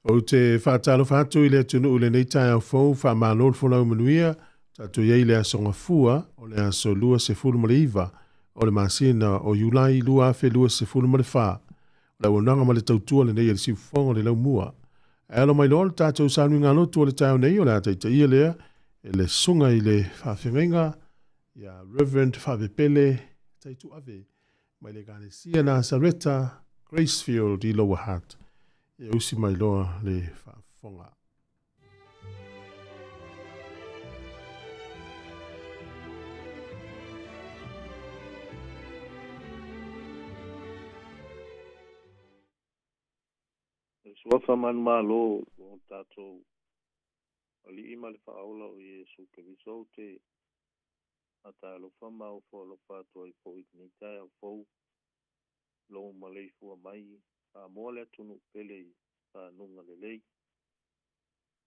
Ou te faatalofa atu i le atunuu i lenei taeao fou, faamalo le folau manuia, tatou i ai i le Aso Gafua, o le aso 29 o le masina o Iulai 2024. O le auaunaga ma le tautua lenei a le Siufofoga o le Laumua. Ae alo mai loa le tatou sauniga lotu o le taeao nei, o le a taitaia lea e le susuga i le faafeagaiga ia Reverend Faavepele Taituave mai le Ekalesia Nasareta Gracefield i Lower Hutt. E usi mai loa le faafofoga. Le suafa manumalo o tatou Alii ma le Faaola o Iesu Keriso ou te faatalofa ma ofo alofa atu ai foi i lenei taeao fou lou maleifua mai Samoa le atunuu pele i fanuga lelei.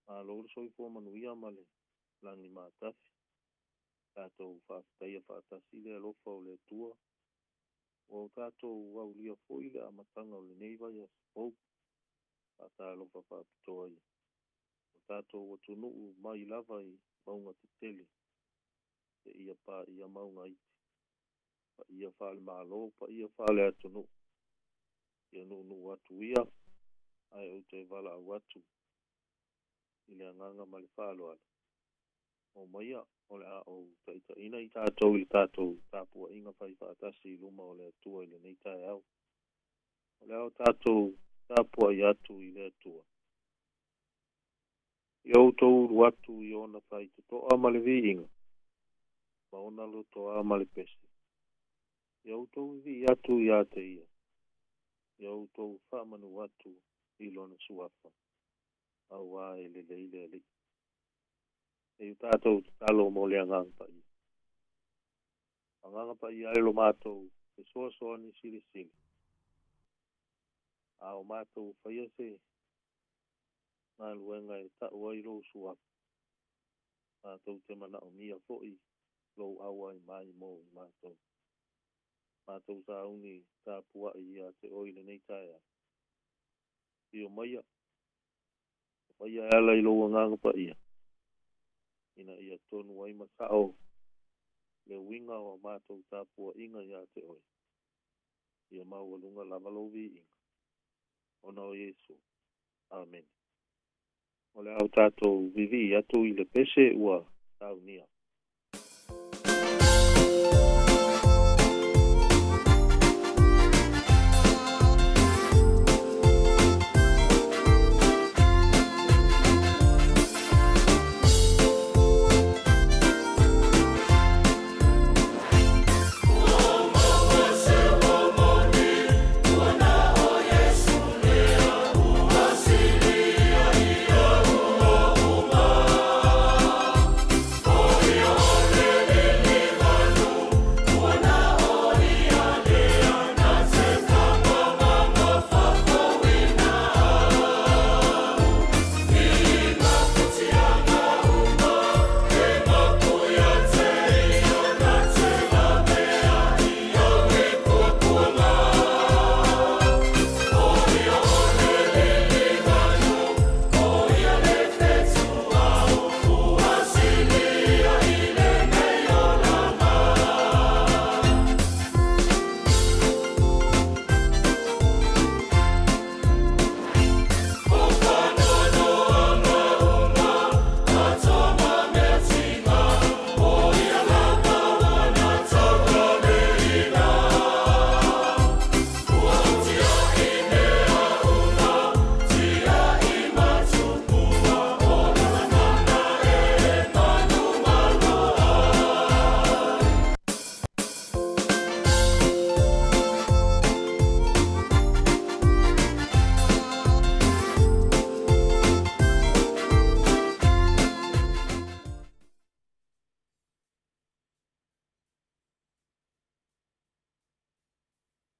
Malo le soifua manuia ma le lagi matafi. Tatou faafetaia faatasi le alofa o le Atua ua o tatou aulia foi le amataga o lenei vaiaso fou. Faatalofa faapitoa i o tatou atunuu mai lava i mauga tetele seia paia mauga iti, paia faale-Malo, paia faale-atunuu. Ia nuunuu atu ia, ae ou te valaau atu i le agaga ma le faaaloalo. Omaia, o le a ou taitaiina i tatou i le tatou tapuaiga fai faatasi i luma o le Atua i lenei taeao. O le a o tatou tapuai atu i le Atua. Ia outou ulu atu i ona faitotoa ma le viiga, ma ona lotoa ma le pese. Ia outou vivii atu ia te ia, ia outou faamanu atu i lona suafa, auā e lelei le Alii. E i o tatou tatalo mo le Agaga Paia. Agaga Paia e lo matou fesoasoani silisili, a o matou faia se galuega e tau ai lou suafa, matou te manaomia foi lou auai mai mo i matou. Matou sauni tapuai ia te oe i lenei taeao. Afio maia, maia e ala i lou Agaga Paia, ina ia tonu ai ma sao le uiga o a matou tapuaiga ia te oe. Ia maualuga lava lou viiga, ona o Iesu. Amene. O le a o tatou vivii atu i le pese ua saunia.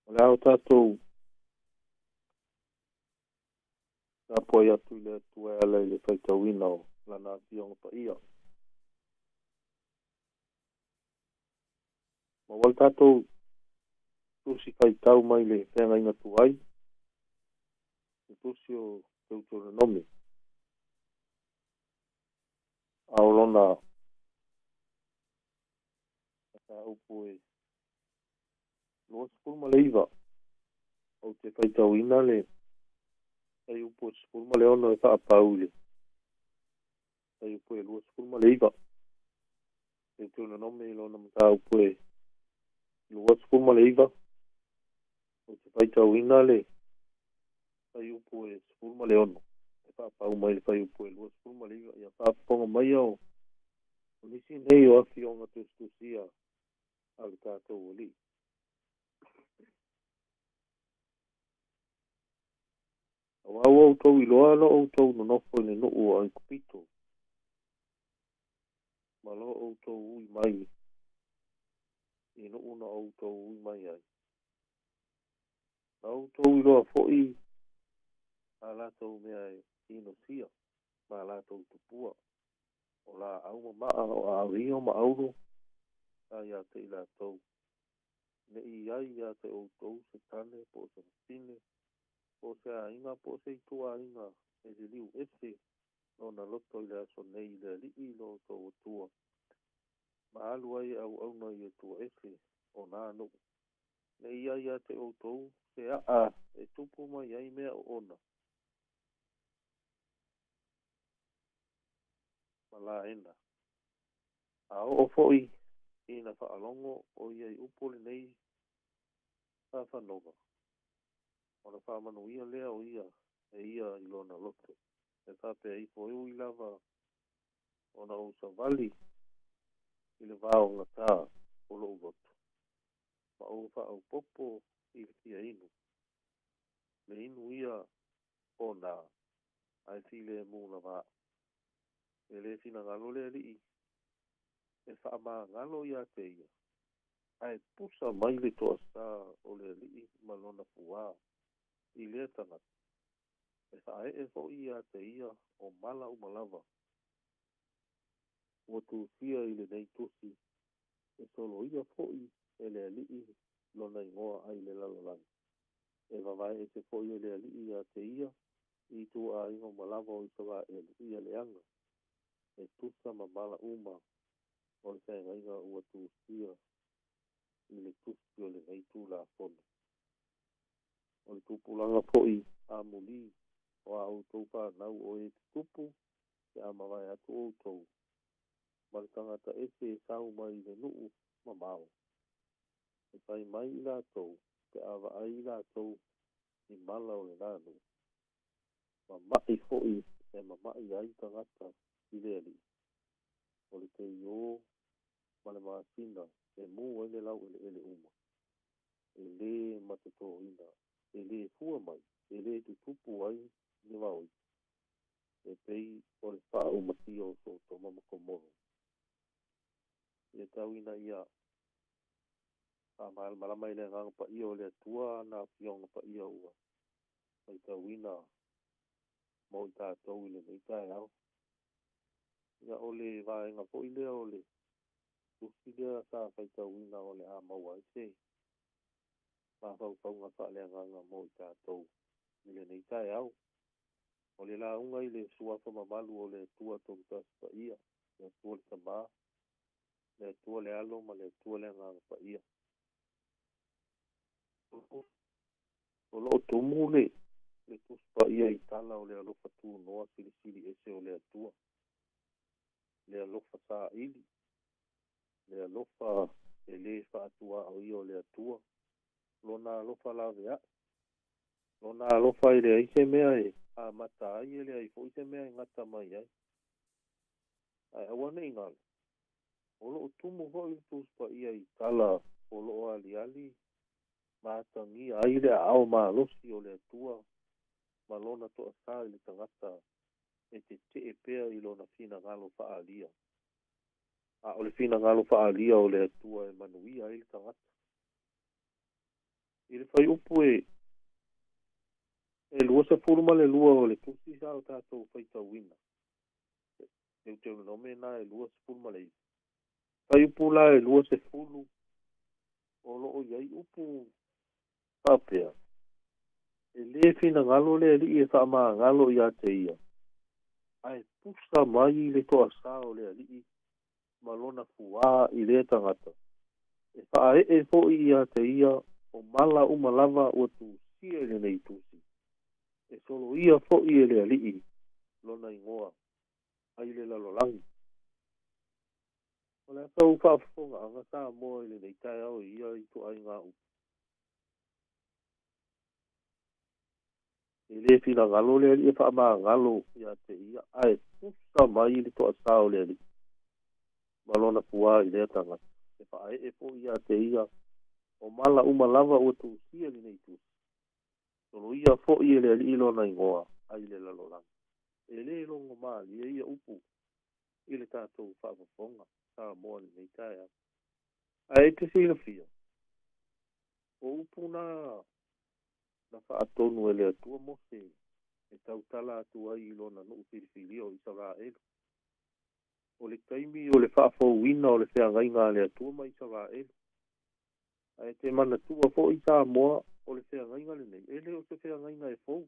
O le a o tatou tapuai atu i le Atua e ala i le faitauina o Lana Afioga Paia. Maua le tatou tusi faitau mai le feagaiga tuai, le tusi o Teutonomi. A o lona mataupu e 29, ou te faitauina le fuaiupu e 16 e faapau i le fuaiupu e 29. Teutonomi i lona mataupu e 29, ou te faitauina le fuaiupu e 16 e faapau mai le fuaiupu e 29. Ia faafofoga maia o nisi nei o afioga tusitusia a le tatou Alii. Auā ua outou iloa lo outou nonofo i le nuu o Aikupito, ma lo outou ui mai i nuu na outou ui mai ai. Na outou iloa foi a latou mea e inosia ma a latou tupua, o laau mamaa, o ario ma auro sa ia te i latou, ne i i ai ia te outou se tane po o se fafine, po o se aiga po o se ituaiga e liliu ese lona loto i le aso nei i le Alii lo outou Atua, ma alu ai e auauna i Atua ese o na nuu. Ne i ai ia te outou se a'a e tupu mai ai mea oona ma laena. A oo foi ina faalogo o ia i upu o lenei fafanoga, ona faamanuia lea o ia e ia i lona loto, e faapea ifo, e ui lava ona ou savali i le vaogatā o lou loto, ma ou faaopoopo i le fia inu, le inu ia o nā, ae filemu lava au. E le finagalo le Alii e faamagalo ia te ia, ae pusa mai le toasā o le Alii ma lona fuā i lea tagata, e faaee foi ia te ia o mala uma lava ua tusia i lenei tusi, e soloia foi e le Alii lona igoa ai le lalolagi. E vavae ese foi e le Alii ia te ia i ituaiga uma lava o Isaraelu ia leaga e tusa ma mala uma o le feagaiga ua tusia i le tusi o lenei Tulafono. O le tupulaga foi amulī o a outou fanau o e tutupu pe a mavae atu outou ma le tagata ese e sau mai i le nuu mamao, e fai mai i latou pe a vaai i latou i mala o lena nuu, mama'i foi e mama'i ai tagata i le Alii, o le teiō ma le masina e mū ai le laueleele uma, e lē matotōina, e lē fua mai, e lē tutupu ai ni vaoi, e pei o le faaumatia o Sotoma ma Komoro. Ia tau ina ia faamalamalama i le Agaga Paia o le Atua ana Afioga Paia ua faitauina mo i tatou i lenei taeao. Ia o le vaega foi lea o le tusi lea sa faitauina o le a maua ai se mafaufauga faaleagaga mo i tatou i lenei taeao. O le lauga i le suafa mamalu o le Atua Tolutasi Paia, le Atua le Tama, le Atua le Alo ma le Atua le Agaga Paia. O lo o tumu le Tusi Paia i tala o le alofa tunoa silisili ese o le Atua, le alofa saili, le alofa e lē faatuaoia o le Atua, lona alofa laveai, lona alofa e leai se mea e amata ai, e leai foi se mea e gata mai ai. Ae aua ne i galo, o lo o tumu foi le Tusi Paia i tala o lo o aliali ma atagia ai le aao malosi o le Atua ma lona toasā i le tagata e tetee pea i lona finagalo faaalia. A o le finagalo faaalia o le Atua e manuia ai le tagata. I le fuaiupu e 22 o le tusi sa o tatou faitauina, Deuteronome na e 29, fuaiupu la e 20, o lo o i ai upu faapea, E lē finagalo le Alii e faamagalo ia te ia, ae pusa mai le toasā o le Alii ma lona fuā i lea tagata, e faaee foi ia te ia o mala uma lava ua tusia i lenei tusi, e soloia foi e le Alii lona igoa ai le lalolagi. O le a sau faafofogaaga Samoa i lenei taeao i ia ituaiga upu? E lē finagalo le Alii e faamagalo ia te ia, ae pusa mai le toasā o le Alii ma lona fuā i lea tagata, e faaee foi ia te ia o mala uma lava ua tusia i lenei tusi, soloia foi e le Alii lona igoa ai le lalolagi. E lē logo malie ia upu i le tatou faafofoga Samoa i lenei taeao. Ae e te silafia, o upu na na faatonu e le Atua Mose e tautala atu ai i lona nuu filifilia o Isaraelu. O le taimi o le faafouina o le feagaiga a le Atua ma Isaraelu. Ae te manatua foi Samoa, o le feagaiga lenei, e le o se feagaiga e fou.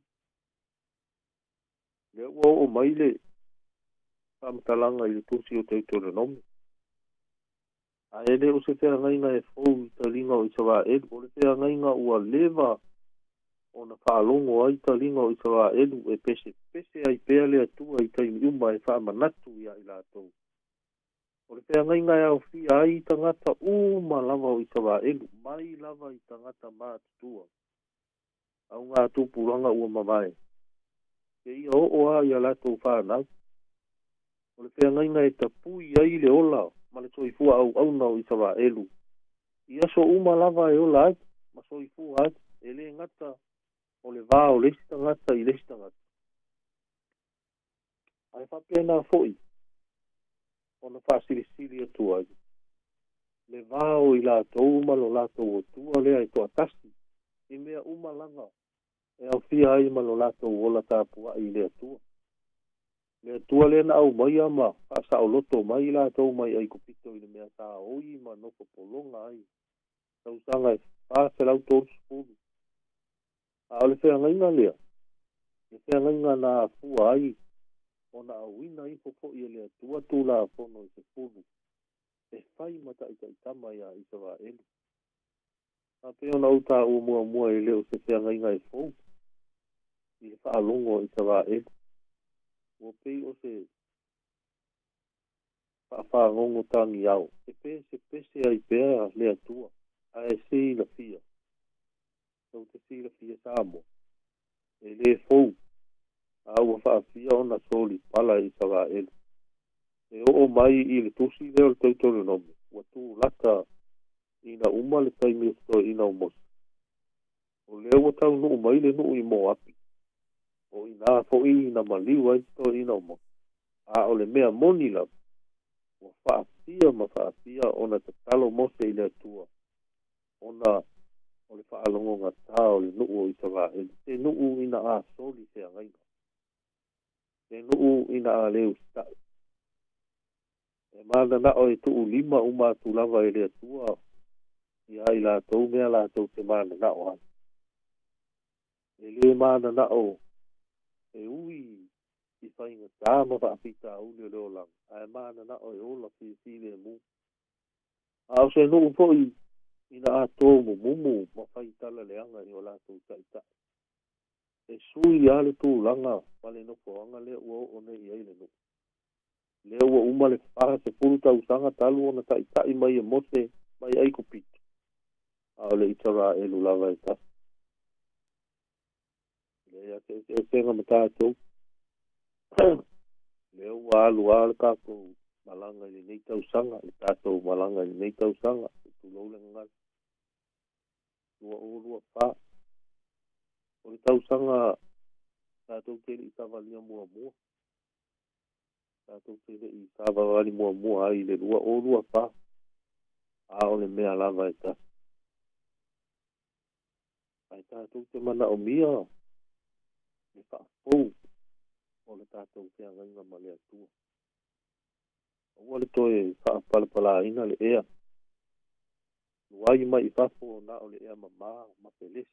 Lea ua oo mai le faamatalaga i le tusi o Teutoronome. Ae le o se feagaiga e fou i taliga o Isaraelu. O le feagaiga ua leva ona faalogo ai taliga o Isaraelu e pesepese ai pea le Atua i taimi uma e faamanatu iā i latou. O le feagaiga e aofia ai tagata uma lava o Isaraelu, mai lava i tagata matutua, augatupulaga ua mavae, seia oo lava i a latou fanau. O le feagaiga e tapui ai le ola ma le soifua auauna o Isaraelu i aso uma lava e ola ai ma soifua ai, e lē gata o le va o le isi tagata i le isi tagata, ae faapena foi ona faasilisili atu ai le va o i latou ma lo latou Atua lea e toatasi i mea uma lava e aofia ai ma lo latou ola tapuai i le Atua. Le Atua lea na aumaia ma faasaoloto mai i latou mai Aikupito i le mea sa oi ma nofo pologa ai tausaga e 430. A o le feagaiga lea, le feagaiga na afua ai ona auina ifo foi e le Atua Tulafono e 10 e fai ma taitaitama iā Isaraelu. A pei ona ou taua muamua, e le o se feagaiga e fou i le faalogo a Isaraelu. Ua pei o se faafagogo tagiao e pesepese ai pea le Atua, ae silafia, tou te silafia Samoa, e lē fou, a ua faafia ona solipala e Isaraelu. E oo mai i le tusi lea o le Teutoronome, ua tulata ina uma le taimi o se toeaina o Mose. O lea ua taunuu mai le nuu i Moapi, o i inā foi na maliu ai se toeaina o Mose. A o le mea moni lava, ua faafia ma faafia ona tatalo Mose i le Atua ona o le faalogogata o le nuu o Isaraelu, se nuu ina a soli feagaiga, se nuu ina a lē usitai. E mananao e tuulima uma atu lava e le Atua iā i latou mea latou te mananao ai. E lē mananao e ui i faigata ma faafitauli o le olaga, ae mananao e ola filefilemu. A o se nuu foi ina a tomumumu ma faitala leaga i o latou taitai, e sui lava le tulaga ma le nofoaga lea ua oo nei i ai le nuu. Lea ua uma le 40 tausaga talu ona taitai mai e Mose mai Aikupito, a o le Isaraelu lava e tasi. E leai lava se eseesega ma tatou. Lea ua alu lava le tatou malaga i lenei tausaga, le tatou malaga i lenei tausaga, tulou le gagana, 2024. O le tausaga tatou te le i savalia muamua, tatou te le i savavali muamua ai i le 2024, a o le mea lava e tasi. Ae tatou te manaomia le faafou o le tatou feagaiga ma le Atua. Aua le toe faapalapalaina le ea, luai mai i fafo na o le ea mamā ma pelesi.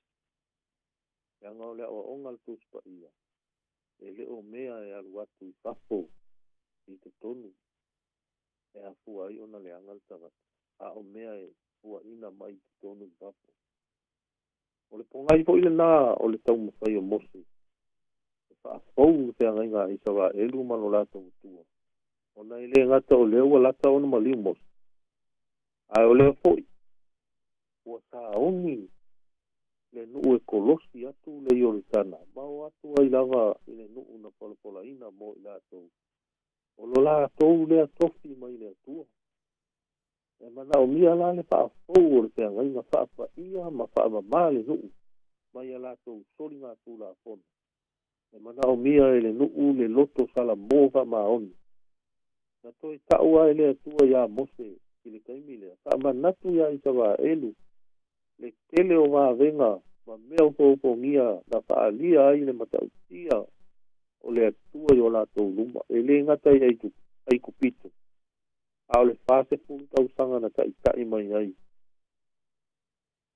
Leaga o le aoaoga a le Tusi Paia, e le o mea e alu atu i fafo i totonu e afua ai ona leaga le tagata, a o mea e fuaina mai i totonu i fafo. O le pogai foi lena o le taumafai o Mose e faafou le feagaiga a Isaraelu ma lo latou Atua, ona e le gata o lea ua lata ona maliu Mose, ae o lea foi ua sauni le nuu e kolosi atu le Ioritana ma o atu ai lava i le nuu na polapolaina mo i latou, o lo latou lea tofi mai le Atua. E manaomia la le faafou o le feagaiga faapaia ma faamama le nuu mai a latou soligatulafono. E manaomia e le nuu le loto salamo faamaoni. Na toe tau lava e le Atua iā Mose i le taimi lea, faamanatu iā Isaraelu le tele o vavega ma mea ofoofogia na faaalia ai le matautia o le Atua i o latou luma, e le gata i Aikupito, a o le 40 tausaga na taitai mai ai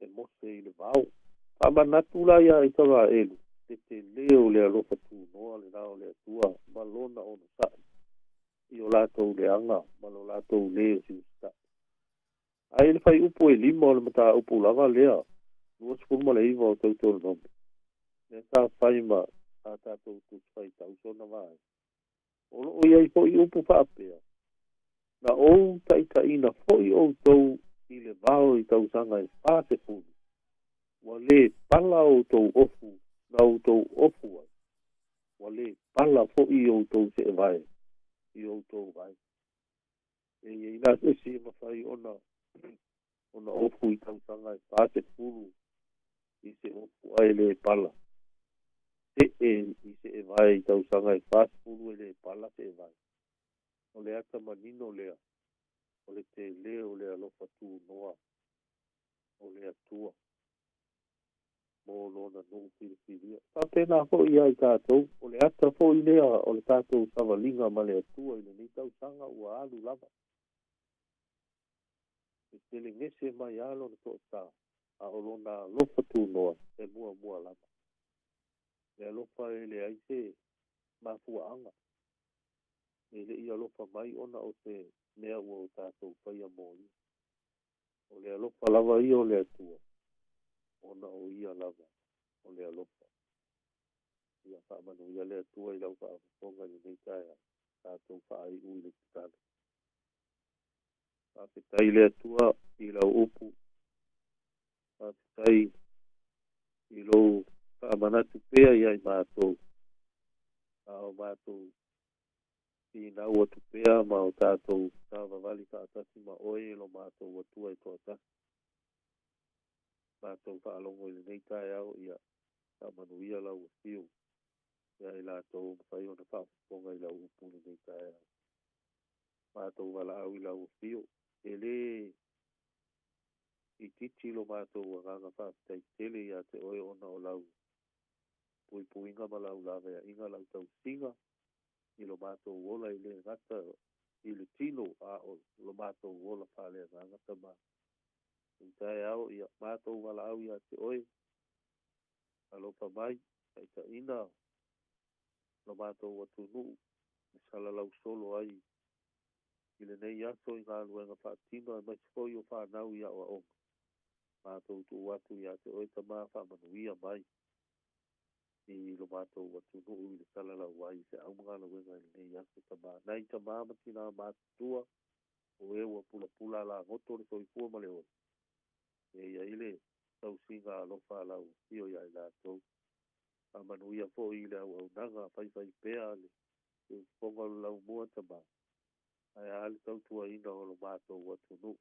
e Mose i le vao. Faamanatu la iā Isaraelu le tele o le alofa tunoa lena o le Atua ma lona onosai i o latou leaga ma lo latou lē usiusitai. Ae i le fuaiupu e 5 o le mataupu lava lea, 29 o Teutonomi, lea sa fai ma a tatou tusi faitau sona vaega, o lo o i ai foi upu faapea, Na ou taitaiina foi outou i le vao i tausaga e 40, ua lē pala outou ofu na outou ofu ai, ua lē pala foi outou seevae i outou vae. E i ai la se isi e mafai ona ona ofu i tausaga e 40 i se ofu ae le pala. Se'e i seevae i tausaga e 40 e le pala seevae. O le ata manino lea o le tele o le alofa tunoa o le Atua mo Lona nuu filifilia. E faapena foi ia i tatou, o le ata foi lea o le tatou savaliga ma le Atua i lenei tausaga ua alu lava. E telegese mai lava Lona toatā, a o Lona alofa tunoa e muamua lava. Le alofa e leai se mafuaaga, e le i alofa mai ona o se mea ua o tatou faia mo Ia. O le alofa lava ia o le Atua, ona o Ia lava o le alofa. Ia faamanuia le Atua i lau faafofoga i lenei taeao, tatou faaiu i le tatalo. Faafetai le Atua i lau upu, faafetai i lou faamanatu pea ia i matou, a o matou finau atu pea ma o tatou savavali faatasi ma oe e lo matou Atua e toatasi. Matou faalogo i lenei taeao, ia faamanuia lau afio ia i latou o mafai ona faafofoga i lau upu i lenei taeao. Matou valaau i lau afio, e lē itiiti lo matou agaga faafetai tele ia te oe ona o lau puipuiga ma lau laveaiga, lau tausiga i lo matou ola e le gata i le tino a o lo matou ola faaleagaga Tama. I taeao ia matou valaau ia te oe, alofa mai, taitaiina lo matou atunuu e salalau solo ai i lenei aso i galuega faatino aemaise foi o fanau i aoaoga. Matou tuu atu ia te oe Tama faamanuia mai i lo matou atunuu i le salalau ai i feau ma galuega i lenei aso Tama. Nai tama ma tinā matutua o e ua pulapula alagoto le soifua ma le ola, e i ai le tausiga alofa a lau afio ia i latou. Faamanuia foi i le auaunaga faifaipea a le Siufofoga o le Laumua Tama, ae a le tautuaina o lo matou atunuu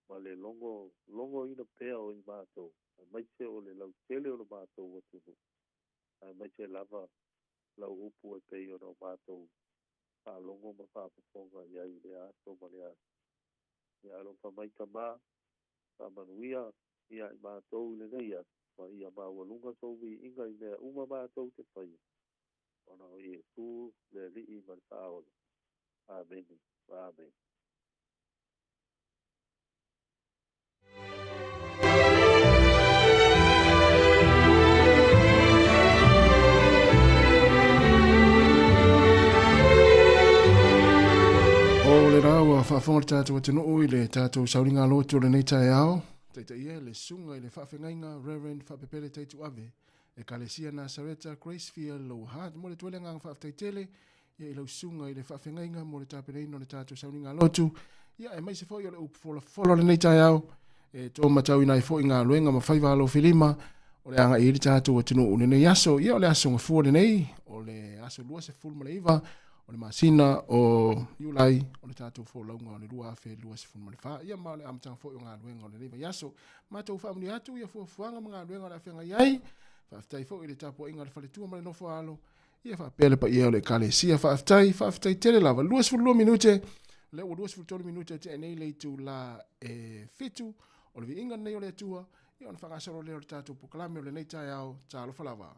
ma le logo logoina pea o i matou, aemaise o le lautele o lo matou atunuu, aemaise lava lau upu e pei ona o matou faalogo ma faafofoga i ai i lea aso ma lea aso. Ia alofa mai Tama, faamanuia ia i matou i lenei aso, ma ia maualuga sou viiga i mea uma matou te faia, ona o Iesu le Alii ma le Faaola. Amene. Amene. faafofoga a le tatou atunuu i le tatou sauliga lotu o lenei taeao, taitaia e le Susuga i le Faafeagaiga Reverend Faapepele Taituave, Ekalesia Nasareta Gracefield Lower Hutt. Momoli atu ai le agaga faafetai tele ia i lau susuga i le faafeagaiga mo le tapenaina o le tatou sauniga lotu, ia aemaise foi o le upu folafola o lenei taeao e tō matauina ai foi galuega ma faiva alofilima o le agai i le tatou atunuu lenei aso. Ia o le aso gafua lenei, o le aso 29 o le masina o Iulai o le tatou folauga o le 2024. Ia ma o le amataga foi o galuega o lenei vaiaso. Matou faamanuia atu ia fuafuaga ma galuega o le a feagai ai. Faafetai foi i le tapuaiga a le faletua ma le nofo a alo. Ia faapea le paia o le Ekalesia. Faafetai, faafetai tele lava. 22 minute, lea ua 23 minute e tea nei le itula e 7 o le viiga lenei o le Atua. Ia ona faagasolo lea o le tatou polokalame o lenei taeao. Talofa lava.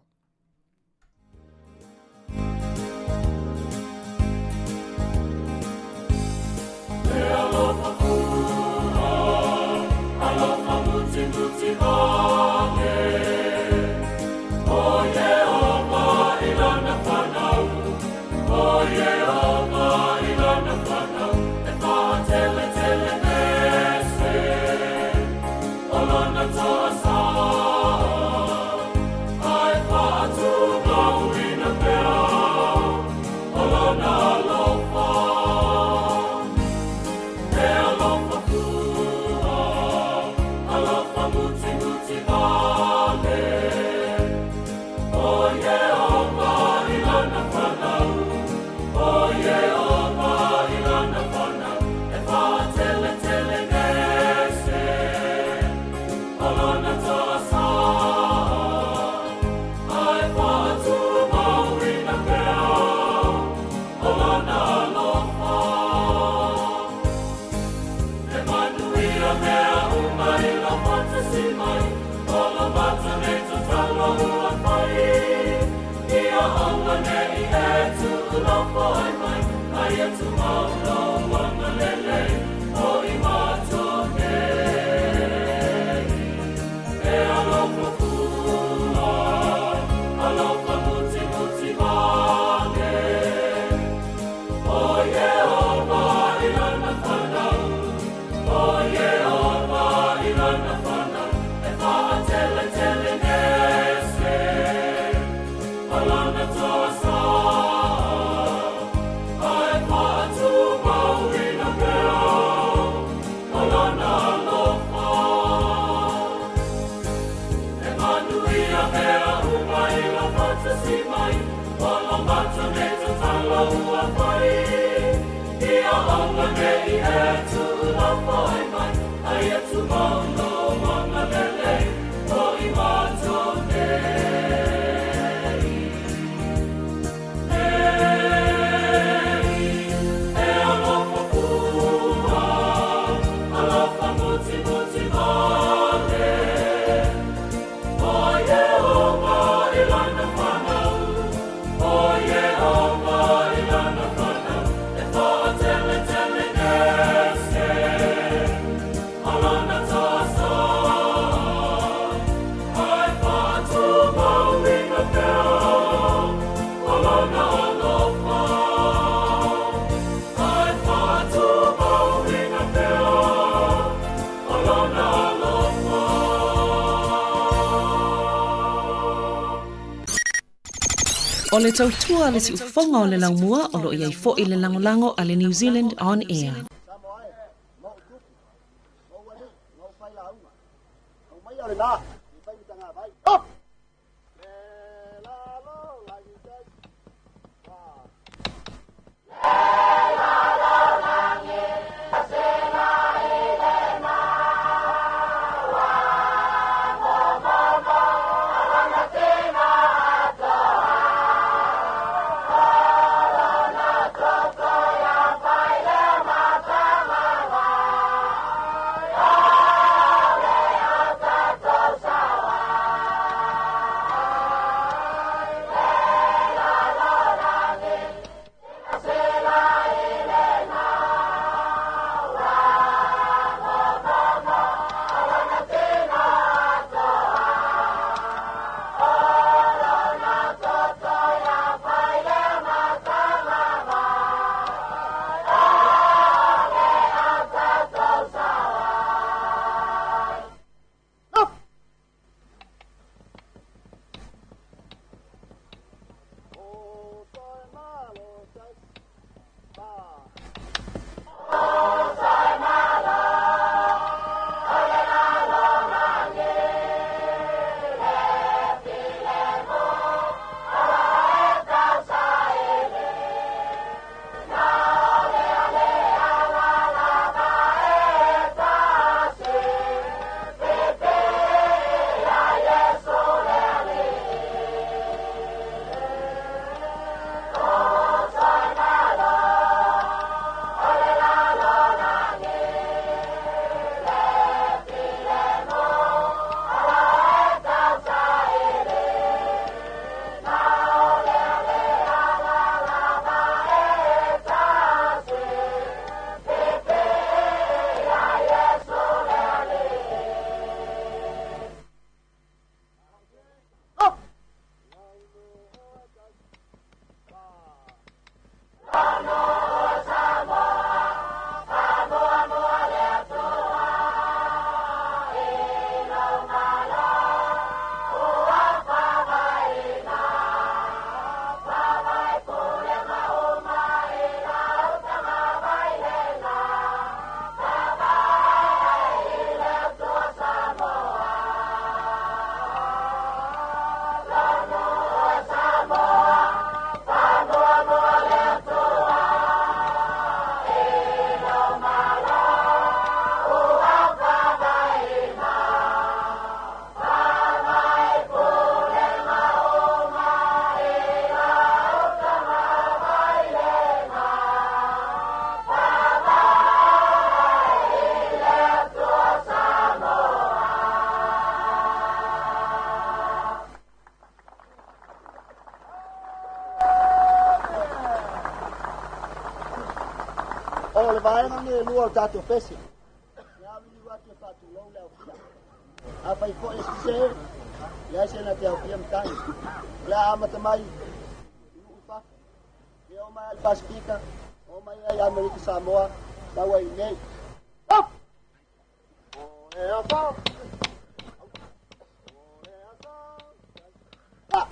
O le tautua a le siufofoga o le laumua o lo o i ai foi le lagolago a le New Zealand On Air. O le vaega lenei e lua o le tatou pese. E auliliu atu e faatulou le aofia. Afai foi e sese, leai se na te aofia matagi. O le a amata mai i nuu i fafo. Ia oo mai lava i le Pasefika, oo mai ai i Amerika Samoa, sau ai i inei. Up! O le aso! O le aso! Ah!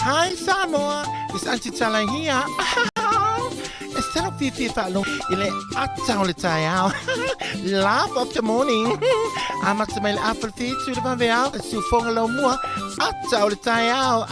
Hi Samoa, it's Auntie Tala here. It's talo fifi whaalogo i le ata o le taeao. Laugh of the morning. Amata mai le afa le fitu le vaveao, le siufoga lau mua, ata o le taeao.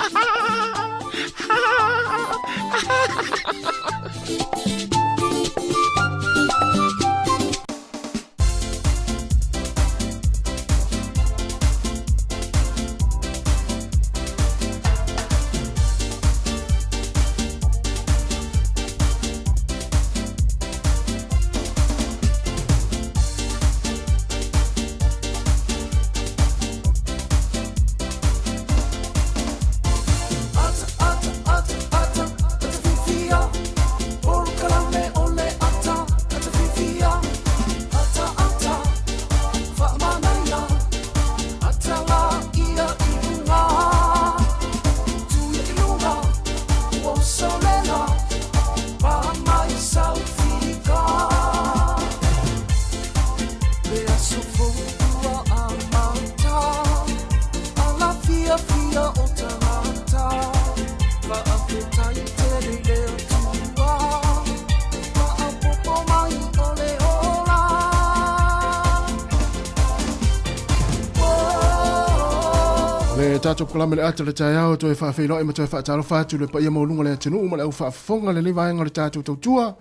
Le tatou polokalame le ata o le taeao toe faafeiloai ma toe faatalofa atu le paia maualuga o le atunuu ma le au faafofoga lenei vaega o le tatou tautua.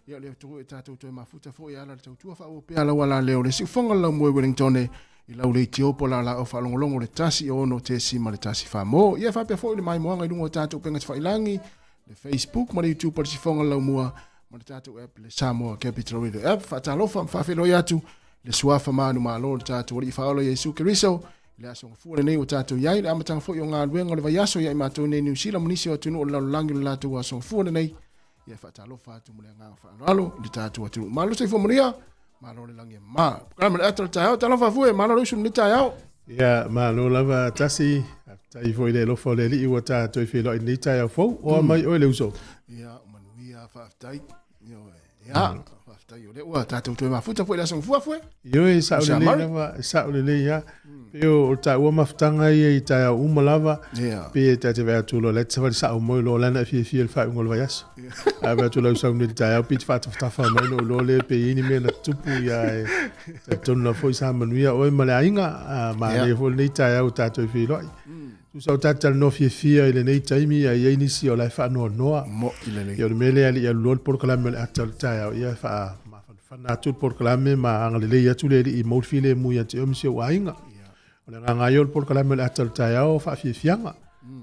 Ia o lea tou e tatou toe mafuta foi e ala le tautua faaauau pea lau ala lea o le siufoga le laumua i Wellingtone i lau leitio po la laau faalogologo le 1 6 tesi ma le 1 4 mo. Ia faapea foi le maimoaga i luga o tatou upega tafailagi, le Facebook ma le YouTube o le siufoga le laumua ma le tatou app le Samoa Capital Radio app. Faatalofa ma faafeiloai atu le suafa manumalo o le tatou Alii Faaola Iesu Keriso i le aso gafua lenei ua tatou i ai, le amataga foi o galuega o le vaiaso ia i matou nei Niu Sila ma nisi o atunuu o le lalolagi o le latou aso gafua lenei. Ia faatalofa atu ma le agaga faaaloalo i le tatou atunuu. Malo soifua manuia, malo le lagi e ma. Polokalame le ata o le taeao, talofa fue, malo le usu lenei taeao. Ia, malo lava tasi. Faafetai foi i le alofa o le Alii ua tatou feiloai i lenei taeao fou. Oa mai oe le uso. Ia, manuia, faafetai. Ioe. Ia, faafetai o lea ua tatou toe mafuta foi i le aso Gafua foi. Ioe, e sao lelei lava, e sao lelei lava. Pei o taua mafutaga ia i taeao uma lava, pei e ta te vaai atu loa, la e te savali sao mai loa, leaga e fiafia i le faaiuga o le vaiaso. Ae vaai atu lau sau nei i le taeao, pei e te faatafatafa mai lou iloa lea pe i ai ni mea na tutupu, ia e talitonu lava foi sa manuia oe ma le aiga, manaia foi lenei taeao ua tatou feiloai. Tusa o tatou talanoa fiafia i lenei taimi, a i ai nisi o la e faanoanoa. Mo'i lelei. Ia o le mea lea alii alu loa le polokalame o le ata o le taeao, ia e faamafanafana atu le polokalame ma agalelei atu le Alii i mau le filemu ia te oe ma si ou aiga. O le agaga ia o le polokalame o le ata o le taeao, o faafiafiaga.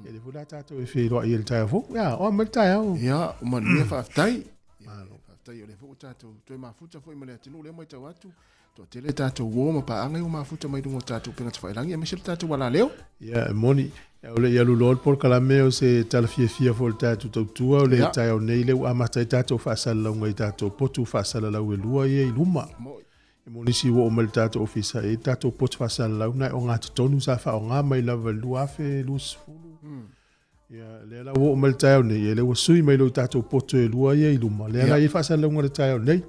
Ia lea foi la tatou e feiloai i le taeao fou. Ia, oa mai le taeao. Ia, ua manuia faafetai. Ia, faafetai o lea foi ua tatou toe mafuta foi ma le atunuu lea matau atu. Toatele tatou uo ma paaga i ua mafuta mai luga o tatou upega tafailagi aemaise le tatou alaleo. Ia, e moni. O le i alu loa le polokalame o se tala fiafia foi o le tatou tautua o le taeao nei lea ua amata ai tatou faasalalauga i tatou potu faasalalau e lua ia i luma. E moni si ua oo mai le tatou ofisa e i tatou potu faasalalau na e ogatotonu sa faaaoga mai lava i le 2020. Ia, lea la ua oo mai le taeao nei, ia lea ua sui mai loa i tatou poto e lua ia i luma, lea la e i ai faasalalauga i le taeao nei.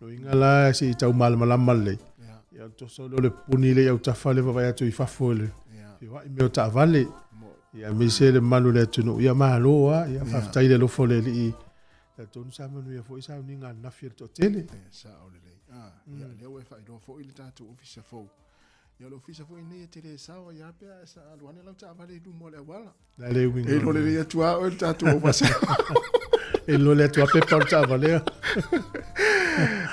Loiga la se i tau malamalama lelei. Ia, o le toso lea o le puni lea i autafa le vaavaai atu i fafo i le feoai mea o taavale. Ia, aemaise le mamalu o le atunuu. Ia, malo lava. Ia, faafetai i le alofa o le Alii. Talitonu sa manuia foi sauniga ananafi a le toatele. Ia, sao lelei. Ah, ia, lea ua e faailoa foi le tatou ofisa fou. Ia o le ofisa foi nei e te le sao ai lava pe a e alu ane lau taavale i luma o le auala. La le uiga. E iloa lelei atu lava oe le tatou ofisa. E iloa lelei atu lava pepa o le taavale.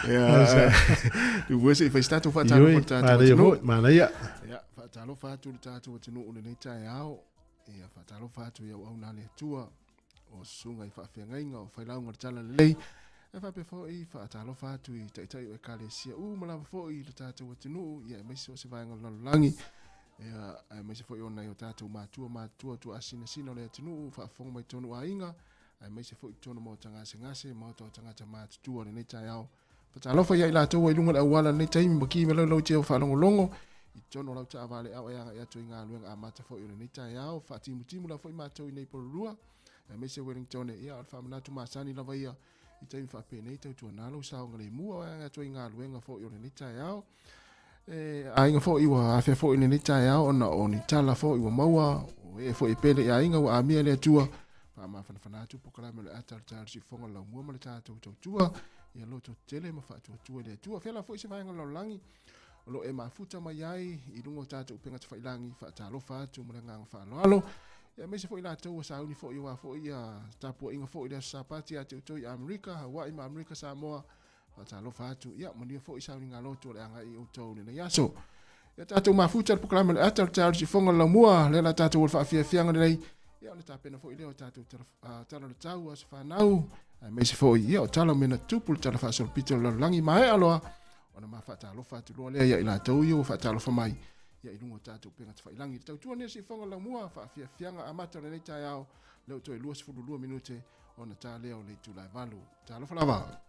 Ia, ua se i fai se tatou faatalofa i le tatou atunuu. Manaia. Ia, faatalofa atu i le tatou atunuu i lenei taeao. Ia, faatalofa atu i auauna a le Atua, o susuga i faafeagaiga, o failauga o le Talalelei. E faapea foi, faatalofa atu i taitai o Ekalesia uma lava foi i le tatou atunuu, ia aemaise o se vaega o le lalolagi, ia aemaise foi o nai o tatou matua matutua tuaasinasina o le atunuu, faafofoga mai totonu aiga, aemaise foi totonu maota gasegase, maota o tagata matutua o lenei taeao. Faatalofa ia i latou ua i luga o le auala i lenei taimi ma ki me laulau te o faalogologo i totonu o lau taavale ao e agai atu i galuega amata foi o lenei taeao. Faatimutimu lava foi matou i nei Porirua, aemaise Wellington, ia o le faamanatu masani lava ia i taimi faapenei tautuana lou saogalemu ao e agai atu ai i galuega foi o lenei taeao. E aiga foi ua afea foi i lenei taeao ona o ni tala foi ua maua o ee foi e pele i aiga ua amia e le Atua. Faamafanafana atu polokalame o le ata o le taeao le siufofoga o le laumua ma le tatou tautua ia loto tele ma faatuatua i le Atua. Fela foi se vaega o le lalolagi o lo o e mafuta mai ai i luga o tatou upega tafailagi faatalofa atu ma le agaga faaaloalo. Ia aemaise foi latou ua sauni foi aua foi ia tapuaiga foi i le aso Sapati ia te outou i Amerika, Hawaii ma Amerika Samoa. Faatalofa atu, ia manuia foi sauniga loto o le agai i outou i lenei aso. Ia tatou mafuta le polokalame o le ata o le taeao i le siufofoga o le laumua, lea la tatou o le faafiafiaga lelei. Ia o le tapena foi lea o tatou tala, tala o le tau, aso fanau, aemaise foi ia o tala o mea na tutupu, le tala faasolopito o le lalolagi maea loa ona ma faatalofa atu loa lea ia i latou ia ua faatalofa mai ia i luga o tatou upega tafailagi. Le tautua nei o le siufofoga o le laumua, faafiafiaga amata o lenei taeao, lea ua toe 22 minute ona ta lea o le itula e 8. Talofa lava.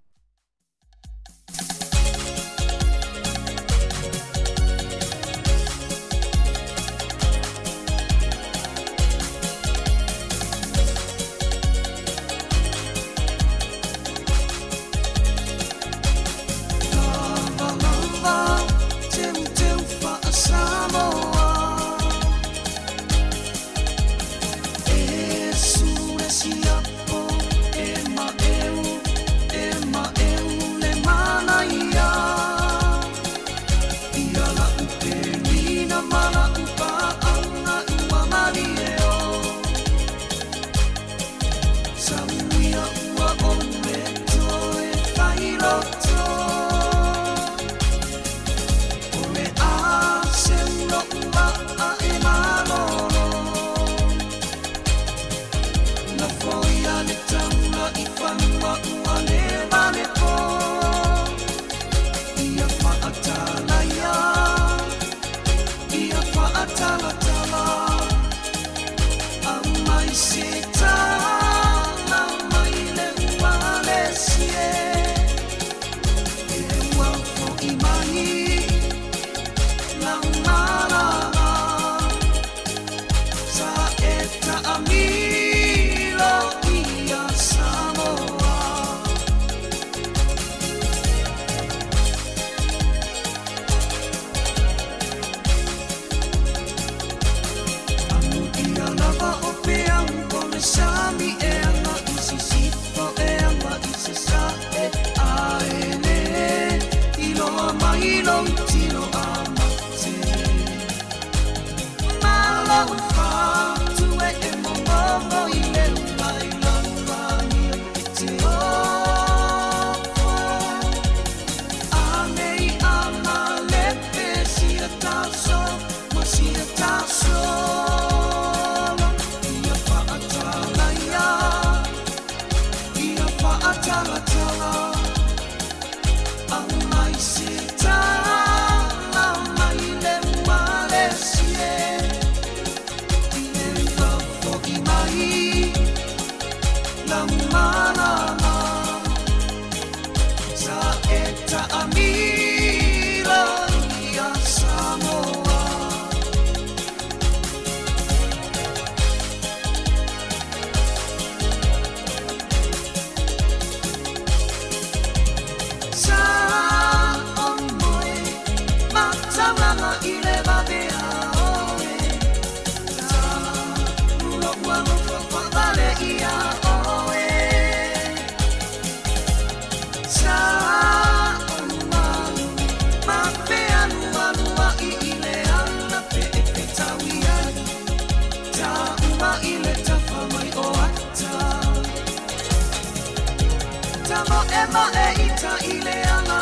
Tamaemae i ta i le ala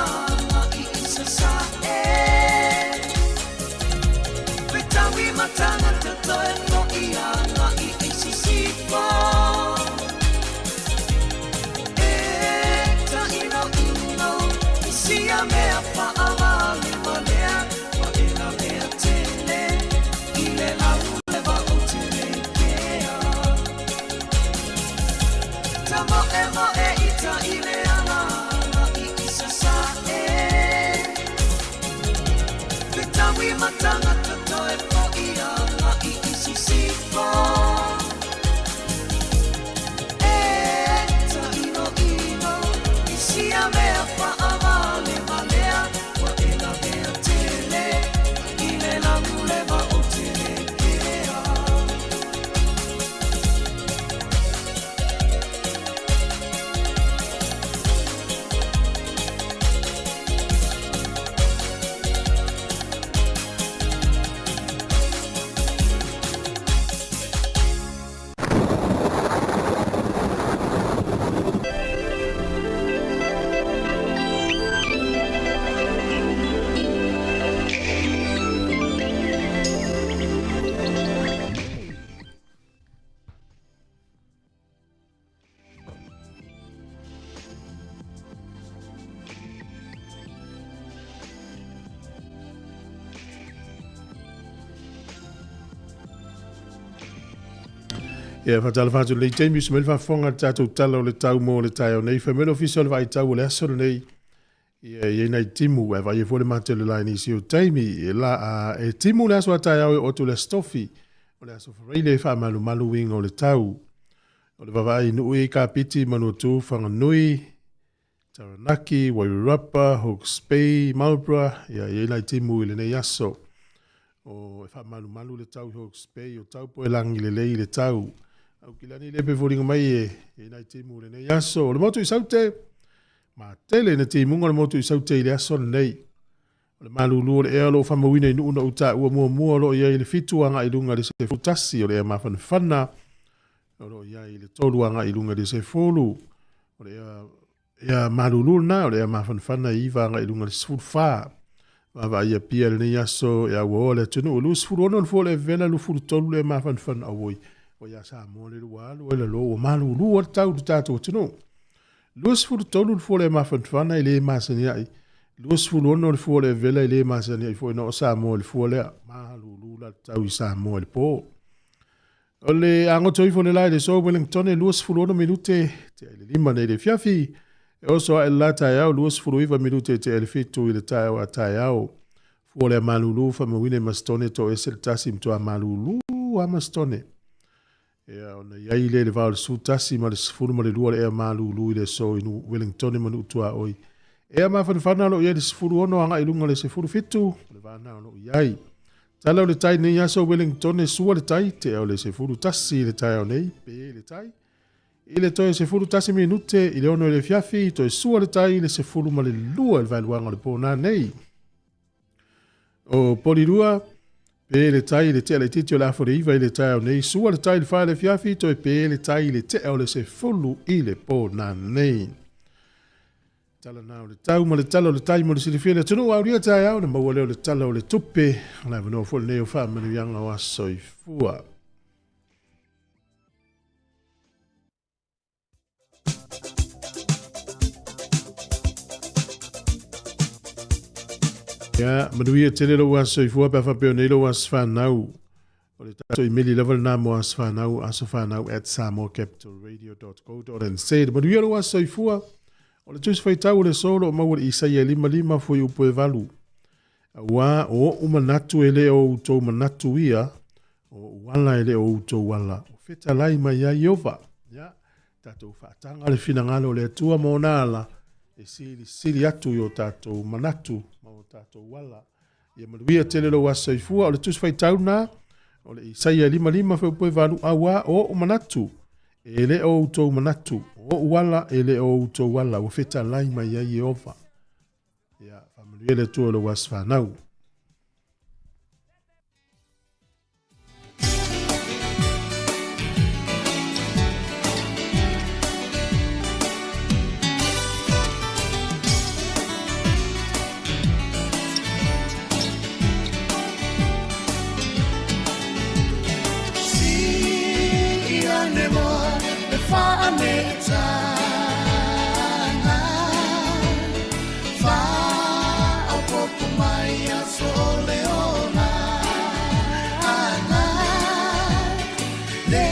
i i sasae. Fetaui ma tagata toe fo'i agai i sisifo. E taʻinoʻino i sia mea faʻawalevalea ua e lavea tele i le laulewa o te lēkea. Tamaemae i ta i le ala i i sasae. Fetaui ma tagata toe fo'i agai i sisifo. E taʻinoʻino i sia mea faʻawalevalea ua e lavea tele i le laulewa o te lēkea. Ia, faatalofa atu i lenei taimi, usu mai le faafofoga i le tatou tala o le tau mo le taeao nei. Fai mai le Ofisa o le Vaai Tau o le aso lenei, ia, e i ai nai timu, ae vaaia foi le mate o le la i nisi o taimi. E, la, a, e timu le aso a taeao e oo atu i le Aso Tofi, o le aso Faraile e faamalumalu uiga o le tau. O le vaavaai i nuu i Kapiti, Manuatu, Whanganui, Taranaki, Wairarapa, Hawke's Bay, Marlborough, ia, e i ai nai timu i lenei aso. O, e faamalumalu le tau i Hawke's Bay, o Taupo e lagi lelei le tau. Aukilani le pe foliga mai e i ai nai timu i lenei aso. O le motu i Saute, matele na timuga o le motu i Saute i le aso lenei. O le malulu o le ea o lo o faamauina i nuu na ou taua muamua o lo o i ai i le 7 agai i luga i le 11, o le ea mafanafana o lo o i ai i le 3 agai i luga i le 10, o le ea, ea malulu lena, o le ea mafanafana e 9 agai i luga i le 14. Vaavaai Apia i lenei aso e auaoa le atunuu, 26 le fua o le vela, 23 le ea mafanafana, auoi, o ia Samoa le ua alu ai lalo, ua malulu a le tau i le tatou atunuu. 23 le fua o le mafanafana e le masani ai. 26 le fua o le vela e le masani ai foi na o Samoa i le fua lea. Malulu la le tau i Samoa i le po. O le agoto ifo le la i le so Wellington e 26 minute te ai le lima nei le fiafi. E oso ae le la taeao 29 minute te ai le fitu i le taeao a taeao. Fua lea malulu faamauina i Masitone to ese le tasi mtoa malulu a Masitone. Ia, ona i ai lea i le va o le 11 ma le 12 le ea malulu i le aso i Nuu Wellingtone ma Nuu Tuaoi. Ea mafanafana o lo o i ai le 16 agai i luga o le 17, o le va lena o lo o i ai. Tala o le tai nei aso Wellingtone sua le tai, te ea o le 11 i le taeao nei, pe le tai. I le toe 11 minute i le 6 i le afiafi, toe sua le tai i le 12 i le vaeluaga o le pō nanei. O Polirua, pe le tai i le tea laitiiti o le afa o le iva i le taeao nei, sua le tai i le fa i le afiafi, toe pe le tai i le tea o le sefulu i le pō nanei. Tala nā o le tau ma le tala o le tai mo le silafia le atunuu aulia taeao na maua lea o le tala o le tupe, o le avanoa foi lenei o faamanuiaga o aso i fua. Ia, manuia tele lou aso soifua pe a faapea o nei lou aso fanau. O le tatou imeli lava lena mo aso fanau, asofanau at samoacapitalradio.co.nz. Manuia lou aso soifua. O le tusi faitau o le aso o lo o maua i le Isaia 55 fuaiupu e 8. Auā o oʻu manatu e le o outou manatu ia, o oʻu ala e le o outou ala. Ua fetalai mai ai Ieova. Ia, tatou faataga le finagalo o le Atua ma ona ala, e silisili atu i o tatou manatu ma o tatou ala. Ia manuia tele lou aso soifua. O le tusi faitau lena, o le Isaia 55 fuaiupu e 8, Auā o oʻu manatu e le o outou manatu, o oʻu ala e le o outou ala. Ua fetalai mai ai Ieova. Ia, faamanuia le Atua i lou aso fanau. faaneetaga faaopopo mai aso o le ola aga le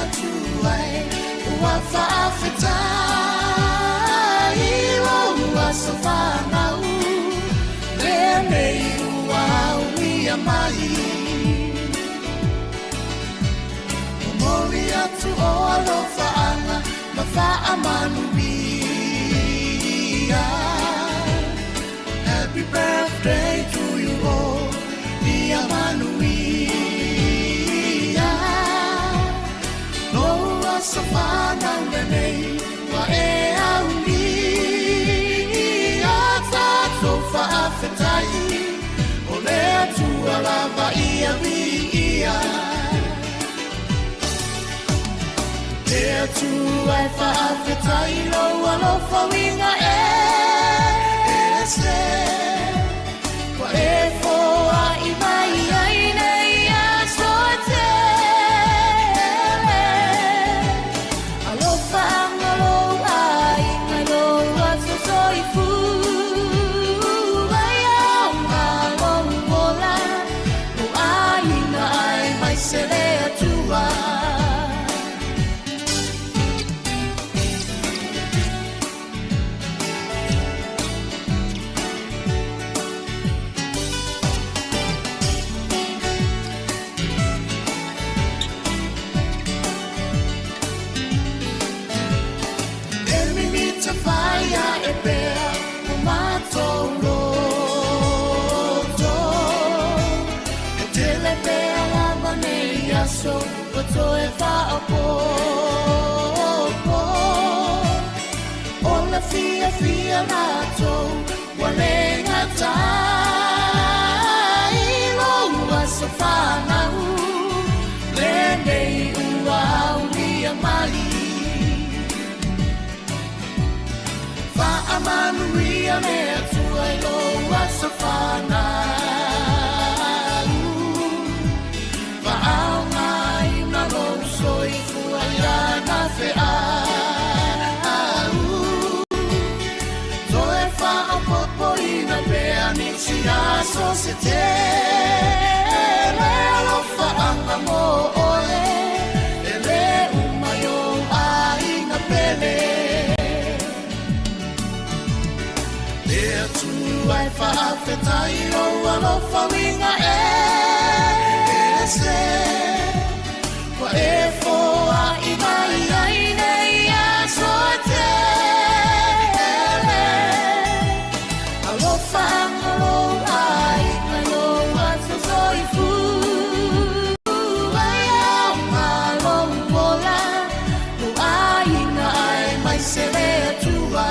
Atua e ua faafetai lou aso fanau lenei ua aulia mai. Momoli atu o alofaaga ma faamanuia. Happy birthday to you all, ia manuia. Lou aso fanau lenei ua e aulia. Tatou faafetai o le Atua lava ia viia. Le Atua e faafetai lou alofa uiga ese ua e foai mai ai nei aso e tele. Alofa anga lou aiga lou aso soifua ia lou ola lou aiga aemaise le Atua. E mimita faia e pea o matou loto. E tele pea lava nei aso ua toe faaopoopo. O le fiafia latou ua le gatai lou aso fanau lenei ua aulia mai. Faamanuia le Atua i lou aso fanau. Faaaogaina lou soifua i lana feau. Toe faaopoopoina pea nisi aso se tele. Alofaaga mo oe e le uma i ou aiga pele. Le Atua e faafetai lou alofa uiga ese ua e foai mai ai nei aso e tele. Alofa anga lou aiga lou aso soifua ia lou ola lou aiga aemaise le Atua.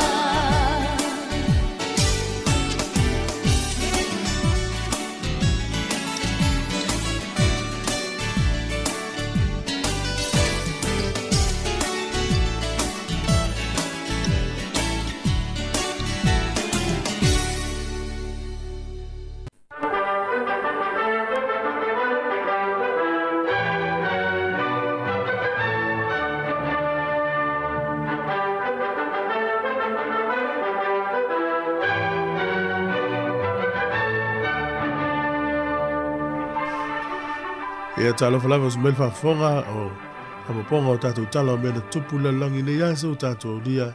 Ia talofa lava se mai le faafofoga o faapopoga o tatou tala o mea na tupu i le lalolagi nei aso o tatou aulia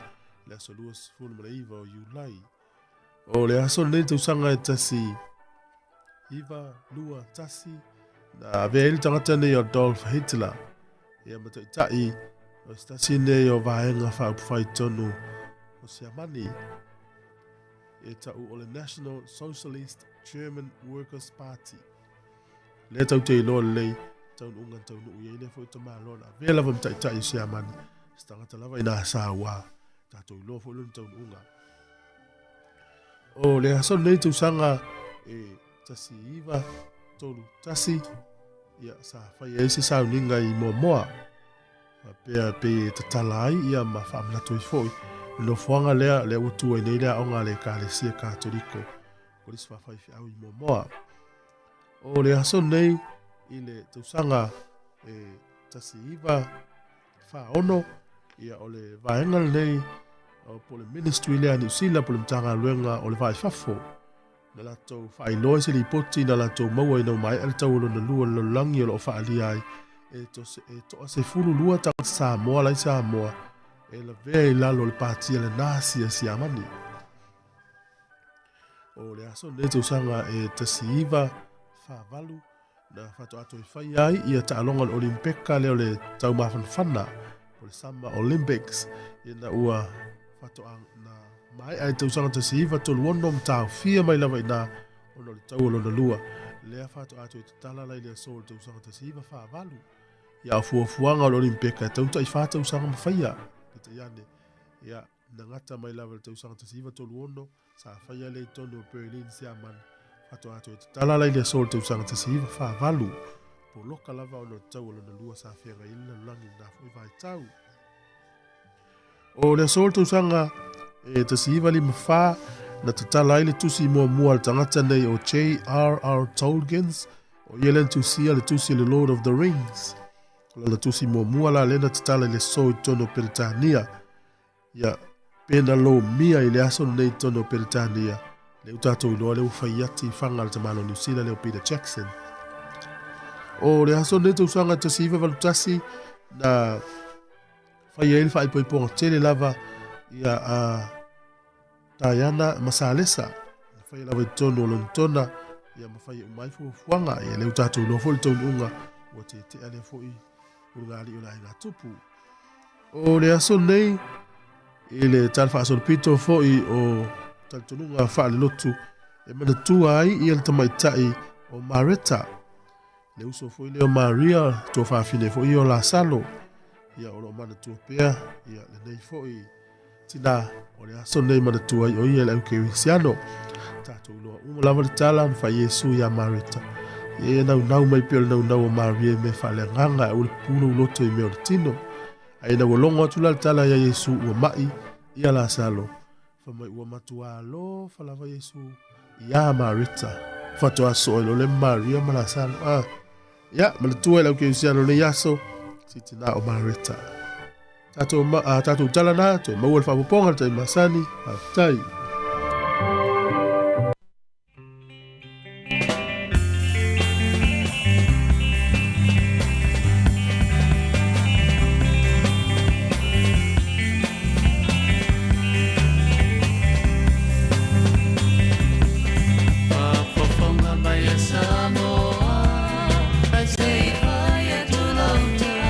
le aso 29 o Iulai. O le aso lenei tausaga e 1921 na avea ai le tagata nei o Adolf Hitler ia ma taitai o se tasi nei o vaega faaupufai tonu o Siamani e tau o le National Socialist German Workers Party. Lea tau te iloa lelei taunuuga na taunuu i ai lea foi tamaloa na avea lava ma taitai o Siamani se tagata lava ina sa ua tatou iloa foi lona taunuuga. O le aso lenei tausaga e 1931 ia sa fai ai se sauniga i Moamoa faapea pei e tatala ai ia ma faamanatu ai foi le nofoaga lea lea ua tu ai nei le aoga a le Ekalesia Katoliko o Kolisi Faafaifeau i Moamoa. O le aso nei i le tausaga e 19 46, ia o le vaega lenei po o le Ministry lea a Niu Sila po o le Matagaluega o le Va i Fafo na latou faailoa i se lipoti na latou maua ina ua maea le taua lona lua o le lalolagi o lo o faaalia ai e toa 12 tagata Samoa la i Samoa e lavea i lalo o le pati a le Nasi a Siamani. O le aso lenei tausaga e 1948 na faatoa toe faia ai ia taaloga o le Olimpeka lea o le taumafanafana o le Summer Olympics ina ua faatoa na maea i tausaga 1936 ma taofia mai lava i ina ona o le taua lona lua lea faatoa toe tatala la i le aso o le tausaga 1948. Ia o fuafuaga o le Olimpeka e tau tai 4 tausaga ma faia peitai ane ia Na gata mai lava i le tausaga 1936, sa faia lea i totonu o Berlin, Siamani, faatoa toe tatala la i le aso o le tausaga 1948. Poloka lava ona o le taua lona lua sa feagai ai le lalolagi i lena foi vaitau. O le aso o le tausaga e 1954, na tatala ai le tusi muamua a le tagata nei o J.R.R. Tolkien, o ia lea na tusia le tusi o le Lord of the Rings. O lana tusi muamua la lea na tatala i le aso i totonu o Peretania. Ia, pe na lomia i le aso lenei i totonu o Peretania, lea ua tatou iloa lea ua fai ati i faga a le tamaloa Niu Sila lea o Peter Jackson. O le aso lenei tausaga 1981 na fai ai le faaipoipoga tele lava ia a Diana ma Salesa. Na fai lava i totonu o Lonitona ia ma fai uma ai fuafuaga. Ia lea ua tatou iloa foi le taunuuga ua tetea lea foi ulugalii o le aiga tupu. O le aso nei, i le tala faasolopito foi o talitonuga faalelotu e manatua ai ia le tamaitai o Mareta, le uso foi lea o Maria, tuafafine foi o Lasalo, ia o lo o manatua pea ia lenei foi tina o le aso nei manatua ai o ia le aukerisiano. Tatou iloa uma lava le tala na fai Iesu iā Mareta. Ia e naunau mai pea o le naunau o Maria i mea faaleagaga ae ua le pupula loto i mea o le tino. Ae ina ua logo atu la le tala iā Iesu ua ma'i ia Lasalo, fai mai ua matua alofa lava Iesu iā Mareta. Faatoa soo ai loa le Maria ma Lasalo. Ah, ia, manatua e le aukerisiano lenei aso, si tina o Mareta. Tatou, a tatou tala na, toe maua le faapopoga le taimi masani. Faafetai. Faafofoga mai e Samoa, ae se i fai atu lau tala.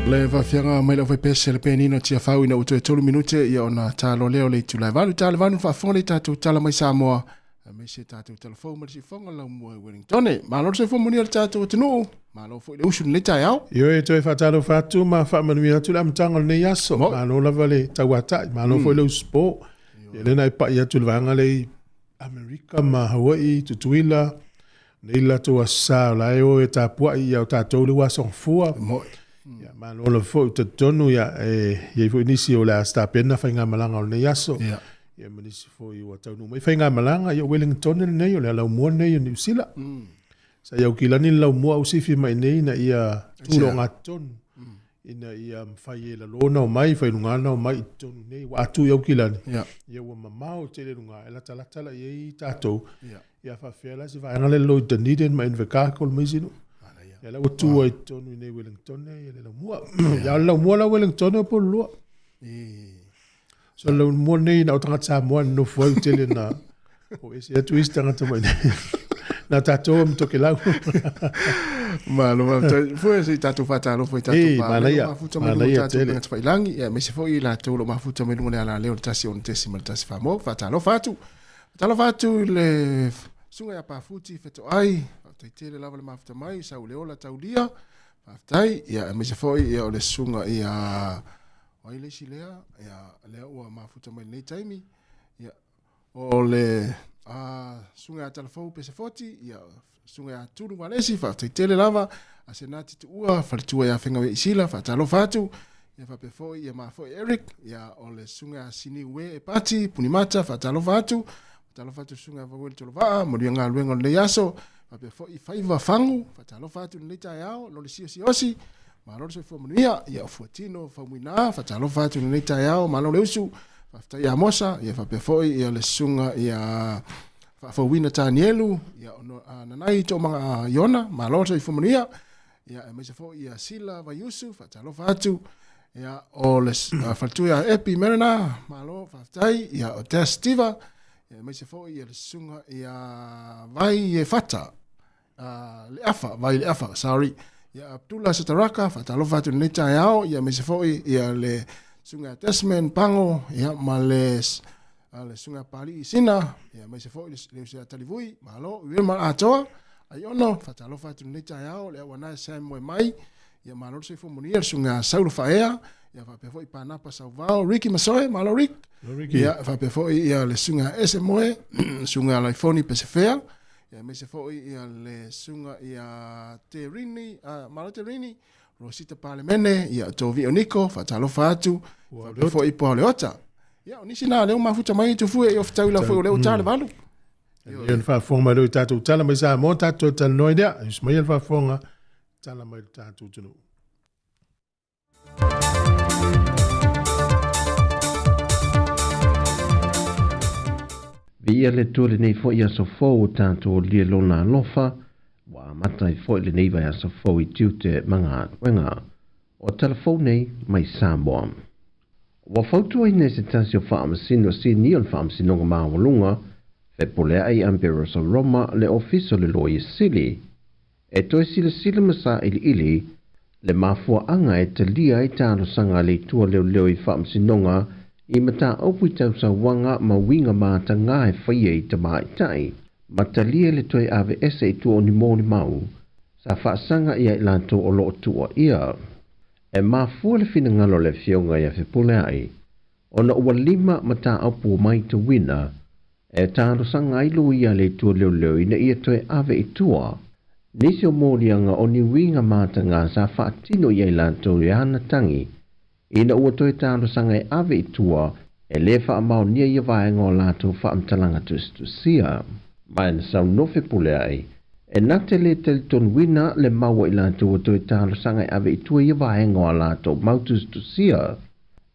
Le vaafiaga mai lau faipese le penina tiafau ina ua toe 3 minute ia ona talo lea o le itula e 8 ta le 8 faafofoga le tatou tala mai Samoa aemaise tatou talafou ma le siufofoga laumua i Wellington. Malo le soifua manuia le tatou atunuu, malo foi le usu i lenei taeao. Ioe, toe faatalofa atu ma faamanuia atu le amataga o lenei aso. Malo lava le tauatai, malo foi le usupo. Ia lea na e pai atu i le vaega lea i Amerika ma Hawaii, Tutuila, nei le latou aso sa o la e o e tapuai ia o tatou le ua aso gafua. Ia, malo lava foi, ou te talitonu ia, e i ai foi nisi o le a tapena faigamalaga o lenei aso. Ia ma nisi foi ua taunuu mai faigamalaga, ia o Wellington lenei, o le alaumua lenei o Niu Sila. Sa i Aukilani le laumua au sifi mai nei ina ia tulogatonu, ina ia mafai e lalo ona omai, fai luga ona omai i totonu nei. Ua atu i Aukilani, ia ua mamao tele luga, e latalata la i ai tatou. Ia faafefea la se vaega lea lalo i Dunedin ma Invercargill ma isi nuu. Ia la ua tu ai i totonu i nei Wellington ia le laumua. Ia o le laumua la Wellington o Upolu. So le laumua nei na o tagata Samoa e nofo ai tele na o ese atu isi tagata mai nei. Na tatou ma Tokelau. Malo faafetai. Foi se i tatou faatalofa i tatou Ei, pa. manaia, Mafuta mai luga manaia tatou tele. tagata failangi, ia aemaise foi i latou o lo o mafuta mai luga o le alaleo o le 1.6 Samoa. Faatalofa atu. Faatalofa atu i le susuga ia Pafuti Fetoai, faafetai tele lava le mafuta mai, Sauleola Taulia, faafetai, ia aemaise foi ia o le susuga ia o ai le isi lea, ia lea ua mafuta mai lenei taimi, ia o le susuga ia Talafou Pesefoti, ia susuga ia Tulu Valesi, faafetai tele lava, Asenati Tuua, faletua ia Fegauia Isila, faatalofa atu, ia faapea foi ia ma foi Eric, ia o le susuga ia Siniue Epati, Punimata, faatalofa atu, faatalofa atu susuga ia Vaueli Tolovaa, manuia galuega o lenei aso, faapea foi Faiva Fagu, faatalofa atu lenei taeao, lo le siosiosi, malo le soifua manuia, ia o Fuatino Faumuina, faatalofa atu lenei taeao, malo le usu, faafetai ia Mosa, ia faapea foi ia le susuga ia Faafouina Tanielu, ia ono Nanai Toomaga Iona, malo le soifua manuia, ia aemaise foi ia Sila Vaiusu, faatalofa atu, ia o le faletua ia Epi Merena, malo faafetai, ia o Des Stiva, ia aemaise foi ia le susuga ia Vai e Fata, le Afa, Vai le Afa, sorry, ia Abdullah Sataraka, faatalofa atu lenei taeao, ia aemaise foi ia le susuga ia Desmond Pango, ia ma le le susuga ia Palii Sina, ia aemaise foi le uso ia Talivui, malo, Wilma Atoa, Aiono, faatalofa atu lenei taeao, le auana e Sam Moe mai, ia malo le soifua manuia, le susuga ia Saulo Faea, ia faapea foi Panapa Sauvao, Ricky Masoe, malo Rick, ia faapea foi ia le susuga ia Ese Moe, susuga ia Laifoni Pesefea, ia aemaise foi ia le susuga ia Terini, malo Terini, Rosita Palemene, ia Tovi Oniko, faatalofa atu, faapea foi Poa o le Ota. Ia, o nisi na leo mafuta mai tufue i ofitau ila foi o leo tale valu. Ia le faafofoga mai lea i tatou tala mai Samoa, tatou talanoa i lea. Usu mai le faafofoga, tala mai le tatou atunuu. Viia le Atua lenei foi aso fou o tatou alia lona alofa, ua amata ai foi lenei vaiaso fou i tiute ma galuega. O tala fou nei mai Samoa. Ua fautuaina e se tasi o faamasino sinia o le Faamasinoga Maualuga, Fepuleai Amberoso Roma le Ofisa o le Loia Sili, e toe silasila ma sailiili le mafuaanga e talia ai talosaga a le Atua leoleo i Faamasinoga i mataupu i tausauaga ma uiga mataga e faia i tamaitai, ma talia le toe aveese i tua o ni molimau sa faasaga ia i latou o loo tuuaia. E mafua le finagalo o le afioga ia Fepuleai, ona ua 5 mataupu ua matauina e talosaga ai loia a le Atua leoleo ina ia toe ave i tua nisi o moliaga o ni uiga mataga sa faatino ia i latou e ana tagi, ina ua toe talosaga e ave i tua e le faamaonia ia vaega o latou faamatalaga tusitusia. Ma e na saunoa Fepuleai, e na te le talitonuina le maua i latou ua toe talosaga e ave i tua ia vaega o a latou mau tusitusia.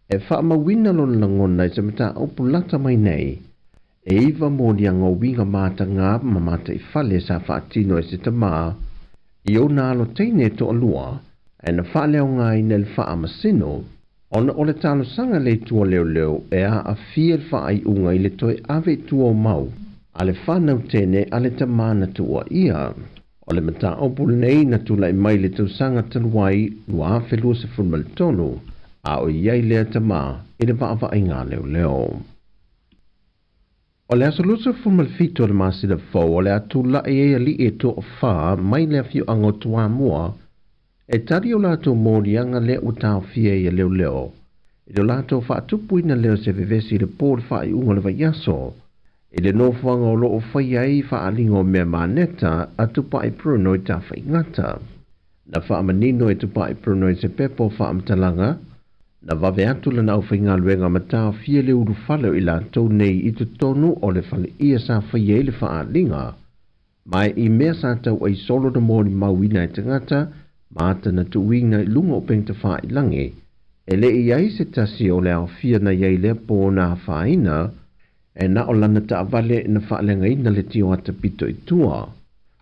E faamauina lona lagona i se mataupu lata mai nei, e 9 moliaga o uiga mataga ma mataifale sa faatino e se tamā i ona alo teine toalua, e na faaleaogaina le faamasino, ona o le talosaga le Atua leoleo e aafia le faaiuga i le toe ave i tua o mau a le fanau tene a le tamā na tuuaia. O le mataupu lenei na tulai mai i le tausaga talu ai 2023, a o i ai lea tama i le vaavaaiga a leoleo. O le aso 27 o le masina fou o le a tulai ai alii e toafa mai le afioaga o Toamua e tali o latou moliaga lea ua taofia ai e leoleo i lo latou faatupuina lea o se vevesi i le po o le faaiuga o le vaiaso i le nofoaga o lo o faia ai faaaliga o mea maneta a Tupai Bruno i Tafaigata. Na faamanino e Tupai Bruno i se pepa o faamatalaga, na vave atu lana aufaigaluega ma taofia le ulufale o i latou nei i totonu o le faleia sa faia ai le faaaliga, ma i mea sa tauai solo na molimauina e tagata ma ata na tuuina i luga o upegatafailagi, e le i ai se tasi o le aofia na i ai lea po na afaina, e na o lana taavale na faaleagaina le tioata pito i tua.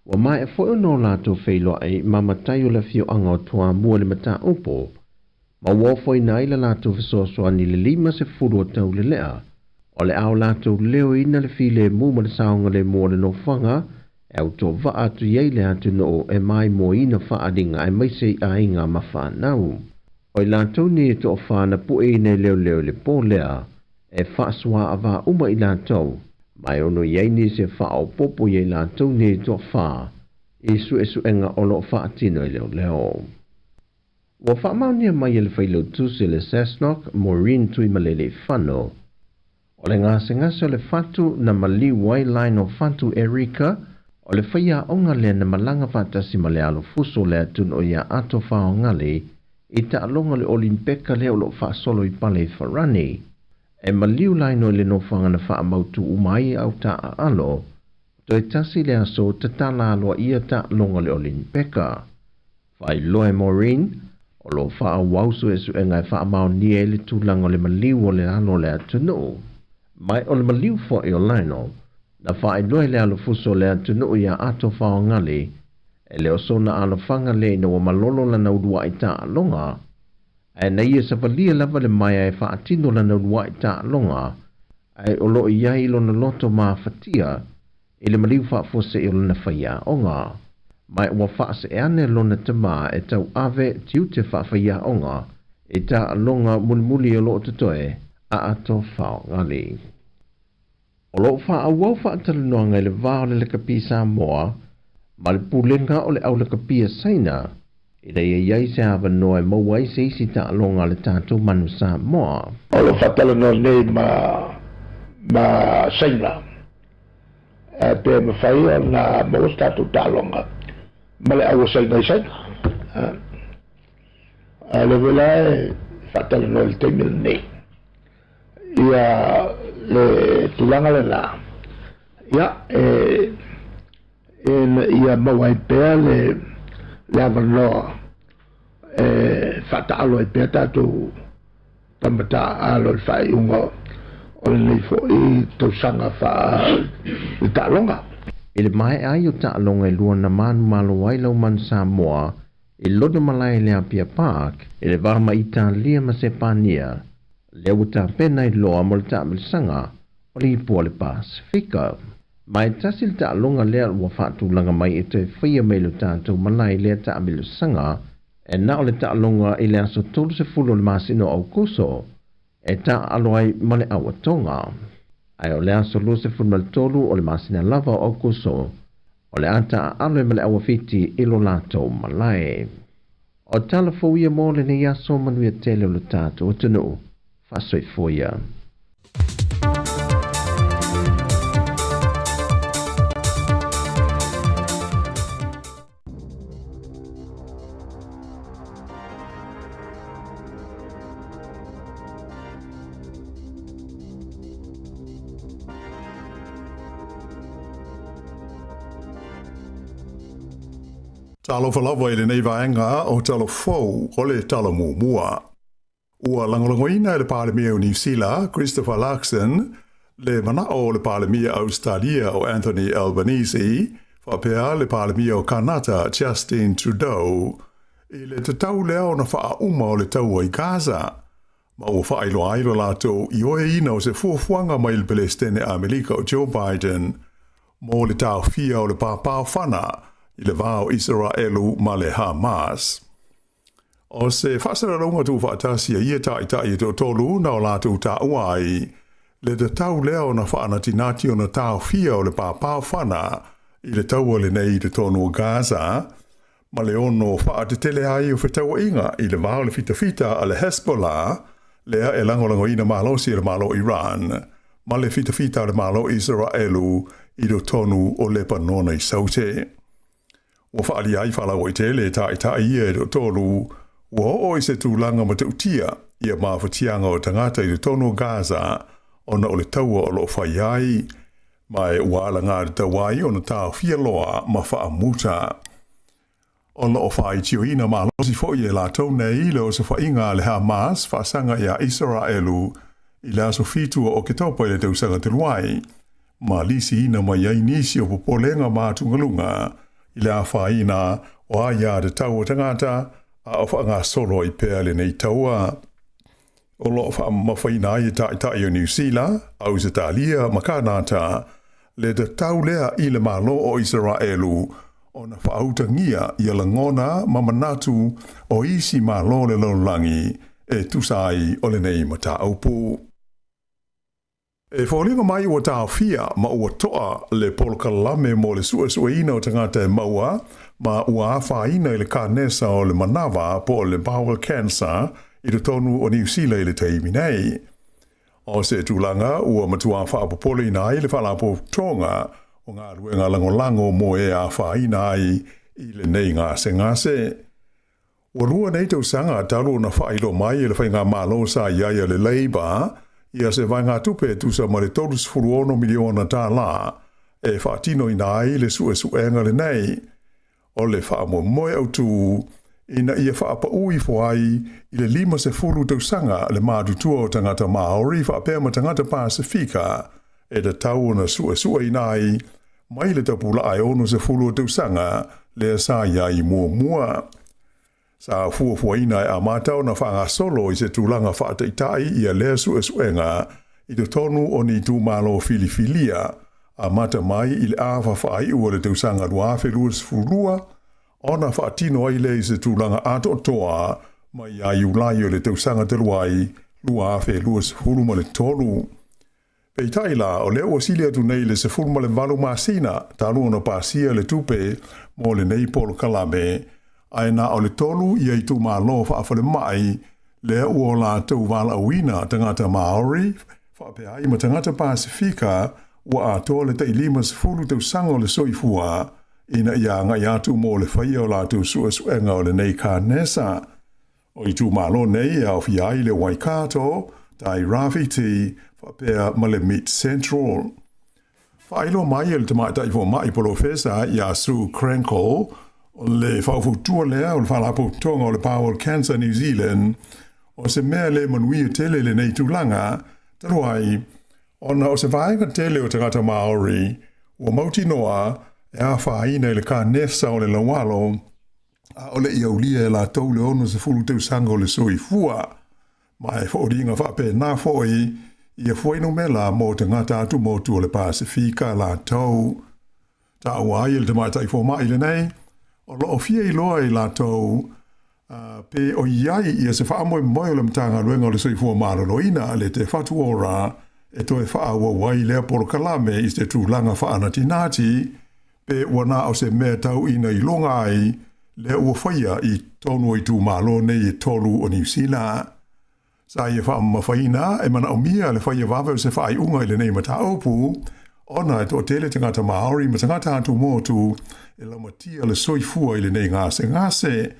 Ua maea foi ona o latou feiloai ma matai o le afioaga o Toamua i le mataupu, ma ua ofoina ai le latou fesoasoani i le 50 o taulelea, o le a o latou leoina le filemu ma le saogalemu o le nofoaga e autovaa atu i ai le atunuu e maimoaina faaaliga aemaise i aiga ma fanau. O i latou nei e toafa na pueina e leoleo i le po lea, e faasoaavaa uma i latou, ma e ono i ai nisi e faaopoopo i ai latou nei e toafa i suesuega o lo o faatino e leoleo. Ua faamaonia mai e le Failautusi o le SASNOC, Maureen Tuimaleleifano, o le gasegase o le fatu na maliu ai Lionel Fatu Erica, o le faiaoga lea na malaga faatasi ma le alofuso o le atunuu ia Ato Faogali i taaloga o le Olimpeka lea o lo o faasolo i pale i Farani. E maliu Lionel i le nofoaga na faamautu uma ai au taaalo, toe tasi le aso tatala aloaia taaloga o le Olimpeka. Faailoa e Maureen, o lo o faaauau suesuega e faamaonia ai le tulaga o le maliu o le alo o le atunuu. Ma o le maliu foi o Lionel, na faailoa i le alofuso o le atunuu ia Ato Faogali, e le o sona alofaga lea ina ua malolo lana uluai taaloga, ae na ia savalia lava le maea e faatino lana uluai taaloga, ae o lo o i ai lona loto mafatia i le maliu faafuasei o lana faiaoga. Ma ua faasee ane lona tama e tauave tiute faafaiaoga i taaloga mulimuli o lo o totoe a Ato Faogali. O lo o faaauau faatalanoaga i le va o le Lakapi Samoa ma le Pulega o le Au Lakapi a Saina ina ia i ai se avanoa e maua ai se isi taaloga a le tatou manu Samoa. O lo o faatalanoa nei ma ma Saina pe mafai ona maua se tatou taaloga ma le au a Saina i Saina. A o lea foi la e faatalanoa i le taimi lenei ia le tulaga lena, ia e ina ia maua ai pea le le avanoa e faataalo ai pea tatou tama taaalo i le faaiuga o lenei foi tausaga faa-le taaloga. I le maea ai o taaloga e lua na manumalo ai lau manu Samoa i lona malae i le Apia Park i le va ma Italia ma Sepania, lea ua tapena ai loa mo le taamilosaga o le ipu o le Pasefika. Ma e tasi le taaloga lea ua faatulaga mai e toe faia mai lo tatou malae i lea taamilosaga, e na o le taaloga i le aso 30 o le masina o Aokuso e taaalo ai ma le auatoga. Ae o le aso 23 o le masina lava o Aokuso, o le a taaalo ai ma le auawhiti i lo latou malae. O tala fou ia mo lenei aso manuia tele o lo tatou atunuu. Faasoifua ia. Talofa lava i lenei vaega o Tala Fou o le Tala Muamua. Ua lagolagoina e le Palemia o Niu Sila, Christopher Luxon, le manao o le Palemia Ausetalia o Anthony Albanese, faapea le Palemia o Kanata Justin Trudeau, i le tatau lea ona faauma o le taua i Gaza, ma ua faailoa ai lo latou ioeina o se fuafuaga mai le Pelesitene Amelika o Joe Biden mo le taofia o le pāpāofana i le va o Isaraelu ma le Hamas. O se faasalalauga tuufaatasi a ia taitai e toatolu na o latou taua ai le tatau lea ona faanatinati ona taofia o le papaofana i le taua lenei i totonu o Gaza ma le ono faatetele ai o fetauaiga i le va o le fitafita a le Hezbollah lea e lagolagoina malosi e le Malo o Iran ma le fitafita a le Malo o Isaraelu i totonu o Lepanona i Saute. Ua faaalia ai faalauaitele e taitai ia e toatolu ua oo i se tulaga matautia ia mafatiaga o tagata i totonu o Gaza ona o le taua o lo o fai ai, ma e ua alagatatau ai ona taofia loa ma faamuta. O lo o faaitioina malosi foi e latou nei le osofaiga a le Hamas faasaga iā Isaraelu i le aso 7 o Oketopa i le tausaga talu ai, ma lisiina mai ai nisi o popolega ma atugaluga i le afaina o aia tatau a tagata a o faagasolo ai pea lenei taua. O lo o faamamafaina ai e Taitai o Niu Sila, Ausetalia ma Kanata le tatau lea i le Malo o Isaraelu ona faautagia ia lagona ma manatu o isi Malo o le lalolagi e tusa ai o lenei mataupu. E foliga mai ua taofia ma ua toa le polokalame mo le suesueina o tagata e maua ma ua afaina i le kanesa o le manava po o le bowel cancer i totonu o Niu Sila i le taimi nei. O se tulaga ua matua faapopoleina ai le Faalapotopotoga o Galuega Lagolago mo e afaina ai i lenei gasegase. Ua lua nei tausaga talu ona faailoa mai e le faigamalo sa i ai a le Labour ia se vaegatupe e tusa ma le $36 miliona tala e faatinoina ai le suesuega lenei o le faamoemoe autu ina ia faapaū ifo ai i le 50 tausaga le matutua o tagata Māori faapea ma tagata Pasefika e tatau ona suesueina ai mai le tapulaa e 60 o tausaga lea sa i ai muamua. Sa fuafuaina e amata ona faagasolo i se tulaga faataitai ia lea suesuega i totonu o ni itumalo filifilia, amata mai i le afa faaiu o le tausaga 2022, ona faatino ai lea i se tulaga atoatoa mai ia Iulai o le tausaga talu ai 2023. Peitai la, o lea ua sili atu nei le 18 masina talu ona pasia le tupe mo lenei polokalame, ae na o le tolu ia itumalo faafalemai lea ua o latou valaauina tagata Māori faapea ai ma tagata Pasefika ua atoa le tai 50 tausaga o le soifua ina ia agai atu mo le faia o latou suesuega o lenei kanesa. O itumalo nei e aofia ai le Waikato, Tai Rāwhiti, faapea ma le Mid Central. Faailoa mai e le tamaitai fomai polofesa ia Sue Krenkel, o le faufautua lea o le Faalapotopotoga o le Bowel Cancer New Zealand, o se mea le manuia tele lenei tulaga, talu ai, ona o se vaega tele o tagata Māori ua mautinoa e afaina i le kanesa o le laualo, ʻaʻole i aulia e latou le 60 tausaga o le soifua, ma e foliga faapena foi ia fuainumera mo tagata atumotu o le Pasefika latou. Taua ai e le tamaitai fomai lenei, o lo o fia iloa i latou pe o i ai ia se faamoemoe o le Matagaluega o le Soifua Maloloina le Te Whatu Ora e toe faaauau ai lea polokalame i se tulaga faanatinati Pe ua na o se mea tau ina iloga ai lea ua faia i totonu o itumalo nei e tolu o Niu Sila. Sa ia faamamafaina e manaomia le faia vave o se faaiuga i lenei mataupu, ona e toatele tagata Māori ma tagata atumotu e laumatia le soifua i lenei gasegase,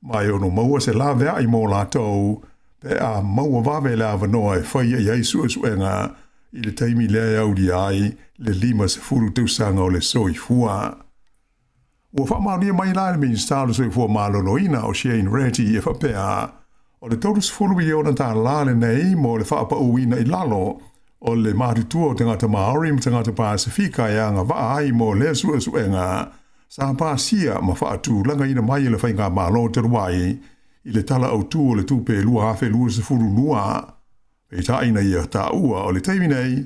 ma e ono maua se laveai mō latou pe a maua vave le avanoa e faia i ai suesuega i le taimi lea e aulia ai le 50 tausaga o le soifua. Ua faamaonia mai la e le Minisita o le Soifua Maloloina o Shane Reti e faapea, o le $30 miliona tālā lenei mo le faapauina i lalo o le matutua o tagata Māori ma tagata Pasefika e agavaa ai mo lea suesuega sa pasia ma faatulagaina mai e le Faigamalo talu ai i le Tala Autu o le Tupe 2022. Peitai ina ia taua o le taimi nei,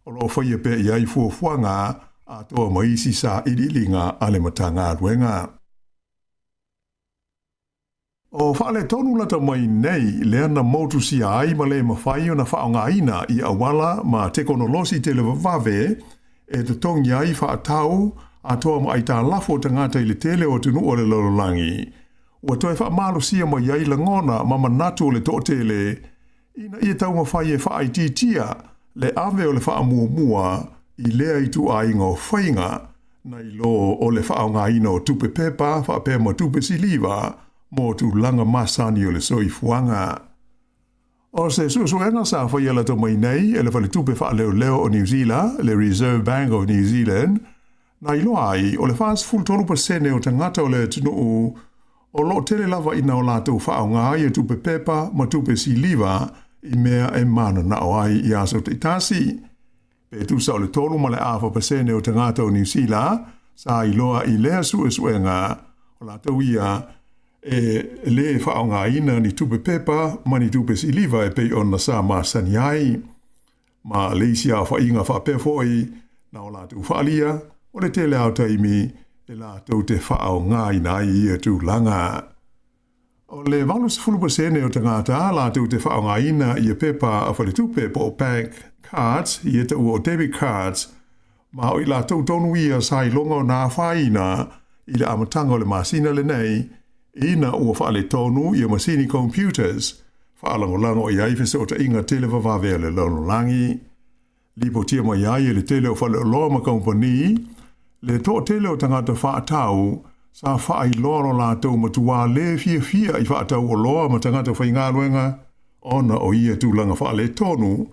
o lo o faia pea i ai fuafuaga atoa ma isi sailiiliga a le Matagaluega. O faaletonu lata mai nei lea na motusia ai ma le mafai ona faaaogaina i auala ma tekonolosi televavave e totogi ai faatau atoa ma aitalafu o tagata i le tele o atunuu o le lalolagi, ua toe faamalosia mai ai lagona ma manatu o le toatele ina ia taumafai e faaitiitia le ave o le faamuamua i lea ituaiga o faiga nai lo o le faaaogaina o tupe pepa faapea ma tupe siliva mo tulaga masani o le soifuaga. O se suesuega sa faia lata mai nei e le Faletupe Faaleoleo o Niu Sila, le Reserve Bank of New Zealand, na iloa ai o le 43% o tagata o le atunuu o lo o tele lava ina o latou faaaoga ia tupe pepa ma tupe siliva i mea e mananao ai i aso taitasi. Pe tusa o le 3.4% o tagata o Niu Sila sa iloa i lea suesuega o latou ia e lē faaaogaina ni tupe pepa ma ni tupe siliva e pei ona sa masani ai. Ma le isi aofaiga faapea foi na o latou faaalia, o le tele lava o taimi e latou te faaaogaina ai ia tulaga. O le 80% o tagata latou te faaaogaina ia pepa a faletupe po o bank cards, ia taua o debit cards, ma o i latou tonu ia sa iloga ona afaina i le amataga o le masina lenei, ina ua faaletonu ia masini computers faalagolago i ai fesootaiga televavave a le lalolagi. Lipotia mai ai e le tele o faleoloa ma kamupani, le toatele o tagata faatau sa faailoa lo latou matuā lē fiafia i faatau oloa ma tagata faigaluega ona o ia tulaga faaletonu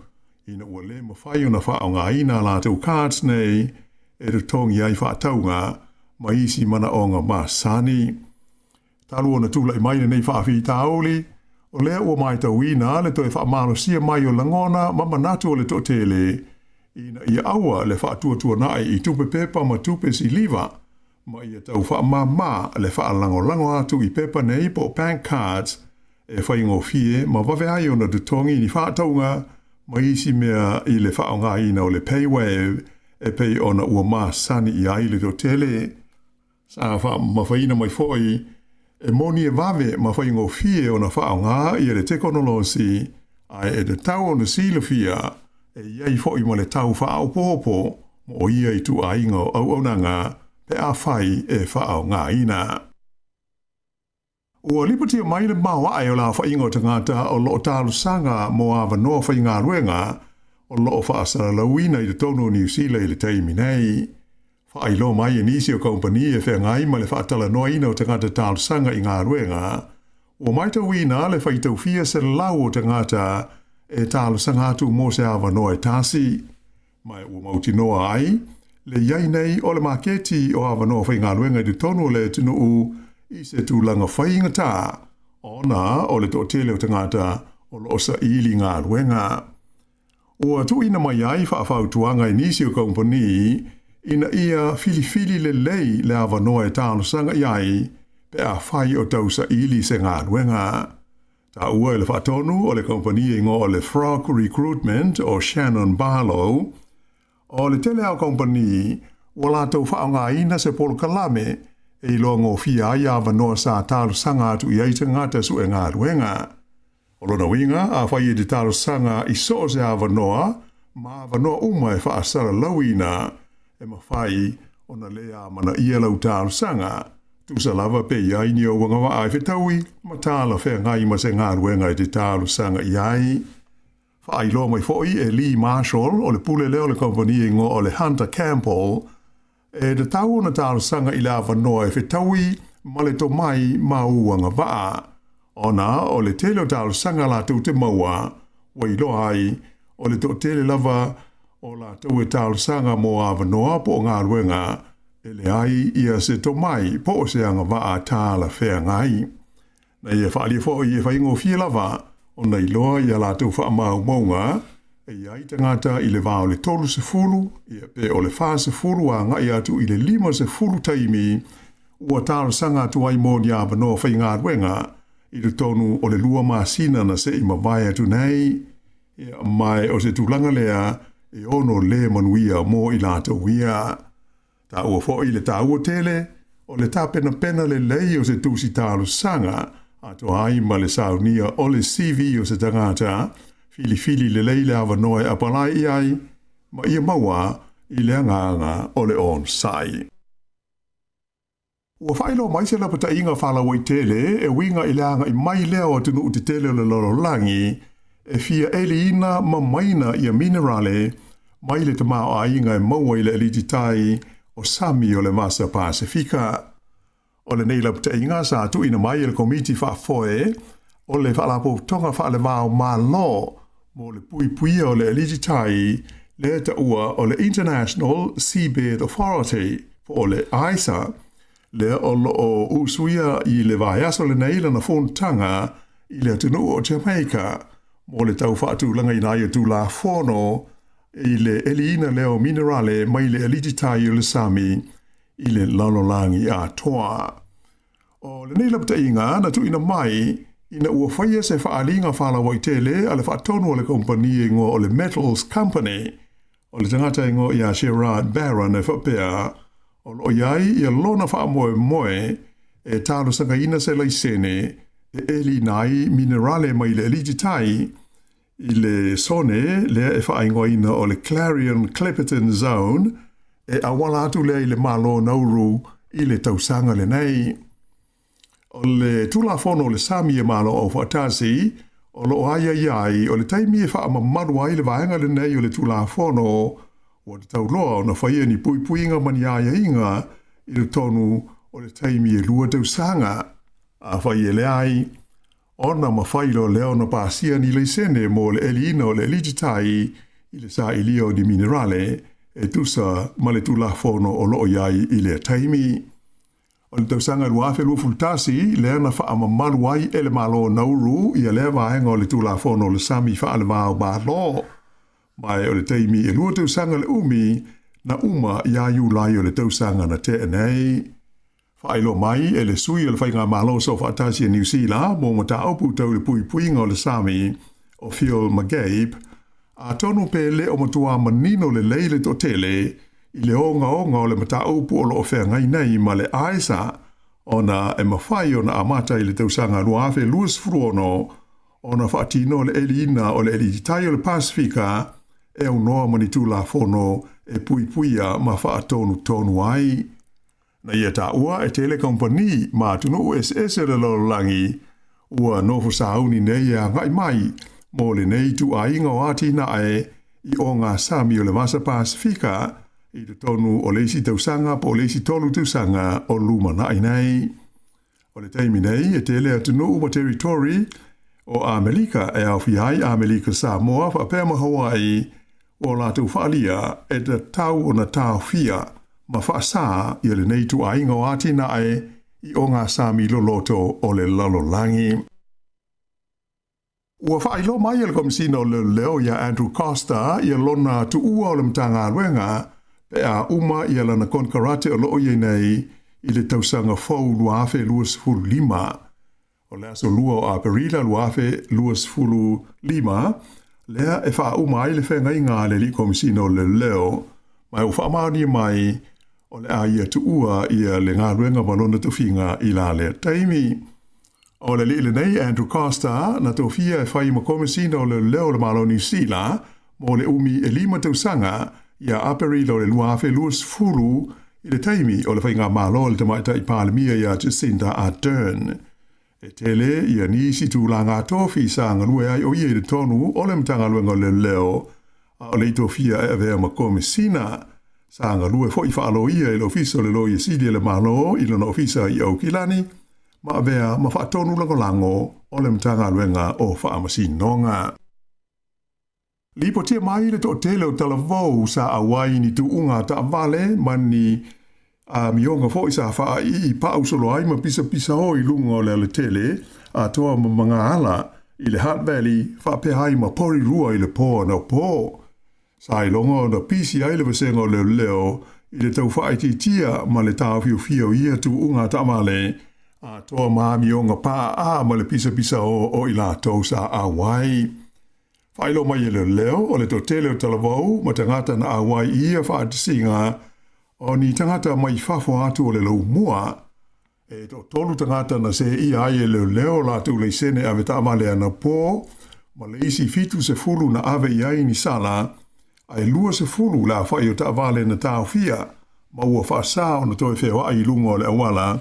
ina ua le mafai ona faaaogaina a latou cards nei e totogi ai faatauga ma isi manaoga masani. Talu ona tulai mai lenei faafitauli, o lea ua matauina le toe faamalosia mai o lagona ma manatu o le toatele ina ia aua le faatuatuanai i tupe pepa ma tupe siliva ma ia tau faamama le faalagolago atu i pepa nei po o bank cards e faigofie ma vave ai ona totogi ni faatauga ma isi mea i le faaaogaina o le paywave e pei ona ua masani i ai le toatele. Sa faamamafaina mai foi e moni e vave ma faigofie ona faaaoga ia le tekonolosi, ae e tatau ona silafia e i ai foi ma le tau faaopoopo mo ia ituaiga o auaunaga pe afai e faaaogaina. Ua lipotia mai le maoae o le aofaiga o tagata o lo o talosaga mo avanoa faigaluega o lo o faasalalauina i totonu o Niu Sila i le taimi nei. Faailoa mai e nisi o kamupani e feagai ma le faatalanoaina o tagata talosaga i galuega, ua matauina le faitau fia selau o tagata e talosaga atu mo se avanoa e tasi. Ma ua mautinoa ai le i ai nei o le maketi o avanoa faigaluega i totonu o le atunuu i se tulaga faigata ona o le toatele o tagata o lo o saili galuega. Ua tuuina mai ai faafautuaga i nisi o kamupani ina ia filifili lelei le avanoa e talosaga i ai pe afai o tau saili se galuega. Taua e le faatonu o le kamupani e igoa o le Frog Recruitment o Shannon Barlow, o le tele lava o kamupani ua latou faaaogaina se polokalame e iloa gofie ai avanoa sa talosaga atu i ai tagata sue galuega. O lona uiga, afai e te talosaga i so o se avanoa ma avanoa uma e faasalalauina, e mafai ona lē amanaia lau talosaga, tusa lava pe i ai ni ou agavaa e fetaui ma talafeagai ma se galuega e te talosaga i ai. Faailoa mai foi e Lee Marshall o le pule lea o le kamupani e igoa o le Hunter Campbell, e tatau ona talosaga i le avanoa e fetaui ma le tomai ma ou agavaa, ona o le tele o talosaga latou te maua, ua iloa ai o le toatele lava o latou e talosaga mo avanoa po o galuega e leai ia se tomai po o se agavaa talafeagai. Na ia faaalia foi e faigofie lava ona iloa i a latou faamaumauga e i ai tagata i le va o le 30 ia pe o le 40 agai atu i le 50 taimi ua talosaga atu ai mo ni avanoa faigaluega i totonu o le 2 masina na se i mavae atu nei, ia, ma o se tulaga lea e ono lē manuia mo i latou ia. Taua foʻi le tāua tele o le tapenapena lelei o se tusi talosaga atoa ai ma le saunia o le CV o se tagata filifili lelei le avanoa e apalai i ai ma ia maua i le agaga o le onosai. Ua faailoa mai se lapataiga faalauaitele e uiga i le agai mai lea o atunuu tetele o le lalolagi e fia eliina ma maina ia minerale mai le tamaoaiga e maua i le alititai o sami o le Vasa Pasefika. O lenei lapataiga sa tuuina mai e le Komiti Faafoe o le Faalapotopotoga Faale-va o Malo mo le Puipuia o le Alititai lea e taua o le International Seabed Authority po o le ISA, lea o lo o usuia i le vaiaso lenei lana fonotaga i le atunuu o Jamaica mo le tau faatulagaina ai o Tulafono i le eliina lea o minerale mai le alititai o le sami i le lalolagi atoa. O lenei lapataiga na tuuina mai ina ua faia se faaaliga faalauaitele a le faatonu a le kamupani e igoa o le Metals Company o le tagata e igoa ia Gerard Barron e faapea o lo o i ai ia lona faamoemoe e talosagaina se laisene e eliina ai minerale mai le alititai i le sone lea e faaigoaina o le Clarion Clipperton Zone e auala atu lea i le Malo o Nauru i le tausaga lenei. O le Tulafono o le Sami e Malo Aufaatasi o lo o aiaia ai o le taimi e faamamalu ai le vaega lenei o le Tulafono ua tatau loa ona faia ni puipuiga ma ni aiaiga i totonu o le taimi e 2 tausaga. Afai e leai, ona mafai loa lea ona pasia ni laisene mo le eliina o le alititai i le sailia o ni minerale e tusa ma le Tulafono o lo o i ai i lea taimi. O le tausaga 2021 lea na faamamalu ai e le Malo o Nauru ia lea vaega o le Tulafono o le Sami Faale-va o Malo, ma o le taimi e 2 tausaga le umi na uma ia Iulai o le tausaga na tea nei. Faailoa mai e le sui o le Faigamalo Soofaatasi a Niu Sila mo mataupu tau le puipuiga o le sami o Phil McGabe, atonu pe le o matua manino lelei le toatele i le ogaoga o le mataupu o lo o feagai nei ma le ISA ona e mafai ona amata i le tausaga 2026 ona faatino le eliina o le alititai o le Pasefika e aunoa ma ni Tulafono e puipuia ma faatonutonu ai. Na ia taua e tele kamupani ma atunuu eseese o le lalolagi ua nofo sauni nei e agai mai mo lenei ituaiga o atinae i ogasami o le Vasa Pasefika i totonu o le isi tausaga po o le isi 3 tausaga o lumanai nei. O le taimi nei e tele atunuu ma territory o Amelika e aofia ai Amelika Samoa faapea ma Hawaii ua latou faaalia e tatau ona taofia ma faasā ia lenei ituaiga o atinae i ogasami loloto o le lalolagi. Ua faailoa mai e le Komesina o Leoleo ia Andrew Costa ia lona tuua o le Matagaluega pe a uma ia lana konekarate o lo o i ai nei i le tausaga fou 2025. O le aso 2 o Aperila 2025 lea e faauma ai le feagaiga a le Alii Komesina o Leoleo, ma ua faamaonia mai o le a ia tuua ia le galuega ma lona tofiga i la lea taimi. O le alii lenei Andrew Costa na tofia e fai ma Komesina o Leoleo o le Malo o Niu Sila mo le umi e 5 tausaga ia Aperila o le 2020 i le taimi o le faigamalo a le Tamaitai Palemia ia Jacinda Ardern. E tele ia nisi tulaga tofi sa galue ai o ia i totonu o le Matagaluega o Leoleo a o le i tofia e avea ma Komesina. Sa galue foi faaloia i le Ofisa o le Loia Sili a le Malo i lona ofisa i Aukilani ma avea ma faatonu lagolago o le Matagaluega o Faamasinoga. Lipotia mai le toatele o talavou sa auai ni tuuga taavale ma ni amioga foi sa faaii paausolo ai ma pisapisa o i luga o le alatele atoa ma magaala i le Hutt Valley faapea ai ma Porirua i le po anapo. Sa iloga ona pisi ai le vasega o leoleo i le tau faaitiitia ma le taofiofia o ia tuuga taavale atoa ma amioga paa ma le pisapisa o i latou sa auai. Faailoa mai e leoleo o le toatele o talavou ma tagata na auai i ia faatasiga o ni tagata mai fafo atu o le laumua. E toatolu tagata na seeia ai e leoleo latou laisene avetaavale anapo, ma le isi 70 na ave i ai ni sala, ae 20 le aofai o taavale na taofia ma ua faasā ona toe feoai i luga o le auala.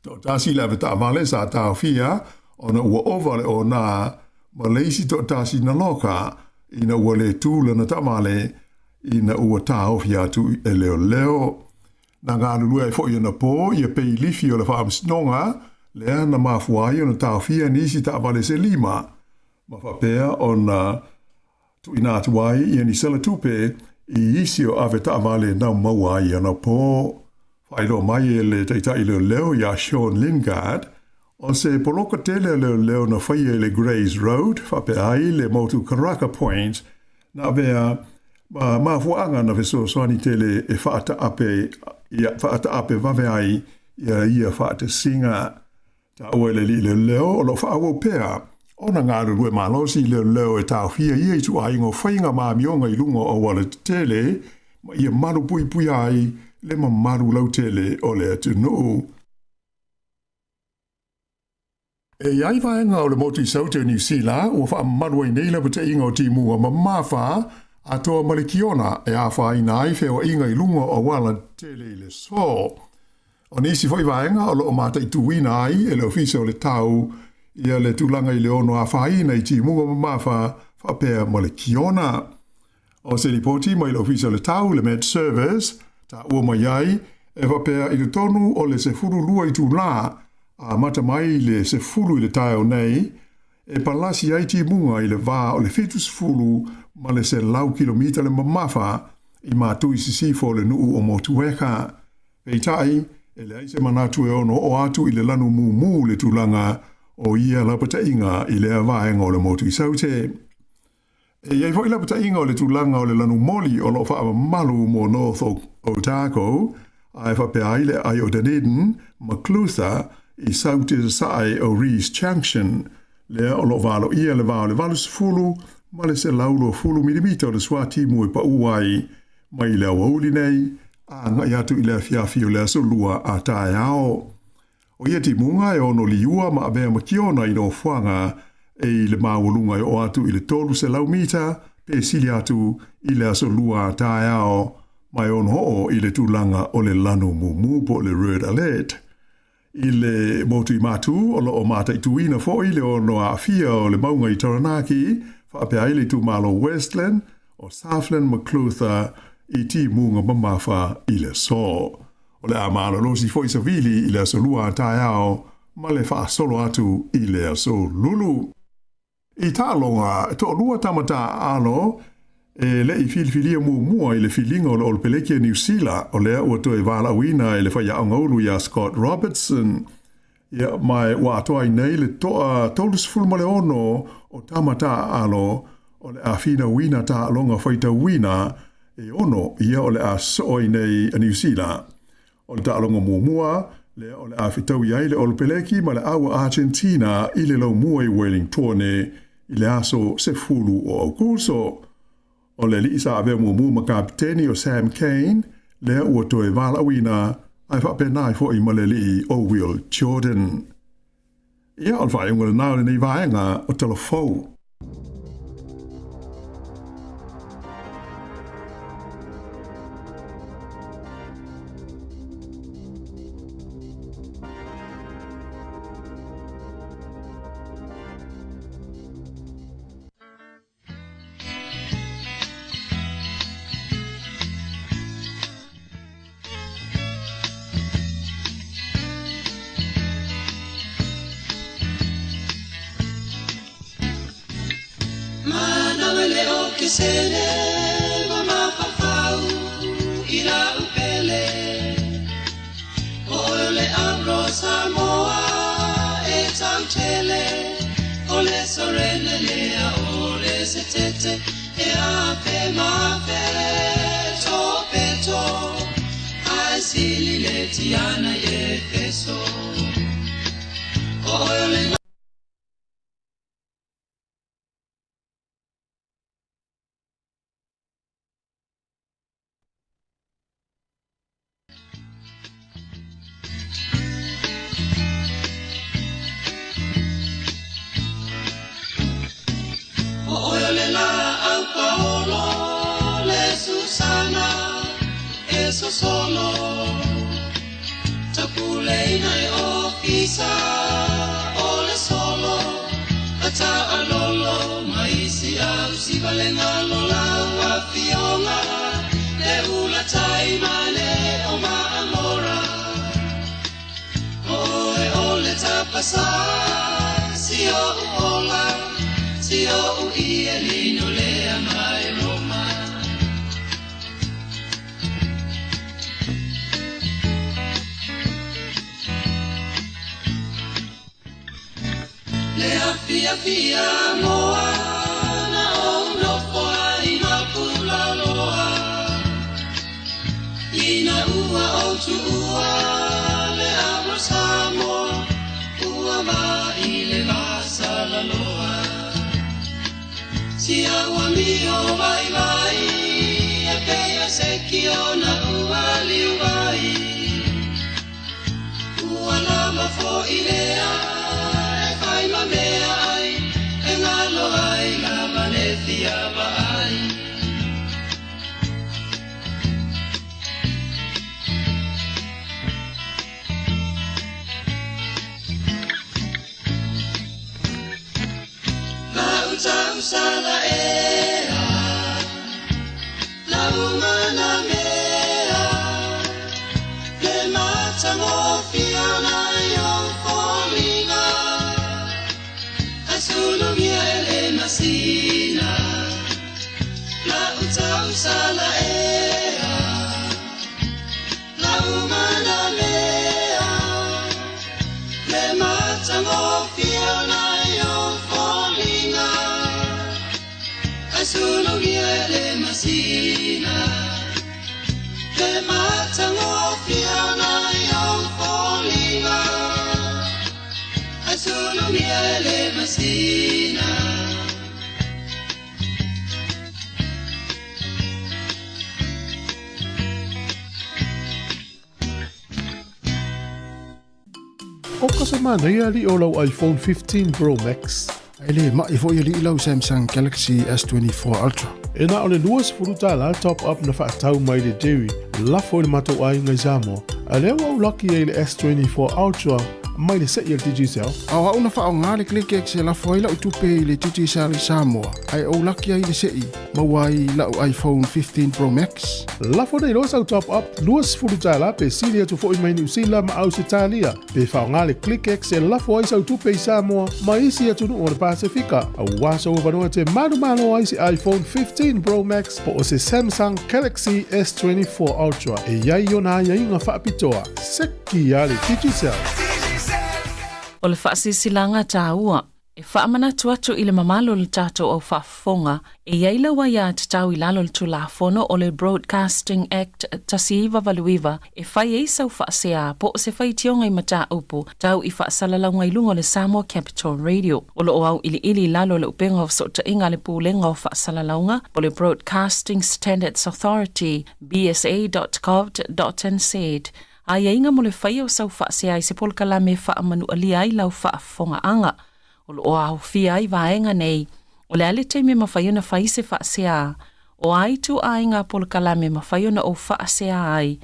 Toatasi le avetaavale sa taofia ona ua ova le onā, ma le isi toatasi na loka ina ua le tū lana taavale ina ua taofi atu e leoleo. Na galulue ai foi anapo ia peilifi o le faamasinoga lea na mafua ai ona taofia nisi taavale se lima, ma faapea ona tuuina atu ai ia ni sala tupe i isi o avetaavale na maua ai anapo. Faailoa mai e le taitai leoleo ia Sean Lingard, o se poloka tele a leoleo na faia i le Greys Road faapea ai le motu Karaka Point na avea ma mafuaaga na fesoasoani tele e faataape ia faataape vave ai ia ia faatasiga. Taua e le alii leoleo o lo o faaauau pea ona galulue malosi leoleo e taofia ia ituaiga o faiga ma amioga i luga o auala tetele ma ia malupuipuia ai le mamalu lautele o le atunuu. E i ai vaega o le motu i Saute o Niu Sila ua faamamalu ai nei lapataiga o timuga mamafa atoa ma le kiona e afaina ai feoaiga i luga o auala tetele i le aso. O nisi foi vaega o lo o mataituina ai e le Ofisa o le Tau ia le tulaga i le ono afaina i timuga mamafa faapea ma le kiona. O se lipoti mai le Ofisa o le Tau, le Met Service, taua mai ai, e faapea i totonu o le 12 itulā, amata mai i le 10 i le taeao nei, e palasi ai timuga i le va o le 70 ma le 100 kilomita le mamafa i matu i sisifo o le nuu o Motueka. Peitai, e leai se manatu e ono oo atu i le lanu mumu le tulaga o ia lapataiga i lea vaega o le motu i Saute. E i ai foi lapataiga o le tulaga o le lanu moli o lo o faamamalu mo North Otago, ae faapea ai le aai o Dunedin ma Clutha i Saute Sasae o Rees Junction, lea o lo o valoia le va o le 80 ma le 120 milimita o le suatimu e pau ai mai le aoauli nei a agai atu i le afiafi o le Aso Lua a taeao. O ia timuga e ono liua ma avea ma kiona i nofoaga e i le maualuga e oo atu i le 300 mita pe sili atu i le Aso Lua a taeao ma e ono oo i le tulaga o le lanu mumu po o le red alert. I le motu i Matū, o lo o mataituina foi le ono aafia o le mauga i Taranaki, faapea ai le itumalo Westland, o Southland ma Clutha i timuga mamafa i le aso. O le a malolosi foi savili i le aso lua a taeao ma le faasolo atu i le aso lulu. I taaloga, e toalua tama taaalo e le i filifilia muamua i le filiga o le Olopeleki a Niu Sila, o lea ua toe valaauina e le faiaoga ulu ia Scott Robertson. Ia, ma ua atoa ai nei le toa 36 o tama taaalo o le a finauina taaloga faitauina e ono ia o le a soo ai nei a Niu Sila. O le taaloga muamua, lea o le a fetaui ai le Olopeleki ma le aua Argentina i le laumua i Wellingtone i le aso 10 o Aokuso. O le alii sa avea muamua ma kapiteni o Sam Cane, lea ua toe valaauina, ae faapena ai foi ma le alii o Will Jordan. Ia, o le faaiuga lena o lenei vaega o Tala Fou. ina e ofisa o le solo ata alolo mai si au si valenga lola wa fionga le ula tai mane o ma amora o e o le tapasa si o ola si o i e lino le mai Roma. Le afia fia moa na o no foa i mapula loa ina ua o tuua le amo Samoa ua va i le vasala loa si aua mio vai vai e peia se kiona ua liu vai ua lava fo i lea e fai ma mea ai e ngalo ai lava le fia vaai. La utausala ea la umana mea le matagofia na yo foliga asulugia ele masina la utausala ea la umana mea le matagofia na yo foliga asulugia ele masina le matagofia na yo foliga asulugia ele masina. O ka sa mana ia li o lau iPhone 15 Pro Max. Ai le mai foi ali lau Samsung Galaxy S24 Ultra. E na o le $20 top up na whaatau mai le Jerry. Lafo i le matou ai ngai Samoa. A lea ua ulaki ai le S24 Ultra mai le sei al Digicel. Au au na whaonga le KlickEx e lafo ai lau tupe i le Digicel i Samoa. Ai o laki ai le sei, maua ai lau iPhone 15 Pro Max. Lafo nei loa sau top up $20 pe sili atu foi mai New Zealand ma Ausitalia. Pe whaonga le KlickEx e lafo ai sau tupe i Samoa ma isi atunuu o le Pasifika. Au waso ua vanua te manumalo ai se iPhone 15 Pro Max po o se Samsung Galaxy S24 Ultra. E iai ona aiaiga faapitoa. Seki ia le Digicel. O le faasisilāga tāua e faamanatu atu i le mamalo o le tatou au faafofoga e iai lau aiā tatau i lalo o le Tulafono o le Broadcasting Act 1989 e fai ai sau faaseā po o se faitioga i mataupu tau i faasalalauga i luga o le Samoa Capital Radio. O loo au iliili i lalo o le upega o fesootaiga a le Pulega o Faasalalauga po le Broadcasting Standards Authority bsa.gov.nz. Aiaiga mo le faia o sau faasea i se polokalame faamanualia ai lau faafofogaaga. O loo aofia ai vaega nei. O le a le taimi e mafai ona fai se faasea. O ai tuaiga polokalame mafai ona ou faasea ai.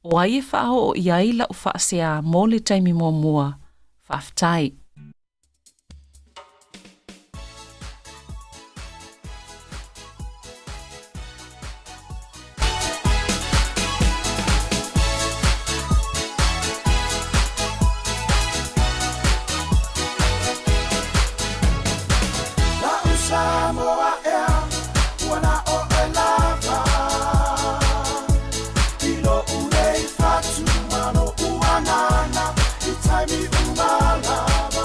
O ai e faaoo i ai lau faasea mo le taimi muamua. Faafetai. La Samoa ea ua na o e lava i lo ulei fatu ma lo uanana i taimi uma lava.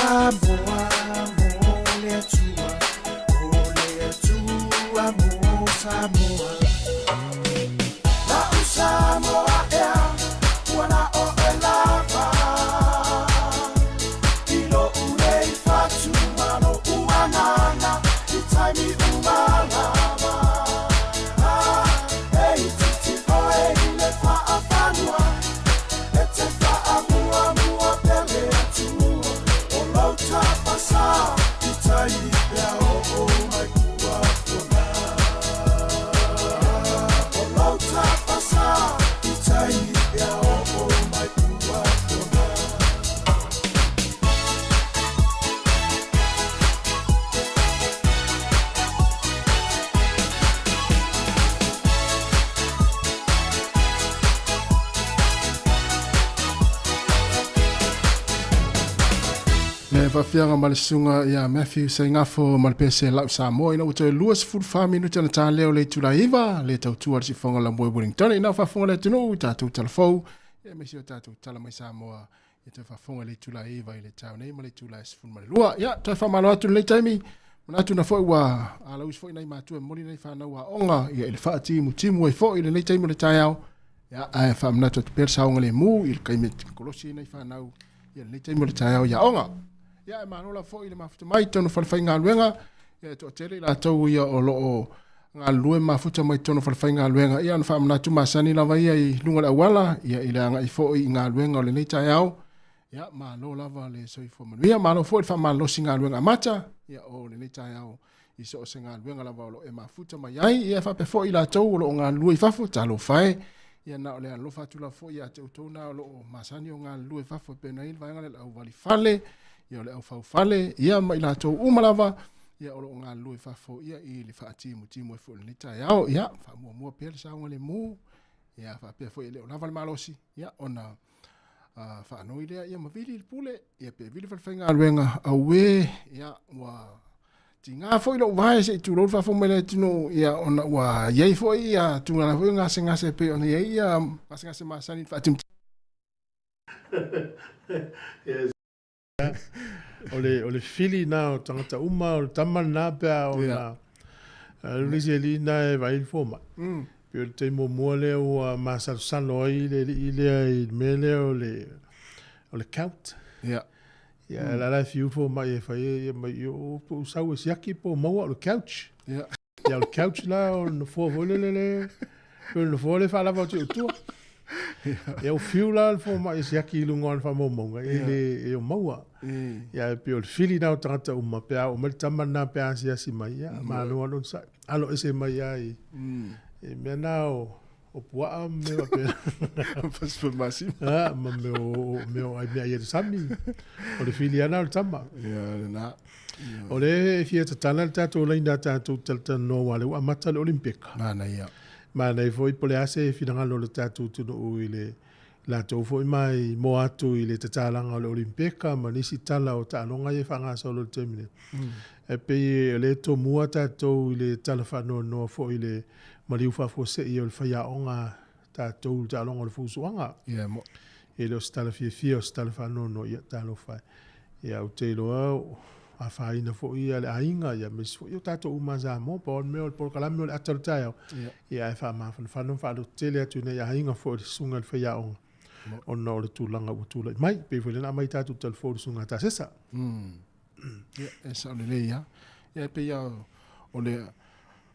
Samoa mo le Atua, o le Atua mo Samoa. La'u Samoa ea, ua na oe lava. I lo'u nei fatu ma lo'u agaga, i taimi uma lava. Ah, e itiiti oe i le faafanua, e te faamuamua pea le Atua. O lou tapasā i tai pea oo mai tua pona. O lou tapasā i tai pea oo mai tua pona. Le faafiaga ma le susuga ia Matthew Saigafo ma le pese lau Samoa ina ua toe 24 minute ona ta lea o le itula 9 le tautua le sifoga la moe Wellington ina faafofoga le atunuu i tatou talafou ia aemaise o tatou tala mai Samoa ia toe faafofoga i le itula 9 i le taeao nei ma le itula 12. Ia toe faamalo atu i lenei taimi manatu na foi ua alausi foi nai matua e momoli nai fanau aoga ia i le faatimutimu ai foi i lenei taimi o le taeao. Ia ae faamanatu atu pea le saogalemu i le taimi e kolosi ai nai fanau ia lenei taimi o le taeao i aoga. Ia e malo lava foi i le mafuta mai totonu o falefaigaluega, ia e toatele i latou ia o loo galulue mafuta mai totonu o falefaigaluega, ia ona faamanatu masani lava ia i luga o le auala, ia i le agai foi i galuega o lenei taeao. Ia malo lava le soifua manuia, malo foi le faamalolosi galuega amata, ia o lenei taeao i so o se galuega lava o lo o e mafuta mai ai, ia faapea foi i latou o lo o galulue i fafo, talofa e, ia na o le alofa atu lava foi ia te outou na o lo o masani o galulue i fafo, e pei ona i ai le vaega lea o le auvalifale, ia o le aufaufale, ia ma i latou uma lava, ia o lo o galulue i fafo, ia i le faatimutimu ai foi o lenei taeao, ia faamuamua pea le saogalemu, ia faapea foi e le o lava le malosi, ia ona faanoi lea ia ma vili le pule, ia pe vili falefaigaluega, auē, ia ua tiga foi lou vae se i tulou le faafofoga mai le atunuu, ia ona ua i ai foi ia tulaga foi gasegase e pei ona i ai ia gasegase masani i le faatimutimu. O le, o le fili na o tagata uma, o le tama lena pe a ona alu le isi alii na e vaai le fomai. Pei o le taimi muamua lea ua masalosalo ai le alii lea i le mea lea o le, o le gout. Ia, la la e fiu le fomai e fai ai, ia mai, o po o sau e siaki po o maua o le couch. Ia o le couch la o le nofoa foi lele le, pei o le nofoa lea e faalava atu i tua. Ia ua fiu la le fomai e siaki i luga o ana faamaumauga, e le e o maua. Ia e pei o le fili lena o tagata uma, pe a oo mai le tama lena pe a asiasi mai, ia malo lava le onosai. Alo ese mai lava i, i mea na o, o puaa ma mea faapena. Fasifa masima. Ah, ma mea o, mea o ai mea ai e le sami. O le fili lava lena o le tama. Ia, lena. O lea e fia tatala le tatou laina a tatou talatalanoa aua o lea ua amata le Olimpeka. Manaia. Manaia foi po o le a se finagalo o le tatou atunuu i le latou foi mai moa atu i le tatalaga o le Olimpeka ma nisi tala o taaloga ia e faagasolo i le taimi nei. E pei o lea e tomua tatou i le tala faanoanoa foi i le maliu faafuasei o le faiaoga tatou i le taaloga o le fusuaga. Ia mo. E le o se tala fiafia, o se tala faanoanoa, ia talofa e. Ia ou te iloa o afaina foi ia le aiga, ia aemaise foi o tatou uma a Samoa, pau lava le mea o le polokalame o le ata o le taeao, ia ae faamafanafana ma faalototele atu i nai aiga foi o le susuga i le faiaoga, ona o le tulaga ua tulai mai. Pei foi lea na aumai tatou talafou i le susuga a Tasesa. Ia, e sao lelei lava. Ia e pei lava o le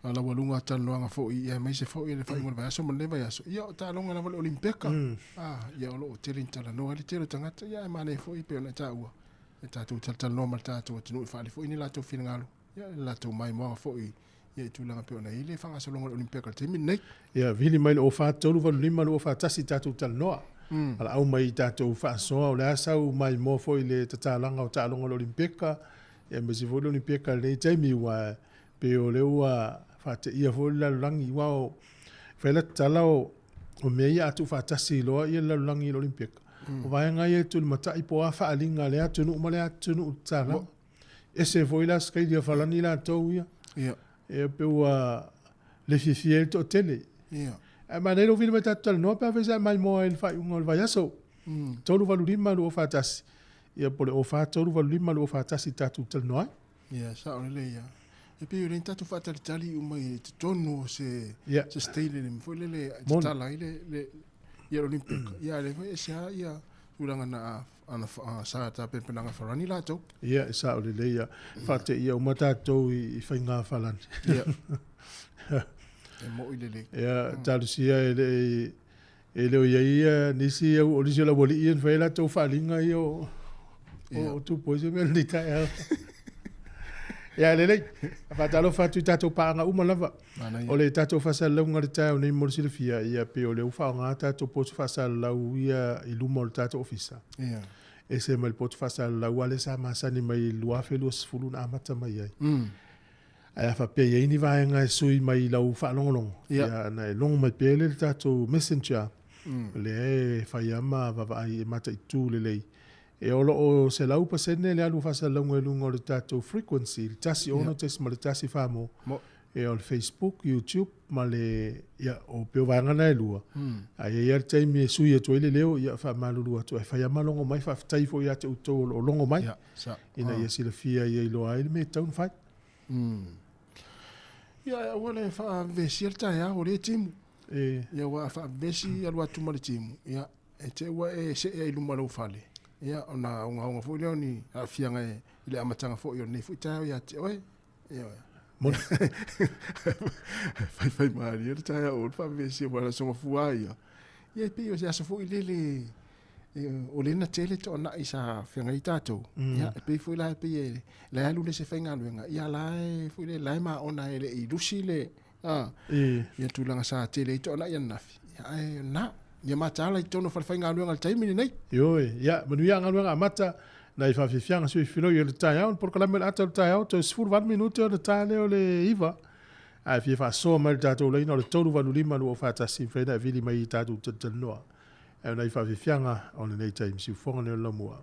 laualuga talanoaga foi, ia aemaise foi le faaiuga o le vaiaso ma lenei vaiaso, ia o taaloga lava o le Olimpeka. Ah, ia o lo o tele ina talanoa ai le tele o tagata, ia ae manaia foi e pei ona e taua, e tatou talatalanoa ma le tatou atunuu e faaali foi ni latou finagalo, ia le latou maimoaga foi ia i tulaga e pei ona i ai le faagasologa o le Olimpeka i le taimi lenei. Ia, vili mai le 043 85 241 tatou talanoa. Valaau mai i tatou faasoa, o le a sau maimoa foi i le tatalaga o taaloga o le Olimpeka, ia aemaise foi le Olimpeka i lenei taimi, aua pei o lea ua faateia foi le lalolagi, aua o fai la tatala o mea ia a tuufaatasi loa ia le lalolagi i le Olimpeka, o vaega ia e tulimatai po o a faaaliga a lea atunuu ma lea atunuu i le tatalaga. Ese foi la Australia falani latou ia. Ia. Ia pei ua le fiafia ai le toatele. Ia. Ae manaia lou vili mai tatou talanoa pe a fai sa e maimoa ai i le faaiuga o le vaiaso. 385 241. Ia po le 0 4 3 8 5 2 4 1 tatou talanoa ai. Ia, sa'o lelei ia. E pei o le tatou faatalitali uma i totonu o se se stadium foi lele e tatala ai le le ia Olympic. Ia le foi e se a ia tulaga na ana sa tapenapenaga farani latou. Ia, e sa'o lelei ia. Faateia uma tatou i faiga falani. Ia. E mo'i lelei. Ia, talosia e le e le o iai ia nisi au o nisi o le aualii ia na fai ai latou faaaliga ia o o tupu ai se mea i lenei taeao. Ia lelei, faatalofa atu i tatou paaga uma lava. O le tatou faasalalauga i le taeao nei mo le silafia, ia pei o lea ua faaaoga tatou potu faasalalau ia i luma o le tatou ofisa. Ia. Ese mai le potu faasalalau lava lea sa masani mai i le 2020 na amata mai ai. Ae a faapea e i ai ni vaega e sui mai i lau faalogologo, ia ona e logo mai pea lea i le tatou messenger, lea e fai lava ma vaavaai e mataitu lelei. E o lo o 100% le alu o faasalalauga i luga o le tatou frequency, le 16.14 mo, e o le Facebook, YouTube ma le, ia, o pei o vaega na e lua. A i ai lava le taimi e sui atu ai le leo, ia faamalulu atu, ae fai lava ma logo mai, faafetai foi ia te outou o lo o logo mai, ina ia silafia ia iloa ai le mea e tatau ona fai. Ia, e aua le faavesia le taeao o lea e timu. E. Ia, aua a faavesi alu atu ma le timu, ia, e te ua e see ai i luma o lou fale, ia, ona ogaoga foi lea o ni aafiaga i le amataga foi o lenei foi taeao ia te oe. Ioe. Moni. Faifai malie le taeao o le faavesia aua o le aso Gafua ia. Ia, e pei o se aso foi lele o lea na tele toanai sa feagai ai tatou. Ia, e pei foi la e pei e la e alu le se faigaluega, ia la e foi le la e maona e le i lusi le a ia tulaga sa tele ai toanai ananafi. Ia, ae na ia mataala i totonu o fale faigaluega i le taimi lenei. Ioe, ia, manuia galuega amata nai faafiafiaga sui filoi o le taeao, le polokalame o le ata o le taeao, toe 18 minute ona ta lea o le 9. Ae fia faasoa mai le tatou laina o le 385 241, mafai ona e vili mai i tatou talatalanoa. E ona i faafiafiaga o lenei taimi siufofoga nei o le laumua.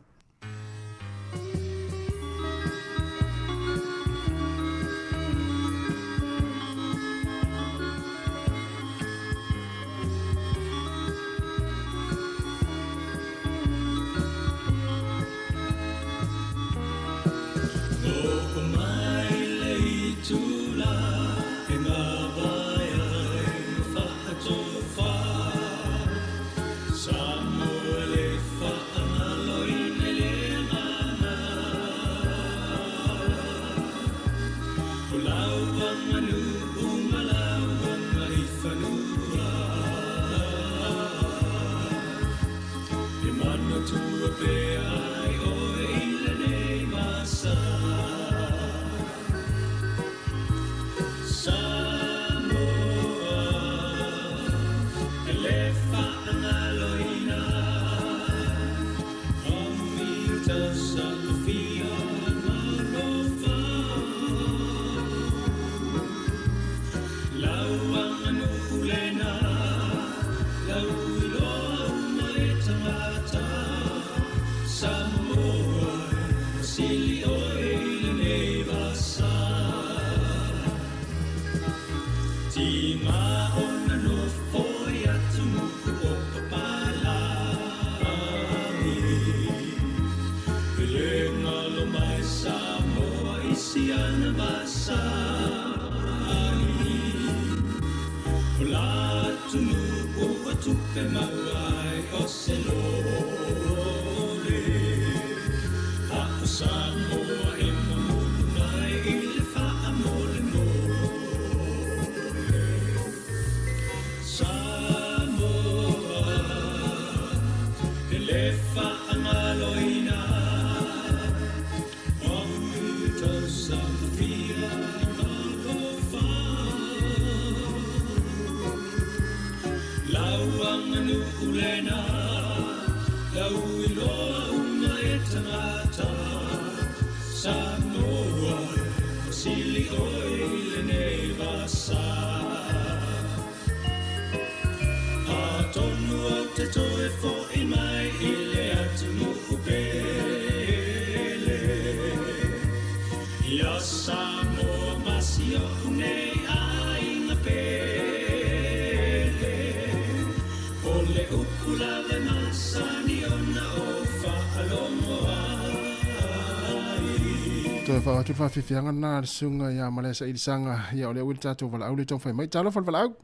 Toe faaatu le faafiafiaga lena a le susuga ia Malaesa Ilisaga, ia o lea ua i le tatou valaau le taumafai mai. Talofa le valaau.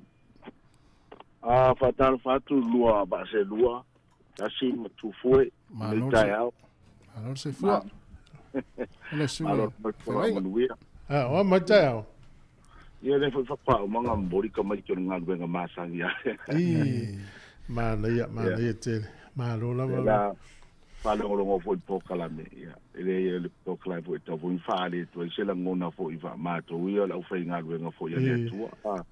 A faatalofa atu lua vaaselua, tasi ma tufue, Malo le taeao. Malo le soifua. Malo susuga. Malo le manuia. Ah, o mai taeao. Ia le foi whakapaa momoli ka mai ki o le galuega masani a. I. Manaia, manaia tele. Malo lava. La faalogologo foi polokalame, ia e le le polokalame foi tau foi faale tu ai se lagona foi faamatou ia o le aufaigaluega foi a le Atua a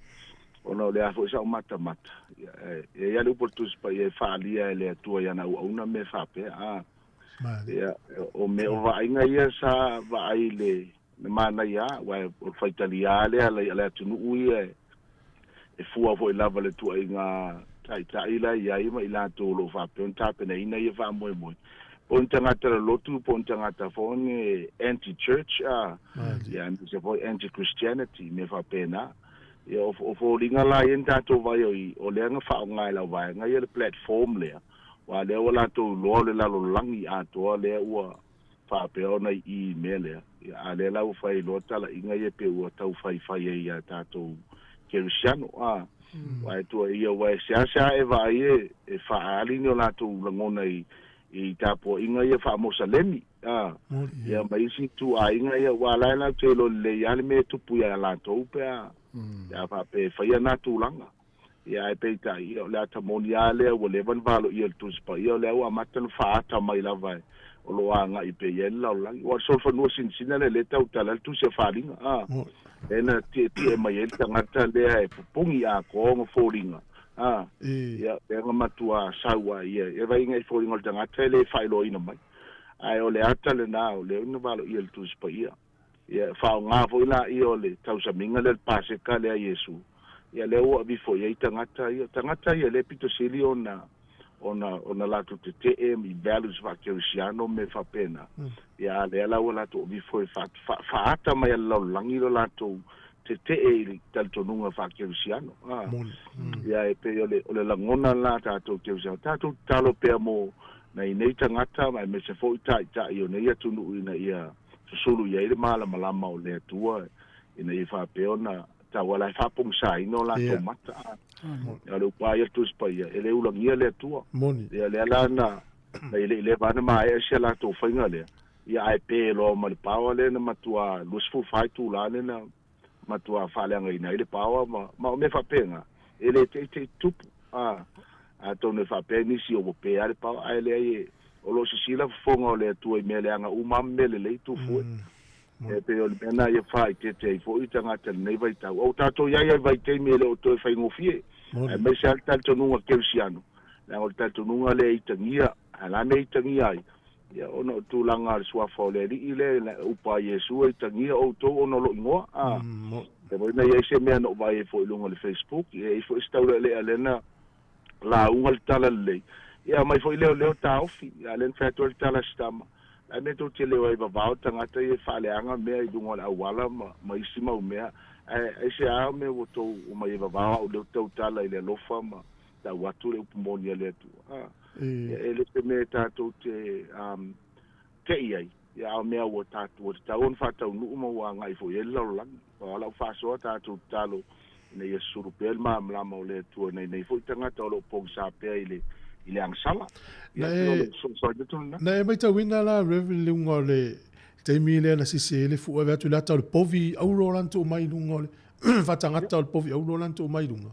ona o le a foi sa'u matamata ia e ia le upu o le Tusi Paia e faalia e le Atua iana auauna me faapea a ia o mea o vaaiga ia sa vaai le le manaia aua o le faitaliā lea a le atunuu ia e fua foi lava le tuuaiga ta'ita'i la i ai ma i latou o loo faapea ona tapenaina ia faamoemoe po o ni tagata lolotu po o ni tagata foi ni anti church a ia aemaise foi anti Christianity mea faapena ia o foliga la ia na tatou vaai ai o lea na faaaoga e lau vaega ia le platform lea ua lea ua latou iloa o le lalolagi atoa lea ua faapea ona i i mea lea ia a lea la ua fai loa talaiga ia pe ua tau faifai ai iā tatou kerisiano a ua e tua ia ua e seasea e vaai e e faaali ni o latou lagona i i tapuaiga ia faamosalemi a ia ma isi ituaiga ia ua la e latou te iloa lelei lava le mea e tupu iā latou pe a pe a faapea e faia na tulaga. Ia ae peitai, ia o le ata moni lava lea ua leva ona valoia e le Tusi Paia, o lea ua amata ona faaata mai lava e o lo o agai pea i ai le lalolagi. Aua o le solofanua sinasina lea lea e tautala ai le Tusi a Faliga, a, lea na tietie mai ai le tagata lea e pupugi atoa ona foliga, a, ia, lea na matua sau ai ia, ia vaai i foliga o le tagata e le faailoaina mai. Ae o le ata lena o lea na valoia e le Tusi Paia. Ia, faaaoga foi laia o le tausamiga lea o le Paseka lea a Iesu, ia lea ua aveifo i ai tagata ia. Tagata ia lea pito sili ona, ona, ona latou tetee i values faakerisiano ma mea faapena. Ia, a lea la ua latou aveifo e faa, faa, faaata mai e le lalolagi lo latou tetee i le talitonuga faakerisiano. A, ia, e pei o le, o le lagona lena a tatou kerisiano. Tatou tatalo pea mo nai nei tagata, aemaise foi taitai o nei atunuu ina ia susulu i ai le malamalama o le Atua ina ia faapea ona tauala e faapogisaina o latou mata. O le upu lava ia le Tusi Paia, e le ulagia le Atua. Ia lea la na na i le i leva ona maea si a latou faiga lea, ia ae pe loa ma le paoa lea na matua 24 itula lea na matua faaleagaina ai le paoa ma ma o mea faapena, e le teitei tupu. A, atonu e faapea nisi o ua pe lava le paoa, ae leai e, o lo o sisila fofoga o le Atua i mea leaga uma ma mea lelei tufue. E pei o le mea lena ia faaeteete ai foi tagata i lenei vaitau. O tatou i ai ai vaitaimi e le o toe faigofie, aemaise lava le talitonuga kerisiano, leaga o le talitonuga lea e itagia, a o le a mea e itagia ai? Ia, ona o tulaga o le suafa o le Alii lea, le upu a Iesu e itagia outou ona o lou igoa. A, e moi na i ai se mea na ou vaai ai foi i luga o le Facebook, e i ai foi se taulealea lea na lauga le tala lelei, ia aumai foi lea o leo taofi, a lea na fai atu ai le tala a si tama, la mea tou te leo ai vavao tagata ia e faaleaga mea i luga o le auala ma, ma isi mau mea, ae aisea mea ua tou omai ai vavao a ou leo tautala i le alofa ma tau atu le upu moni a le Atua. A, ia, e le se mea tatou te te'i ai, ia, a o mea ua tatou, ua tatau ona faataunuu ma ua agai foi i ai le lalolagi. Aua o lau faasoa tatou tatalo ina ia susulu pea le malamalama o le Atua nai nei foi tagata o lo o pogisa pea i le i le agasala. Ia, Na pei o e le fesoasoani atu lena. Na e matauina la Reverend le uga o le taimi lea na sese ai le fua ave atu i le ata o le povi auro la na tuu mai i luga o le faatagata o le povi auro la na tuu mai i luga.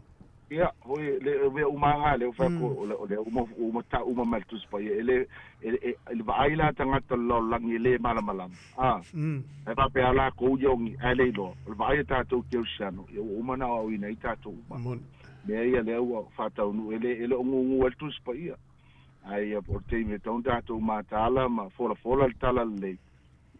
Ia, hoi, le mea uma lava lea ua fai atu, o lea uma, uma tau uma mai le Tusi Paia, e le, e, e, i le vaai la a tagata o le lalolagi e le malamalama, a, ae faapea lava latou ia ogi, ae le iloa, o le vaai a tatou kerisiano, ia ua uma ona aoaoina ai tatou uma. Mea ia lea ua faataunuu, e le, e le o gugu ai le Tusi Paia, ae ia, o le taimi e tatau ona tatou mataala ma folafola le tala lelei,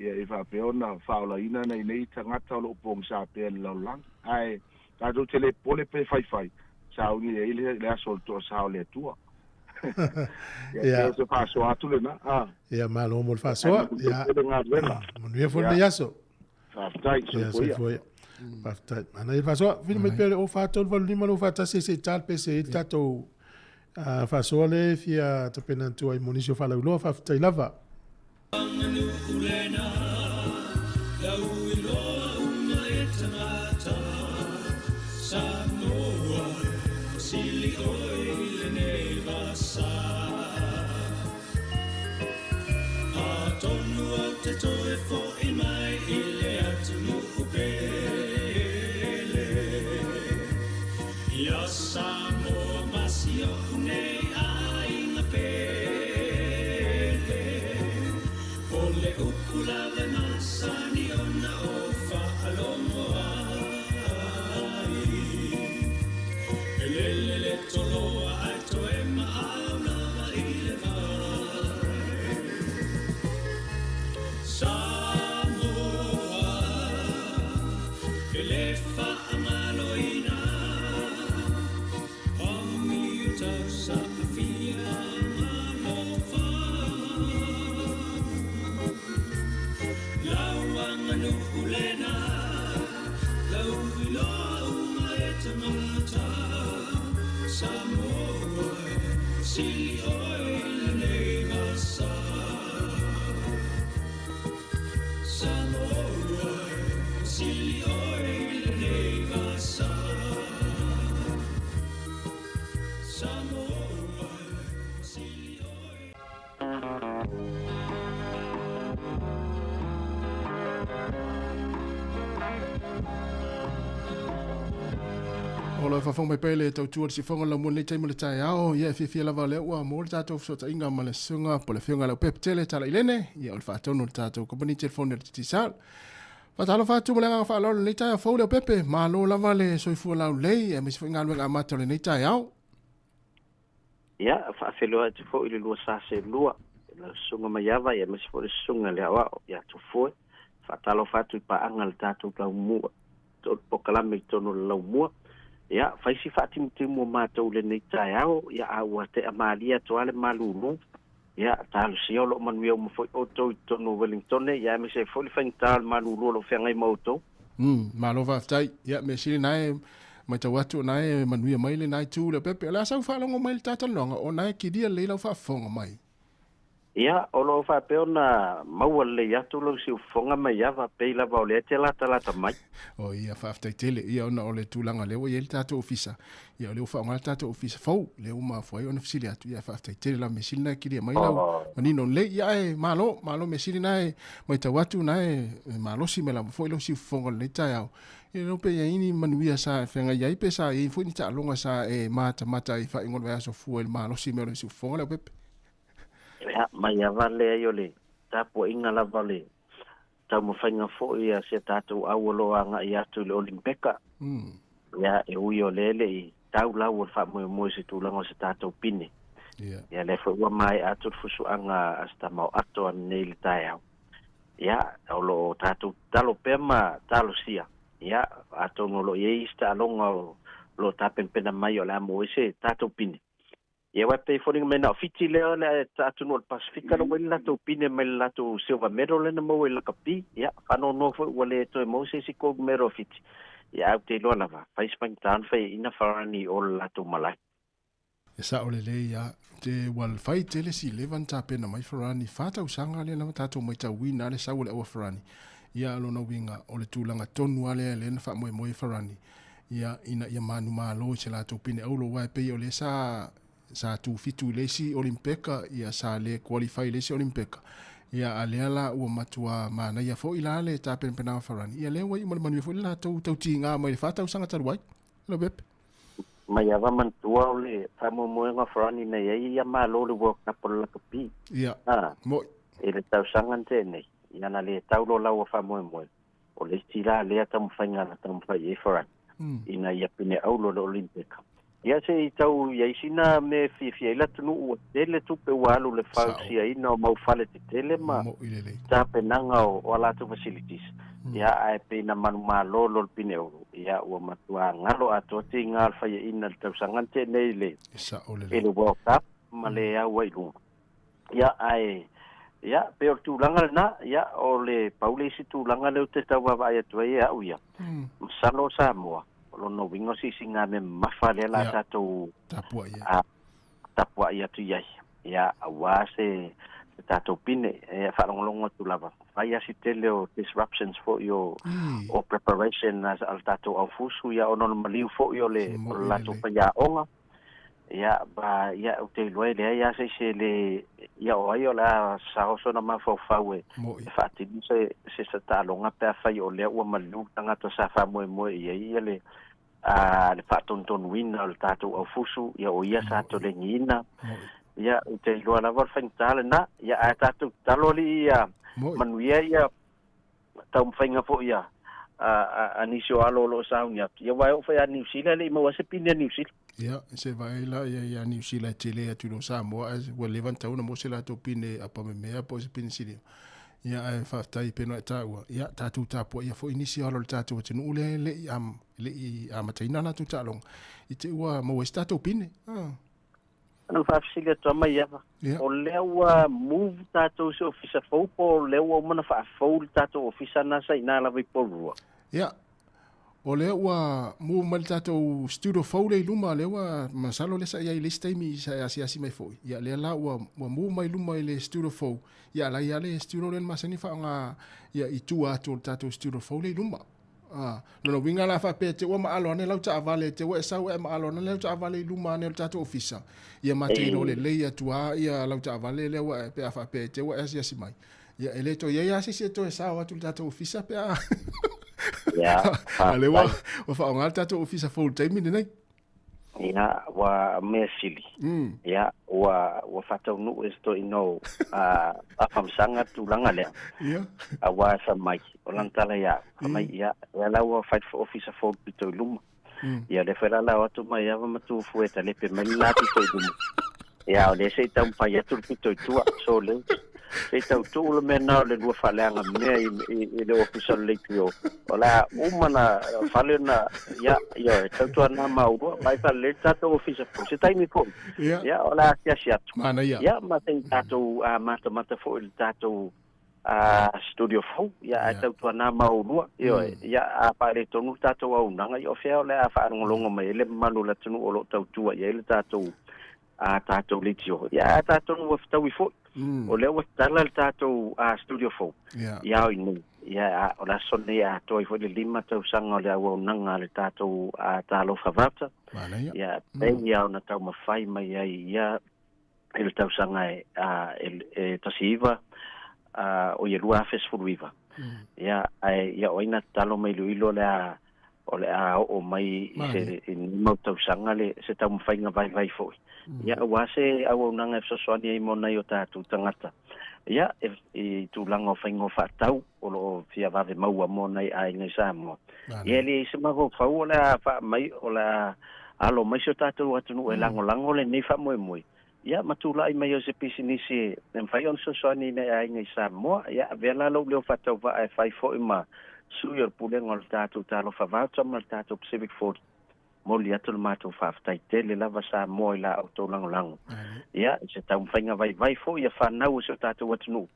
ia e faapea ona faaolaina nai nei tagata o lo o pogisa pea i le lalolagi. Ae tatou te le popole pe faifai, sauni ai le aso o le toasā o le Atua. Ia, Ia. pei o se faasoa atu lena. A. Ia, malo mo le faasoa. Ae manuia Ia. pea le galuega. Manuia foi Ia. lenei aso. Faafetai, Ia, soifua ia. soifua ia. Faafetai. Manaia le faasoa. Fili mai pea le 0438 241 se i ta le pese ai le tatou faasoa lea e fia tapena atu ai mo nisi o faalauiloa. Faafetai lava. tagata Samoa sili oi lenei vasa Atonu au te toe fo'i mai i le atunuu pele Ia Samoa ma si o'u nei aiga pele O le upu lava e masani ona ou faalogo ai E lele le toloa ae toe maau lava i le vai Samoa e le faagaloina Amio tausaafia alofa Lau aganuu lena Lau iloa uma e tagata Samoa sili oe lenei vasa Samoa sili oe lenei vasa Samoa sili oe O lo faafofoga mai pea le tautua le sifoga la mo lenei taimi o le taeao. Ia e fiafia lava lea ua mo le tatou fesootaiga ma le susuga po o le afioga i le Aupepe Tele Talailene. Ia o le faatonu o le tatou kamupani telefoni o le Digicel. Faatalofa atu ma le agaga faaaloalo i lenei taeao fou le Aupepe. Malo lava le soifua laulelei aemaise foi galuega amata o lenei taeao. Ia, faafeiloai atu foi i le lua sa seelua, i lau susuga Maiava aemaise foi le susuga i le Aoao ia Tofue. Faatalofa atu i paaga a le tatou laumua, o le polokalame i totonu o le laumua. Ia, fai si faatimutimu o matou i lenei taeao, ia a ua tea malie atu lava le malulu. Ia, talosia o lo o manuia uma foi outou i totonu o Wellingtone, ia aemaise ai foi le faigata o le malulu o lo o feagai ma outou. Malo faafetai. Ia, mea sili na e matau atu o na e manuia mai lena itu Leaupepe. O le a sau faalogo mai le ta talanoaga o na e kilia lelei lau faafofoga mai. Ia, o lo o faapea ona maua lelei atu lou siufofoga Maiava, pei lava o lea e te latalata mai. O ia, faafetai tele. Ia, ona o le tulaga lea ua i ai le tatou ofisa, ia o lea ua faaaoga le tatou ofisa fou, lea ua mafua ai ona fesili atu. Ia, faafetai tele lava, mea sili na e kilia mai lau manino lelei. Ia, ae malo, malo mea sili na e matau atu na e malosi mai lava foi lou siufofoga o lenei taeao. Ia, le pe i ai ni manuia sa e feagai ai, pe sa i ai foi ni taaloga sa e matamata ai i faaiuga o le vaiaso fua i le malosi mai o lou siufofoga, Leaupepe. Ia, Maiava leai o le tapuaiga lava o le taumafaiga foi a si a tatou au o lo o agai atu i le Olimpeka. Ia, e ui o lea e le i tau lau o le faamoemoe i se tulaga o se tatou pine. Ia, lea foi ua maea atu le fusuaga a se tama o ato ananei i le taeao. Ia, o lo o tatou tatalo pea ma talosia. Ia, atonu o lo o i ai isi taaloga o lo o tapenapena mai o le a maua ai se tatou pine. Ia aua e pei foliga mai na o Fiti lea le atunuu o le Pasifika na ua i le latou pine mai le latou silver medal lea na maua i lakapi. Ia, faanoanoa foi ua le toe maua se isi gold medal a Fiti. Ia ae ou te iloa lava, fai si faigata ona faiaina Farani i o le latou malae. E sao lelei a te ua fai tele si leva na tapena mai Farani 4 tausaga lea na tatou matauina le sau o le aua Farani. Ia lona uiga o le tulaga tonu a lea lea na faamoemoe Farani ia ina ia manumalo i se latou pine auro aua e pei o lea sa sa tufitu i le isi Olimpeka ia sa le qualify i le isi Olimpeka ia a lea la ua matua manaia foi la le tapenapenaga Farani ia lea ua iu ma le manuia foi le latou tautiga mai le 4 tausaga talu ai Leaupepe. Maiava manatua o le faamoemoega o Farani na i ai ia malo le World Cup o le lakapi. Ia. Moi. I le tausaga na tea nei, ia na le tau loa laua faamoemoe. O le isi la lea taumafaiga na taumafai i ai Farani ina ia pine auro le Olimpeka. Ia se i tau i ai sina mea e fiafia ai le atunuu ua tele tupe ua alu i le fausiaina o mau fale tetele ma tapenaga o a latou facilities. Ia ae pei na manumalo loa le pine auro, ia ua matua galo atoa tiga o le faiaina i le tausaga na tea nei i le World Cup ma le au ai i luga. Ia ae ia pei o le tulaga lena, ia o le pau le isi tulaga lea ou te tau vaavaai atu ai e au ia. Masalo o Samoa, o lona uiga o siisiga mea mamafa lea la tatou tapuai tapuai atu i ai. Ia aua se le tatou pine e faalogologo atu lava fai asi tele o disruptions fo'i o o preparation a le tatou aufusu ia ona o le maliu fo'i o le o le latou faiaoga ia ma ia ou te iloa e leai a se isi e le ia o ai o le a saoso ona mafaufau e e faatino se se taaloga pe afai o lea ua maliu le tagata sa faamoemoe i ai ia le a le faatonutonuina o le tatou aufusu ia o ia sa tolegiina ia ou te iloa lava o le faigata lena ia ae tatou tatalo alii ia manuia ia taumafaiga foi a a nisi o alo o lo o sauni atu ia aua e oo foi ia Niu Sila e le i maua ai se pine a Niu Sila. Ia, se vaai la ia ia Niu Sila e tele atu i lo Samoa ae ua leva ona tatau ona maua se latou pine apamemea po o se pine siliva. Ia ae faafetai e pei ona e taua, ia tatou tapuaia foi nisi o alo o le tatou atunuu lea e le i e le i amataina a latou taaloga i te i ua maua ai se tatou pine. Ah. Na faafesili atu lava mai Ava, o lea ua move tatou i se ofisa fou po o lea ua uma ona faafou le tatou ofisa na sa i ina lava i Porirua? Ia, o lea ua move mai le tatou studio fou lea i luma, lea ua masalo lea sa i ai i le isi taimi sa e asiasi mai foi. Ia, lea la ua, ua move mai luma i le studio fou. Ia, la i ai le studio lea na masani faaaoga ia, i tua atu o le tatou studio fou lea i luma. Ah, lona uiga la faapea te ua maalo ane lau taavale, te ua e sau e maalo ane lau taavale i luma ane o le tatou ofisa. Ia ma te iloa lelei atu a ia lau taavale lea ua e, pe a faapea te ua e asiasi mai. Ia e le toe i ai lava se isi e toe sao atu i le tatou ofisa pe a. Ia, A lea ua, ua faaaoga le tatou ofisa fou i le taimi lenei. Ia, ua mea sili. Ia, ua, ua faataunuu e se toeaina o a, a Famasaga le tulaga lea. Ia. Aua e fai mai, o lana tala ia au, fai mai, ia, ia la ua fai le ofisa fou i le pito i luma. Ia, lea foi la la o atu mai ava ma tu fue e talepe mai le la pito i luma. Ia, o lea se i taumafai atu le pito i tua. So, le, se i tau tuu le mea na o le lua faaleaga mea i, i, i le ofisa o le leitio. O le a uma na fale na, ia, ia, e tautuana maua, mai faalelei le tatou ofisa fou. Se taimi foi. Ia. Ia, o le a asiasi atu. Manaia. Ia, ma se i tatou matamata foi i le tatou studio fou, ia, ae tautuana maulua. Ioe, ia, a faaletonu le tatou auaunaga, ia o fea o le a faalogologo mai ai le mamalu o le atunuu o lo o tautua i ai le tatou a tatou leitio. Ia, ae tatou ua fetaui foi. O lea ua tatala le tatou studio fou i ao i nei. Ia, a, o le aso lenei e atoa ai foi le 5 tausaga o le auaunaga a le tatou Talofa Vata. Ia, pei ia ona taumafai mai ai ia i le tausaga e, e, e 19, o ia 2019. Ia, ae ia o ai na tatalo mai iloilo o le a o le a oo mai i se i lenei mau tausaga le se taumafaiga vaivai foi. Ia aua se auaunaga e fesoasoani ai mo nai o tatou tagata. Ia e, i tulaga o faiga o faatau o lo o fia vave maua mo nai aiga i Samoa. Ia e leai se mafaufau o le a faamai o le a alo mai si o tatou atunuu e lagolago lenei faamoemoe. Ia ma tulai mai o se pisinisi e mafai ona fesoasoani i nai aiga i Samoa. Ia avea la lou leo faatauvaa e fai foi ma sui o le Pulega o le tatou Talofa Voucher ma le tatou Pacific Ford. Momoli atu le matou faafetai tele lava Samoa i la outou lagolago. Ia, i se taumafaiga vaivai foi ia fanau o si o tatou atunuu,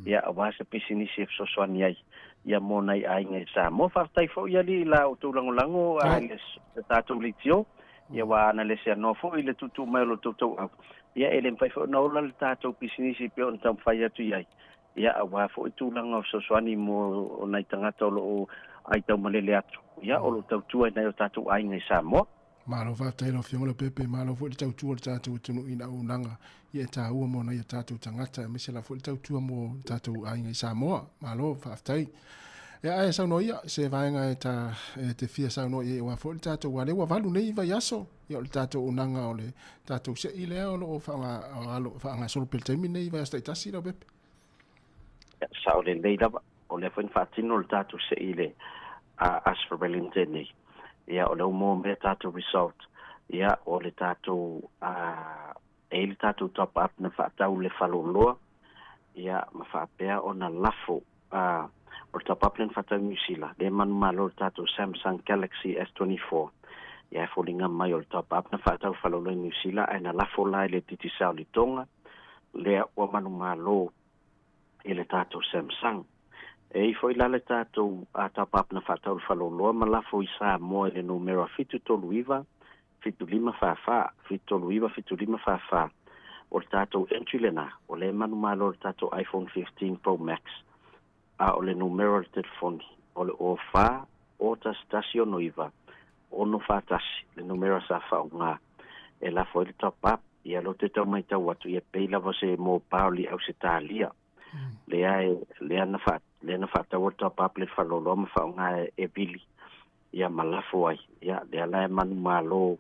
ia aua se pisinisi e fesoasoani ai ia mo nai aiga i Samoa. Faafetai foi alii i la outou lagolago i le tatou leitio. Ia aua ana le seanoa foi i le tuutuu mai o lo outou tauau, ia e le mafai foi ona ola le tatou pisinisi pei ona taumafai atu i ai. Ia aua foi tulaga o fesoasoani mo nai tagata o lo o aitaumalele atu, ia o lo o tautua i nai o tatou aiga i Samoa. Malo faafetai lau Afioga Leaupepe, malo foi le tautua o le tatou atunuu i auaunaga ia e taua mo nai o tatou tagata aemaise lava foi le tautua mo tatou aiga i Samoa. Malo faafetai. Ia ae saunoa ia se vaega e ta e te fia saunoa i ai aua foi le tatou aua lea ua 8 nei vaiaso ia o le tatou auaunaga o le tatou sei lea o lo o faagasolo pea i le taimi lenei i vaiaso taitasi Leaupepe. Ia, sao lelei lava. O lea foi na faatino le tatou sei i le Aso Valente nei. Ia, o lea ua maua mai a tatou result. Ia, o le tatou, e i ai le tatou top up na faatau le faleoloa, ia, ma faapea ona lafo, o le top up lea na faatau i Niu Sila, lea e manumalo le tatou Samsung Galaxy S24. Ia, e foliga mai o le top up na faatau faleoloa i Niu Sila, ae na lafo la i le Digicel i Tonga, lea ua manumalo i le tatou Samsung. E i foi la le tatou top up na faatau le faleoloa ma lafo i Samoa i le numera 739 7544, 739 7544. O le tatou entry lenā, o lea e manumalo le tatou iPhone 15 Pro Max, a o le numera o le telefoni, o le 04 011 69 641, le numera sa faaaogā e lafo ai le top up. Ia lea ou te tau matau atu, ia pei lava se mobile i Ausetalia. Lea e lea na faa lea na faataua le top up le faaloaloa ma faaaoga e vili ia ma lafo ai. Ia lea la e manumalo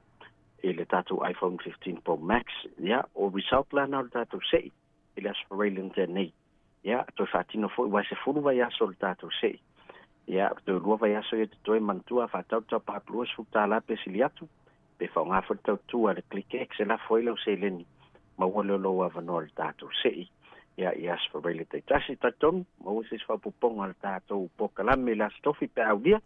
i le tatou iPhone 15 Pro Max. Ia o result la na o le tatou se'i i le Aso Faraile na tea nei. Ia toe faatino foi aua e 10 vaiaso o le tatou se'i. Ia toe 2 vaiaso ia totoe manatua a faatau le top up $20 pe sili atu pe faaaoga foi le tautua a le ClickX e lafo ai lau seleni maua lea o lou avanoa i le tatou se'i. Ia i Aso Faraile taitasi. Talitonu maua se isi faaopoopoga o le tatou polokalame i le Aso Tofi pe a aulia.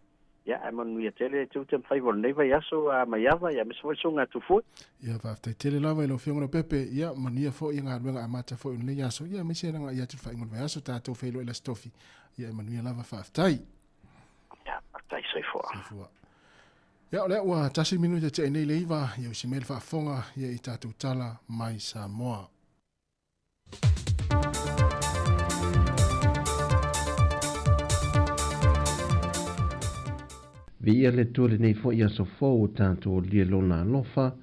Ia ae manuia tele le tiute ma faiva o lenei vaiaso a Maiava ia aemaise foi le susuga a Tufue. Ia faafetai tele lava i lau Afioga Lopepe, ia manuia foi galuega amata foi o lenei aso, ia aemaise le agai atu i le faaiuga o le vaiaso, tatou feiloai i le Aso Tofi, ia e manuia lava, faafetai. Ia, faafetai, soifua. Soifua. Ia, o lea ua tasi minute tea nei le 9, ia usi mai le faafofoga ia i tatou tala mai Samoa. Viia le Atua lenei foi aso fou o tatou alia lona alofa,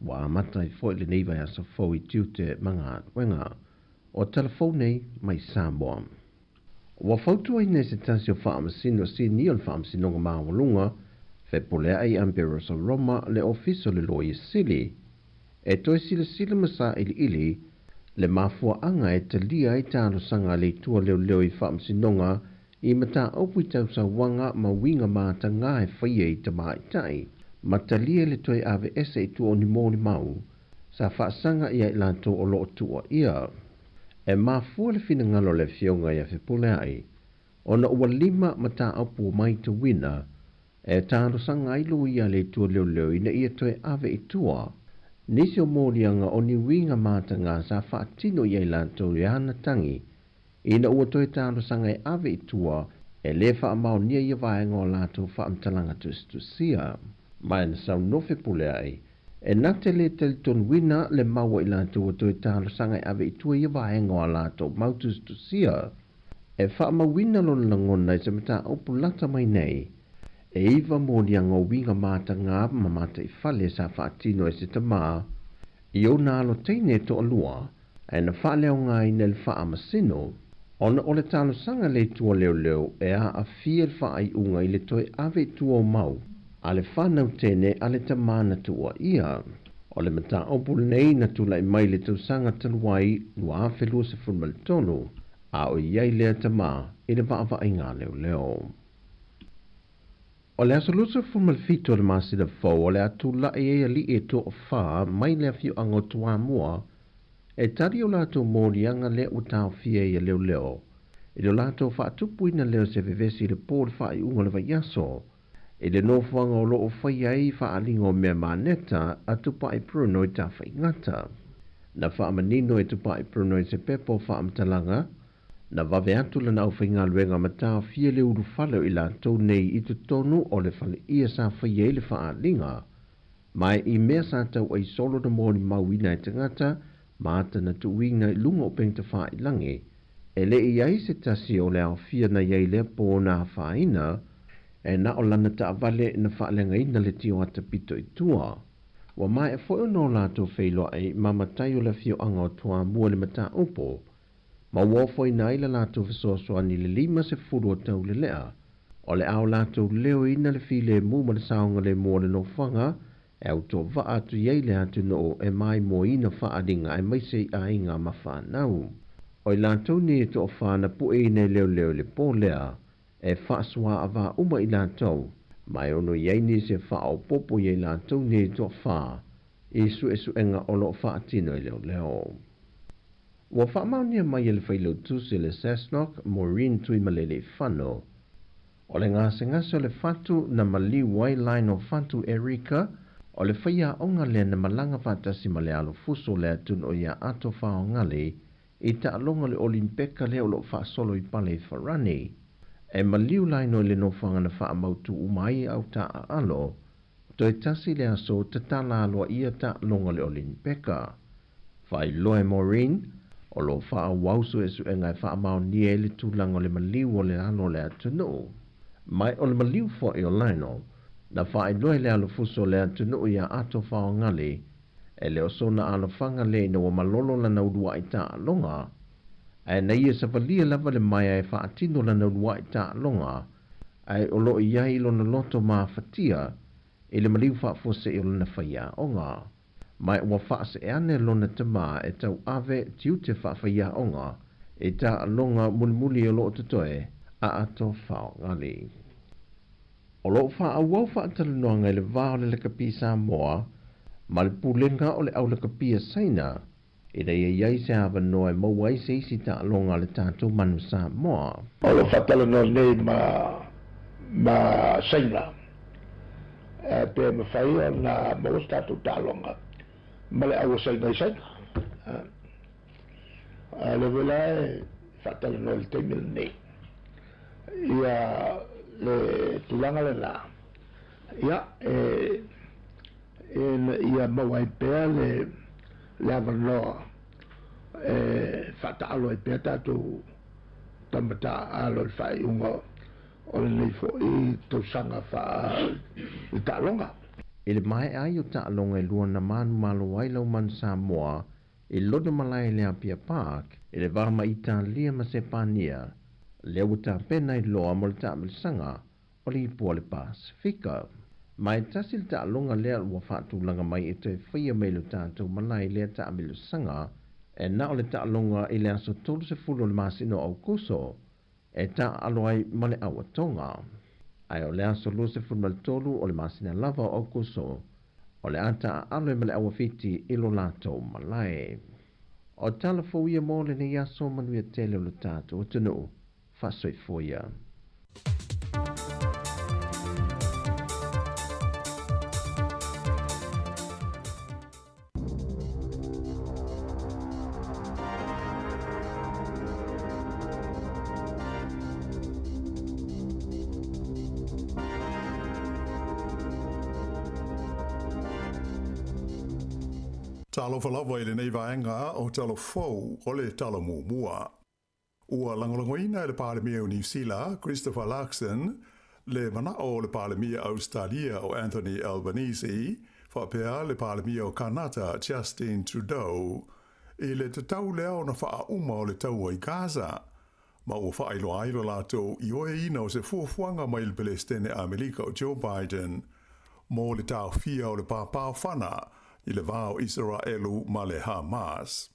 ua amata ai foi lenei vaiaso fou i tiute ma galuega. O tala fou nei mai Samoa. Ua fautuaina e se tasi o Faamasino Sinia o le Faamasinoga Maualuga, Fepuleai Amberoso Roma le Ofisa o le Loia Sili e toe silasila ma sailiili le mafuaaga e talia ai talosaga a le Itu a Leoleo i Faamasinoga i mataupu i tausauaga ma uiga matagā e faia i tamaitai ma talia le toe aveese i tua o ni molimau sa faasaga ia i latou o lo o tuuaia. E mafua le finagalo o le Afioga ia Fepuleai ona ua lima mataupu ua maitauina e talosaga ai loia a le Itu a Leoleo ina ia toe ave i tua nisi o moliaga o ni uiga matagā sa faatino ia i latou i ana tagi ina ua toe talosaga e ave i tua e lē faamaonia ia vaega o latou faamatalaga tusitusia. Ma e na saunoa Fepuleai E na te lē talitonuina le mau a i latou ua toe talosaga e ave i tua ia vaega o a latou mau tusitusia. E faamauina lona lagona i se mataupu lata mai nei, e iva moliaga o uiga matagā ma mataifale sa faatino e se tamā i ona alo teine e toalua ae na faaleaogaina e le faamasino ona o le talosaga le itua leoleo e aafia le faaiuga i le toe ave i tua o mau a le fanau teine a le tamā na tuuaia. O le mataupu lenei na tulai mai i le tausaga talu ai 2023, a o i ai lea tamā i le vaavaaiga a leoleo. O le aso 27 o le masina fou o le a tula'i ai ali'i e toafā mai le afioaga o Toamua e tali o latou moliaga lea ua taofia ai e leoleo i lo latou faatupuina lea o se vevesi i le po o le faaiuga o le vaiaso i le nofoaga o lo o faia ai faaaliga o mea maneta a Tupai Bruno i Tafaigata. Na faamanino e Tupai Bruno i se pepa o faamatalaga Na vave atu lana aufaigaluega ma taofia le ulufale o i latou nei i totonu o le faleia sa faia ai le faaaliga. Ma i mea sa tauai solo na molimauina e tagata ma ata na tuuina i luga o upegatafailagi, e le i ai se tasi o le aofia na i ai lea po na afaina, e na o lana taavale na faaleagaina le tio ata pito i tua. Ua maea foi ona o latou feiloai ma matai o le afioaga o Toamua le mataupu, ma ua ofoina ai le latou fesoasoani i le 50 o taulelea, o le a o latou leoina le filemu ma le saogalemu o le nofoaga e autovaa atu i ai le atunuu e maimoaina faaaliga aemaise i aiga ma fanau. O i latou nei e toafa na pueina e leoleo i le po lea, e faasoaavā uma i latou, ma e ono i ai nisi e faaopoopo ia i latou nei e toafa i suesuega o lo o faatino e leoleo. Ua faamaonia mai e le Failautusi o le SASNOC, Maureen Tuimaleleifano, o le gasegase o le fatu na maliu ai Lionel Fatu Erica, o le faiaoga lea na malaga faatasi ma le alofuso o le atunuu ia Ato Faogali i taaloga o le Olimpeka lea o lo o faasolo i pale i Farani. E maliu Lionel i le nofoaga na faamautu uma ai au taaalo, toe tasi le aso tatala aloaia taaloga o le Olimpeka. Faailoa e Maureen, o lo o faaauau suesuega e faamaonia ai le tulaga o le maliu o le alo o le atunuu. Mai o le maliu foi o Lionel, na faailoa e le alofuso o le atunuu ia Ato Faogali, e le o sona alofaga lea ina ua malolo lana uluai taaloga, ae na ia savalia lava le maea e faatino lana uluai taaloga, ae o lo o i ai lona loto mafatia i le maliu faafuasei o lana faiaoga. Ma ua faasee ane lona tamā e tauave tiute faafaiaoga i taaloga mulimuli o lo o totoe a Ato Faogali. O lo o faaauau faatalanoaga i le va o le Lakapi Samoa ma le Pulega o le Au Lakapi a Saina ina ia i ai se avanoa e maua ai se isi taaloga a le tatou manu Samoa. O lo o faatalanoa nei ma ma Saina pe mafai ona maua se tatou taaloga ma le au a Saina i Saina. A o lea foi la e faatalanoa i le taimi lenei ia le tulaga lena, ia e ina ia maua ai pea le le avanoa e faataalo ai pea tatou tama taaalo i le faaiuga o lenei foi tausaga faa le taaloga. I le maea ai o taaloga e lua na manumalo ai lau manu Samoa i lona malae i le Apia Park i le va ma Italia ma Sepania, lea ua tapena ai loa mo le taamilosaga o le ipu o le Pasefika. Ma e tasi le taaloga lea ua faatulaga mai e toe faia mai lo tatou malae i lea taamilosaga, e na o le taaloga i le aso 30 o le masina o Aukuso e taaalo ai ma le Auatoga. Ae o le aso 23 o le masina lava o Aukuso, o le a taaalo ai ma le Auawhiti i lo latou malae. O tala fou ia mo lenei aso manuia tele o lo tatou atunuu. Faasoifua ia. Talofa lava i lenei vaega o Tala Fou o le Tala Muamua. Ua lagolagoina e le Palemia o Niu Sila, Christopher Luxon, le manao o le Palemia Ausetalia o Anthony Albanese, faapea le Palemia o Kanata Justin Trudeau, i le tatau lea ona faauma o le taua i Gaza, ma ua faailoa ai lo latou ioeina o se fuafuaga mai le Pelesitene Amelika o Joe Biden mo le taofia o le pāpāofana i le va o Isaraelu ma le Hamas.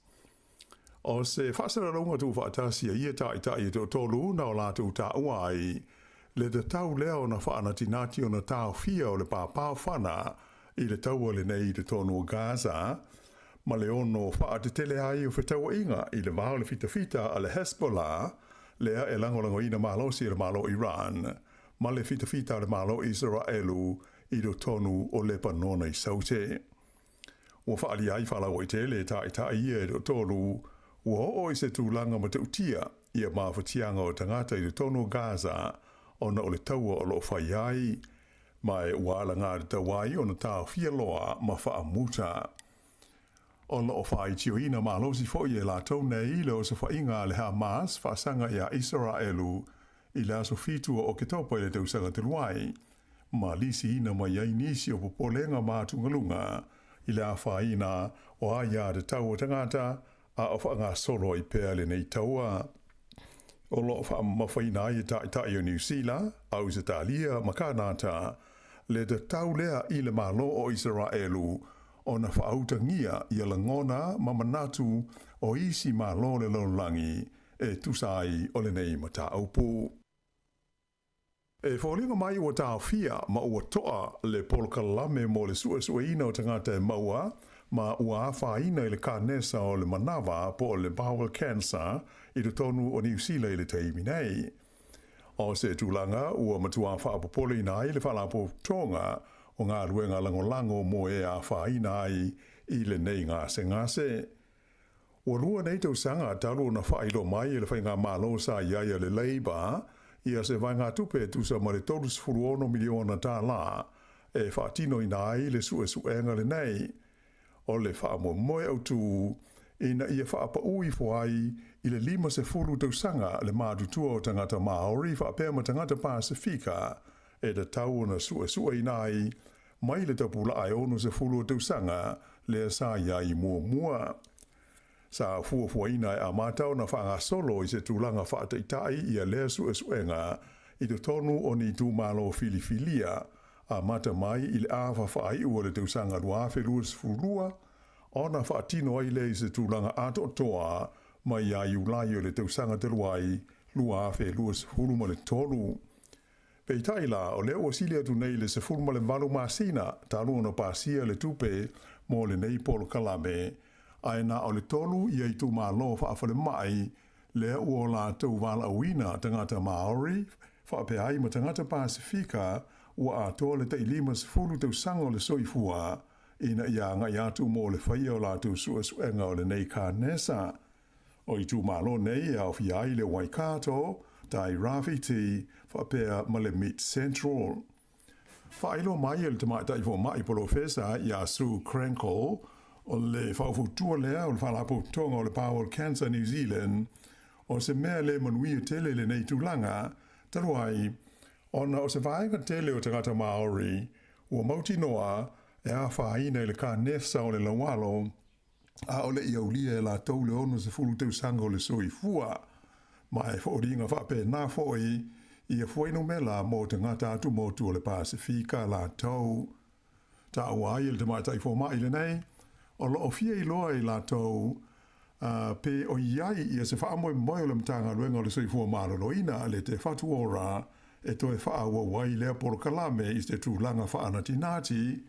O se faasalalauga tuufaatasi a ia taitai e toatolu na o latou taua ai le tatau lea ona faanatinati ona taofia o le pāpāofana i le taua lenei i totonu o Gaza ma le ono faatetele ai o fetauaiga i le va o le fitafita a le Hezbollah lea e lagolagoina malosi e le Malo Iran ma le fitafita a le Malo Isaraelu i totonu o Lepanona i Saute. Ua faaalia ai faalauaitele e taitai ia e toatolu, ua oo i se tulaga matautia ia mafatiaga o tagata i totonu o Gaza ona o le taua o lo o fai ai, ma e ua alagatatau ai ona taofia loa ma faamuta. O lo o faaitioina malosi foi e latou nei le osofaiga a le Hamas faasaga iā Isaraelu i le aso 7 o Oketopa i le tausaga talu ai, ma lisiina mai ai nisi o popolega ma atugaluga i le afaina o aia tatau o tagata a o faagasolo ai pea lenei taua. O lo o faamamafaina ai e taitai o Niu Sila, Ausetalia ma Kanata le tatau lea i le Malo o Isaraelu ona faautagia ia lagona ma manatu o isi Malo o le lalolagi e tusa ai o lenei mataupu. E foliga mai ua taofia ma ua toa le polokalame mo le suesueina o tagata e maua ma ua afaina i le kanesa o le manava po o le bowel cancer i totonu o Niu Sila i le taimi nei. O se tulaga ua matua faapopoleina ai le Faalapotopotoga o Galuega Lagolago mo e afaina ai i lenei gasegase. Ua lua nei tausaga talu ona faailoa mai e le faigamalo sa i ai a le Labour ia se vaegatupe e tusa ma le $36 miliona tālā e faatinoina ai le suesuega lenei. O le faamoemoe autū, ina ia faapaū ifo ai i le 50 tausaga le matutua o tagata Māori faapea ma tagata Pasefika e tatau ona suesueina ai mai le tapulaa e 60 o tausaga lea sa i ai muamua. Sa fuafuaina e amata ona faagasolo i se tulaga faataitai ia lea suesuega i totonu o ni itumalo filifilia, amata mai i le afa faaiu o le tausaga 2022, ona faatino ai lea i se tulaga atoatoa mai ia Iulai o le tausaga talu ai 2023. Peitai la, o lea ua sili atu nei le 18 masina talu ona pasia le tupe mo lenei polokalame, ae na o le tolu ia itumalo faafalemai lea ua o latou valaauina tagata Māori faapea ai ma tagata Pasefika ua atoa le tai 50 tausaga o le soifua ina ia agai atu mo le faia o latou suesuega o lenei kanesa. O itumalo nei e aofia ai le Waikato, Tai Rāwhiti, faapea ma le Mid Central. Faailoa mai e le tamaitai fomai polofesa ia Sue Krenkel, o le faufautua lea o le Faalapotopotoga o le Bowel Cancer New Zealand, o se mea le manuia tele lenei tulaga, talu ai, ona o se vaega tele o tagata Māori ua mautinoa e afaina i le kanesa o le laualo, a o le i aulia e latou le 60 tausaga o le soifua. Ma e foliga faapena foi ia fuainumera mo tagata atumotu o le Pasefika latou. Taua ai e le tamaitai fomai lenei, o lo o fia iloa i latou pe o i ai ia se faamoemoe o le Matagaluega o le Soifua Maloloina le Te Whatu Ora e toe faaauau ai lea polokalame i se tulaga faanatinati,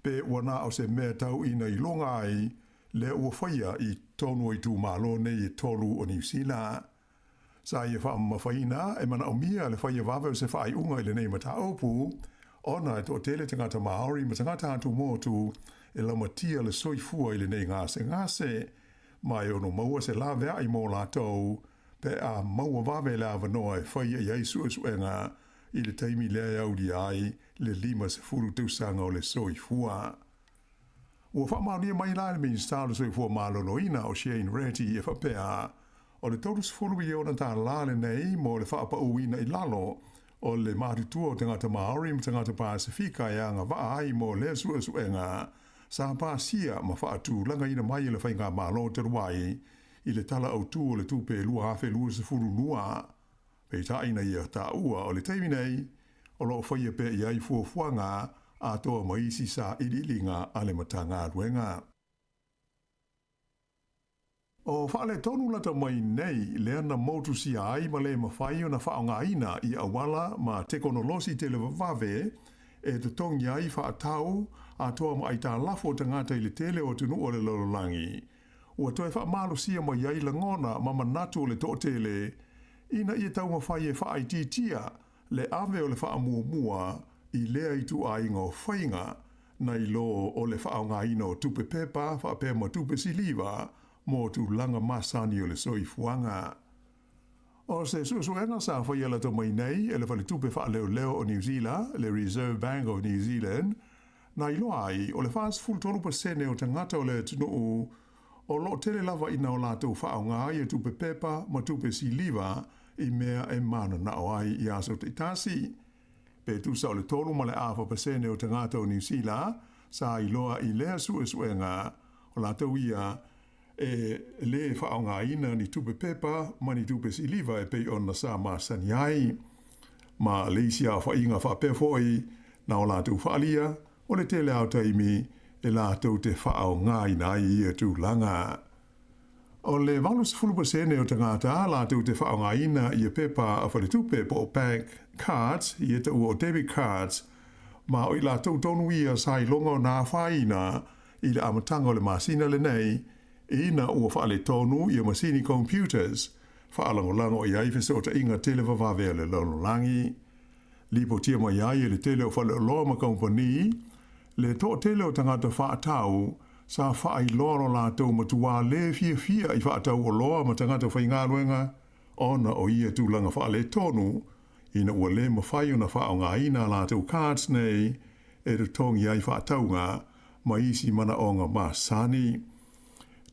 pe ua na o se mea tau ina iloga ai lea ua faia i totonu o itumalo nei e tolu o Niu Sila. Sa ia faamamafaina e manaomia le faia vave o se faaiuga i lenei mataupu, ona e toatele tagata Māori ma tagata atumotu e laumatia le soifua i lenei gasegase, ma e ono maua se laveai mo latou pe a maua vave le avanoa e faia i ai suesuega i le taimi lea e aulia ai le 50 tausaga o le soifua. Ua faamaonia mai la e le Minisita o le Soifua Maloloina o Shane Reti e faapea, o le $30 miliona tālā lenei mo le faapauina i lalo o le matutua o tagata Māori ma tagata Pasefika e agavaa ai mo lea suesuega sa pasia ma faatulagaina mai e le Faigamalo talu ai i le Tala Autu o le Tupe 2022. Peitai ina ia taua o le taimi nei, o lo o faia pea i ai fuafuaga atoa ma isi sailiiliga a le Matagaluega. O faaletonu lata mai nei lea na motusia ai ma le mafai ona faaaogaina i auala ma tekonolosi televavave e totogi ai faatau atoa ma aitalafu o tagata i le tele o atunuu o le lalolagi, ua toe faamalosia mai ai lagona ma manatu o le toatele ina ia taumafai e faaitiitia le ave o le faamuamua i lea ituaiga o faiga nai lo o le faaaogaina o tupe pepa faapea ma tupe siliva mo tulaga masani o le soifuaga. O se suesuega sa faia lata mai nei e le Faletupe Faaleoleo o Niu Sila, le Reserve Bank of New Zealand, na iloa ai o le 43% o tagata o le atunuu o lo o tele lava ina o latou faaaoga ia tupe pepa ma tupe siliva i mea e mananao ai i aso taitasi. Pe tusa o le 3.4% o tagata o Niu Sila sa iloa i lea suesuega, o latou ia e lē faaaogaina ni tupe pepa ma ni tupe siliva e pei ona sa masani ai. Ma le isi aofaiga faapea foi na o latou faaalia, o le tele lava o taimi e latou te faaaogaina ai ia tulaga. O le 80% o tagata latou te faaaogaina ia pepa a faletupe po o bank cards, ia taua o debit cards, ma o i latou tonu ia sa iloga ona afaina i le amataga o le masina lenei, ina ua faaletonu ia masini computers faalagolago i ai fesootaiga televavave a le lalolagi. Lipotia mai ai e le tele o faleoloa ma kamupani le toatele o tagata faatau sa faailoa lo latou matuā lē fiafia i faatau oloa ma tagata faigaluega ona o ia tulaga faaletonu ina ua lē mafai ona faaaogaina a latou cards nei e totogi ai faatauga ma isi manaoga masani.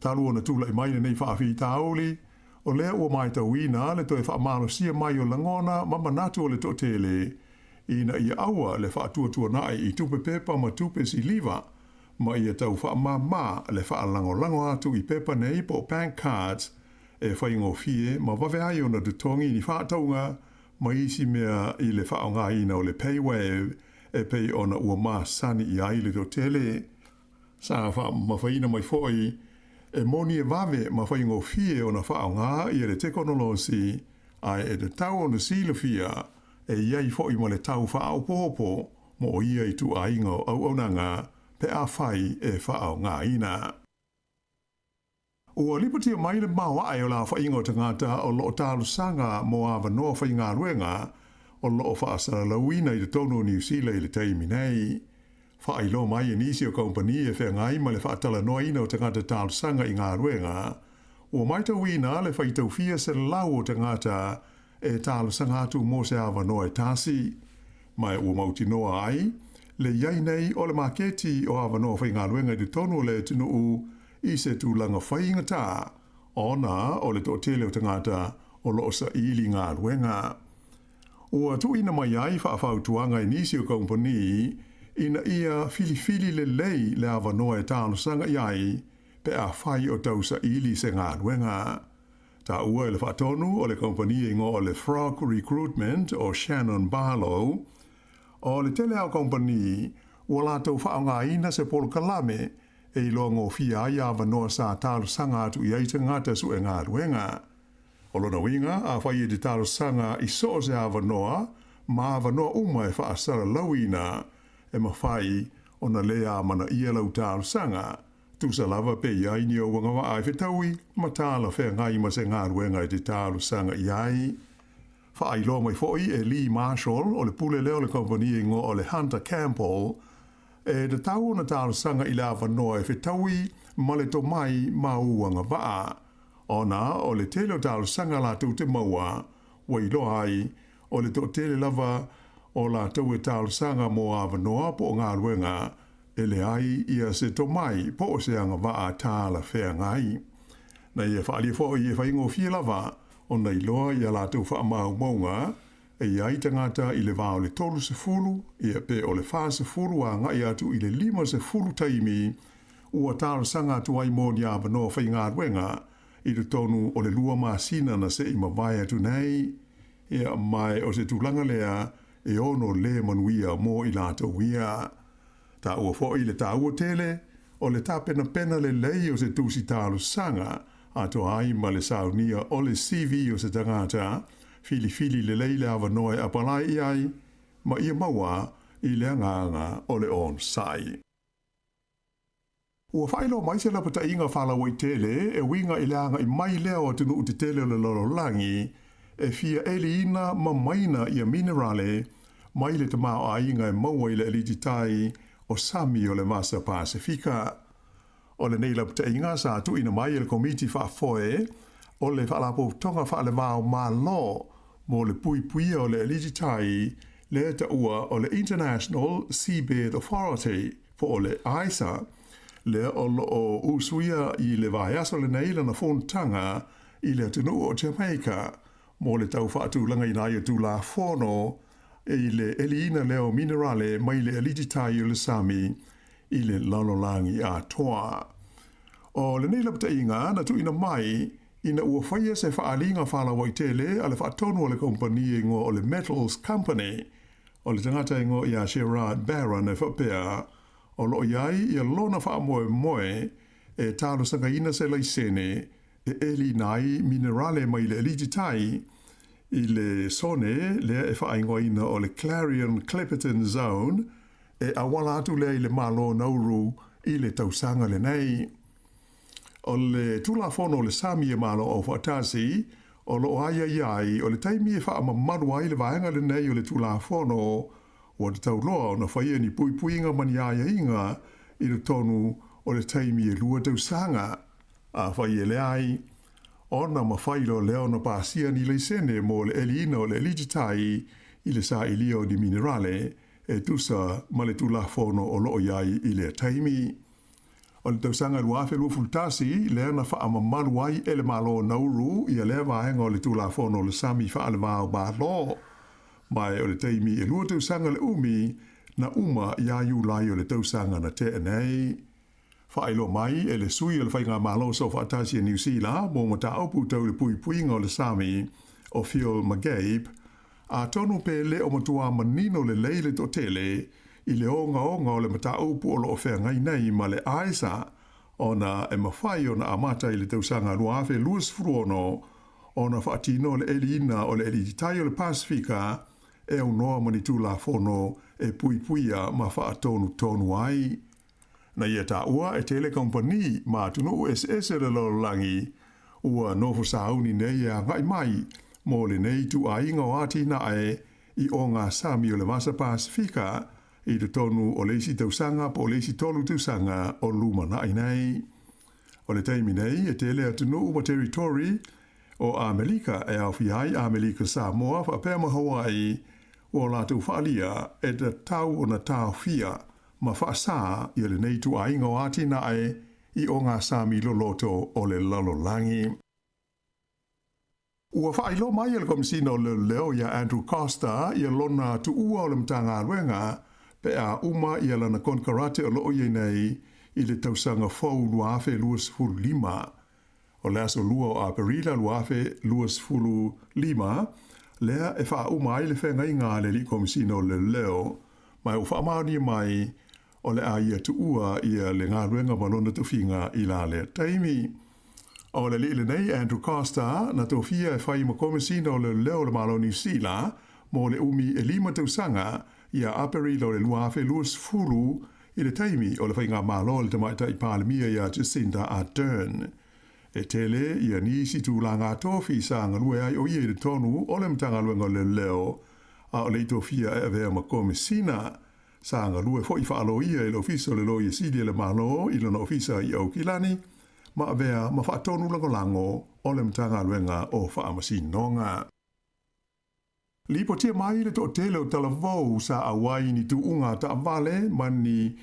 Talu ona tula'i mai lenei faafitauli, o lea ua matauina le toe faamalosia mai o lagona ma manatu o le toatele ina ia aua le faatuatuana'i i tupe pepa ma tupe siliva, ma ia tau faamāmā le faalagolago atu i pepa nei po o bank cards e faigofie ma vave ai ona totogi ni faatauga ma isi mea i le faaaogaina o le PayWave e pei ona ua masani i ai le toatele. Sa faamamafaina mai foi e moni e vave ma faigofie ona faaaoga ia le tekonolosi, ae e tatau ona silafia e i ai foi ma le tau faaopoopo mo ia ituaiga o auaunaga pe afai e faaaogaina. Ua lipotia mai le maoae o le aofaiga o tagata o lo o talosaga mo avanoa faigaluega o lo o faasalalauina i totonu o Niu Sila i le taimi nei. Faailoa mai e nisi o kamupani e feagai ma le faatalanoaina o tagata talosaga i galuega, ua matauina le faitau fia selau o tagata e talosaga atu mo se avanoa e tasi, ma ua mautinoa ai le i ai nei o le maketi o avanoa faigaluega i totonu o le atunuu i se tulaga faigata ona o le toatele o tagata o lo o saili galuega. Ua tuuina mai ai faafautuaga e nisi o kamupani ina ia filifili lelei le avanoa e talosaga i ai pe afai o tau saili se galuega. Taua e le faatonu o le kamupani e igoa o le Frog Recruitment o Shannon Barlow, o le tele lava o kamupani ua latou faaaogaina se polokalame e iloa gofie ai avanoa sa talosaga atu i ai tagata sue galuega. O lona uiga, afai e te talosaga i so o se avanoa ma avanoa uma e faasalalauina, e mafai ona lē amanaia lau talosaga, tusa lava pe i ai ni ou agavaa e fetaui ma talafeagai ma se galuega e te talosaga i ai. Faailoa mai foi e Lee Marshall o le pule lea o le kamupani e igoa o le Hunter Campbell, e tatau ona talosaga i le avanoa e fetaui ma le tomai ma ou agavaa, ona o le tele o talosaga latou te maua, ua iloa ai o le toatele lava o latou e talosaga mo avanoa po o galuega e leai ia se tomai po o se agavaa talafeagai. Na ia faaalia foi e faigofie lava ona iloa i a latou faamaumauga e i ai tagata i le va o le 30 ia pe o le 40 agai atu i le 50 taimi ua talosaga atu ai mo ni avanoa faigaluega i totonu o le lua masina na se i mavae atu nei, ia, ma o se tulaga lea e ono lē manuia mo i latou ia. Taua foi le taua tele o le tapenapena lelei o se tusi talosaga atoa ai ma le saunia o le CV o se tagata, filifili lelei le avanoa e apalai i ai, ma ia maua i le agaga o le onosai. Ua faailoa mai se lapataiga faalauaitele e uiga i le agai mai lea o atunuu tetele o le lalolagi e fia eliina ma maina ia minerale mai le tamaoaiga e maua i le aliti tai o sami o le Vasa Pasefika. O lenei lapataiga sa tuuina mai e le Komiti Faafoe o le Faalapotopotoga Faale-va o Malo mo le Puipuia o le Aliti Tai lea e taua o le International Seabed Authority po o le ISA, lea o lo o usuia i le vaiaso lenei lana fonotaga i le atunuu o Jamaica mo le tau faatulagaina ai o Tulafono i le eliina lea o minerale mai le aliti tai o le sami i le lalolagi atoa. O lenei lapataiga na tuuina mai ina ua faia se faaaliga faalauaitele a le faatonu a le kamupani e igoa o le Metals Company o le tagata e igoa ia Gerard Barron e faapea o lo o i ai ia lona faamoemoe e talosagaina se laisene e eliina ai minerale mai le aliti tai i le sone lea e faaigoaina o le Clarion Clipperton Zone e auala atu lea i le Malo o Nauru i le tausaga lenei. O le Tulafono o le Sami e Malo Aufaatasi o lo o aiaia ai o le taimi e faamamalu ai le vaega lenei o le Tulafono ua tatau loa ona faia ni puipuiga ma ni aiaiga i totonu o le taimi e lua tausaga. Afai e leai, ona mafai loa lea ona pasia ni laisene mo le eliina o le aliti tai i le sailia o ni minerale e tusa ma le Tulafono o lo o i ai i lea taimi. O le tausaga 2021 lea na faamamalu ai e le Malo o Nauru ia lea vaega o le Tulafono o le Sami Faale-va-o-Malo. Ma o le taimi e 2 tausaga le umi na uma ia Iulai o le tausaga na tea nei. Faailoa mai e le sui o le Faigamalo Soofaatasi a Niu Sila mo mataupu tau le puipuiga o le sami o Phil McGabe, atonu pe le o matuā manino lelei le toatele i le ogaoga o le mataupu o lo o feagai nei ma le AISA ona e mafai ona amata i le tausaga 2026 ona faatino le eliina o le elititai o le Pasefika e aunoa ma ni Tulafono e puipuia ma faatonutonu ai. Na ia taua e tele kamupani ma atunuu eseese o le lalolagi ua nofo sauni nei e agai mai mo lenei ituaiga o atinae i ogasami o le Vasa Pasefika i totonu o le isi tausaga po o le isi 3 tausaga o lumanai nei. O le taimi nei e tele atunuu ma territory o Amelika e aofia ai Amelika Samoa faapea ma Hawaii ua o latou faaalia e tatau ona taofia ma faasā ia lenei ituaiga o atinae i ogasami loloto o le lalolagi. Ua faailoa mai e le Komesina o Leoleo ia Andrew Coster ia lona tuua o le Matagaluega pe a uma ia lana konekarate o loo iai nei i le tausaga fou 2025. O le aso 2 o Aperila 2025 lea e faauma ai le feagaiga a le Alii Komesina o Leoleo, ma ua faamaonia mai o le a ia tuua ia le galuega ma lona tofiga i la lea taimi. O le alii lenei Andrew Coster na tofia e fai ma Komesina o Leoleo o le Malo o Niu Sila mo le umi e 5 tausaga ia Aperila o le 2020 i le taimi o le faigamalo a le Tamaitai Palemia ia Jacinda Ardern. E tele ia nisi tulaga tofi sa galue ai o ia i totonu o le Matagaluega o Leoleo a o le i tofia e avea ma Komesina. Sa galue foi faaloia i le Ofisa o le Loia Sili a le Malo i lona ofisa i Aukilani ma avea ma faatonu lagolago o le Matagaluega o Faamasinoga. Lipotia mai le toatele o talavou sa auai ni tuuga taavale ma ni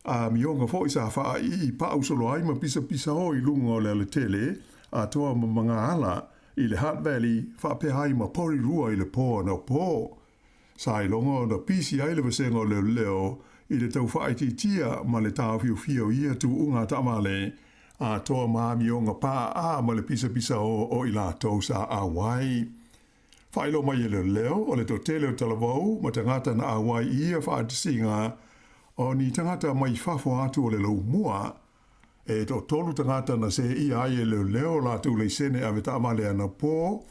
amioga foi sa faaii paausolo ai ma pisapisa o i luga o le alatele atoa ma magaala i le Hutt Valley faapea ai ma Porirua i le po anapo. Sa iloga ona pisi ai le vasega o leoleo i le tau faaitiitia ma le taofiofia o ia tuuga taavale atoa ma amioga paa ma le pisapisa o i latou sa auai. Faailoa mai e leoleo o le toatele o talavou ma tagata na auai i ia faatasiga o ni tagata mai fafo atu o le laumua. E toatolu tagata na seia ai e leoleo latou laisene ave taavale anapo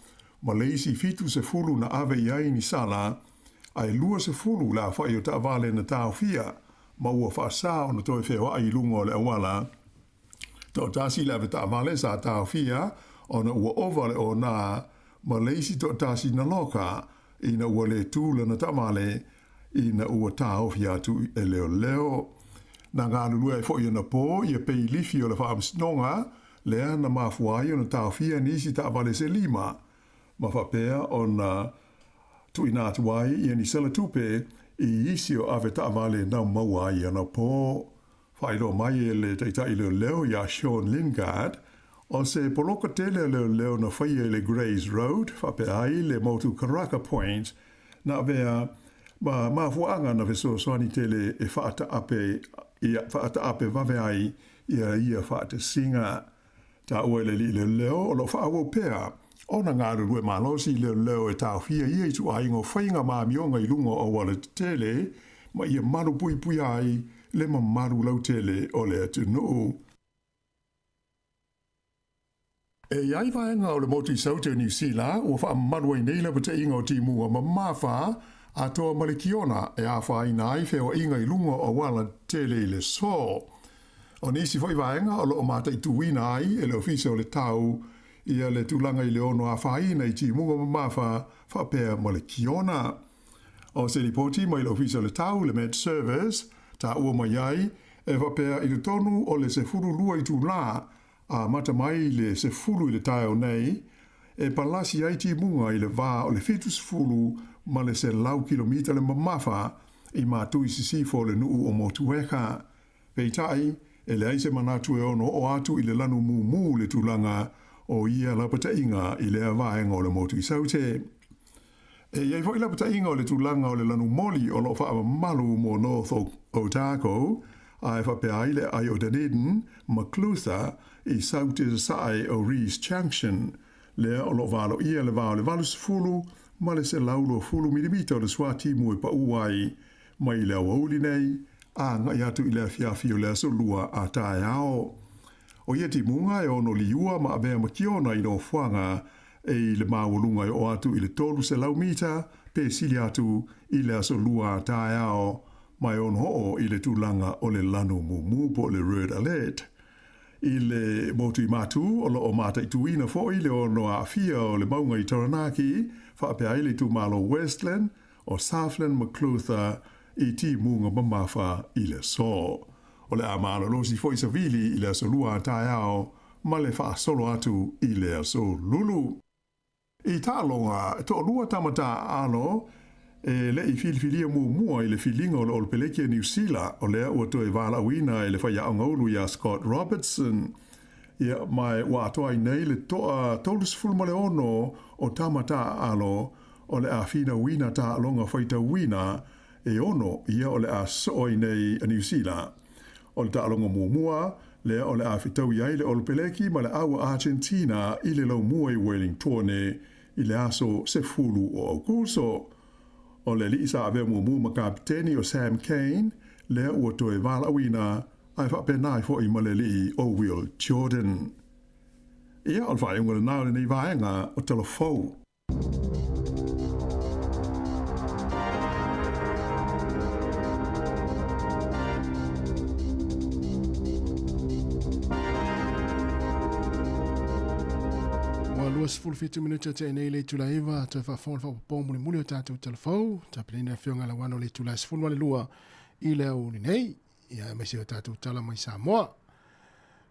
ma le isi 70 na ave i ai ni sala, ae 20 le aofai o taavale na taofia ma ua faasā ona toe feoai i luga o le auala. Toatasi le ave taavale sa taofia ona ua ova le ona ma le isi toatasi na loka ina ua le tu lana taavale ina ua taofi atu e leoleo. Na galulue ai foi anapo ia peilifi o le faamasinoga lea na mafua ai ona taofia nisi taavale se 5 ma faapea ona tuuina atu ai ia ni sela tupe i isi o ave taavale na maua ai anapo. Faailoa mai e le taitai leoleo ia Sean Lingard, o se poloka tele o leoleo na faia i le Greys Road faapea ai le motu Karaka Point na avea ma mafuaaga na fesoasoani tele e faataape ia faataape vave ai ia ia faatasiga. Taua e le alii leoleo o loo faaauau pea ona galulue malosi leoleo e taofia ia ituaiga o faiga ma amioga i luga o auala tetele ma ia malu puipuia ai le mamalu lautele o le atunuu. E iai vaega o le motu i Saute o Niu Sila ua faamamalu ai nei lapataiga o timuga mamafa atoa ma le kiona e afaina ai feoaiga i luga o auala tetele i le so. O nisi foi vaega o loo mataituina ai e le Ofisa o le Tau ia le tulaga i le ono afaina i timuga mamafa faapea ma le kiona. O se lipoti mai le Ofisa o le Tau, le Met Service, taua mai ai e faapea i totonu o le 12 itulā amata mai le 10 i le taeao nei, e palasi ai timuga i le va o le 70 ma le 100 kilomita le mamafa i matui sisifo o le nuu o Motueka. Peitai, E leai se manatu e ono oo atu i le lanu mumu le tulaga o ia lapataiga i lea vaega o le motu i Saute. E i ai foi lapataiga o le tulaga o le lanu moli o lo o faamamalu mo North Otago, ae faapea ai le aai o Dunedin ma Clutha i Saute sasae o Rees Junction, lea o lo o valoia le va o le 80 ma le 120 milimita o le suatimu e pau ai mai le aoauli nei a agai atu i le afiafi o le aso Lua a taeao. O ia timuga e ono liua ma avea ma kiona i nofoaga e i le maualuga e oo atu i le 300 mita pe sili atu i le aso Lua a taeao ma e ono oo i le tulaga o le lanu mumu po o le red alert. I le motu i Matū, o lo o mataituina foi le ono aafia o le mauga i Taranaki, faapea ai le itumalo Westland, o Southland ma Clutha i timuga mamafa i le aso. O le a malolosi foi savili i le aso Lua a taeao ma le faasolo atu i le aso Lulu. I taaloga, e toalua tama taaalo e le i filifilia muamua i le filiga o le Olopeleki a Niu Sila, o lea ua toe valaauina e le faiaoga ulu iā Scott Robertson. Ia, ma ua atoa ai nei le toa 36 o tama taaalo o le a finauina taaloga faitauina e ono ia o le a soo ai nei a Niu Sila. O le taaloga muamua lea o le a fetaui ai le Olopeleki ma le aua Argentina i le laumua i Wellingtone i le aso 10 o Aokuso. O le alii sa avea muamua ma kapiteni o Sam Cane lea ua toe valaauina ae faapena ai foi ma le alii o Will Jordan. Ia, o le faaiuga lena o lenei vaega o Tala Fou. Ua 27 minute te nei le itula 9, toe faafofoga le faaopoopo mulimuli o tatou talafou, tapenaina afioga lauano le itula 12 i le aoauli nei, ia aemaise o tatou tala mai Samoa.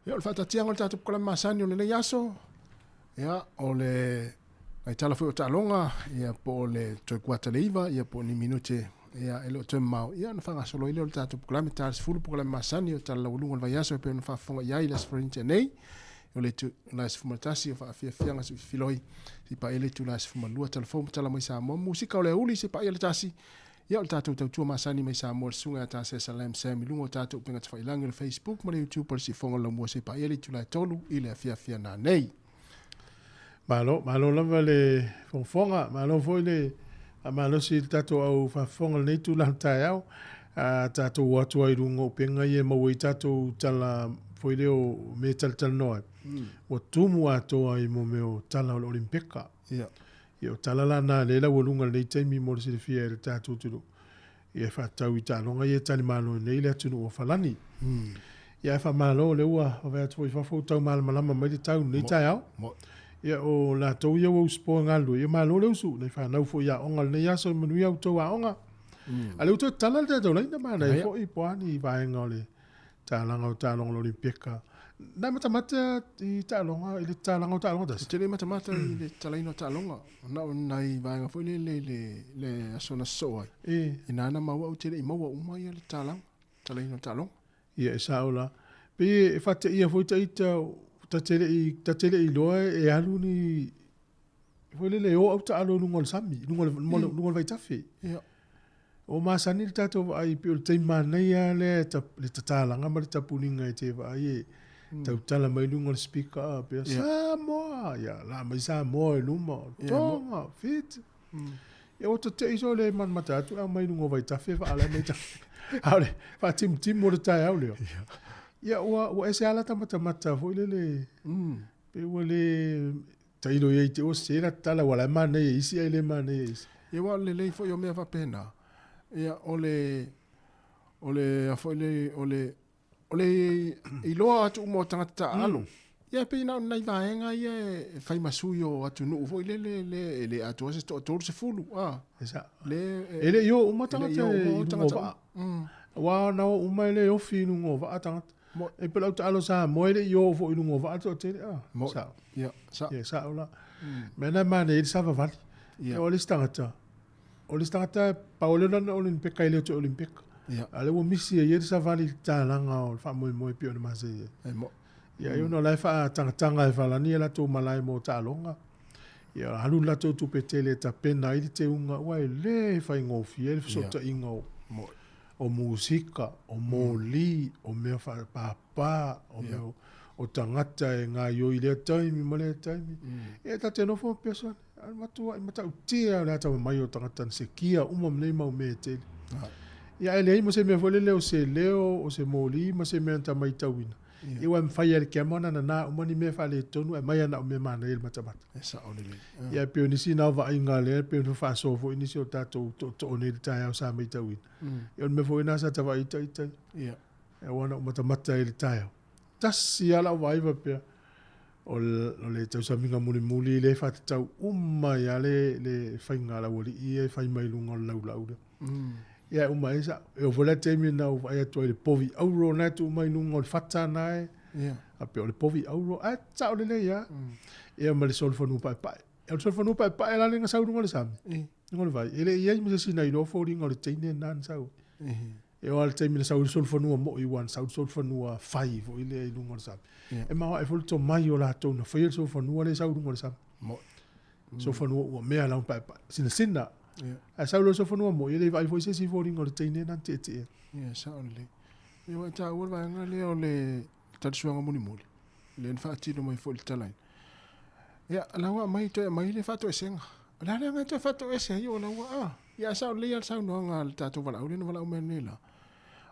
Ia, o le faatatiaga o le tatou polokalame masani o lenei aso, ia, o le nai tala foi o taaloga, ia, po o le toe kuata le iva, ia, po o ni minute, ia, e le o toe mamao, ia, ona faagasolo ai lea o le tatou polokalame, ta le 10 polokalame masani o tala laualuga o le vaiaso e pei ona faafofoga i ai le Aso Faraini nei, o le itula 11 o faafiafiaga filoi, se i paia le itula 12 tala fou ma tala mai Samoa, musika o le aoauli se i paia le tasi, Ia, o le tatou tautua masani mai Samoa, le susuga ia Tasesa Lam Sam i luga o tatou upega tafailagi o le Facebook ma le YouTube o le Siufofoga o le Laumua se i paia le itula e 3 i le afiafi a nanei. Malo, malo lava le fogafoga, malo foi le faamalosi i le tatou au faafofoga i lenei itula o le taeao. A tatou o atu ai i luga o upega ia e maua ai tatou tala foi lea o mea e talatalanoa ai. Ua tumu atoa i mo mea o tala o le Olimpeka. Ia. Ia o tala la na lea e laualuga i lenei taimi mo le silafia e le tatou atunuu, ia e faatatau i taaloga ia e talimalo ai nei le atunuu o Falani. Ia ae faamalo o lea ua vaavaai atu foi i fafo ua tau malamalama mai le tau i lenei taeao. Ia o latou ia ua usupoa galulue, ia malo le usu, nai fanau foi i aoga i lenei aso, ia manuia a outou aoga. A o lea ua toe tatala le tatou laina manaia foi po o a ni vaega o le Talaga o taaloga o le Olimpeka. Na e matamata i taaloga, i le talaga o taaloga tasi? Ou te le matamata i le talaina o taaloga. Na o nai vaega foi lele i le, le aso na sosoo ai. E. Ina na maua ou te le i maua uma ia le talaga, talaina o taaloga. Ia e sao la. Pei e faateia foi ita, ta te le i, ta te le i iloa e alu ni, foi lele e o au taalo i luga o le sami, i luga o le, luga o le vaitafe. Ia. Ua masani le tatou vaai pei o le taimi manaia lava lea le tatalaga ma le tapuniga e te vaai e tautala mai luga o le speaker a pea Samoa ia la mai Samoa i luma o Tonga Fiti ia ua tate'i soo le matamata atu le aumai luga o vaitafe faalae mai a o le faatimutimu o le taeao lea ia ua ese lava lata matamata foi lele pei ua le Tailo i ai te ua sese la tala ua la e manaia i isi ae le manaia i isi. Ia aua o le lelei foi o mea faapena, ia o le, o le a foi le, o le, o le iloa atu uma o tagata taaalo. Ia e pei na o ni nai vaega ia e fai ma sui o atunuu foi lele le e le atoa se toa 30, a. E sao. Le E le i o uma tagata i luga o vaa. Aua na o uma e le ofi i luga o vaa tagata. Mo. E pei o le au taalo Samoa e le i o foi i luga o vaa le toatele. Ah, Mo. Sao. Ia, sao. Ia, sao la. Mea na e manaia ai le savavali. Ia. O le isi tagata, o le isi tagata, pau lea o lana Olimpeka e le o toe Olimpeka. A lea ua misi ai ai le savali i le tatalaga o le faamoemoe e pei ona masani ai. E mo'i. Ia, ona o la e faatagataga e Falani a latou malae mo taaloga. Ia, alu le latou tupe tele e tapena ai le teuga, aua e le faigofie le fesootaiga o, o musika, o moli, o mea faapapa, o mea o tagata e gaioi i lea taimi ma lea taimi. Ia, ta te nofo ma fesoasoani. A matuai matautia o le atamamai o tagata na sekia uma ma nei mau mea e tele. Ia, ae leai ma se mea foi lele o se leo, o se moli ma se mea na ta matauina. Ia, ua mafai lava e le camera ona nana uma ni mea faaletonu ae aumai lava na o mea manaia i le matamata. E sao lelei. Ia, e pei o nisi na o vaaiga lea, e pei ona faasoa foi nisi o tatou tootoo nei i le taeao sa matauina. Ia, o le mea foi lena sa ta vaai ita ita. Aua na ou matamata ai i le taeao. Tasi lava lau vaai faapea, o le tausamiga mulimuli lea e faatatau uma ai lava le, le faiga a le aualii ia e fai mai luga o le laulau lea. Ia e uma ai sa, e oo foi la taimi na ou vaai atu ai i le povi auro na e tuu mai luga o le fata na e, faapea o le povi auro, ae sao lelei lava. Ia ma le solofanua paepae. O le solofanua paepae la lea na sau i luga o le sami, luga o le vai, e le i i ai ma se isi na iloa foliga o le teine lena na sau ai. E oo lava i le taimi na sau ai le solofanua moi, aua na sau le solofanua fai foi lea i luga o le sami. E maoae foi le tomai o latou na faia le solofanua lea e sau i luga o le sami. Solofanua ua mea launa paepae, sinasina. Ae sau loa le solofanua moi, e le i vaai foi se isi i foliga o le teine lena na tietie. Ia, sao lelei. Ia, ua e taua le vaega lea o le talisuaga mulimuli, lea na faatino mai foi i le talaina. Ia, la ua aumai, toe aumai le faatoesega. O le a le aga e toe faatoese ai o la ua, a. Ia, ae sao lelei lava le saunoaga a le tatou valaau lea na valaau mai nei la.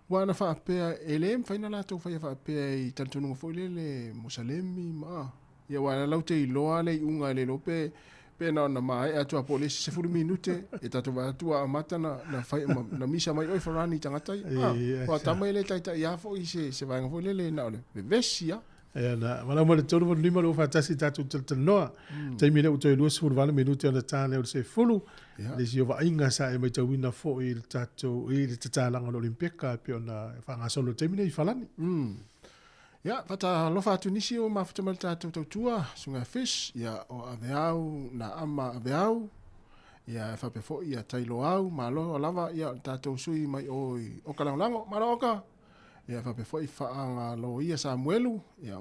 Aua ana faapea, e le mafai ona latou faia faapea i talitonuga foi lele Musalemi ma, a. Ia, aua latou te iloa le iuga e le iloa pe, pe na ona maea atu lava po o le isi 10 minute, ia tatou vaai atu ua amata na, na fai, ma, na misa mai oi Farani i tagata ia. A, aua tama e le taitai lava foi i se, se vaega foi lele na o le vevesi lava. Ia na, malau ma le 385 le ua faatasi tatou talatalanoa. Taimi lea ua toe 28 minute ona ta lea o le 10. Le isi o vaaiga sa e matauina foi i le tatou, i le tatalaga o le Olimpeka e pei ona faagasolo i le taimi nei i Falani. Ia, faatalofa atu nisi o mafuta mai le tatou tautua, Susuga Fish, ia, o Aveau, na ama Aveau, ia, e faapea foi ia Tailoau, malo lava, ia, o le tatou sui mai o i Okalagolago, malo Oka! Ia faapea foi Faaga Loia Samuelu, ia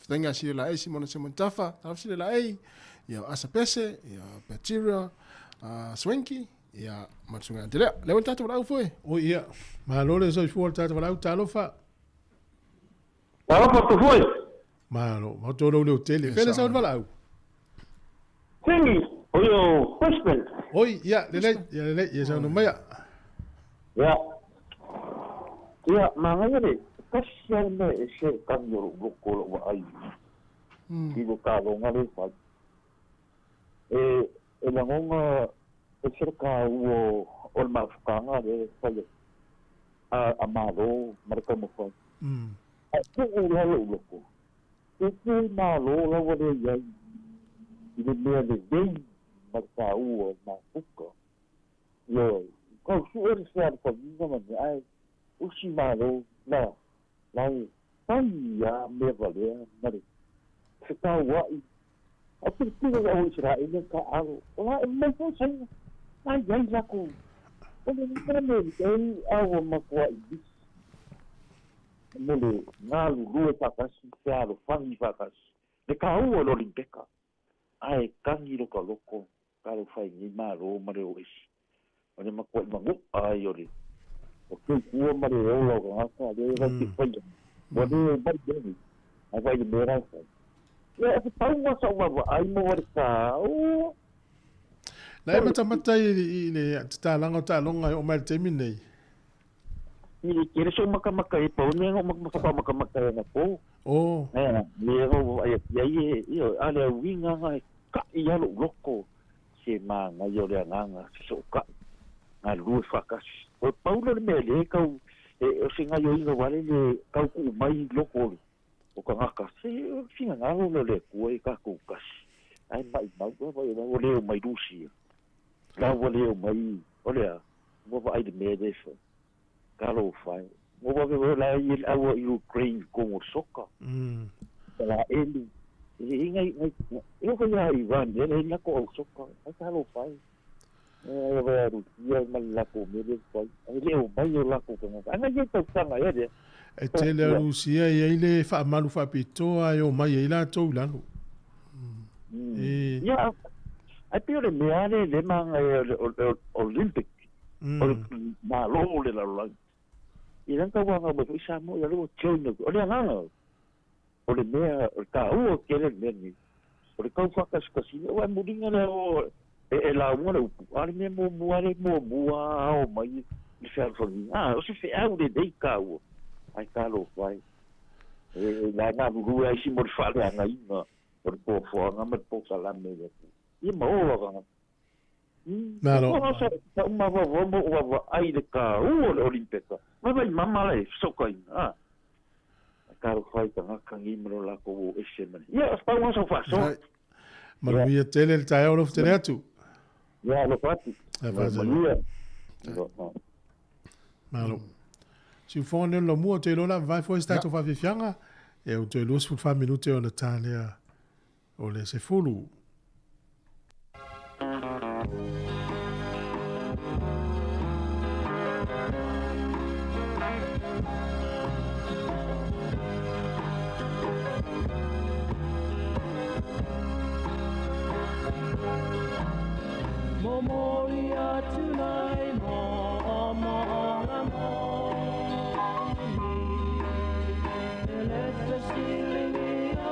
Fetainga Sile Laei Simona Simon Tafa, Talofa Sile Laei, ia Asa Pese, ia Bacteria, Swanky, ia ma le Susuga Antelea. Lea ua le tatou valaau foi. Oi ia, malo le soifua o le tatou valaau, talofa. Talofa atu foi. Malo, matou lou leo tele. Fea le sau le valaau? Sini, o io Brisbane. Oi, ia, lelei, ia lelei, ia saunoa maia. Ia, ia, manaia le tasi lava le mea e ese le kagi o lou loto o lou vaai i le taaloga lea e fai. E, e lagona ese le taua o le mafutaga lea e fai a, a Malo ma le taumafai. Ae tuu la lou loto, E te malo lava lea i ai i le mea lelei ma le taua o le mafuta. Ioe, kau sue le sea le pagiga ma mea ae usi malo la la e fai a mea valea ma le fetaua'i. A tilotilo le au Iseraele ka alo, o la e mai foi saina, la e i ai latou. O le mea lelei a ua matuai misi. Mo le galulue faatasi, fealofani faatasi, le taua o le Olimpeka, ae tagi lo ta loko talofa i nei malo ma le o esi. O le matua'i manu'a ai o le o soifua ma le ola o tagata lea e te faia. Ua le mai ai, ae vaai i le mea la e fai. Ia, o se pauga sa'u vaavaai mo le taua. Na e matamata i le tatalaga o taaloga e oo mai i le taimi lenei. I le tele sou makamaka e pau le mea na ou makamaka ai anapo. Oh. Ea, le na ou vaai atu i ai e, ioe, a le auiga na e ka'i lava lou loto, se manaia o le agaga fesoota'i, galulue faatasi. O le pau lea o le mea lea e tau, e, o se gaioiga vale le tau tuu mai i loko o le, o tagata, se o le finagalo lea o le Atua ia tatou tasi, ae maimau lava ia ua le omai Rusia, la ua le omai, o le a? Ua vaai i le mea lea e fai. Talofa e. Ua vave foi la i le aua i Ukraine i totonu o le soka. La elu. E i ngai ngai e oo foi ia Iran ea le latou au soka. Ai talofa e. E wa Rusia ma le latou mea lea e fai. E le o mai o latou tagata. Ana ia tausaga ea lea. E tele a Rusia e i ai le faamalu faapitoa e omai ai latou i lalo. E. Ia, ai pei o le mea lea le magaia o le Olympic. O le malo o le lalolagi. Ia lea na tauagaga mai foi Samoa, ia lea ua join atu. O le agaga, o le mea, o le taua tele le mea lenei. O le tau faakasikasiga, aua e muliga le ao e lauga le upu, a o le mea muamua lea e muamua ao mai le fealofaniga. A, o se feau lelei taua, ae talofa e, e la e galulue ai isi mo le faaleagaina o le toafoaga ma le polokalame i le Atua. Ia ma ola tagata. Malo. Sa uma vaovao ma ou vaavaai i le taua o le Olimpeka. Vaivai mama la e fesootaiga, a. Ae talofa i tagata nei ma lo latou o ese mai. Ia, pau lava sau faasoa. Manuia tele le taeao alofa tele atu. Ia, alofa atu. Manuia. Malo. Siufoga nei o le laumua, ou te iloa o le a vavae foi se tatou faafiafiaga. Ia, ua toe 24 minute ona ta lea o le 10. Momoli atu nei mo'omo'oga moni E le fesiligia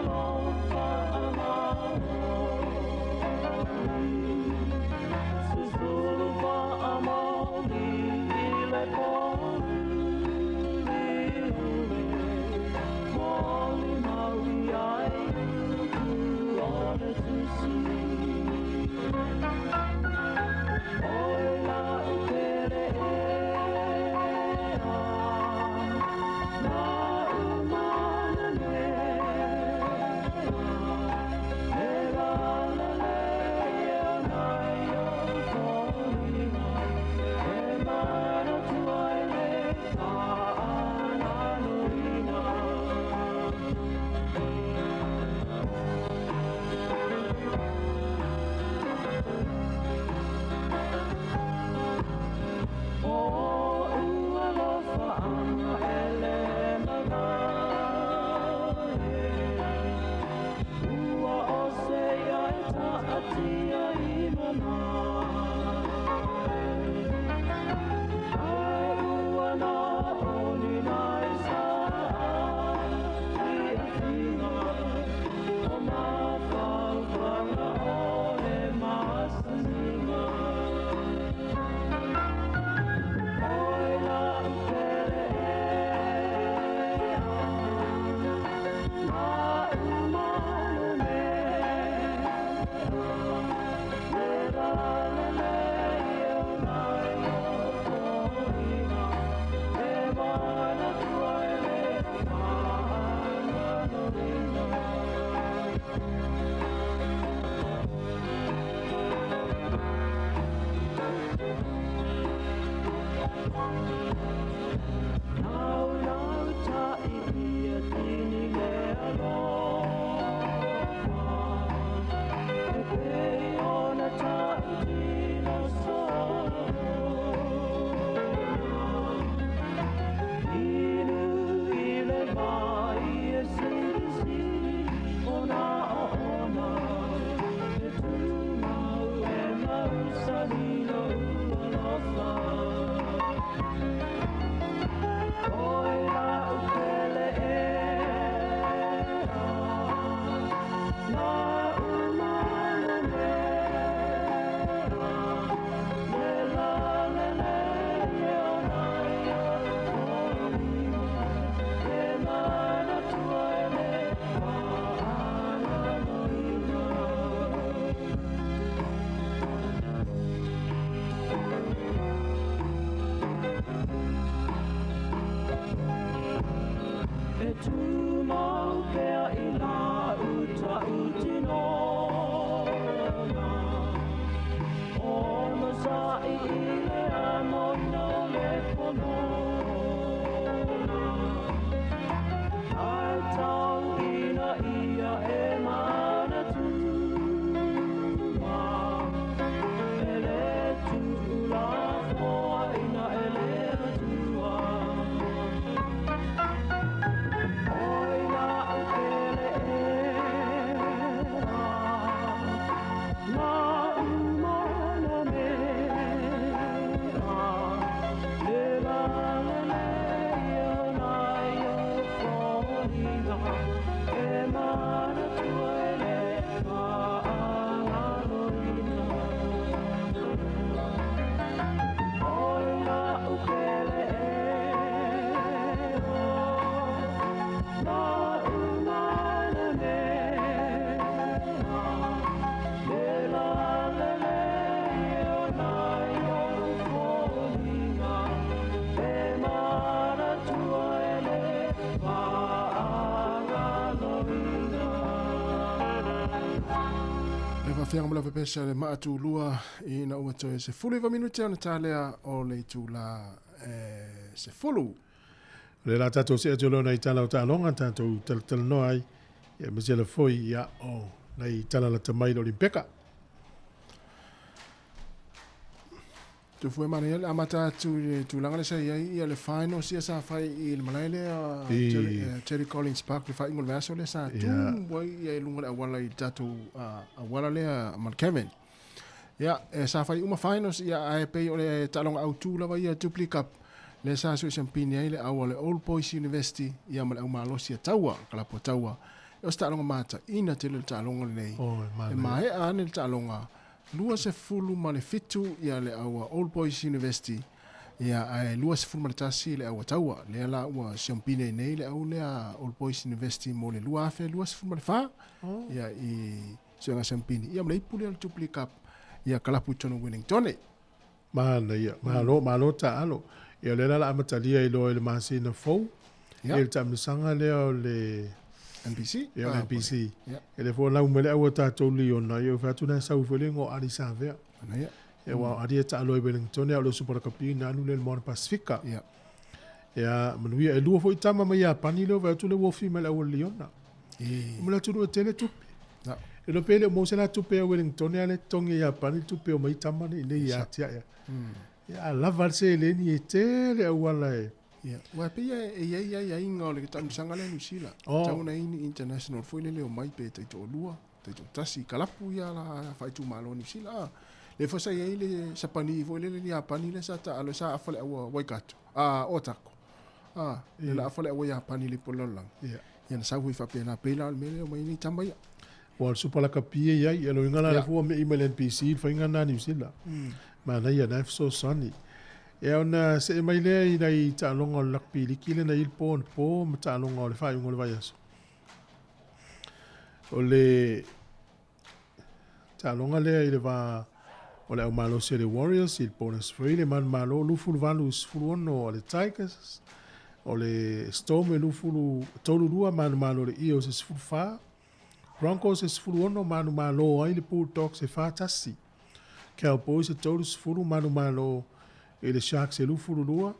Afioga ma le pesa le maatulua ina ua toe 19 minute ona talea o le itula e 10. Le la tātou se atu lona i tala o taaloga tātou talatalanoa ai ia ma se foi ia o nei tala lata mai le Olimpeka. Tufue mana ia le amata atu i le tulaga le sa i ai ia le finals ia sa fai i le malae lea Terry Collins Park le faaiuga o le vaiaso lea sa tu ai ia i luga o le auala i le tatou auala lea Mount Kevin. Ia, e sa fai uma finals ia ae pei o le taaloga autu lava ia Jubilee Cup lea sa sui siampini ai le au a le Old Boys University ia ma le au malosi a Taua, kalapu a Taua. O se taaloga mataina tele le taaloga lenei. E maea ane le taaloga 27 ia le au a Old Boys University ia ae 21 le au a Taua. Lea la ua siampini ai nei le au lea Old Boys University mo le 2024 ia i Suega Siampini ia ma le ipu lea o le Jubilee Cup ia kalapu i totonu o Wellingtone. Manaia, malo, malo taalo. Ia o lea la la amatalia i loa i le masina fou. Ia le taamilosaga lea o le NPC. Ia o le NPC. E le fua lau mai le aua tatou liona, ia fai atu na sau foi le ngo ali savea. Manaia. Ia wa ali e taalo i Wellington ia o le Super Rugby na anu le Moana Pasifika. Ia. Ia manuia e lua foi tama mai Iapani lea fai atu le wofi mai le aua liona. E. Mo le atu e tele tupe. Na. E lo pele mo se la tupe a Wellington ia le togi Iapani tupe o mai tama nei nei ia tia ia. Ia a lava le seleni e tele auala e. Ia, ua pei e i ai aiaiga o le taamilosaga lea Niu Sila. Oh. Tau na i ni international foi lele o mai pe taitoalua, taitoatasi, kalapu ia la faaitumalo Niu Sila. Ah, le foi sa i ai le Sapani foi lele le Iapani lea sa taalo sa afa le aua Waikato. Ah, Otago. Ah, le la afa le aua Iapani i le ipu o le lalolagi. Ia. Ia na sau foi faapena pei la o le mea lea o mai ai nei tama ia. Ua o le Super Lakapi e i ai, ia loiga la le fua me i mai le NPC i le faiga lena a Niu Sila. Manaia na e fesoasoani. Ia ona see mai lea i nai taaloga o le Rugby Liki lea na i ai le po anapo ma taaloga o le faaiuga o le vaiaso. O le taaloga lea i le va o le aumalosi a le Warriors i le Bonus Free le manumalo 28 i 16 a le Tigers. O le Storm e 32 manumalo le Eels e 14. Broncos e 16 manumalo ai le Bulldogs e 4-1. Cowboys e 30 manumalo i le Sharks e 22.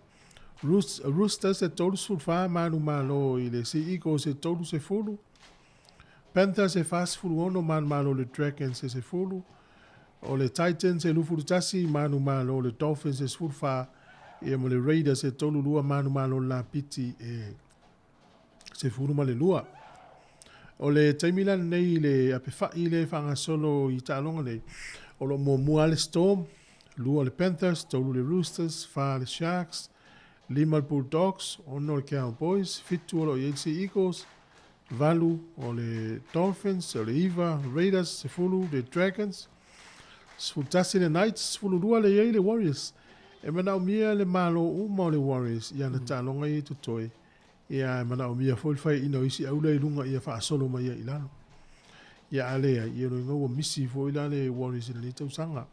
Roosters e 34 manumalo i le Sea Eagles e 30. Panthers e 46 manumalo i le Dragons e 10. O le Titans e 21 manumalo i le Dolphins e 14. Ia ma le Raiders e 32 manumalo i le Lapiti e 12. O le taimi la lenei i le apefa'i lea e faagasolo i taaloga nei, o lo o muamua lava le Storm, lua le Panthers, tolu le Roosters, fa le Sharks, lima le Bulldogs, ono le Cowboys, fitu o lo o i ai le Sea Eagles, valu o le Dolphins, o le iva Raiders, 10 le Dragons, 11 le Knights, 12 le i ai le Warriors. E manaomia le malo uma o le Warriors i ana taaloga ia i totoe, Ia, e manaomia foi le faiaina o isi aula i luga ia faasolo mai ai i lalo. Ia, a leai, ia lona uiga ua misi foi la le Warriors i lenei tausaga.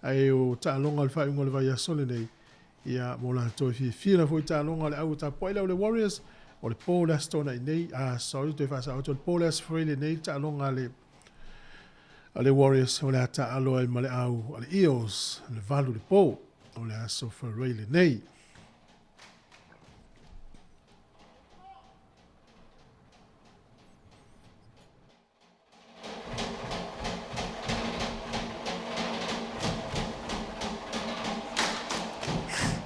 Ae o taaloga o le faaiuga o le vaiaso lenei, ia, mo latou e fiafia la foi taaloga o le au e tapuai lau le Warriors, o le po le Aso Toonai nei, ah, sorry, toe faasao atu, o le po le Aso Faraile nei le taaloga a le a le Warriors o le a taalo ai ma le au a le Eels, le 8 le po o le Aso Faraile nei.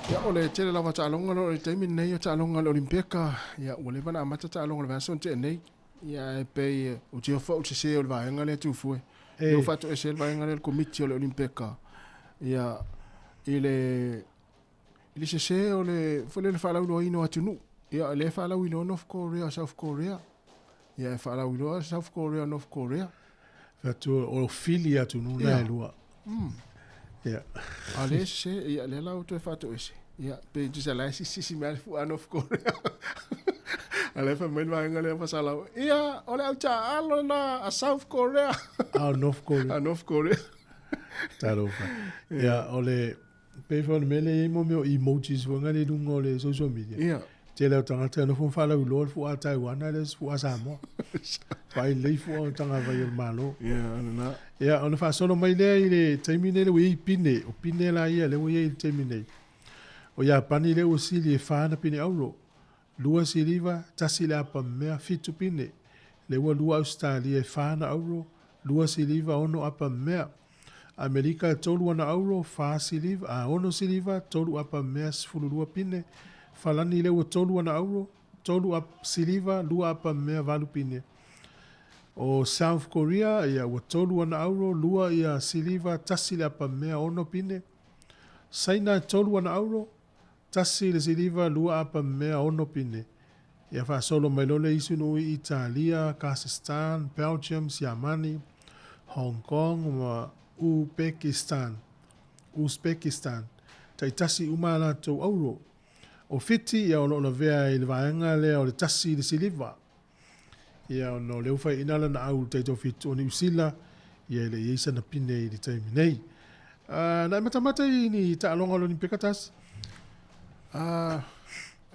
Ia, o le tele lava taaloga lo le taimi lenei o taaloga a le Olimpiaka. Ia, ua leva ona amata taaloga o le vaiaso na tea nei. Ia, e pei o te ofa o le sese o le vaega lea Tufue. E ua faatoese ai le vaega lea le komiti o le Olimpiaka. Ia, i le I le sese o le, foi lea le faalauiloaina o atunuu. Ia, lea e faalauiloa North Korea, South Korea. Ia, e faalauiloa South Korea, North Korea. Fatu o fili atunuu na e lua. Ia. A lea e sese, ia, lea la ua toe faatoese. Ia, pe tusa la e sisisi mai le fua North Korea. A lea fai mai le vaega lea fasalau. Ia, o le au taaalo na a South Korea. A North Korea. A North Korea. Talofa. Ia, o le Pei foi o le mea lea e i ai mo mea o emojis foi ngale i luga o le social media. Ia. Tele o tagata e nofo ma faalauiloa le fu'a Taiwana le fu'a Samoa. Vaai lelei fua o tagavai o le Malo. Ia, o lena. Ia, ona faasolo mai lea i le taimi nei lea ua i ai pine, o pine la ia lea ua i ai i le taimi nei. O Iapani lea ua sili e fa ana pine auro, lua siliva, tasi le apa mea, fitu pine. Lea ua lua Ausetalia e fa ana auro, lua siliva, ono apa mea. Amerika e tolu ana auro, fa siliva, a ono siliva, tolu apa mea, 12 pine. Falani lea ua tolu ana auro, tolu apa siliva, lua apa mea, valu pine. O South Korea, ia, ua tolu ana auro, lua ia siliva, tasi le apa mea, ono pine. Saina e tolu ana auro, tasi le siliva, lua apa mea, ono pine. Ia faasolo mai loa le isi nuu i Italia, Kazakhstan, Belgium, Siamani, Hong Kong ma Upekistan, Uzbekistan. Taitasi uma a latou auro. O Fiti, ia o lo o lavea i le vaega lea o le tasi i le siliva. Ia ona o lea ua faiaina lana au i le taitofitu o Niu Sila, ia e le i ai sana pine i le taimi nei. Na e matamata i ni taaloga o le Olimpeka tasi? O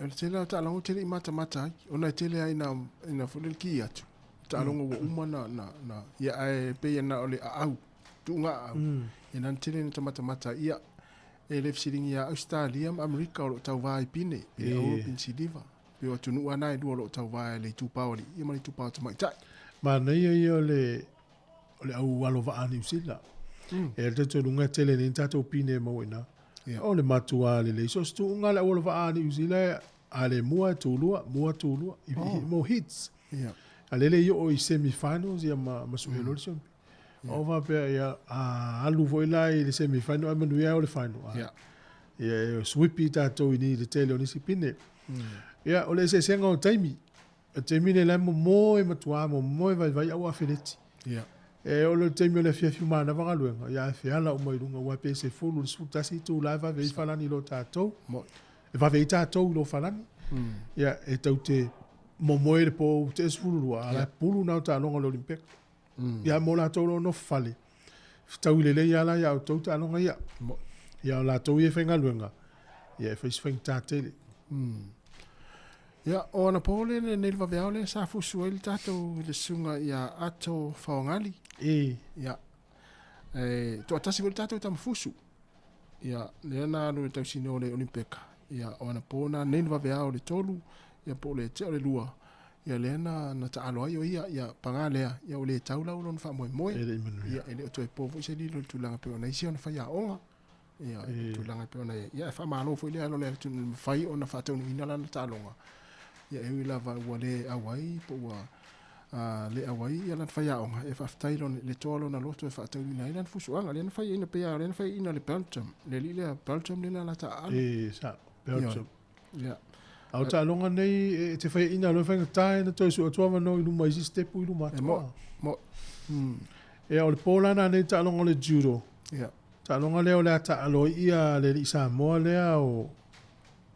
le tele o taaloga ou te le i matamata ai, ona e tele ai ina, ina foi lele ki atu. Taaloga ua uma na, na, na, ia ae pei na o le aau, tuuga aau. Ia na tele ina matamata ai. Ia, e le fesiligia ia Australia ma Amerika o lo o tauvā i pine, pine auro, pine siliva. Pei o atunuu lava na e lua o lo o tauvā i le itupa o alii ia ma le itupa o tamaitai. Manaia ia o le o le au alo vaa a Niu Sila. E le talitonuga e tele nei ni tatou pine e maua i ina. O le matua lelei. So o se tuuga le au alo vaa a Niu Sila a le mua e tulua, mua tulua, i mo hits. A lele i oo i semi finals ia ma sue loa le siombi. O faapea ia a alu foi la i le semi final ae manuia ai o le final. Ia e swipi tatou i ni le tele o nisi pine. Ia o le eseesega o taimi. O taimi nei la e momoe matua momoe vaivai au afeleti. E o le taimi o le afiafi uma manava galuega, ia ae feala uma i luga aua pe 10 i le 11 itula e vave ai falani i lo tatou. E vave ai tatou i lo falani. Ia e tau te momoe le po te 12 a la e pulu na o taaloga o le Olimpeka. Ia mo latou lo nofo fale. Fetaui lelei lava la ia outou taaloga ia. Ia o latou ia e faigaluega, ia e fai se faigata tele. Ia, o anapo le lenei le vaveao lea sa fusu ai le tatou i le susuga ia Ato Faogali. E. Ia, e toatasi foi le tatou tama fusu. Ia, lea na alu e tausina o le Olimpeka. Ia, o anapo na nei le vaveao le tolu, ia po o le tea o le lua. Ia, lea na, na taalo ai o ia, ia, paga lea, ia ua le tau lau lona faamoemoe. E le i manuia. Ia, e le o toe po foi se lilo i le tulaga pei ona isi ona faiaoga. Ia, e. tulaga pei ona ia, e faamalo foi le alo le atunuu mafai ona faataunuuina lana taaloga. Ia, e ui lava ua le auai po ua le auai ia lana faiaoga, e faafetai lona, le toa lona loto e faataunuuina ai lana fusuaga. Lea na faiaina pei lava o lea na faiaina le Belgium, le alii lea Belgium lea na lata aalo. E, sa, Belgium. Ia. A o taaloga nei e te faiaina loa e faigata e na toe sue atu avanoa i luma i isi stepu i luma atu. E mo, mo. Ia, o le po la nanei taaloga o le judo. Ia. Taaloga lea o le a taalo ai ia le alii Samoa lea o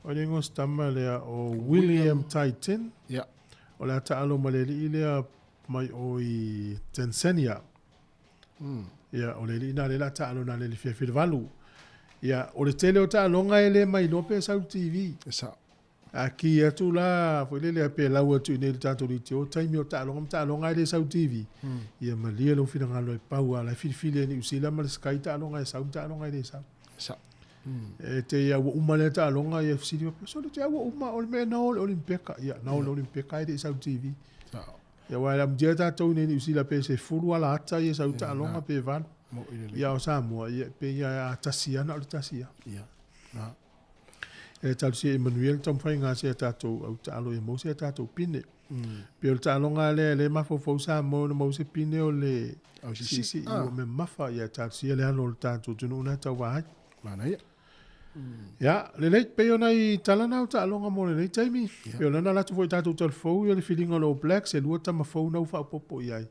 o le igoa o si tama lea o William Taitin. Ia. O le a taalo ma le alii lea mai o i Tanzania. Ia, o le alii na lea o le a taalo na le afiafi le valu. Ia, o le tele o taaloga e le mailoa pe sau i le TV. E sao. A ki atu la, foi lele pe lau atu i nei le tatou leitio, taimi o taaloga ma taaloga e le sau TV. Ia malie lou finagalo e pau a la e filifili e Niu Sila ma le Sky taaloga e sau ma taaloga e le sau. Sao. E te ia ua uma lea taaloga ia fesili faapea, sole te au ua uma o le mea na o le Olimpeka. Ia na o le Olimpeka e le i sau TV. Sao. Ia aua e amutia tatou i nei Niu Sila pe 10 ala ata ia sau taaloga pe valu. Ia o Samoa ia pe ia a tasi ia na o le tasi ia. Ia. Na. E talosia ia manuia le taumafaiga a si a tatou au taalo ia maua si a tatou pine. Pei o le taaloga lea e le mafaufau Samoa ona maua se pine o le siisii ua mamafa ia talosia le alo o le tatou atunuu na e tauva ai. Manaia. Ia, lelei, pei o nai tala na o taaloga mo lenei taimi. Pei o lena alu atu foi i tatou talafou ia le filiga o le All Blacks, e lua tama fou na ua faaopoopo i ai.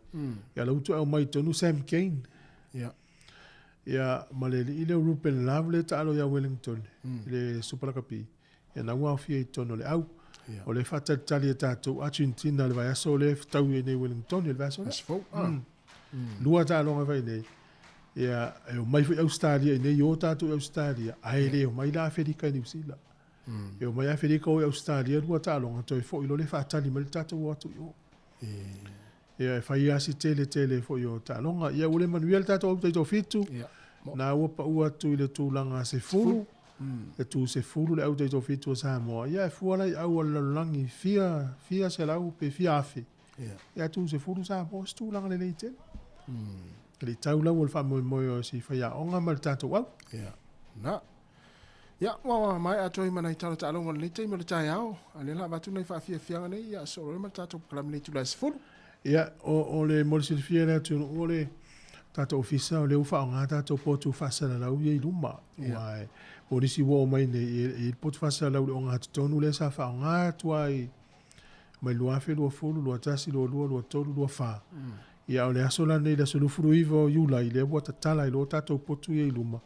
Ia la ua toe aumai i totonu Sam Cane. Ia. Ia, ma le alii lea o Ruben Love lea e taalo ia Wellington, i le Super Lakapi, ia na ua aofia i totonu o le au. Ia. O lea e faatalitali e tatou Argentina i le vaiaso lea e fetaui ai nei Wellington i le vaiaso lea. Aso fou. Ah. Lua taaloga e fai nei. Ia, e omai foi Ausetalia i nei, o tatou i Ausetalia, ae le omai la Aferika i Niu Sila. E omai Aferika o i Ausetalia lua taaloga, toe foi loa lea faatali mai le tatou o atu i o. Ia e fai lava si tele tele foi o taaloga. Ia ua le manuia le tatou au taitoafitu. Ia. Na ua pau atu i le tulaga 10. Le tu 10 le au taitoafitu o Samoa. Ia e fua la i au a le lalolagi fia, fia selau pe fia afe. Ia. Ia tu 10 Samoa se tulaga lelei tele. E le i tau lau o le faamoemoe o si faiaoga ma le tatou au. Ia. Na. Ia, ua maea atu ai ma nai tala taaloga o lenei taimi o le taeao. A o lea o le a avatu nai faafiafiaga nei, ia sosoo loa ma le tatou polokalame i le itula e 10. Ia, o le mo le silafia e le atunuu, o le tatou ofisa, o lea ua faaaoga tatou potu faasalalau ia i luma. Aua mo nisi ua oo mai nei, e i ai le potu faasalalau i le ogatotonu lea sa faaaoga atu lava i mai 2020, 21, 22, 23, 24. Ia, o le aso la lenei, le aso 29 o Iulai, lea ua tatala ai loa tatou potu ia i luma.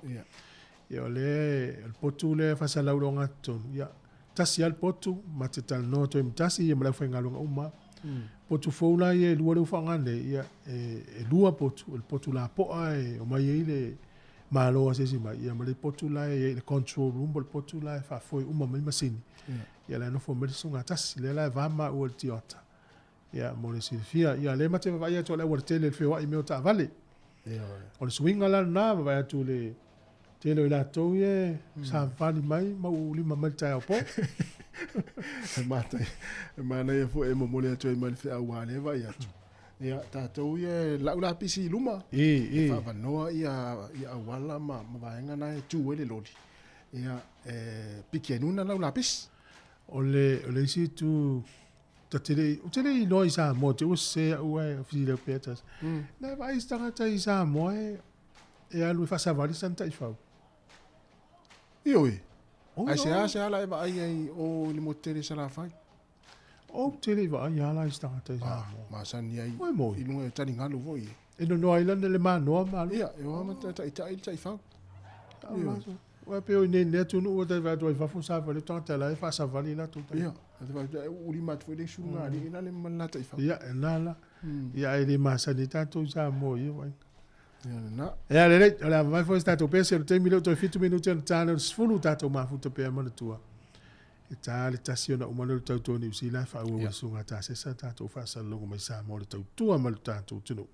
Ia o le, o le potu lea e faasalau i le ogatotonu, ia, tasi lava le potu, ma te talanoa atu ai ma tasi ia ma le aufaigaluega uma. Potu fou la ia e lua lea ua faaaoga nei, ia, e lua potu, o le potu lapoa e omai ai le malo a se isi mai, ia ma le potu la e i ai le control room po o le potu la e faafoe uma mai masini. Ia la e nofo mai le susuga tasi, lea la e va maua i le Toyota. Ia, mo le silafia, ia, lea ma te vaavaai atu o le aualatele i le feoai i mea o taavale. O le suiga la lena, vaavaai atu i le tele o i latou ia e savali mai ma uulima mai le taeao po. E e manaia foi e momoli atu ai ma le feau aua lea e vaai atu. Ia, tatou ia e lau lapisi i luma, e faavanoa ia auala ma vaega na e tu ai le loli. Ia, e piki ai luna lau lapisi. O le isi itu Ta te le, ou te le iloa i Samoa, te ua sese au ae fesili atu pea tasi. Na e vaai se tagata i Samoa e, e alu e faasavali sana taifau. Ioe. Ae se a se a la e vaai ai o i le motu tele i Salafai? Ou te le i vaai lava la i se tagata i Samoa. Ah, masani ai i luga i taligalu foi. E nonoa ai lana le manoa ma alu. Ia, e o lava ma taitai le taifau. Ioe. Ua pei o i nei i le atunuu ua tai vaai atu ai i fafo savali o tagata la e faasavali latou taifau. Ia, e te vaai atu ulima atu foi le isi luga alii la le ma le la taifau. Ia, e na la. Ia, ae le masani ai tatou i Samoa i ia vaaiga. Ia, lena. Ia, lelei, o le a vavae foi se tatou pese, o le taimi lea ua toe 7 minute ona ta lea o le 10, tatou mafuta pea manatua. E ta le tasi ona uma lea o le tautua Niu Sila e faaauau e le Susuga Tasesa tatou faasalalauga mai Samoa le tautua ma le tatou atunuu.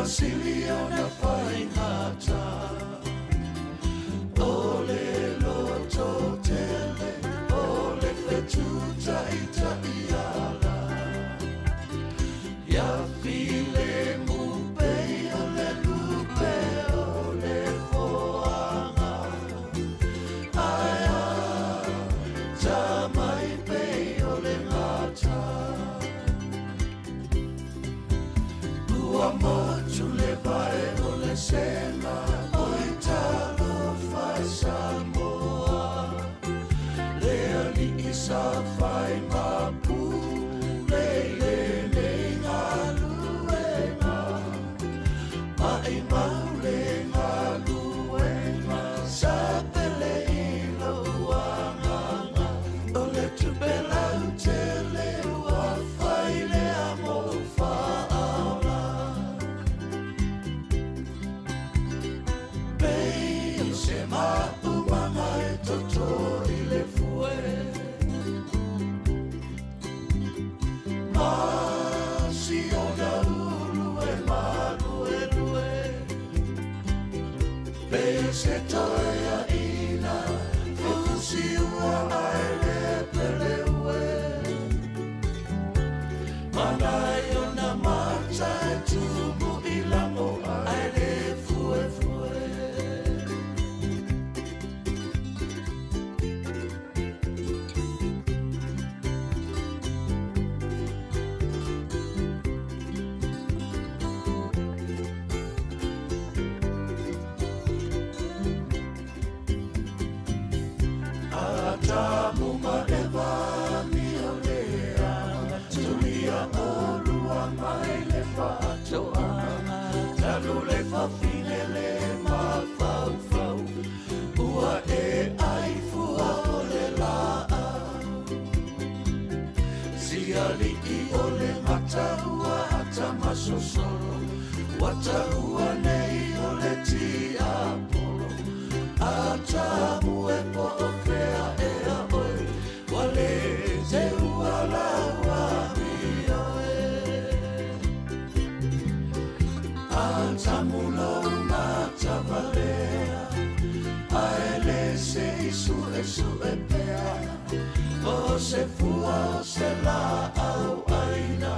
Ua sili ona faigata O le lototele O le fetutaʻitaʻiala Ia filemu pei o le lupe o le foaga Ae ata mai pei o le gata Ua motu le vae o le sela Oi talofa e Samoa Le aliʻi sa fai ma pule i lenei galuega Maʻimau le galuega Sa pele i lou agaga O le tupe lautele ua fai lea mou faaola Pei o se maumaga e toto i le fue Ma si ona ulu e maluelue Pei o se toeaina e fusiua ae le peleue Mana i ona mata e tumu i lago ae le fuefue. Atamu ma Eva amio leaga Tulia olua mai le faatoaga Talu le fafine le mafaufau Ua e ai fua o le laau Sialiʻi o le gata ua atamasosolo Ua taua nei o le tiapolo Atamu e po o fea ea oe Ua le teua lau amio e Atamu lou matavalea Ae le se i suesue pea Po o se fua o se laau aina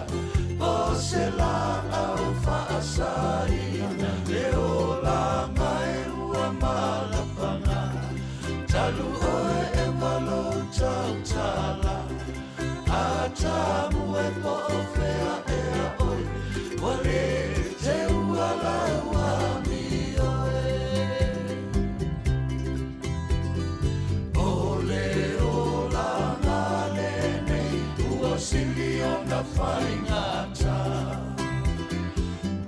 Po o se laau faasaina Le olaga e ua malapaga Talu oe Eva lou tautala Atamu e po o fea ea oe Ua le teua lau amio e O le olaga lenei ua sili ona faigata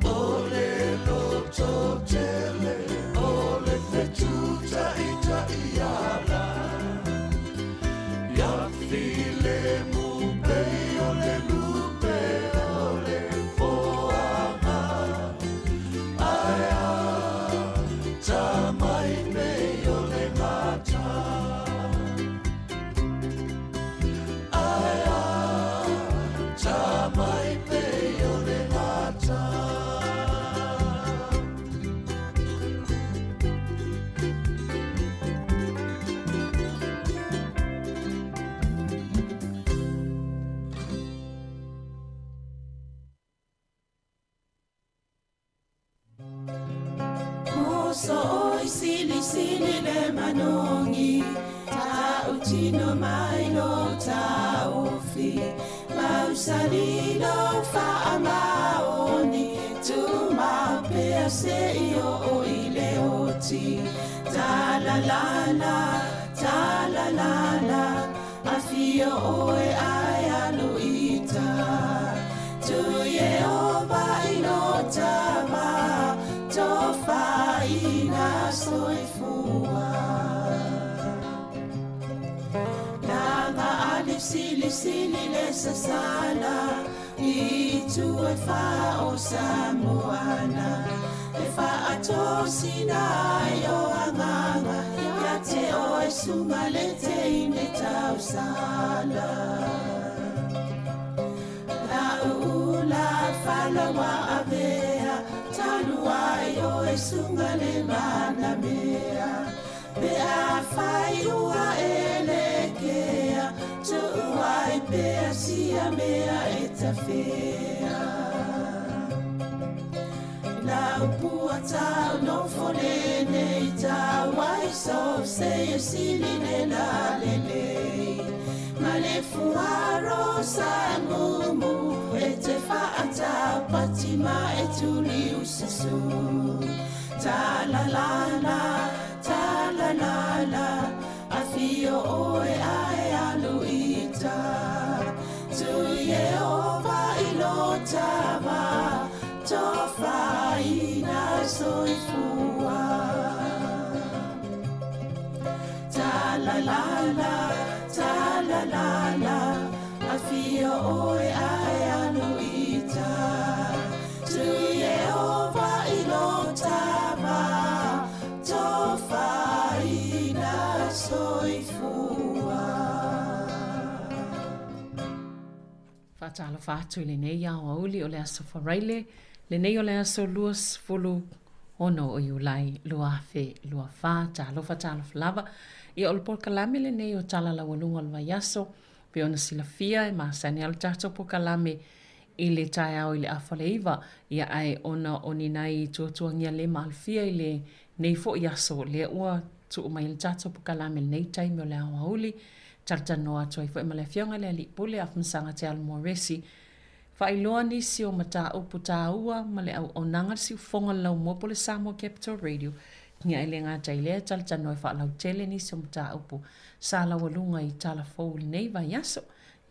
O le lototele o le fetutaʻitaʻiala Ia filemu pei o le lupe o le foaga Ae ata mai pei o le gata Ae ata mai pei o le gata. Muso oi sili sili le manogi Tautino mai lo taofi Mausali lo faamaoni Tumau pea se i oo i le oti Ta la la la, ta la la la Afio oe ai alu ita Tu Yehova i lo tava Tofaina soifua Langa ali sili sili le sasala I tu e fa o Samoana E faatosina ai o agaga Ia te oe suga le teine tausala La ula fala wa avea. ai sunga le manamea Pe a fai ua elekea Tuu ai pea sia mea e tafea Lau pua tau no fone nei tau ai so se e sili le la lelei Ma le fuaro sa mumu e te whaata patima e tuli usasu Ta la la la, ta la la la Afio oe ae alu ita Tu Yehova i lo tava Tofaina soifua Ta la la la, ta la la la Afio oe ae alu ita Tu Yehova i lo tava Tofaina soifua Faatalofa atu i lenei aoauli o le Aso Faraile, lenei o le aso 26 o Iulai 2024. Talofa talofa lava. Ia o le polokalame lenei o Tala Laualuga o le Vaiaso, pei ona silafia e masani lava le tatou polokalame i le taeao i le afa o le 9, ia ae ona o ni nai tuatuagia le maalofia i lenei foi aso, lea ua tuu mai ai le tatou polokalame i lenei taimi o le aoauli. Talatalanoa atu ai foi ma le Afioga i le Alii Pule Afamasaga Te Alomoa Resi, faailoa nisi o mataupu taua ma le auaunaga le siufofoga o le laumua po o le Samoa Capital Radio, ia e le gata i lea, talatalanoa e faalautele nisi o mataupu sa laualuga i tala fou i lenei vaiaso.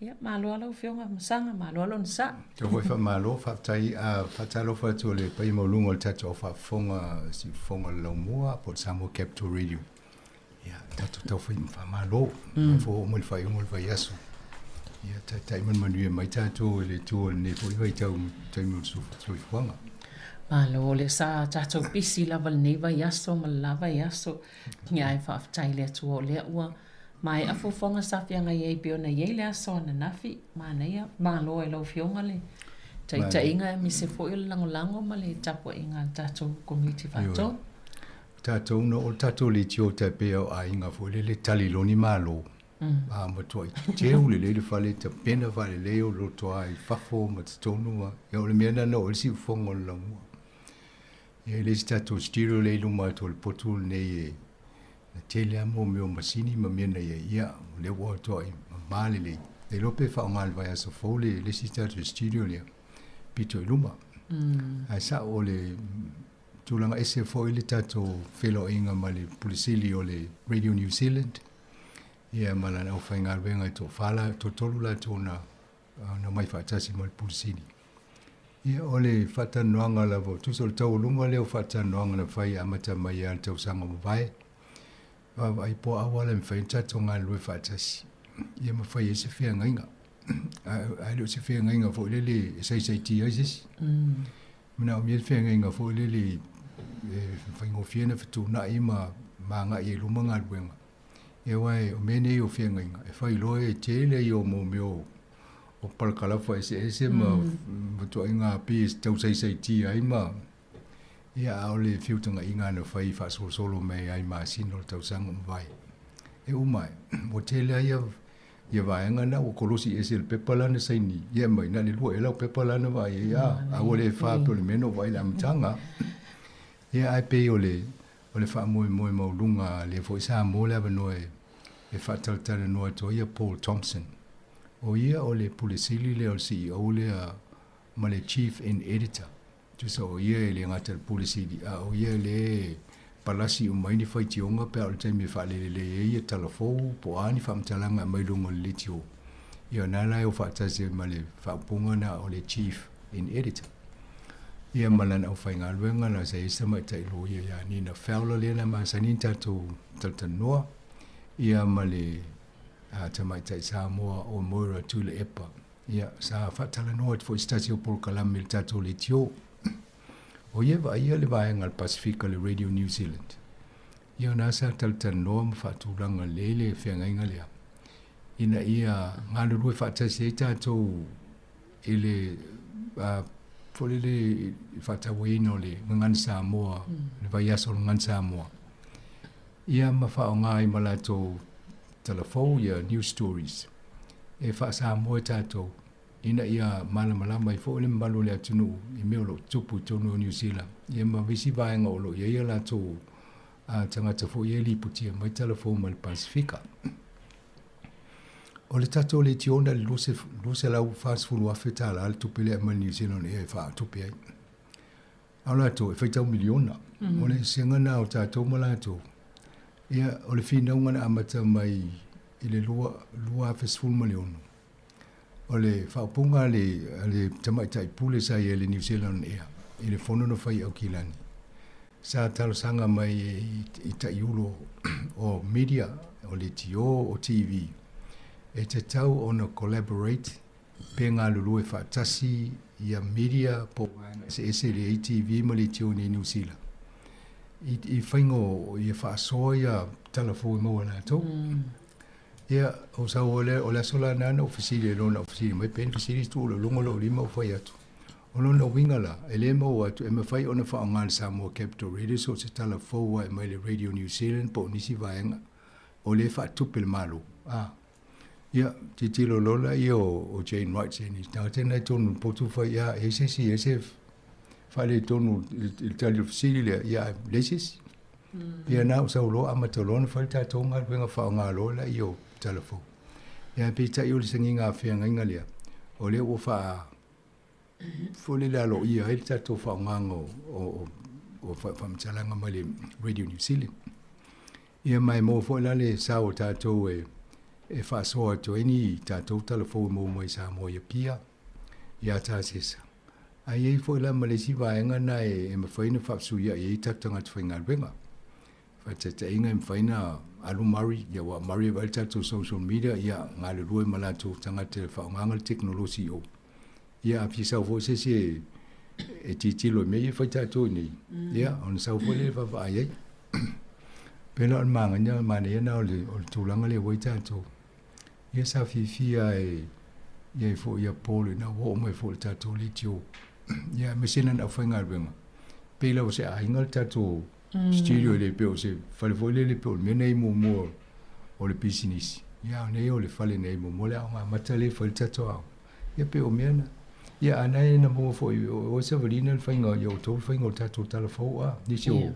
Ia, malo lava lau Afioga Afamasaga, malo lava le onosai. Tau foi faamalo, faafetai, faatalofa atu i le paia maualuga o le tatou au faafofoga siufofoga o le laumua po o le Samoa Capital Radio. Ia, tatou tau fai faamalo. Mm. Fo oo mai le faaiuga o le vaiaso. Ia, taitai manumanuia mai tatou e le Atua i lenei foi vaitau taimi o le soifuaga. Malo, lea sa tatou pisi lava lenei vaiaso ma le la vaiaso. Ia, ae faafetai i le Atua o lea ua maea fuafuaga sa feagai ai pei ona i ai le aso ananafi. Manaia, malo ai lau Afioga le taitaiga aemaise foi o le lagolago ma le tapuaiga a le tatou Komiti Faatonu. Tatou no o le tatou leitio tai pei o aiga foi lele tali loa ni malo. A matuai teteu lelei le fale tapena faalelei o loto lava i fafo ma totonu ma ia o le mea lena na oo ai le siufofoga o le laumua. Ia e le o se tatou studio lea i luma atu o le potu lenei e na tele lava mo mea o masini ma mea na i ai ia o lea ua matuai mama lelei. Le iloa pe faaaoga i le vaiaso fou le isi tatou studio lea pito i luma. Ae sao o le Tulaga ese foi le tatou feiloaiga ma le Pule Sili o le Radio New Zealand, ia ma lana aufaigaluega e toafa la, toatolu latou na, na omai faatasi ma le Pule Sili. Ia, o le faatalanoaga lava, tusa o le taualuga lea o faatalanoaga na fai e amata mai lava i le tausaga ua mavae, vaavaai po o a auala e mafai ona tatou galulue faatasi, ia ma fai ai se feagaiga. Ae le o se feagaiga foi lele e saisaitia ai se isi. Manaomia le feagaiga foi lele e faigofie ona fetuunai ma agai ai i luma galuega. Ia aua o mea nei o feagaiga, e fai loa e tele ia o mea o palakalafa eseese ma ituaiga pei e tau saisaitia ai ma ia a o le feutagaiga na fai faasolosolo mai ai i masina o le tausaga ua mavae. E uma ai, ua tele lava ia Ia vaega na ua kolosi ese le pepa la na saini ia mai na le lua ea lau pepa la na vaai ai a a ua le fa pe o le mea na ou vaai i le amataga. Ia ae pei o le o le faamoemoe maualuga lea foi sa mo le avanoa e e faatalatalanoa atu ai ia Paul Thompson. O ia o le Pule Sili lea o le CEO lea ma le Chief and Editor. Tusa o ia e le gata i le Pule Sili, a o ia lea e palasi uma ai ni faitioga pe a o le taimi e faalelelei ai ia tala fou po o a ni faamatalaga e aumai i luga o le leitio. Ia o na la e o faatasi ai ma le faaupuga na o le Chief and Editor. Ia ma lana aufaigaluega la sa i ai se tamaitai loia ia Nina Fowler lea na masani ona tatou talatalanoa, ia ma le tamaitai Samoa o Moira Tuilaepa. Ia, sa faatalanoa atu foi i se tasi o polokalame i le tatou leitio. O ia e vaaia le vaega a le Pasefika le Radio New Zealand. Ia o na sa talatalanoa ma faatulaga lelei le feagaiga lea ina ia galulue faatasi ai tatou i le Foi lele i le faatauaina o le Gagana Samoa, le vaiaso o le Gagana Samoa. Ia ma faaaoga ai ma latou talafou ia news stories e faa-Samoa e tatou ina ia malamalama ai foi le mamalu o le atunuu i mea o lo o tutupu i totonu o Niu Sila ia ma isi vaega o lo o i ai a latou tagata foi ia e lipotia mai talafou mai le Pasefika. O le tatou leitio na le $240,000 le tupe lea mai le New Zealand Air e faatupe ai. A o latou e faitau miliona. O le eseesega lena o tatou ma latou. Ia, o le finauga na amata mai i le 2016, o le faaupuga a le tamaitai pule sa i ai i le New Zealand Air i le fono na fai i Aukilani, sa talosaga mai i taiulu o media, o leitio, o TV, e tatau ona collaborate pe galulue faatasi ia media po o vaega eseese i le ATV ma leitio i Niu Sila i faiga o ia faasoa ia tala fou e maua e latou. Ia, o sau o le, o le aso la lena na ou fesili ai loa na ou fesili mai pe ni fesili tuu i luga o lou lima ou fai atu. O lona uiga la, e le maua atu e mafai ona faaaoga e le Samoa Capital Radio so o se tala fou lava e mai le Radio New Zealand po o nisi vaega o lea e faatupe le Malo. A. Ia, tilotilo loa laia o Jane Wright se ni tagata na i totonu o le potu fai, ia, e i ai se isi, e i ai se faaletonu i le tali o le fesili lea, ia, ae leai se isi. Ia na o sau loa amata loa ona fai le tatou galuega faaaoga loa laia o tala fou. Ia ae peitai o le sagiga feagaiga lea, o lea ua faa foi lele aloaia ai le tatou faaaogaga o faamatalaga mai le Radio New Zealand. Ia ma e maua foi la le sao o tatou e faasoa atu ai ni tatou tala fou e maua mai Samoa i Apia, ia Tasesa. Ae i ai foi la ma le isi vaega lena e mafai ona faafesuiai ai tatou tagata faigaluega. Faataitaiga e mafai ona alu Murray, ia aua o Murray e vaai le tatou social media, ia galulue ma latou tagata e faaaogaina le tekonolosi i o. Ia a fia sau foi se isi e tilotilo i mea ia e fai tatou i inei, ia ona sau foi lea e vaavaai ai. Pei la o le manaia lena o le tulaga lea ua i ai tatou. Ia sa fiafia e i ai foi ia Paul ina ua oo mai foi i le tatou leitio. Ia aemaise lana aufaigaluega. Pei lava o se aiga le tatou studio e le pei o se fale foi lele pei o le mea nei muamua o le pisinisi. Ia a o nei o le fale nei muamua le aoga amata lea e fai le tatou aoga. Ia pei o mea na. Ia a na e na maua foi o oe Savalina le faiga ia outou le faiga o le tatou tala fou a nisi o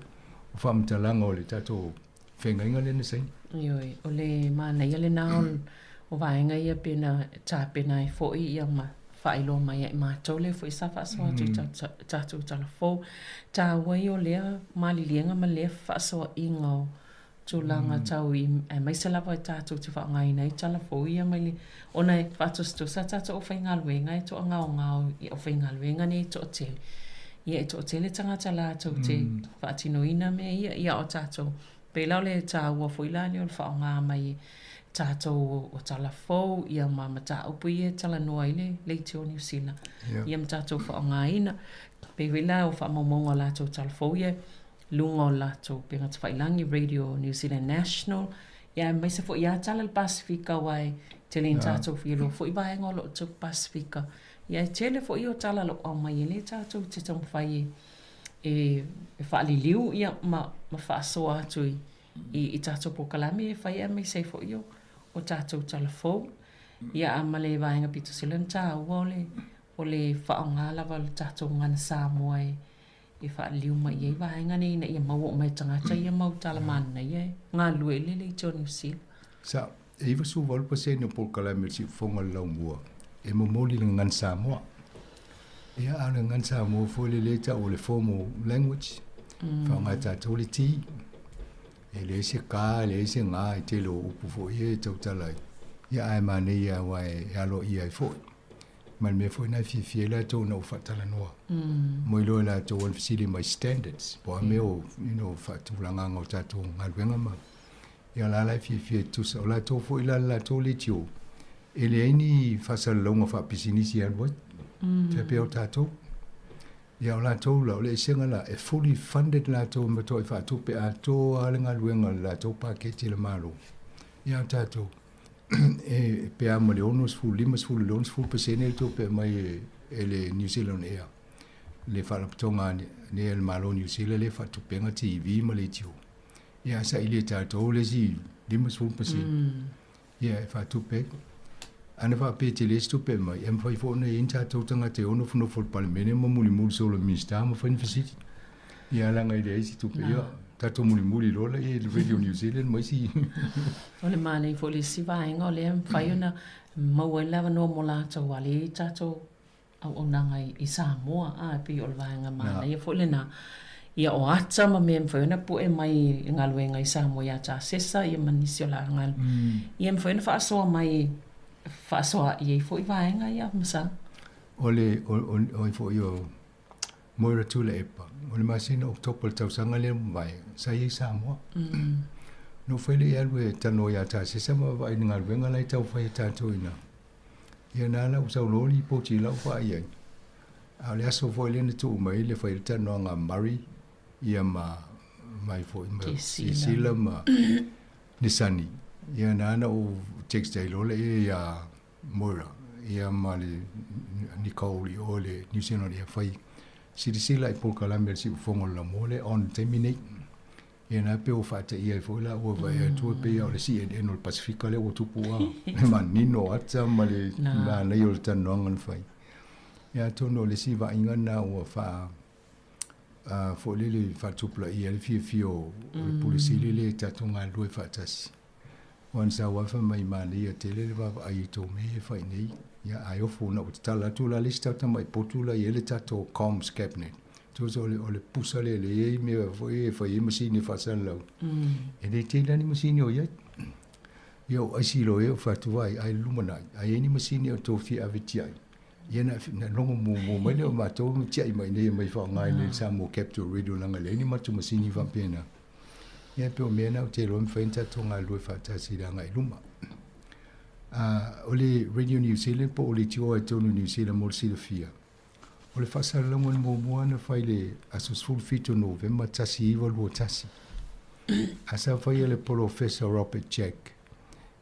faamatalaga o le tatou feagaiga lea na saini. Ioe, o le manaia lena o vaega ia pei ona tapena ai foi ia ma faailoa mai ia i matou lea foi sa faasoa atu i tatou tala fou. Taua ia o lea maliliega ma lea fefaasoaaiga o tulaga tau i, aemaise lava i tatou te faaaogaina ai tala fou ia mai le, ona e faatusatusa tatou aufaigaluega e toagaogao i aufaigaluega nei e toatele. Ia e toatele tagata latou te faatinoina mea ia, ia o tatou, pei la o le taua foi la lea o le faaaoga mai e tatou o tala fou ia ma mataupu ia e talanoa ai le leitio o Niu Sila, ia ma tatou faaaogaina. Pei foi la o faamaumauga o latou tala fou ia luga o latou upega tafailagi, Radio New Zealand National, ia aemaise foi ia tala le Pasefika aua e tele ina tatou fia iloa foi vaega o lo o tupu Pasefika. Ia e tele foi o tala o lo o aumai e lea tatou te taumafai e faaliliu ia ma faasoa atu i tatou polokalame e fai aemaise ai foi o tatou tala fou. Ia a ma le vaega pito sili ona taua o le faaaoga lava o le tatou gagana Samoa e faaliliu mai i ai vaega nei ina ia maua uma e tagata ia mau tala manaia e galulue ai le leitio Niu Sila. Sa, e 98% o polokalame o le siufofoga o le laumua e momoli i le gagana Samoa. Ia, a o le gagana Samoa foi lea e tau o le formal language, faaaoga e tatou le T. E leai se ka, e leai se ga i tele o upu foi ia e tautala ai. Ia, ae manaia aua e aloaia ai foi. Ma le mea foi lena e fiafia ai latou ina ua faatalanoa. Moe loa latou ona fesili mai standards, po o a mea o, you know, faatulagaga o tatou galuega ma ia la la e fiafia e tusa. O latou foi la le latou leitio, e leai ni faasalalauga faapisinisi e alu ai. Tai pei o tatou. Ia o latou la, o le eseesega la, e fully funded latou e matuai faatupe atoa lava le galuega i le latou paketi e le Malo. Ia o tatou, e pe a ma le 60, 50 i le 60% le tupe e aumai e le New Zealand Air. le faalapotopotoga nei a le Malo o Niu Sila lea e faatupega TV ma leitio. Ia, a saili e tatou le isi 50%. Ia, e faatupe ai. Ana faapea e tele se tupe e aumai, e mafai foi ona i ai ni tatou tagata e ono nofonofo i le Palemene ma mulimuli solo i Minisita ma fai ni fesili. Ia, leaga e leai se tupe, ia, tatou mulimuli loa laia i le Radio New Zealand ma isi. O le manaia foi o le isi vaega o lea e mafai ona maua ai le avanoa mo latou a lea e i ai tatou auaunaga i Samoa, a, e pei o le vaega manaia foi lena. Ia, o ata ma mea e mafai ona pue mai i galuega i Samoa ia Tasesa ia ma nisi o la galu. Ia, e mafai ona faasoa mai, faasoa i ai foi vaega ia ma sa. O le, o, o, o ai foi o Moira Tuilaepa, o le masina o Oketopa i le tausaga lea ua mavae, sa i ai i Samoa. Na ou fai lea i alu e talanoa ia Tasesa ma vaavaai i le galuega la e tau fai e tatou i ina. Ia na ala ua sau loa lipoti i lau vaai ai. A o le aso foi lea na tuu mai le fai ai le talanoaga a Murray ia ma mai foi ma Kesila ma Nisani. Ia na ana ou text ai loa lea ia Moira ia ma le Nicole i o le New Zealand ia fai silasila i polokalame a le Siufofoga o le Lamoa lea on taimi nei. Ia na pei ua faataia ai foi la ua vaai atu e pei o le CNN o le Pasifika lea ua tupu a le manino ata ma le manaia o le talanoaga na fai. Ia atonu o le isi vaaiga lena ua faa foi lele faatupulaia ai le fiafia o le Pule Sili lea e tatou galulue faatasi. Aua na sau lava fai mai manaia tele le vaavaai i tou mea ia e fai nei. Ia ae ofo ina ua tatala atu la le isi tatou tamai potu la e i ai le tatou comms cabinet. Tusa o le, o le pusa lea e i ai mea foi e fai ai masini e faasalalau. E le tele lava ni masini o i ai. Ia o aisi loa ia o fatu ai, ai lumanai, a i ai ni masini o tou fia ave tiai, ia na, na logo muamua mai lea o matou ma tiai mai nei e mai faaaoga i le Samoa Capital Radio leaga e leai ni matou masini faapena. Ia pei o mea na ou te iloa e mafai ona tatou galulue faatasi i le agai i luma. O le Radio New Zealand po o le tioa i totonu o New Zealand mo le silafia, o le faasalalauga muamua na fai i le aso 17 o Novema 1921. A sa faia le Polofesa Robert Jack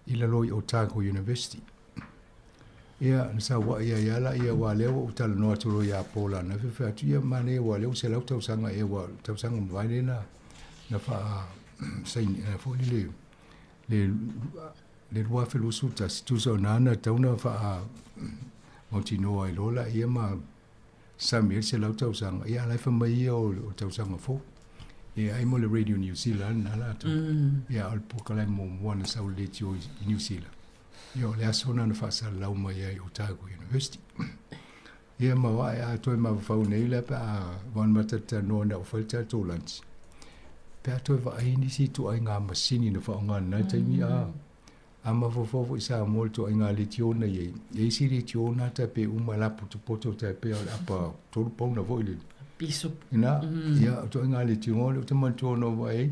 i lalo i Otago University. Ia, na saua'i ai lava laia aua lea ua ou talanoa atu loa ia Paul ananafi, fai atu, ia manaia aua lea ua 100 tausaga ea ua tausaga mavae lea na na faa saini na foi le le le 2021 tusa o na na tatau ona faa mautinoa ai loa laia ma sami ai le 100 tausaga, ia a o la e fai mai ia o le tausaga fou. Ia ai mo le Radio New Zealand na latou. Ia o le polokalame muamua na sau i le leitio i New Zealand. Ia o le aso lena na faasalalau mai ai i Otago University. Ia ma o ae a toe mafaufau nei la pe a wan mata talanoa na ou fai le tatou lunch. Pe a toe vaai nisi ituaiga masini na faaaoga i lena taimi a a mafaufau foi Samoa i le ituaiga leitio na i ai. E i ai isi leitio na tai pe uma e lapotopoto tai pei o le apa tolu pauna foi le. Piso. Ina, ia, o ituaiga leitio lea ou te manatua na ou vaai ai.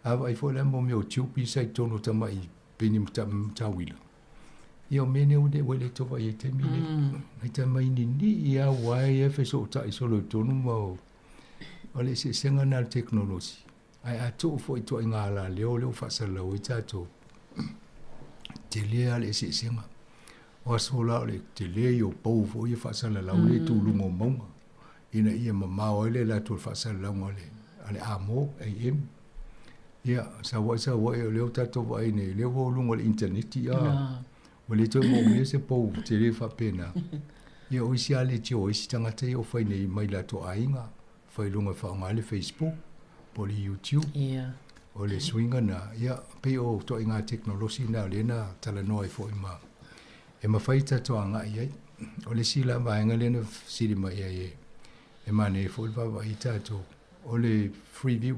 A vaai foi la mo mea o tiupi sa i totonu o tamai peni matauila. Ia o mea nei ua le toe vaai ai i taimi nei. Ai tamai ninii lava uae ia fesootai solo i totonu ma o o le eseesega lena o le tekonolosi. Ae a tuu foi i ituaiga alaleo lea ua faasalalau ai tatou, tele lava le eseesega. O aso la o le tele ia o pou foi ia faasalalau lea i tuluga o mauga ina ia mamao ai le latou faasalalauga o le a le amo, AM. Ia, sau ai sau ai, o lea ua tatou vaai nei, o lea ua luga o le initaneti, a, ua le toe manaomia se pou tele faapena. Ia, o isi lava leitio a isi tagata ia ua fai nei mai latou aiga, fai i luga e faaaoga ai le Facebook po o le YouTube. O le suiga lena, ia, pei o ituaiga tekonolosi na o lea na talanoa ai foi ma e mafai tatou agai i ai. O le isi la vaega lea na fesili mai ai e, e manaia foi le vaavaai i tatou, o le free view.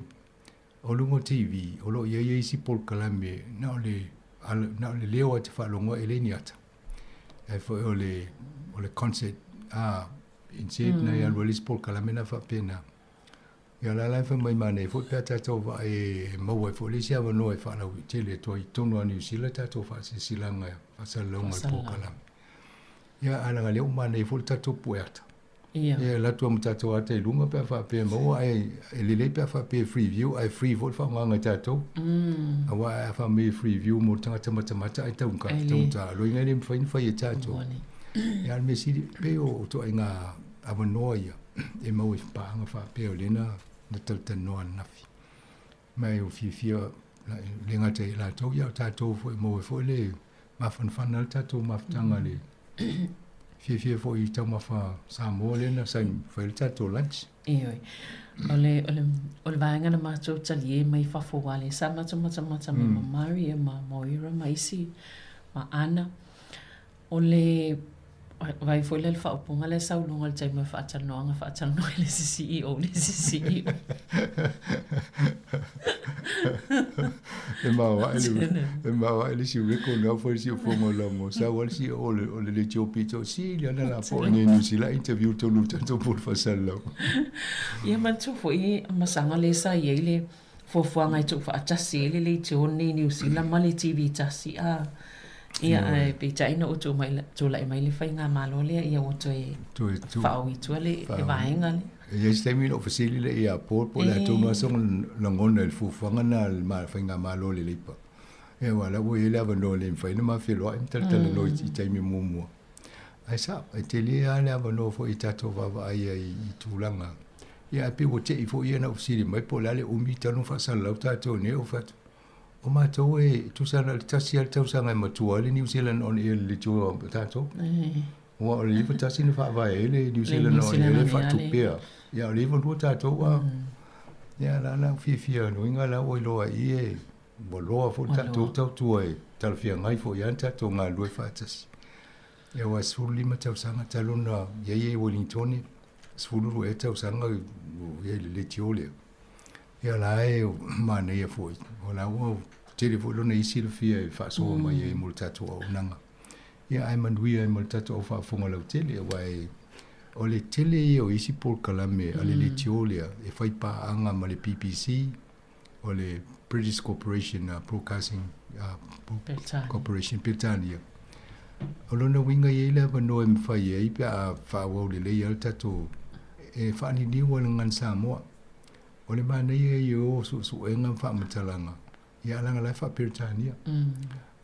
O luga o TV, o lo o i ai isi polokalame na o le, na o le leo lava e te faalogo ai e leai ni ata. E foi o le, o le concert a instead mm. na i alu ai le isi polokalame na faapena. Ia la la e fai mai manaia foi pe a tatou vaai e maua ai foi le isi avanoa e faalauaitele atu ai i totonu o Niu Sila tatou faasilasilaga faasalalauga o le polokalame. Ia ae leaga lea ua manaia foi le tatou pue ata. Ia. Ia alu atu ma tatou ata i luga pe a faapea e maua ae e lelei pe a faapea e free view ae free foi le faaaogaga e tatou. Aua a fai mai e free view mo le tagata matamata ae taugata, taugata. Loiga e le mafai ona fai e tatou. Ia a o le mea sili pei o ituaiga avanoa ia. e maua i paaga faapea o lea na na talatalanoa ananafi. Ma e ua fiafia e le gata ia i latou, ia o tatou foi e maua ai foi le mafanafana le tatou mafutaga le fiafia foi i taumafa Samoa lea na saini fai le tatou lunch. Ioe. O le, o le, o le vaega na matou talie mai fafo aua lea sa matou matamata mai ma Maria ma Moira ma isi ma Ana. O le vaai foi lea i le faaupuga lea sau i luga o le taimi o le faatalanoaga, faatalanoa i le isi CEO i le isi CEO. E maoae le, e maoae le isi record na foi si ofonga o logo. Sa wale si o le o le le tiopi to si le ana la po ni New Zealand interview tonu tatou po le faasalalau. Ia manatua foi masaga lea sa i ai le fuafuaga e tuufaatasi ai le leitio lenei i Niu Sila ma le TV tasi a. Ia ae peitai ina ua tuu mai tulai mai le faigamalo lea ia ua toe faaui i tua le vaega lea. E i ai se taimi na ou fesili lea ia Paul po o le a tonu lava sona lagona i le fuafuaga lena a le faigamalo a le Labour. Ia aua o la ua i ai le avanoa e le mafai ona ma feloai ma talatalanoa i taimi muamua. Ae sao, e tele lava le avanoa foi e tatou vaavaai ai i tulaga. Ia ae pei ua te i foi ia na ou fesili mai po o le a le umi talu ona faasalalau tatou nei ou fai atu, o matou e tusa na o le tasi lava le tausaga e matua ai le New Zealand on Air i le leitioa o tatou. Aua o le 91 na faavae ai le New Zealand on Air le faatupea. Ia o le 92 tatou a. Ia la la fiafia nuiga la ua iloa i e ua loa foi le tatou tautua e talafeagai foi lava le tatou galulue faatasi. Ia aua e 15 tausaga talu ona i ai i Wellingtone, 12 ea tausaga ua i ai i le leitio lea. Ia la e manaia foi, o la ua tele foi lona ia silafia e faasoa mai ai mo le tatou auaunaga. Ia ae manuia ai ma le tatou au faafofoga lautele, aua e o le tele ia o isi polokalame a le leitio lea e fai paaga ma le BBC, o le British Corporation Broadcasting Corporation Peretania. O lona uiga e i ai le avanoa e mafai ai pe a faaauau lelei lava le tatou e faaniniu ai le gagana Samoa. O le manaia ia o suesuega ma faamatalaga, ia leaga la e faa-Peretania.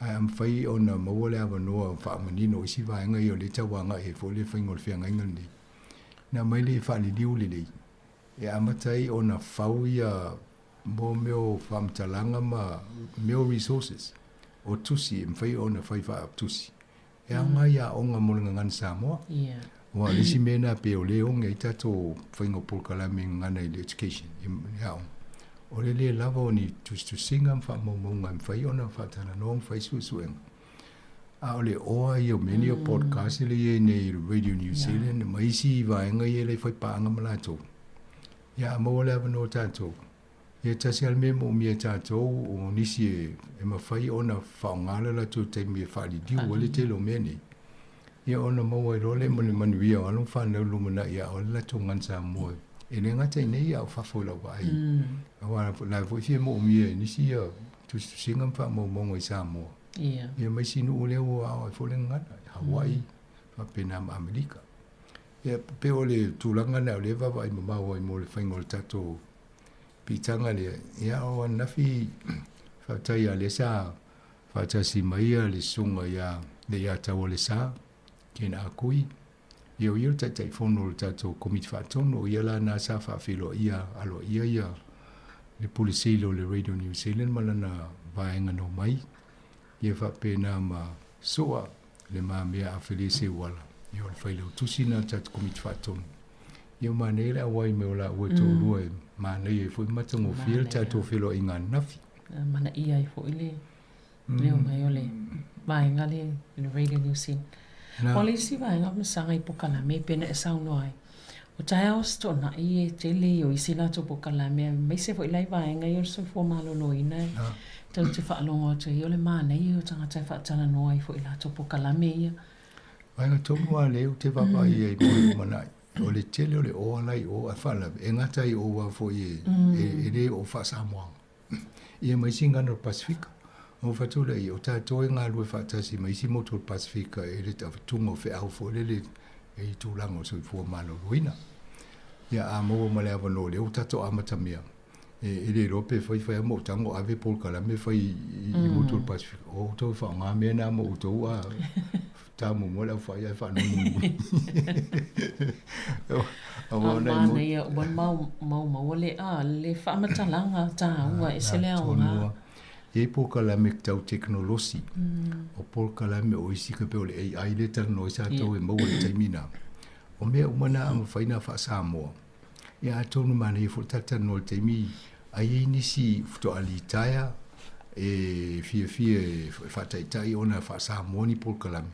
Ae a mafai ona maua le avanoa faamanino isi vaega ia o lea e tau agai ai foi le faiga o le feagaiga lenei, na aumai lea e faaliliu lelei. E amata ai ona fau ia mo mea o faamatalaga ma mea o resources o tusi e mafai ona fai faatusi e aoga i aoga mo le gagana Samoa. Yeah. Aua o le isi mea lena pei o lea e oge ai tatou faiga o polokalame gagana i le education i aoga, o le le lava o ni tusitusiga ma faamaumauga e mafai ona faatalanoa ma fai suesuega. A o le oa ia o mea nei o podcast lea e i ai nei i le Radio New Zealand ma isi vaega ia e fai paaga ma latou. Ia a maua le avanoa o tatou, ia tasi lava le mea e moomia e tatou o nisi e, e mafai ona faaaoga le latou taimi e faaliliu ai le tele o mea nei. Ia ona maua ai loa lea ma le manuia o alo ma fanau lumanai ia o le latou gagana Samoa. E le gata i nei a o fafo i lau vaai. Aua o la foi e fia moomia e nisi ia tusitusiga ma faamaumauga i Samoa. Ia. Ia ma isi nuu lea ua ao ai foi le gagana, Hawaii, faapena ma Amerika. Ia, pei o le tulaga lena o lea e vaavaai mamao ai mo le faiga o le tatou piitaga lea. Ia, o ananafi, faafetai ia lea sa faatasi mai ia le susuga ia Leiataualesa, Ken Akui. Ia o ia le Taitaifono o le tatou Komiti Faatonu, o ia la na sa faafeiloaia aloaia ia le Pule Sili o le Radio New Zealand ma lana vaega no mai, ia faapena ma Sua Le Mamea Afelie Seuala, ia o le failautusi na o le tatou Komiti Faatonu. Ia manaia le auai mai o laua e toalua e manaia ai foi ma matagofie le tatou feiloaiga ananafi. Manaia ai foi le leo mai o le vaega lea i le Radio New Zealand. O le isi vaega masaga i pokalame e pei ona e saunoa ai, o taeao o se toanai e tele ia o isi latou pokalame aemaise foi la i vaega ia o le soifua maloloina e tatou te faalogo atu ai o le manaia ia o tagata e faatalanoa ai foi i latou pokalame ia. Vaega tonu lava lea ou te vaavaai ai mo le lumanai, o le tele o le oa la i o, ae faalavelave, e gata ai o lava foi e le oo faa-Samoaga. Ia ma isi gagana o le Pasefika. Ona ou fai atu lea i ai, o tatou e galulue faatasi ma isi motu o le Pasefika i le avatuga o feau foi lele i tulaga o le soifua maloloina. Ia a maua ma le avanoa o lea ua tatou amatamea, E le iloa pe fai fai a ma ou tago ave polokalame fai i motu o le Pasefika. O outou e faaaoga mea na ma outou a ta muamua le aufai ae faanonu mulimuli. Aua o nai manaia ua maumau le a le faamatalaga taua e ese le aoga. E i ai polokalame tau tekonolosi, o polokalame o isi ka pei o le AI lea e talanoa ai tatou e maua i le taimi lena. O mea uma na a mafai ona faa-Samoa, ia atonu manaia foi le talatalanoa i le taimi a i ai nisi faatoa litaea e fiafia e faataitai ona faa-Samoa ni polokalame,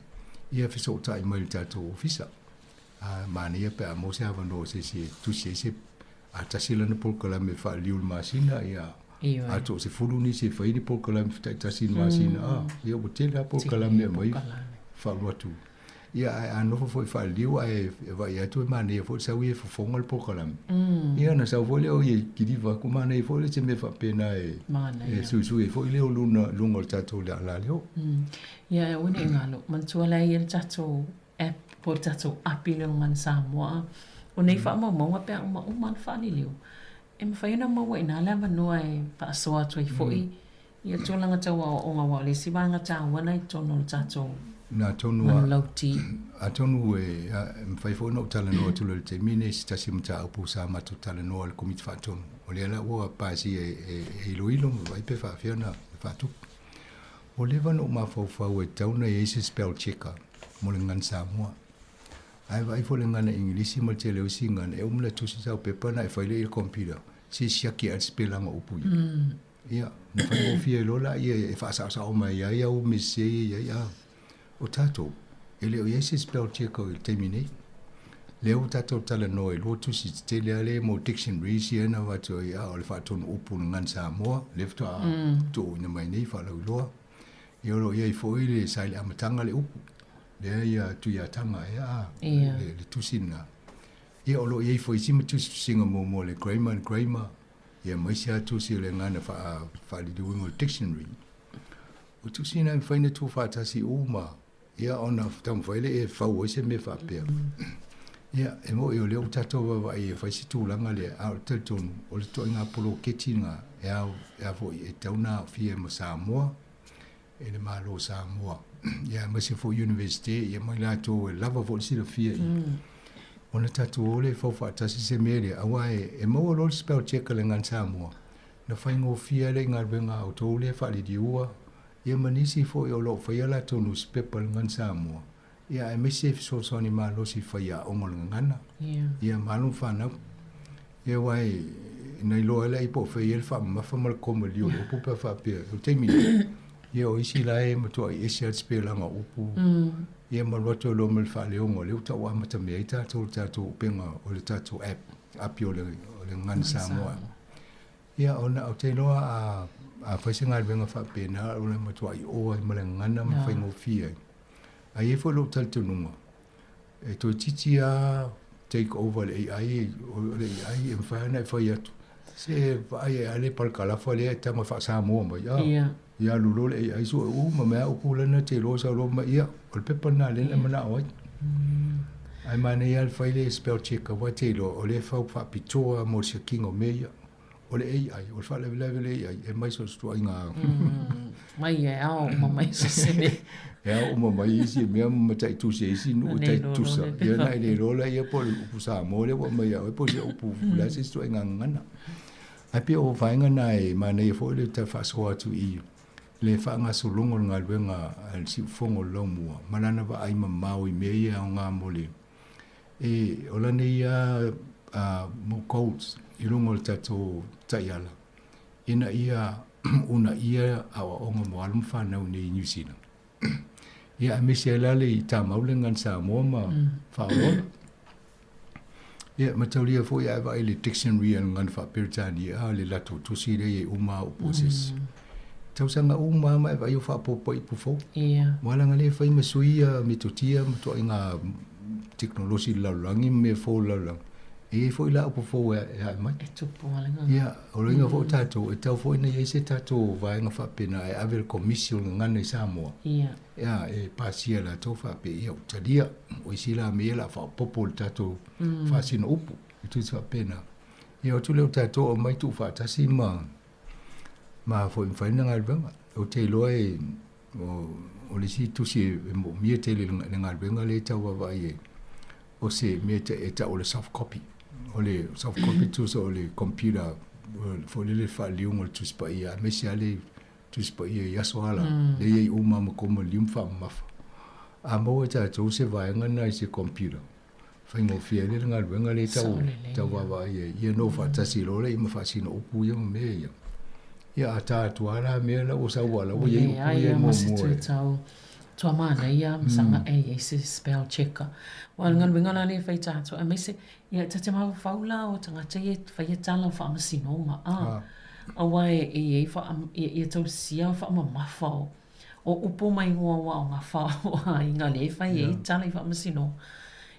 ia fesootai mai i le tatou ofisa. A manaia pe a maua se avanoa o se isi e tusi ai se a tasi lana polokalame e faaliliu i le masina, ia a toasefulu nisi e fai ni polokalame taitasi i le masina, a ia ua tele lava polokalame e aumai faaulu atu. Ia ae a nofo foi faaliliu ae vaai atu e manaia foi le sau ia e fofoga le polokalame. Ia ona sau foi lea o ia kiliva atu, manaia foi le se mea faapena e suisui ai foi leo luna luga o le tatou alaleo. Ia aua ne i galo, manatua la e i ai le tatou app po o le tatou api lea o Gana Samoa. O nei faamaumauga pe a uma uma ona faaliliu, e mafai ona maua i ina le avanoa e faasoa atu ai foi ia tulaga tau aoaoga aua o le isi vaega taua lena i totonu o le tatou manulauti. Atonu e mafai foi ona ou talanoa atu loa i le taimi lenei i se tasi o mataupu sa matou talanoa i le Komiti Faatonu. O lea la ua pasia e iloilo ma vaai pe faapefea ona faatupu. Ua leva ona ou mafaufau e tatau ona i ai se spell checker mo le gagana Samoa. Ae vaai foi i le gagana Igilisi ma le tele o isi gagana, e uma ona tusi sau pepa ona e fai lea i le computer, se siaki lava le sipelaga o upu ia. Ia, ona faigofie ai loa lea e faasaosao mai ai au mea sese ia e i ai. A o tatou, e le o i ai se spell checker i le taimi nei. Lea ua tatou talanoa i lua tusi tetele lava lea mo dictionaries ia na avatu ai, a o le faatonu upu o le gagana Samoa, lea faatoa tuuina mai nei faalauiloa. Ia o lo o i ai foi le sa i le amataga le upu, lea ia Tuiataga ea a, le tusi lena. Ia o lo o i ai foi isi ma tusitusiga muamua le Grammar and Grammar, ia ma isi lava tusi o le gagana faaliliuina o le dictionary. O tusi na e mafai ona tuufaatasi uma ia ona taumafai lea e fau ai se mea faapea. Ia, e moni o lea ua tatou vaavaai e fai se tulaga lea, a o le talitonu, o le ituaiga poloketi lena e ao, e a foi, e tatau ona aofia ma Samoa, e le Malo o Samoa, ia aemaise foi Iunivesite, ia ma i latou e lava foi le silafia i ona tatou o lea e fau faatasi se mea lea, aua e maua loa le spell check a le Gagana Samoa, ona faigofie lava lea i galuega a outou lea e faaliliua, ia ma nisi foi o lo o faia latou nusipepa i le Gagana Samoa, ia aemaise e fesoasoani malosi i faiaoga o le gagana, ia ma alo ma fanau. Ia aua e na iloa ai lea po o fea i ai le faamamafa ma le komalio o le upu pe a faapea, o le taimi nei, ia o isi la e matuai ese lava le sipelaga o upu, ia ma alu atu ai loa ma le faaleoga o lea ua tau amatamea ai tatou i le tatou upega o le tatou app, api o le Gagana Samoa. Ia, ona ou te iloa a, a fai se galuega faapena, o le matuai o ai ma le gagana ma faigofie ai. Ae i ai foi lou talitonuga, e toeitiiti lava take over le AI, o le AI e mafai lava ona e fai atu, se vaai ai lava le parakalafa lea e tago e faa-Samoa mai, a, ia alu loa le AI sue uma mai lava upu la na te iloa sau loa mai, ia, o le pepa lena lea na e manao ai. Ae manaia lava le fai le spell check aua e te iloa o lea e fau faapitoa lava mo le siakiina o mea ia. O le AI, o le faalavelave o le AI, e aumai so o se ituaiga. Mai e ao uma mai so se mea. E ao uma mai isi mea ma mataitusi e isi nuu e tai tutusa. Ia na e le iloa laia po o le upu Samoa lea ua aumai ia oe po o se upu o le a se isi ituaiga gagana. Ae pei o vaega na e manaia foi le tau faasoa atu i le faagasologa o le galuega a le siufofoga o le Laumua ma lana vaai mamao i mea ia e aoga mo le E, o lana ia mo goals i luga o le tatou taiala ina ia uunaia aoaoga mo alo ma fanau i inei i Niu Sila. Ia aemaise ai la le i tamau le gagana Samoa ma faaolaola. Ia mataulia foi a e vaai i le dictionary a le gagana faa-Peretania, a le latou tusi lea e i ai uma lava upu eseese. Tausaga uma lava ma e vaai o faaopoopo ai upu fou. Aua leaga lea e fai ma sui ia metotia ma ituaiga tekonolosi i le lalolagi ma mea fou i le lalolagi, e i ai foi la upu fou e ae mai. E tupu lava le gagana. Ia, o le uiga foi o tatou, e tatau foi ona i ai se tatou vaega faapena e ave le Komisi o le Gagana i Samoa. Ia. Ia, e pasia e latou faapea, ia ua talia, o isi la mea ia o le a faaopoopo i le tatou faasino upu, e tusa faapena. Ia o atu lea o tatou aumai tuufaatasi ma ma foi mafai ona galuega. Ou te iloa e o, o le isi tusi e, e moomia tele i le galuega lea e tau vaavaai ai, o se mea e tau o le soft copy. O le soft copy tusa o le computer foi lele faaliliuga o le Tusi Paia, aemaise lava le Tusi Paia i aso ala, lea i ai uma ma koma liu ma faamamafa. A maua e tatou se vaega lena i se computer, faigofie ai le galuega lea tau, tau vaavaai ai, ia no faatasi loa lea ma faasino upu ia ma mea ia. Ia a ta atu lava la mea la ua sau a la ua i ai upu ia muamua. E tau tua manaia ma sanga e i ai se spell checker. Wa le galuega la lea e fai tatou aemaise ia ta te mafaufau la o tagata ia e faia tala o faamasinoga a. Aua e i ai ia tausia faamamafa o O upu ma igoa ua aogafa o aiga lea e fai ai tala i faamasinoga.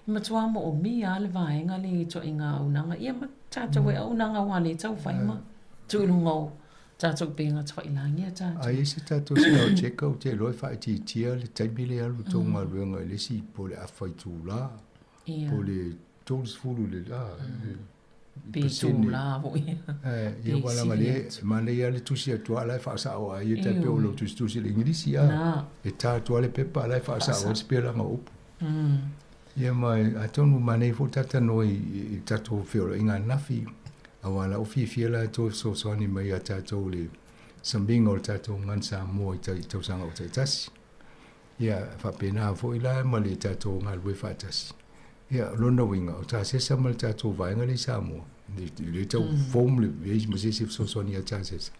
E matua moomia lava le vaega lea i ituaiga auaunaga ia ma tatou e auaunaga aua lea e tau fai ma tuu i luga o tatou upega tafailagi a tatou. A i ai se tatou spell checker ou te iloa e faaitiitia le taimi lea e alu i tou galuega i le isi po o le afa itula po o le 30 i le Pe itula foi. Ia ua laga le manaia le tusi atu a la e faasao ai e tai pei o lou tusitusi i le Igilisi a. E ta atu lava le pepa a la e faasao ai le sipelaga o upu. Ia ma atonu manaia foi le talanoa i tatou feoaiga ananafi aua la ua fiafia latou e fesoasoani mai ia tatou i le samiga o le tatou Gun Samoa i tausaga ua taitasi. Ia faapena foi la ma le tatou galulue faatasi. Ia, o lona uiga, o Tasesa ma le tatou vaega lea i Samoa, e le tau form le leai ma se isi e fesoasoani ia Tasesa.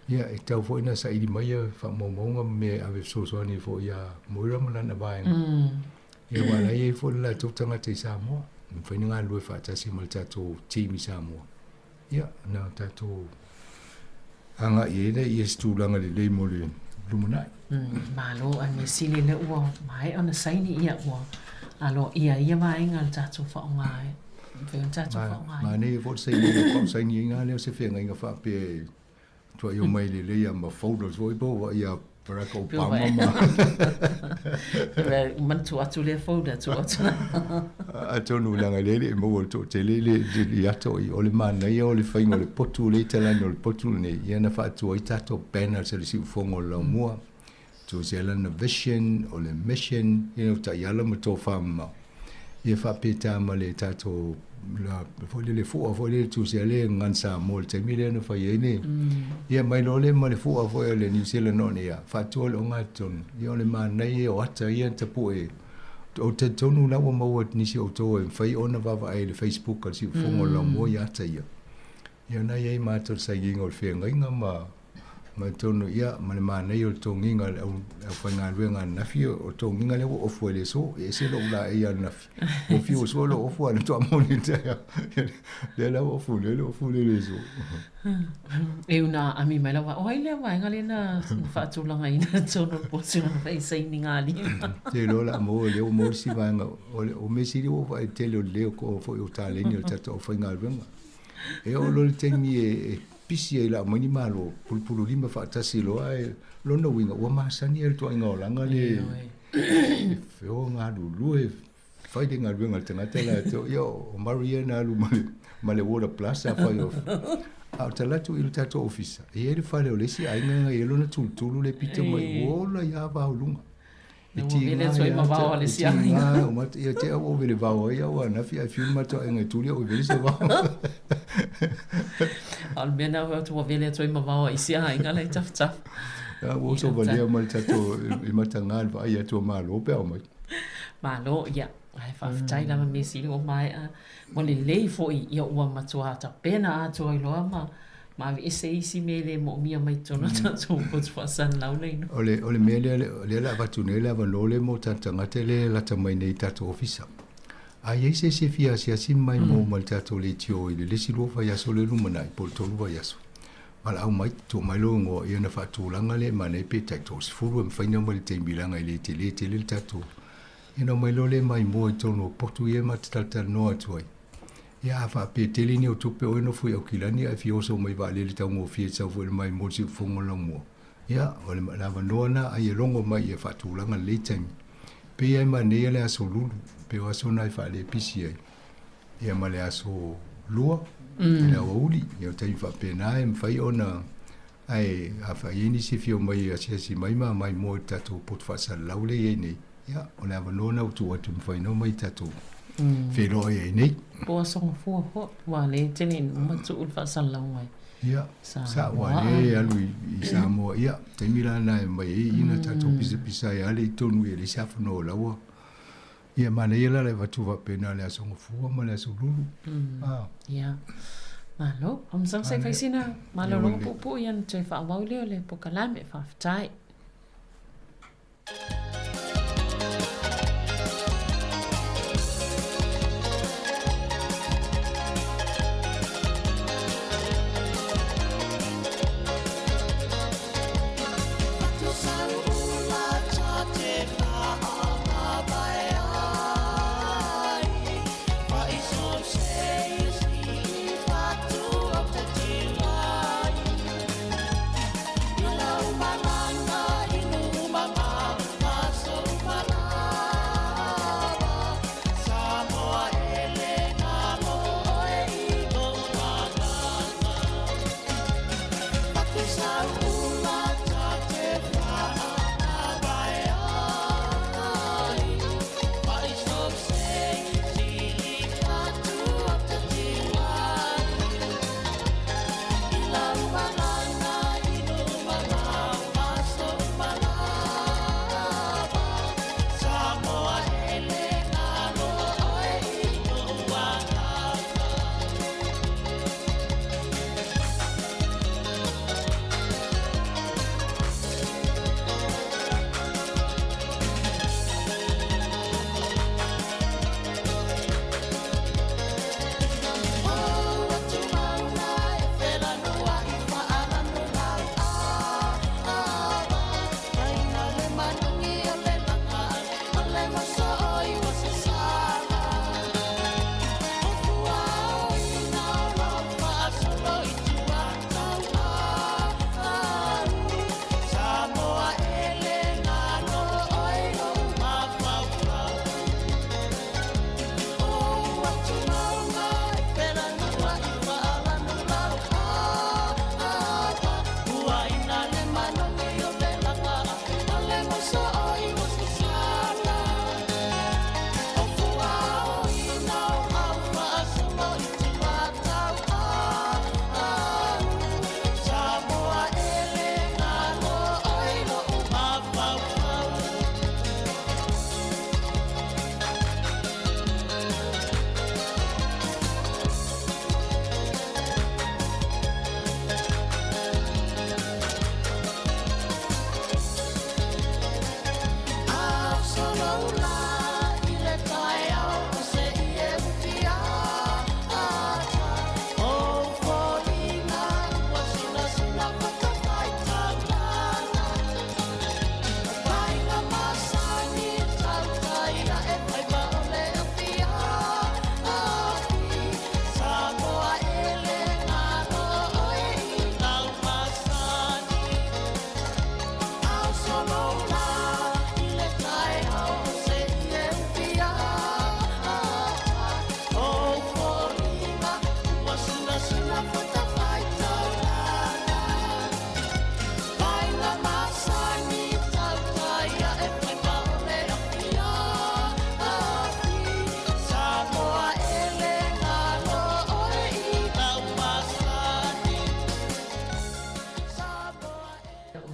Ia, e tatau foi ona saili mai ia faamaumauga ma mea e ave e fesoasoani ai foi ia Moira ma lana vaega. Ia, aua o la e i ai foi le latou tagata i Samoa, e mafai ona galulue faatasi ma le tatou team i Samoa. Ia, na tatou agai ai lea i se tulaga lelei mo le lumanai. Malo, ae mea sili lea ua maea ona saini ia ua aloaia ia vaega le tatou faaaoga ai. Mafai ona tatou faaaoga ai. Manaia foi le saini, o saini lea o se feagaiga faapea e Tuai o mai lelei a ma folders foi po wa ia Barack Obama ma. Manatua atu lea folder atu atu. Atonu leaga le le maua le toatele le le ato i o le manaia o le faiga o le potu le talani o le potu lenei ia na faatua ai tatou banners a le siufofoga o le laumua tusia lana vision o le mission ia taiala ma tofamamao ia faapeta ma le tatou la foi le fua foi le tusia le ngan Samoa le taimi lea na fai ai le ia mai loa le ma le fua foi le New Zealand o ia faatua le ogatotonu ia o le manaia o ata ia na tapue ou te talitonu la ua maua nisi o outou e mafai ona vaavaai i le Facebook a le Siufofoga o le Laumua ia ata ia Ia na i ai matou le sainiga o le feagaiga ma ma totonu ia ma le manaia o le togiga a le au aufaigaluega ananafi o le togiga lea ua ofu ai le aso e ese lou laei ananafi ua fiu sua lou ofu a na toa moni le taeao lea la ua ofu nei le ofu lea i le aso. E una ami mai lau o ai lea vaega lea na faatulagaina i totonu o le potu na fai sainiga lima. Te iloa o le a maua lea ua maua le isi vaega o le o mea sili ua ou vaai i le tele o le leo ko foi o taleni o le tatou aufaigaluega. E oo loa i le taimi e pisi ai i le aumai ni malo, pulupulu lima faatasi loa ae lona uiga ua masani ai le ituaiga olaga le e o galulue fai le galuega a le tagata latou. Ia o Murray ia na alu ma le, ma le water plus afai o a o talaatu i le tatou ofisa, e i ai le fale o le isi aiga na i ai lona tulutulu le pito mai ua ola ia vao luga. E tiga ia, e tiga o mat, ia te au o vele vao ai au anafi ai fiu mato ai ngai tuli au vele se vao. A o le mea na ua vele atu ai ma vao ai si aiga la i tafatafa. Ia ua oso valea ma le tatou i mataga le vaai atu a Malo pe a omai. Malo, ia. Ae faafetai lava mea sili ua maea. Ua lelei foi ia ua matua tapena atoa ai loa ma ma aveese isi mea e le moomia mai totonu o tatou potu faasalalau laina. O le, o le mea lea, lea o le a avatu nei le avanoa lea mo tatou tagata lea e lata mai nei i tatou ofisa. A i ai se isi e fia asiasi mai mo ma le tatou leitio i le isi lua vaiaso lea e lumanai po o le tolu vaiaso, valaau mai, tuu mai lou igoa ia ona faatulaga lea e manaia pe tai 30 e mafai ona omai i le taimi leaga e le tele tele le tatou. Ia ona omai loa lea mai moa i totonu o potu ia ma te talatalanoa atu ai. Ia a faapea e tele ni au tupe oe nofo i Aukilani ae fia oso mai vaalele taugofie e sau foi le mai mo le siufofoga o Laumua. Ia, o le avanoa na ai e logo mai ia faatulaga lelei taimi. Pei ai manaia le aso Lulu, pei o aso na e faalepisi ai. Ia ma le aso Lua, i le aoauli. Ia o taimi faapena e mafai ona ae afai i ai nisi e fia omai e asiasi mai ma aumai moa i le tatou poto faasalalau lea e i ai nei, ia o le avanoa lena ua tuu atu e mafai ona omai tatou feiloai ai nei. Po o Aso Gafua foi, aua o lea e tele ina uma tuu le faasalalauga i Ia, sao aua o lea e alu i Samoa, ia, taimi la lena e omai ai ina tatou pisapisa ai lava lea i totonu e leai se avanoa o la ua Ia manaia la le avatu faapena i le Aso Gafua ma le Aso Lulu. Ia. Malo. O masalo se i fai sina malologa puupuu ia ona toe faaauau lea o le polokalame. Faafetai.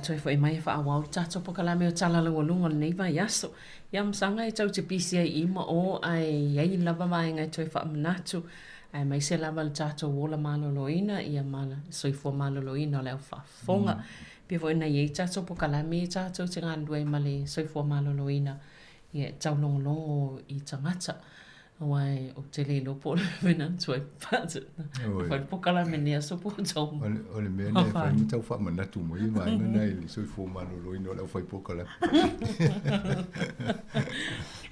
Toe foi mai e faaauau le tatou polokalame o Tala Laualuga o lenei vaiaso. Ia masaga e tau te pisi ai i ma o ae i ai lava vaega e toe faamanatu aemaise lava le tatou ola maloloina ia ma le soifua maloloina o le au faafofoga. Pei foi ona i ai tatou polokalame ia tatou te galulue ai ma le soifua maloloina ia e taulogologo i tagata. Aua ou te le iloa po o le mea na tuai fai le polokalame nei aso po o tau O le mea lea e fai ma tau faamanatu mai i vaega na i le soifua maloloina o le aufai polokalame.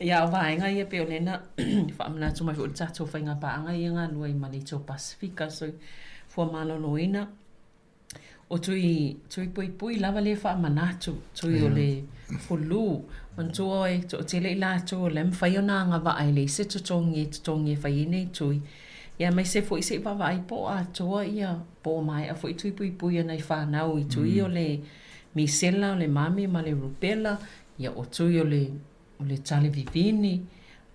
Ia, o vaega ia pei o lea na faamanatu mai foi i le tatou faiga paaga ia galue ai ma le Aito Pasifika Soifua Maloloina. O tui, tui puipui lava lea faamanatu, tui o le fulu. Manatua oe, toatele i latou o la e mafai ona agavaa e leai se totogi e totogi e fai ai nei tui. Ia aemaise foi se i vaavaai po o atoa ia po o maea foi tui puipui a nai fanau i tui o le misela, o le mami ma le rupela, ia o tui o le o le tale vivini,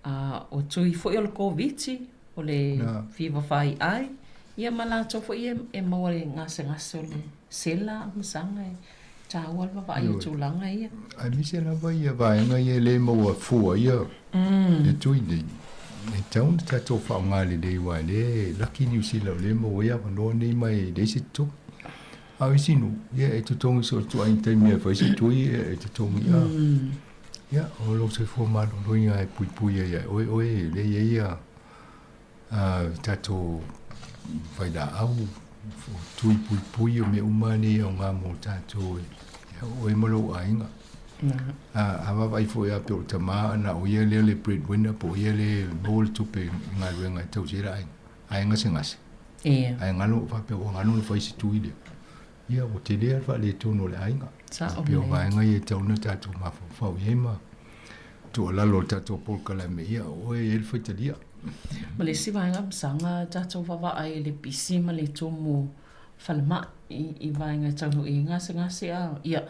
a o tui foi o le Koviti, o le fiva faiai, ia ma latou foi ia e maua i le gasegase o le sela ma saga e taua le vaavaai o tulaga ia. Aemaise lava ia vaega ia e le maua fua ia le tui nei. E tatau ona tatou faaaoga lelei aua e le laki Niu Sila o lea e maua ai avanoa nei ma e leai se totogi. A o isi nuu, ia e totogi so o se ituaiga taimi e fai se tui e totogi a. Ia, o lou soifua maloloina e puipui ai ia oe oe e le i ai ia tatou vailaau, o tui puipui o mea uma nei e aoga mo tatou e oe ma lou aiga. A vaavaai foi lava pei o le tama na o ia lea le breadwinner po o ia lea e maua le tupe i galuega e tausi ai le aiga, ae gasegase. Ae galo faapea ua galo ona fai se tui lea. Ia ua tele lava le faaletonu o le aiga. Sao Pei o lelei. vaega ia e tatau ona tatou mafaufau i ai ma tuualalo i le tatou polokalame, ia o oe e i ai le faitalia. Ma le isi vaega masaga tatou vaavaai i le pisi ma le tumu falemai i vaega e taunuu i ai gasegase a ia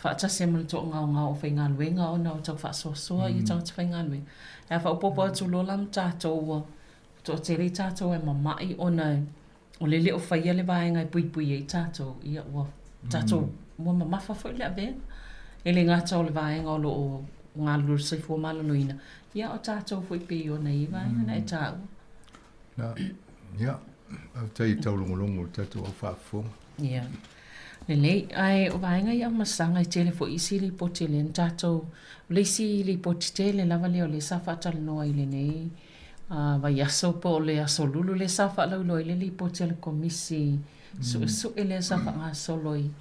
faatasi ai ma le toagaogao o faigaluega ona o tau faasoasoa ia tagata faigaluega. Ae a faaopoopo atu loa la ma tatou ua toatele i tatou e mamai ona o le le o faia le vaega e puipui ai tatou, ia ua tatou ua mamafa foi le avega. E le gata o le vaega o lo o galulue i le soifua maloloina, ia o tatou foi pei ona i ai vaega na e taua. Na, ia, faafetai i taulogologo o le tatou au faafofoga. Ia, lelei. Ae o vaega ia o masaga e tele foi isi lipoti lea na tatou, o le isi lipoti tele lava lea o lea sa faatalanoa i lenei vaiaso po o le aso Lulu lea sa faalauiloa ai le lipoti a le Komisi Suesue lea sa faagasolo i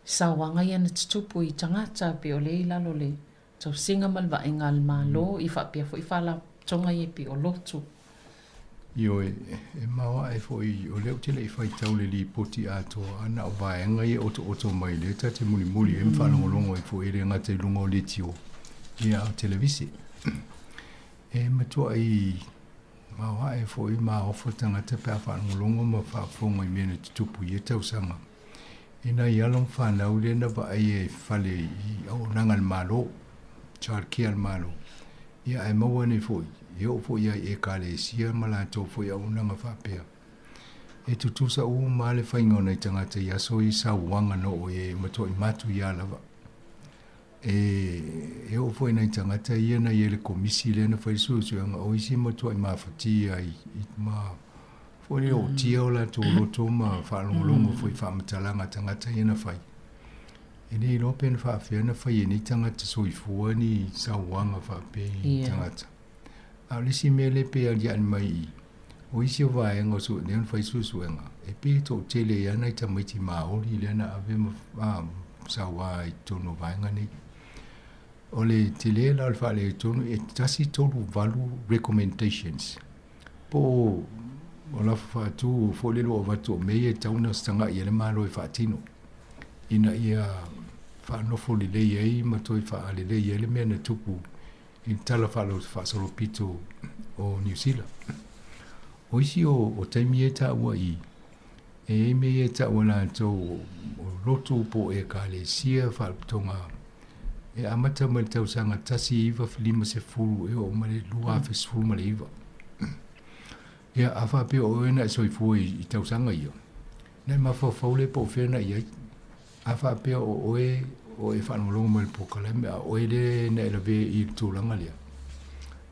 sauaga ia na tutupu i tagata pei o lea i lalo o le tausiga ma le vaaiga a le Malo ia faapea foi faalapotopotoga ia pei o lotu. Ioe, e maoae foi o lea ou te le i faitau i le lipoti atoa a na o vaega ia e otooto mai lea ta te mulimuli ai ma faalogologo ai foi e le gata i luga o leitio ia a o televise. E matuai maoae foi ma ofa tagata pe a faalogologo ma faafofoga i mea na tutupu i ia tausaga. I nai alo ma fanau lea na vaaia i fale i auaunaga a le Malo, child care a le Malo, ia ae maua nei foi, e oo foi lava i Ekalesia ma latou foi auaunaga faapea. E tutusa uma lava le faiga o nai tagata i aso ia sauaga na oo i ai e matuai matuia lava. E, e oo foi i nai tagata ia na i ai le komisi lea na fai le suesuega, o isi e matuai mafatia i, i ma foi le ootia o latou loto ma faalogologo foi i faamatalaga a tagata ia na fai. E le iloa pe na faafefea na fai e nei tagata soifua ni sauaga faapea i tagata. A o le isi mea lea pei e aliae mai i i, o isi o vaega o sue, lea na fai suesuega, e pei e toatele ai lava nai tamaiti Māori lea na ave ma saua i totonu o vaega nei. O le tele la o le faaletonu, e 138 recommendations po o o lafo faatu foi lele ua avatu o mea ia e tatau ona tagai i ai le Malo e faatino ina ia faanofo lelei ai ma toe faalelei ai le mea na tupu i le tala faasolopito o Niu Sila. O isi o, o taimi e taua i, e i ai mea ia e taua latou o lotu po o ekalesia faalapotopotoga e amata mai le tausaga 1950 e oo mai le 2019. Ia, a faapea o oe na e soifua i, i tausaga ia, na e mafaufau lea po o fea na i ai. A faapea o oe o e faalogologo mai i le polokalame a o oe lea na e lavea i le tulaga lea,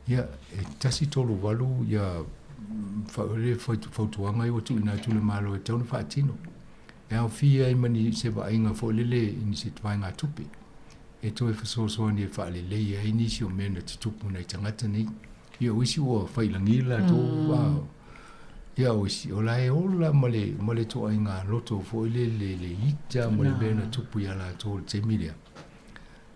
ia, e 138 ia fautuaga ia ua tuuina atu i le Malo e tatau ona faatino. E aofia ai ma ni se vaaiga foi lele i ni se vaegatupe e toe fesoasoani e faalelei ai nisi o mea na tutupu nai tagata nei. Ia o isi ua failagi latou ia o isi o la e ola ma le ma le ituaiga loto foi lele le ita ma le mea na tupu iā latou i le taimi lea.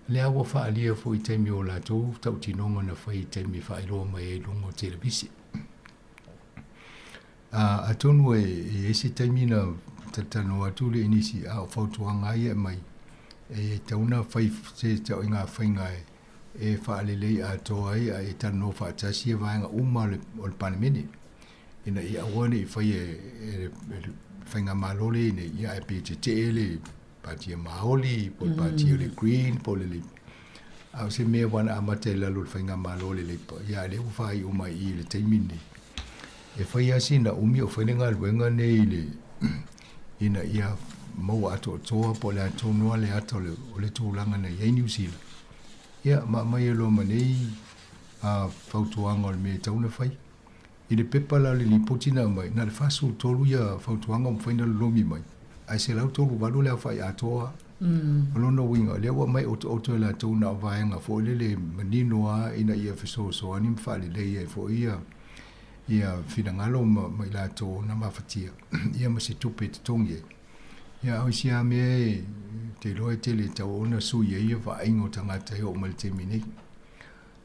Lea ua faaalia foi i taimi o latou tautinoga na fai i taimi e faailoa mai ai i luga o televise. Atonu e i ai se taimi na talatalanoa atu lea i nisi, a o fautuaga lava ia e aumai, e tatau ona fai se ituaiga faiga e faalelei atoa ai a e talanoa faatasi vaega uma o le Palemene. Ina ia aua ne i faia e le faigamalo lea nei, ia ae pe tetee le Pāti a Māori, po o le Pāti o le Green, po o le Labour. A o se mea ua na amata i lalo o le faigamalo a le Labour, ia a lea ua faaiu mai i i le taimi lenei. E fai lava sina umi o fai le galuega nei i le ina ia maua atoatoa po o le a tonu lava le ata o le tulaga na i ai Niu Sila. Ia ma aumai ai loa ma nei fautuaga o le mea e tatau ona fai. I le pepa la o le lipoti na aumai, na o le 43 ia fautuaga ua mafai ona lolomi mai, ae 138 le aofai atoa. O lona uiga, o lea ua aumai otooto e latou na o vaega foi lele manino lava ina ia fesoasoani ma faalelei ai foi ia ia finagalo ma, ma i latou na mafatia ia ma se tupe e totogi ai. Ia, a o isi lava mea e te iloa e tele tau ona sui ai ia vaaiga o tagata e oo mai le taimi nei.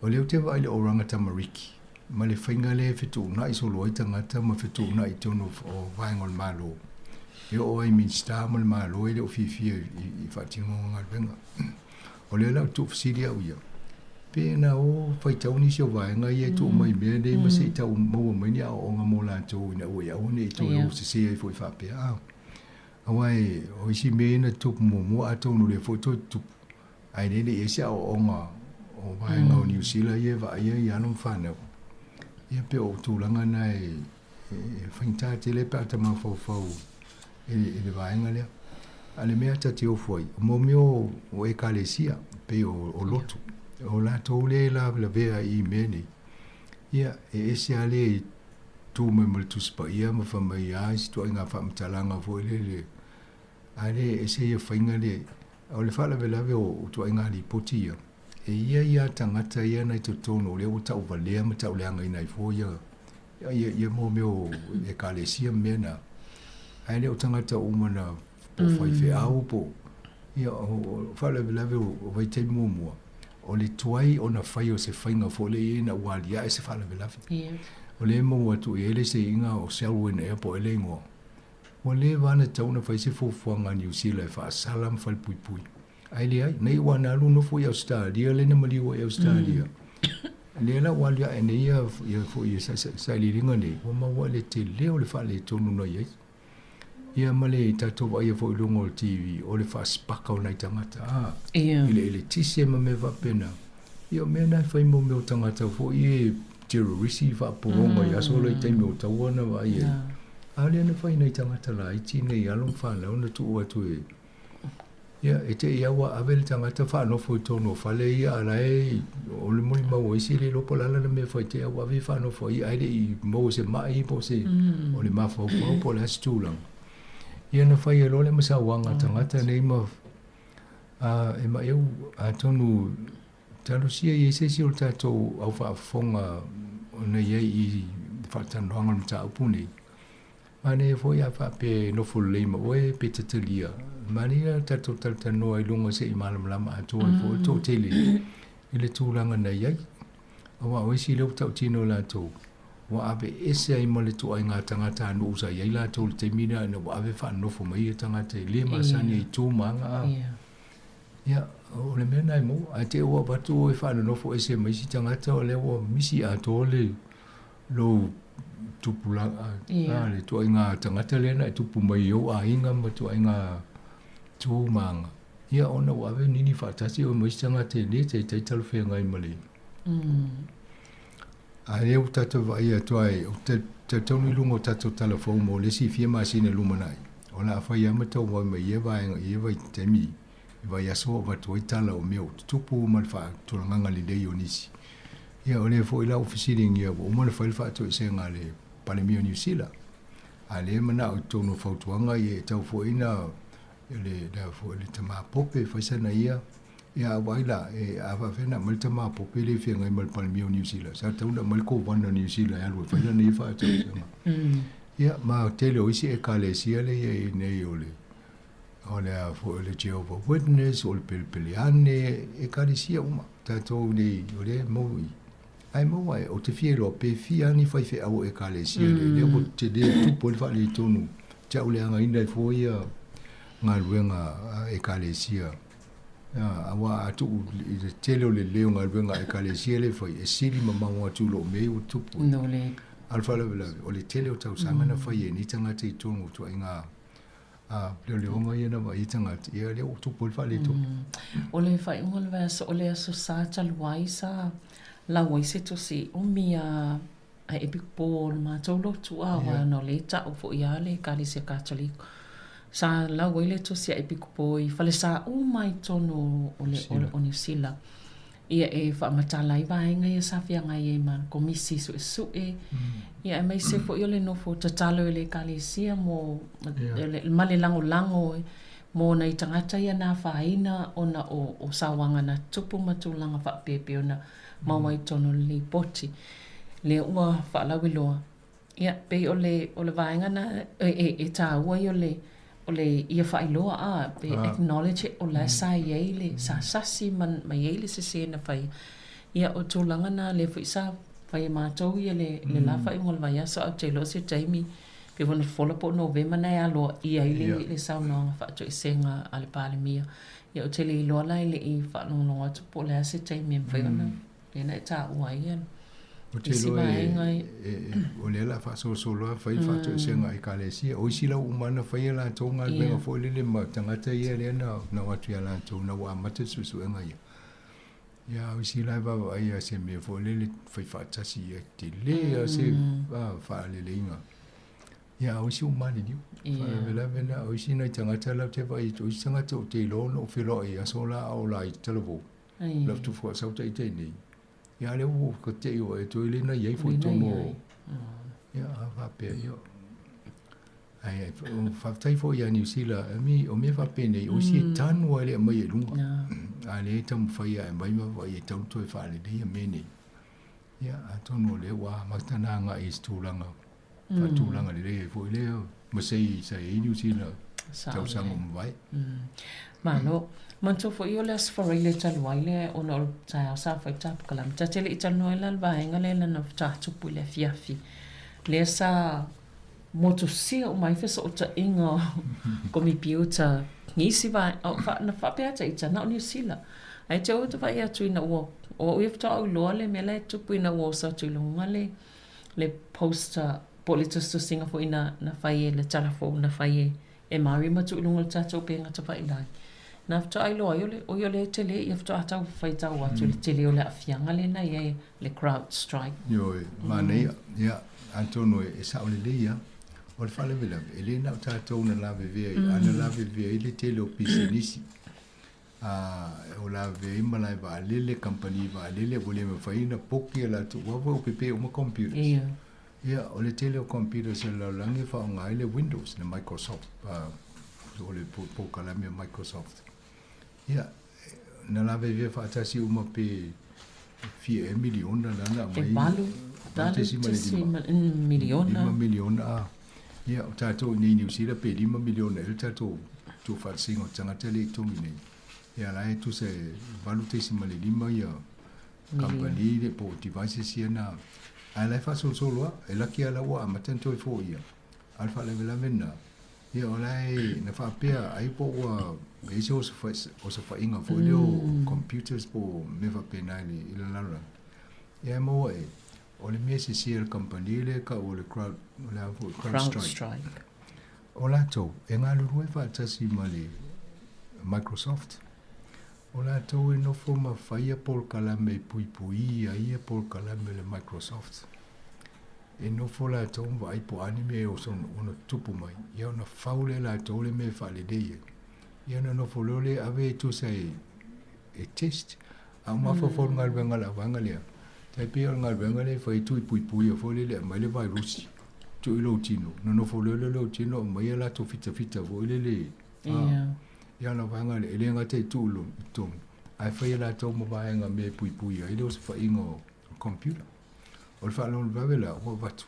O lea ou te vaai i le Oranga Tamariki ma le faiga lea e fetuunai solo ai tagata ma fetuunai i totonu o vaega o le Malo. E oo ai i Minisita ma le Malo e le o fiafia i faatinoga galuega. O lea la ou te tuufesili au ia, pe na o faitau nisi o vaega ia e tuu mai i mea nei ma se i tau maua mai ni aoaoga mo latou ina ua i aua ne i toe o sese ai foi faapea. Aua o isi mea ia na tutupu muamua atonu o lea foi toe tutupu. Ae le i ai se aoaoga o vaega o Niu Sila ia e vaaia i alo ma fanau. Ia pei o tulaga na e faigata tele pe a ta mafaufau i le vaega lea. A o le mea ta te ofo ai, o mea o ekalesia, pei o lotu, o latou lea e lavelavea i mea nei, ia e ese lava le tu mai ma le Tusi Paia ma fai mai a isi ituaiga faamatalaga foi lele, a lea e ese ia faiga lea. O le faalavelave o ituaiga lipoti ia, e i ai lava tagata ia na i totonu o lea ua tauvalea ma tauleagaina ai fua ia, ia, ia mo mea o ekalesia ma mea na. Ae le o tagata uma na po o faifeau po o, ia, o faalavelave o vaitaimi muamua, o le tuai ona fai o se faiga foi lea ina ua aliae se faalavelave. O lea e maua atu i ai le seiga o Selwyn ea po o ai le igoa. Ua leva lava ona tatau ona fai se fuafuaga a Niu Sila e faasala ma falepuipui. Ae leai, nei ua na alu nofo i Ausetalia lea na maliu ai i Ausetalia. Lea la ua alu ae nei ia, ia foi ia sailiiliga nei, ua maua i le tele o le faaletonu na i ai. Ia ma le tatou vaaia foi i luga o le TV, o le faasipaka o nai tagata, a, i le eletise ma mea faapena. Ia o mea na e fai mo mea o tagata foi e terrorisi faapologa i aso la i taimi o taua na vaai ai. A lea na fai nai tagata laiti nei alo ma fanau na tuu atu e ia e te i ua ave le tagata faanofo i totonu o fale ia a la e o le molimau o isi e le iloa po o le a lana mea e fai te ua ave faanofo ai ae le i maua se mai po o se o le mafaufau po o le a se tulaga. Ia na fai ai loa le masauaga a tagata nei ma A e ma eu, atonu talosia i ai se isi o le tatou au faafofoga ona i ai i faatalanoaga o le mataupu nei. Manaia foi a faapea e nofo lelei ma oe pe tatalia. Manaia le tatou talatalanoa i luga se i malamalama atoa ai foi le toatele i le tulaga na i ai. Aua o isi lea ua tautino latou, ua aveese ai ma le ituaiga tagata nuu sa i ai latou i le taimi lea ina ua ave faanonofo mai ia tagata e le masani ai i tu ma aga a. Ia, o le mea lena e maua. Ae te i ua avatu oe faanonofo ese ma isi tagata o lea ua misi atoa le lou tupulaga, a, le ituaiga tagata lea na e tupu mai i ou aiga ma ituaiga tu ma aga. Ia, ona ua ave nini faatasi oe ma isi tagata e le taitai talafeagai ma le A lea ua tatou vaai atu ai, ou te talitonu i luga o tatou tala fou mo le isi fia masina lumanai, o le a fai lava ma tau vae mai i ia vaega i ia vaitaimi i vaiaso o avatu ai tala o mea o tutupu ma le faatulagaga lelei o nisi. Ia, o lea foi la ua fesiligia ua uma ona fai le faatoesega a le Palemia o Niu Sila, a lea e manao i totonu o fautuaga ia e tau foi na le, le, le tama pope e fai sana ia Ia a vaai la, e, a faapefea ona aumai le tama pope lea e feagai ma le Palemia o Niu Sila, sa tatau ona aumai le Kovana o Niu Sila e alu e fai lana ia faatoesega. Ia, ma tele o isi ekalesia lea i ai nei o le, o le a foi o le Jehovah Witness, o le Pelepeleane, ekalesia uma, tatou nei, o lea e mau i, ae maua e, ou te fia iloa pe fia ni faifeau o ekalesia lea, lea ua tele tupu ai le faaletonu, tauleagaina ai fua ia galuega a ekalesia. Aua a tuu i le tele o le lelei o galuega a Ekalesia lea e fai, e sili mamao atu i lou mea ua tupu. No le A o le faalavelave, o le tele o tausaga na fai e nei tagata i totonu o ituaiga a leoleoga ia na vaai ai tagata, ia lea ua tupu ai le faaletonu. O le faaiuga o le vaiaso, o le Aso Sa talu ai sa lau ai se tusi umi a a epikopo o le matou lotu a aua ona o lea e ta'u foi a le Ekalesia Katoliko. Sa lau ai le tusi a epikopo i falesa uma i totonu o le o Niu Sila. Ia e faamatala ai vaega ia sa feagai ai ma le Komisi Suesue, ia aemaise foi o le nofo tatalo e le Ekalesia mo ma le lagolago mo nai tagata ia na afaina ona o sauaga na tutupu ma tulaga faapea e pei ona maua ai i totonu o le Lipoti lea ua faalauiloa. Ia, pei o le, o le vaega na e taua ia o le, o le ia faailoa a, pe acknowledge o la e sa i ai le, sa sasi ma, ma i ai le sese na faia. Ia, o tulaga na lea foi sa fai e matou ia le, le la faaiuga o le vaiaso, ae ou te iloa o se taimi, pei foi ona fofola po o Novema na e aloaia ai le, le saunoaga faatoesega a le Palemia. Ia, ou te le iloa la e le i faalogologo atu po o le a se taimi e mafai ona lea na e taua ai ia Ou te isi iloa e, vaega e, e, o lea o le a faasolosolo lava fai le faatoesega a Ekalesia. O isi la ua uma ona fai a latou galuega foi lele ma tagata ia lea na, na o atu ia latou ina ua amata le suesuega ia. Ia, a o isi la e vaavaai lava i se mea foi lele fai faatasi ia tele lava se faaleleiga. Ia, a o isi ua maliliu. Faalavelave na, o isi nai tagata la ou te vaai atu, o isi tagata ou te iloa ona ou feiloai i aso la a o laiti talavou. Lau tufu a sau taitai nei. Ia lea ua ka te i o e toe le na iai foi tonu o. Ia a faapea ia. Ai ai faafetai foi ia Niu Sila mi o mea faapenei o isi e tanu ai le aumai e luga. A lea e taumafai e aumai ma vaai e tau toe faaleleia mea nei. Ia atonu o lea ua amata ona agai i se tulaga faatulaga lelei ai foi lea ma sei sa i ai Niu Sila tausaga ua mavae. Malo. Manatua foi o le Aso Faraile talu ai lea ona o le taeao sa fai taputapu. Ta te le i talanoa ai la i le vaega lea leaga faatoa tupu i le afiafi. Lea sa motusia uma ai fesootaiga o komipiuta i isi vaega, o, fa, na faapea ata ita, na o Niu Sila. Ae te au te vaai atu ina ua, o au ia faatoa ou iloa le mea la e tupu ina ua oso atu i luga le, le poster po o le tusitusiga foi na, na fai e le tala fou na fai e, e Maori ma tuu i luga o le tatou upega tafailagi. Na faatoa iloa ai o le, oi o le tele ia faatoa tau faitau atu i le tele o le aafiaga lea na i ai le crowd strike. Ioe, manaia. Ia, atonu e sao lelei lava. O le faalavelave, e le na o tatou na lavevea ai, a na lavevea ai le tele o pisinisi. A, o lavevea ai malae vaalele, kamupani vaalele, ua le mafai ona poki a latou, aua foi ua pepe uma computers. Ia. Ia, o le tele o computers a le lalolagi e faaaoga ai le Windows, le Microsoft, o le polokalame a Microsoft. Ia, na lavevea faatasi uma pe fia ea miliona la na aumai. E 8.5 miliona. 5 miliona, a. Ia, o tatou i nei i Niu Sila pe 5 miliona ea le tatou tuufaatasiga o tagata lea i totonu i nei. Ia, la e tusa e 8.5 ia kamupani le po o devices ia na. Ae la e faasolosolo lava, e laki lava la ua amata ona toe foia. A o le faalavelave lena, Ia o la e na faapea ai po ua i ai se osofaiga foi lea o computers po o mea faapena i le i le lalolagi. Ia e maua e, o le mea e sese a le kamupani lea e tau o le crowd, o le a foi, CrowdStrike. CrowdStrike. O latou, e galulue faatasi ma le Microsoft. O latou e nofo ma fai ia polokalame e puipuia ai ia polokalame a le Microsoft. E nofo latou ma vaai po o a ni mea e oso ona tutupu mai, ia ona fau lea e latou le mea e faalelei ai. Ia ona nofo loa lea ave e tusa e, e test. A o mafaufau le galuega a le auvaega lea, tai pei o le galuega lea e fai e tuipuipuia foi lele e aumai le vairusi, tuu i lou tino, ona nofo loa lea o lou tino aumai a latou fitafita foi lele, a, ia o le vaega lea, e le gata i tuu i totonu, ae fai e latou ma vaega mea e puipuia ai le osofaiga o computer. O le faalavelave la, ua avatu,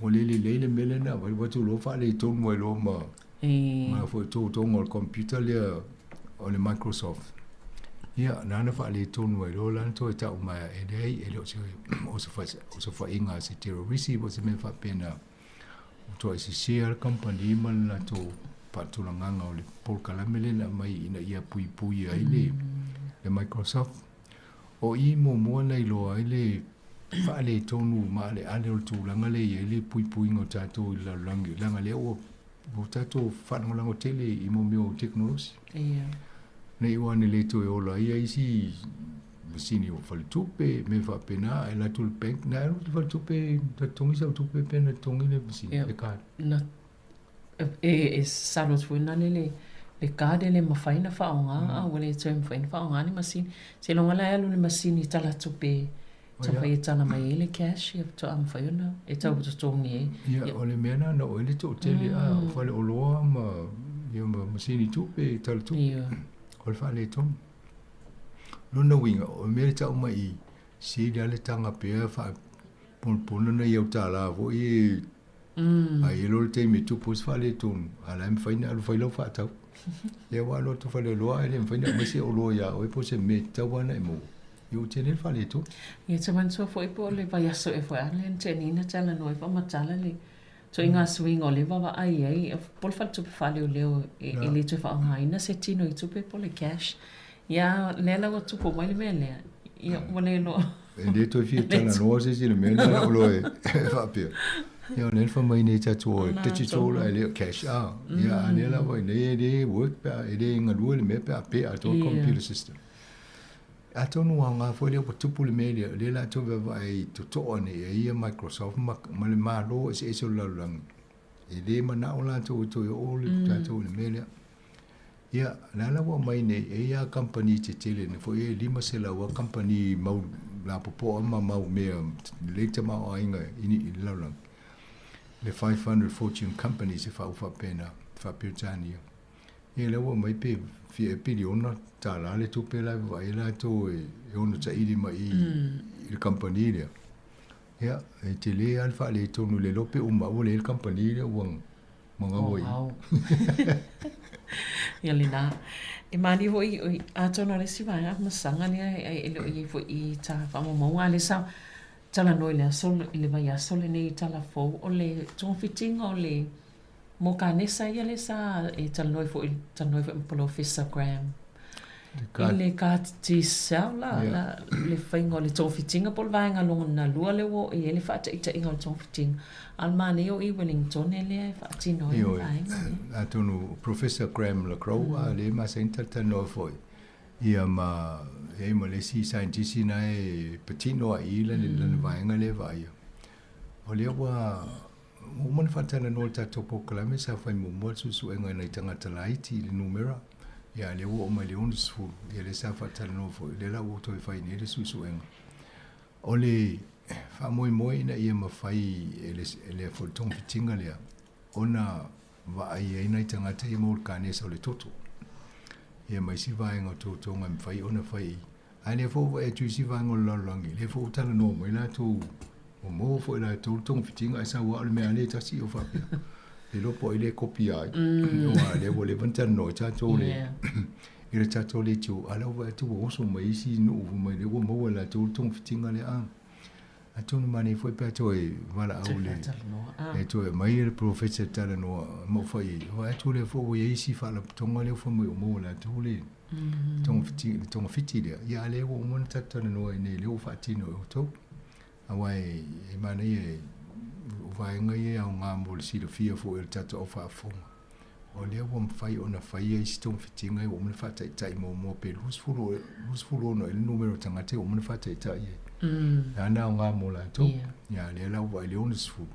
ua le lelei le mea lea na avatu, ua avatu loa faaletonu ai loa ma, ma foi toutoga o le computer lea o le Microsoft. Ia, na ona faaletonu ai loa la na toe tau mai e leai, e le o se osofaiga a se terrorisi po o se mea faapena. Ua toai sese lava le kamupani ma le latou faatulagaga o le polokalame lea na aumai ina ia puipui ai le Microsoft. O i muamua na iloa ai le. faaletonu maaleale o le tulaga lea e i ai le puipuiga o tatou i le lalolagi, leaga lea ua ua tatou faalagolago tele i mo mea o tekonolosi. Ia. Ne i ua ne le toe ola ai ia isi masini o faletupe, mea faapena, ae alu atu i le bank, na alu i le faletupe na totogi sau tupe pe na totogi le masini, le card. Na, e, e salo atu foi lale le, le card e le mafai na faaaoga, a ua le toe mafai na faaaoga ni masini. Seiloga la e alu i le masini tala tupe Taumafai e tala mai ai le cash ia faatoa mafai ona e tau totogi ai. Ia, o le mea lena na oo ai le toatele a o faleoloa ma ia ma masini tupe, tala tupe. Ia. O le faaletonu. Lona uiga, o le mea e tau mai i, sili lava le taga pea faaponapona nai au tala foi e A i ai loa le taimi e tupu ai se faaletonu, a o la e mafai ona alu fai lau faatau. Lea ua alu atu faleoloa ae le mafai ona aumai se oloa ia oe po o se mea e tatau lava ona e maua. Ia ua tele le faaletonu. Ia e te manatua foi po o le vaiaso ea foi a lea na tea nei na talanoa ai faamatala le ituaiga suiga o lea e vaavaai ai po o le faletupe faaleoleo e le toe faaaogaina se tino i tupe po o le cash. Ia lea la ua tupu mai le mea lea, ia ua le iloa. E le toe fia talanoa se isi i le mea lena o loa e faapea. Ia o lea na fai mai nei tatou o digital ae le o cash a. Ia a lea lava i nei e le work pe a e le galue le mea pe a pe atoa le computer system. Atonu aoga foi lea ua tupu le mea lea, o lea o le a toe vaavaai totoa nei i ai ia Microsoft ma le Malo eseese o le lalolagi. E le manao latou e toe oo le tatou i le mea lea. Ia, o la la ua aumai nei, e i ai lava kamupani tetele nei foi e 500 lava kamupani mau lapopoa ma mau mea lelei tamaoaiga i le lalolagi, le 500 Fortune Companies e faau faapena, faa-Peretania. Ia lea ua aumai pe fia ea piliona tālā le tupe la e vaavaai ai latou e ono taili mai i le kamupani lea. Ia, e tele lava le faaletonu le iloa pe uma ua leai le kamupani lea ua magaua i. Ia lena. E malie foi, atonu o le isi vaega masaga lea e le o i ai foi i ta faamaumauga, a o lea sa talanoa i le aso, i le vaiaso lenei i tala fou, o le togafitiga o le mo kanesa ia lea sa e talanoa ai foi, talanoa ai foi ma Polofesa Graham i le CAR-T cell la, la, le faiga o le togafitiga po o le vaega lona lua lea ua oo i ai le faataitaiga o le togafitiga. A o le manaia o i Wellingtone lea e faatino ai le vaega lea. Atonu Professor Graham LeCrow a lea e masani talatalanoa foi ia ma e i ai ma le isi saienitisi na e patino lava i i lana vaega lea e vaaia. O lea ua Ua uma ona faatalanoa le tatou polokalame sa fai muamua le suesuega i nai tagata laiti i le numera, ia a lea ua oo mai i le 60, ia lea sa faatalanoa foi, lea la ua toe fai nei le suesuega. O le faamoemoe ina ia mafai e le, e le foi togafitiga lea ona vaai ai nai tagata ia maua le kanesa o le toto. Ia ma isi vaega o totoga e mafai ona fai A lea foi ua vaai atu i isi vaega o le lalolagi, lea foi ua talanoa mai latou, ua maua foi e latou le togafitiga ae sau lava o le mea lava lea e tasi o faapea. Le iloa po o ai lea e kopi ai. Aua o lea ua leva ona talanoa ai tatou le i le tatou leitio, a o lea ua vaai atu ua oso mai isi nuu fai mai lea ua maua e latou le togafitiga lea. A atonu manaia foi pe a toe valaau le e toe aumai le polofesa e talanoa ma ou fai i ai, vaai atu lea foi ua i ai isi faalapotopotoga lea ua fai mai ua maua e latou le le togafiti lea, ia a lea ua uma ona tatou talanoa i inei, lea ua faatino e outou. Aua e manaia e, o vaega ia e aoga mo le silafia foi o le tatou au faafofoga. O lea ua mafai ona fai ai isi togafitiga ia ua uma ona faataitai muamua pe 20, 26 ea le numera o tagata ia ua uma ona faataitai ai. Lena na aoga mo latou. Ia a lea la ua vaai i le 60,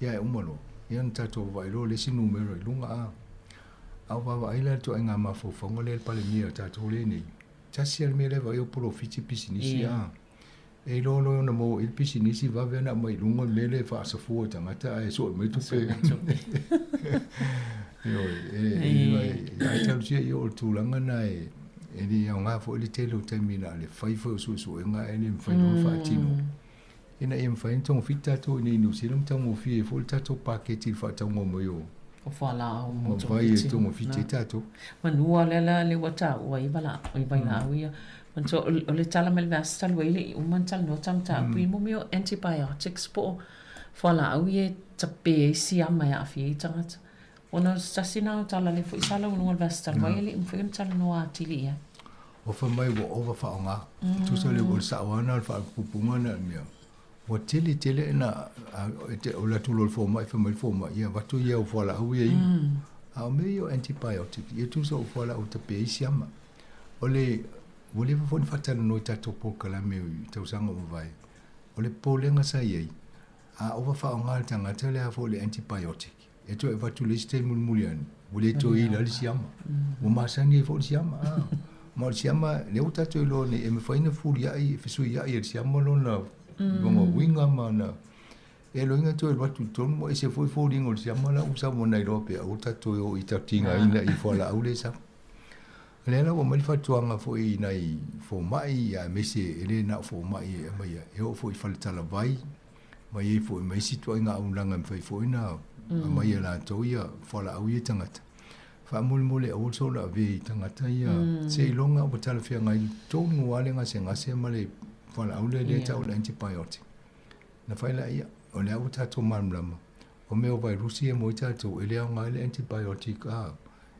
ia e uma loa, ia ona tatou vaai loa i le isi numera i luga a. A o vaavaai la i le ituaiga mafaufauga lea i le Palemia o tatou lea e nei, tasi lava le mea lea e vaai o polofiti pisinisi a. E iloa loa ona maua i le pisinisi vave ona aumai i luga le mea lea e faasafua i tagata ae sue mai tupe. Ioe, e ai talosia ia o le tulaga lena e le aoga foi le tele o taimi na o le fai foi o suesuega ae le mafai loa ona faatino. Ina ia mafai ona togafiti tatou i inei i Niu Sila ma taugofie ai foi le tatou paketi i le faatauga mai o O fualaau mo ma vai e togafiti ai tatou. Manu lava lea la lea ua taua ai valaau, i vailaau ia. Manatua o le tala mai le vaiaso talu ai e le i uma ona talanoa ta mataupu i mea o antibiotics po o fualaau ia e tape ai siama e aafia ai tagata. Ona o se tasi lena o tala lea foi sa lauga i luga o le vaiaso talu ai e le i mafai ona talanoa atili i ai. Ua fai mai ua ova faaaoga. Tusa o le sao lava lena o le faaupuga lena o le mea. Ua tele tele na o le atu loa i le fomai fai mai le fomai ia avatu ia au fualaau ia inu. A o mea ia o antibiotic ia tusa o fualaau tape ai siama. O le ua leva foi ona faatalanoa i tatou polokalame i tausaga ua mavae, o le popolega sa i ai, a ova faaaoga le tagata le a foi le antibiotic, e toe avatu i le isi taimi mulimuli ane, ua le toe ila le siama. Ua masani ai foi le siama. Ma o le siama, lea ua tatou iloa nei, e mafai ona fefuliai, e fesuiai e le siama lona, lona uiga ma ona e loiga toe alu atu i totonu, ua ese foi foliga o le siama la ua sau ona iloa pe aua tatou o i tigaina i fualaau lea e sau. O lea la ua aumai le fautuaga foi i nai fomai, aemaise e le na o fomai e aumaia, e oo foi i faletalavai, ma i ai foi ma isi ituaiga auaunaga e mafai foi ona aumai e latou ia fualaau ia i tagata. Faamolemole aua le soona ave i tagata ia seiloga ua talafeagai tonu lava le gasegase ma le fualaau lea e tau o le antibiotic. Na fai laia, o lea ua tatou malamalama, o mea o vairusi ia mo i tatou, e le aoga ai le antibiotic a,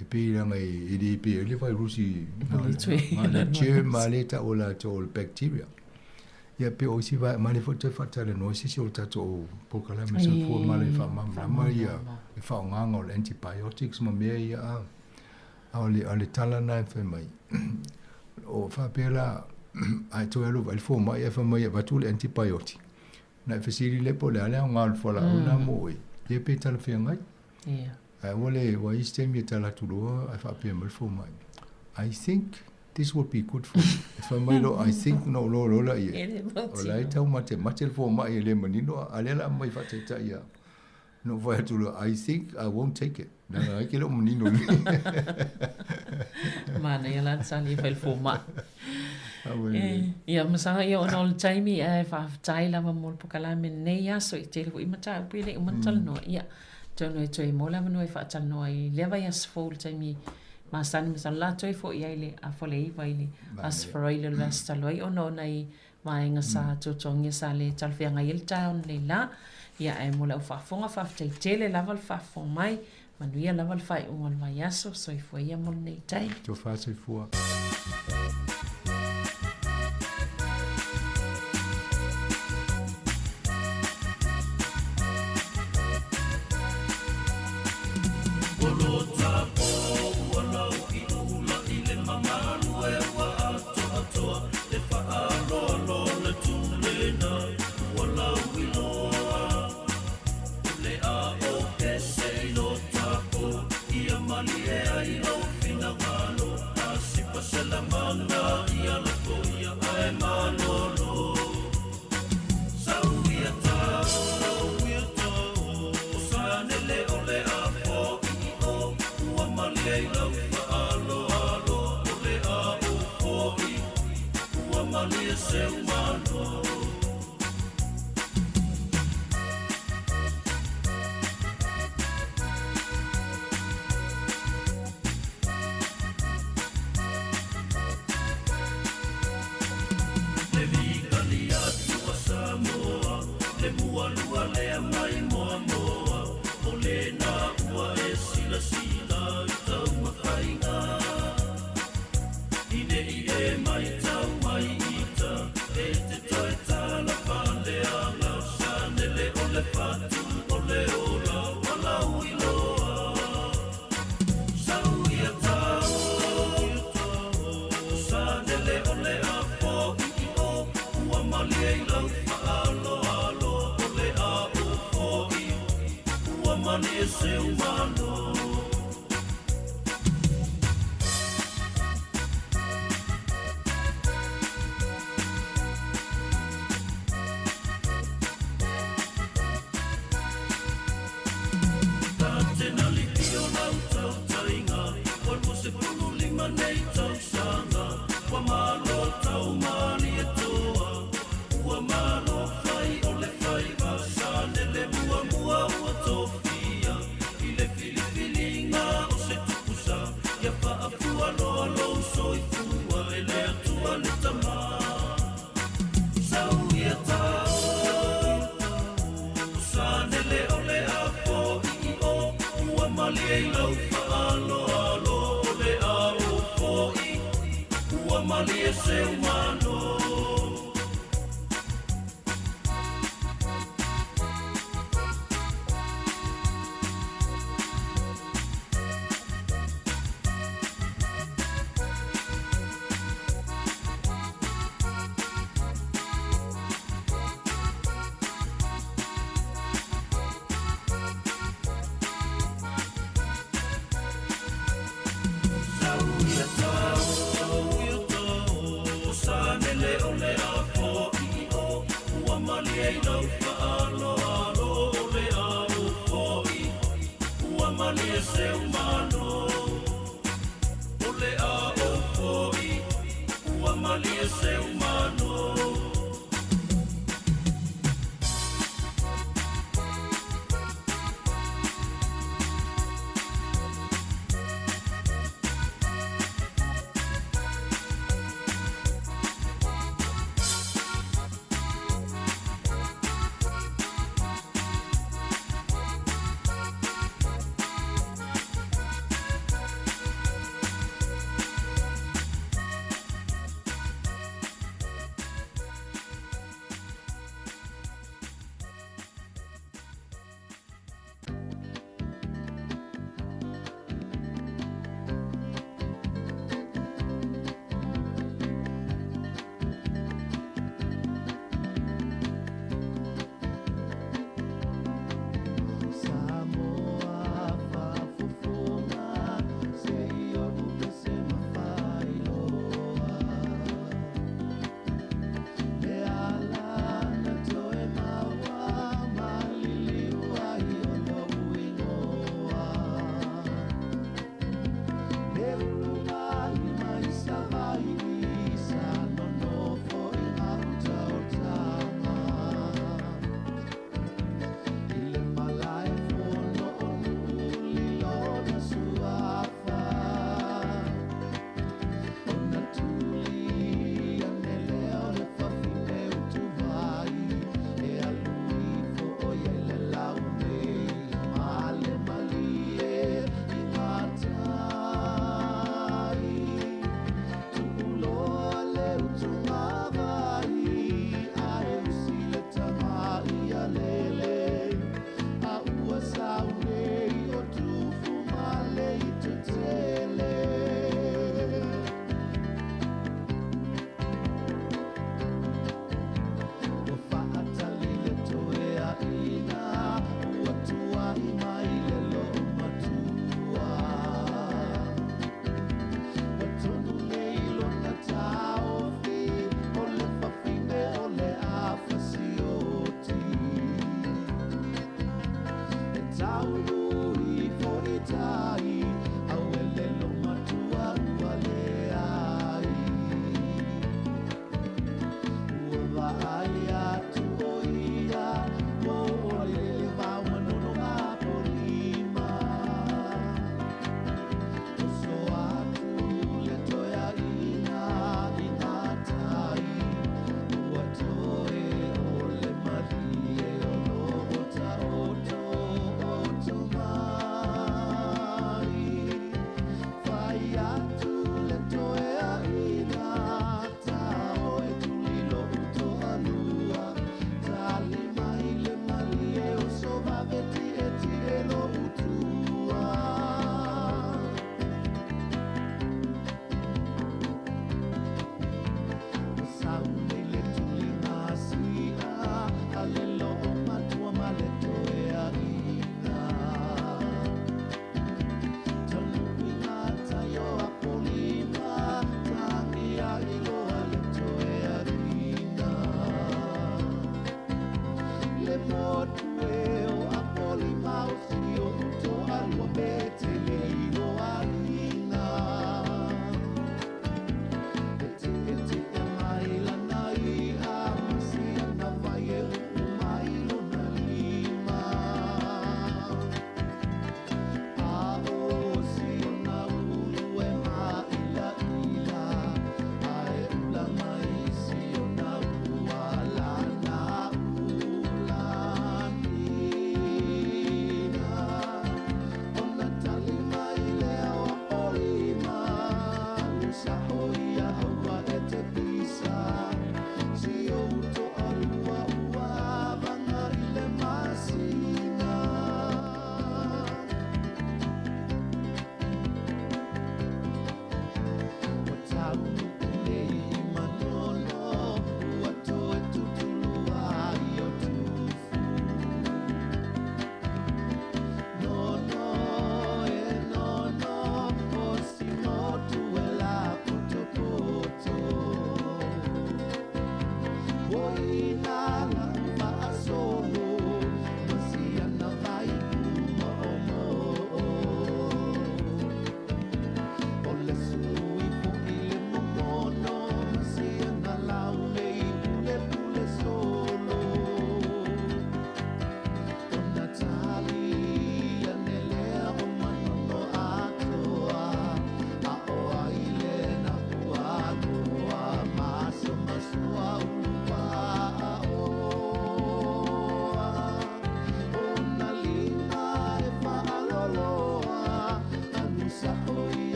e pei leaga e le pei ai le vairusi na le germ a lea e tau e latou o le bacteria. Ia pei o isi vaega, ma lea foi toe faatalanoa se isi o tatou polokalame soifua ma le faamalamalama ia le faaaogaga o le antibiotics ma mea ia a. A o le, o le tala lena e fai mai, o faapea la, a e toe alu e vaai le fomai ae fai mai e avatu le antibiotic, ona e fesili lea po o le a le aoga o le fualaau lena mo oe, ia pe talafeagai. Ae ua le, ua i ai se taimi e tala atu loa ae faapea mai le fomai, I think this will be good for you. E fai mai loa, I think ona ou iloa loa lea, o la e taumatemate le fomai e le manino, a o lea o le a aumai faataitai ia. Na ou fai atu loa, I think I won't take it. Leaga ai ke le o manino lelei. Manaia la le tali e fai le fomai. Ia, masaga ia ona o le taimi ae faafetai lava mo le polokalame lenei aso i tele foi mataupu e le i uma ona talanoa. Ia, atonu e toe maua le avanoa e faatalanoa ai i lea vaiaso fou i le taimi masani masalo o le a toe foi ai i le afa o le 9 i le Aso Faraile o le vaiaso talu ai ona o nai vaega sa tuatuagia sa le talafeagai ai le taeao nei la. Ia, ae mo le au faafofoga, faafetai tele lava le faafofoga mai. Manuia lava le faaiuga o le vaiaso. Soifua ia mo lenei taimi. Tofa soifua.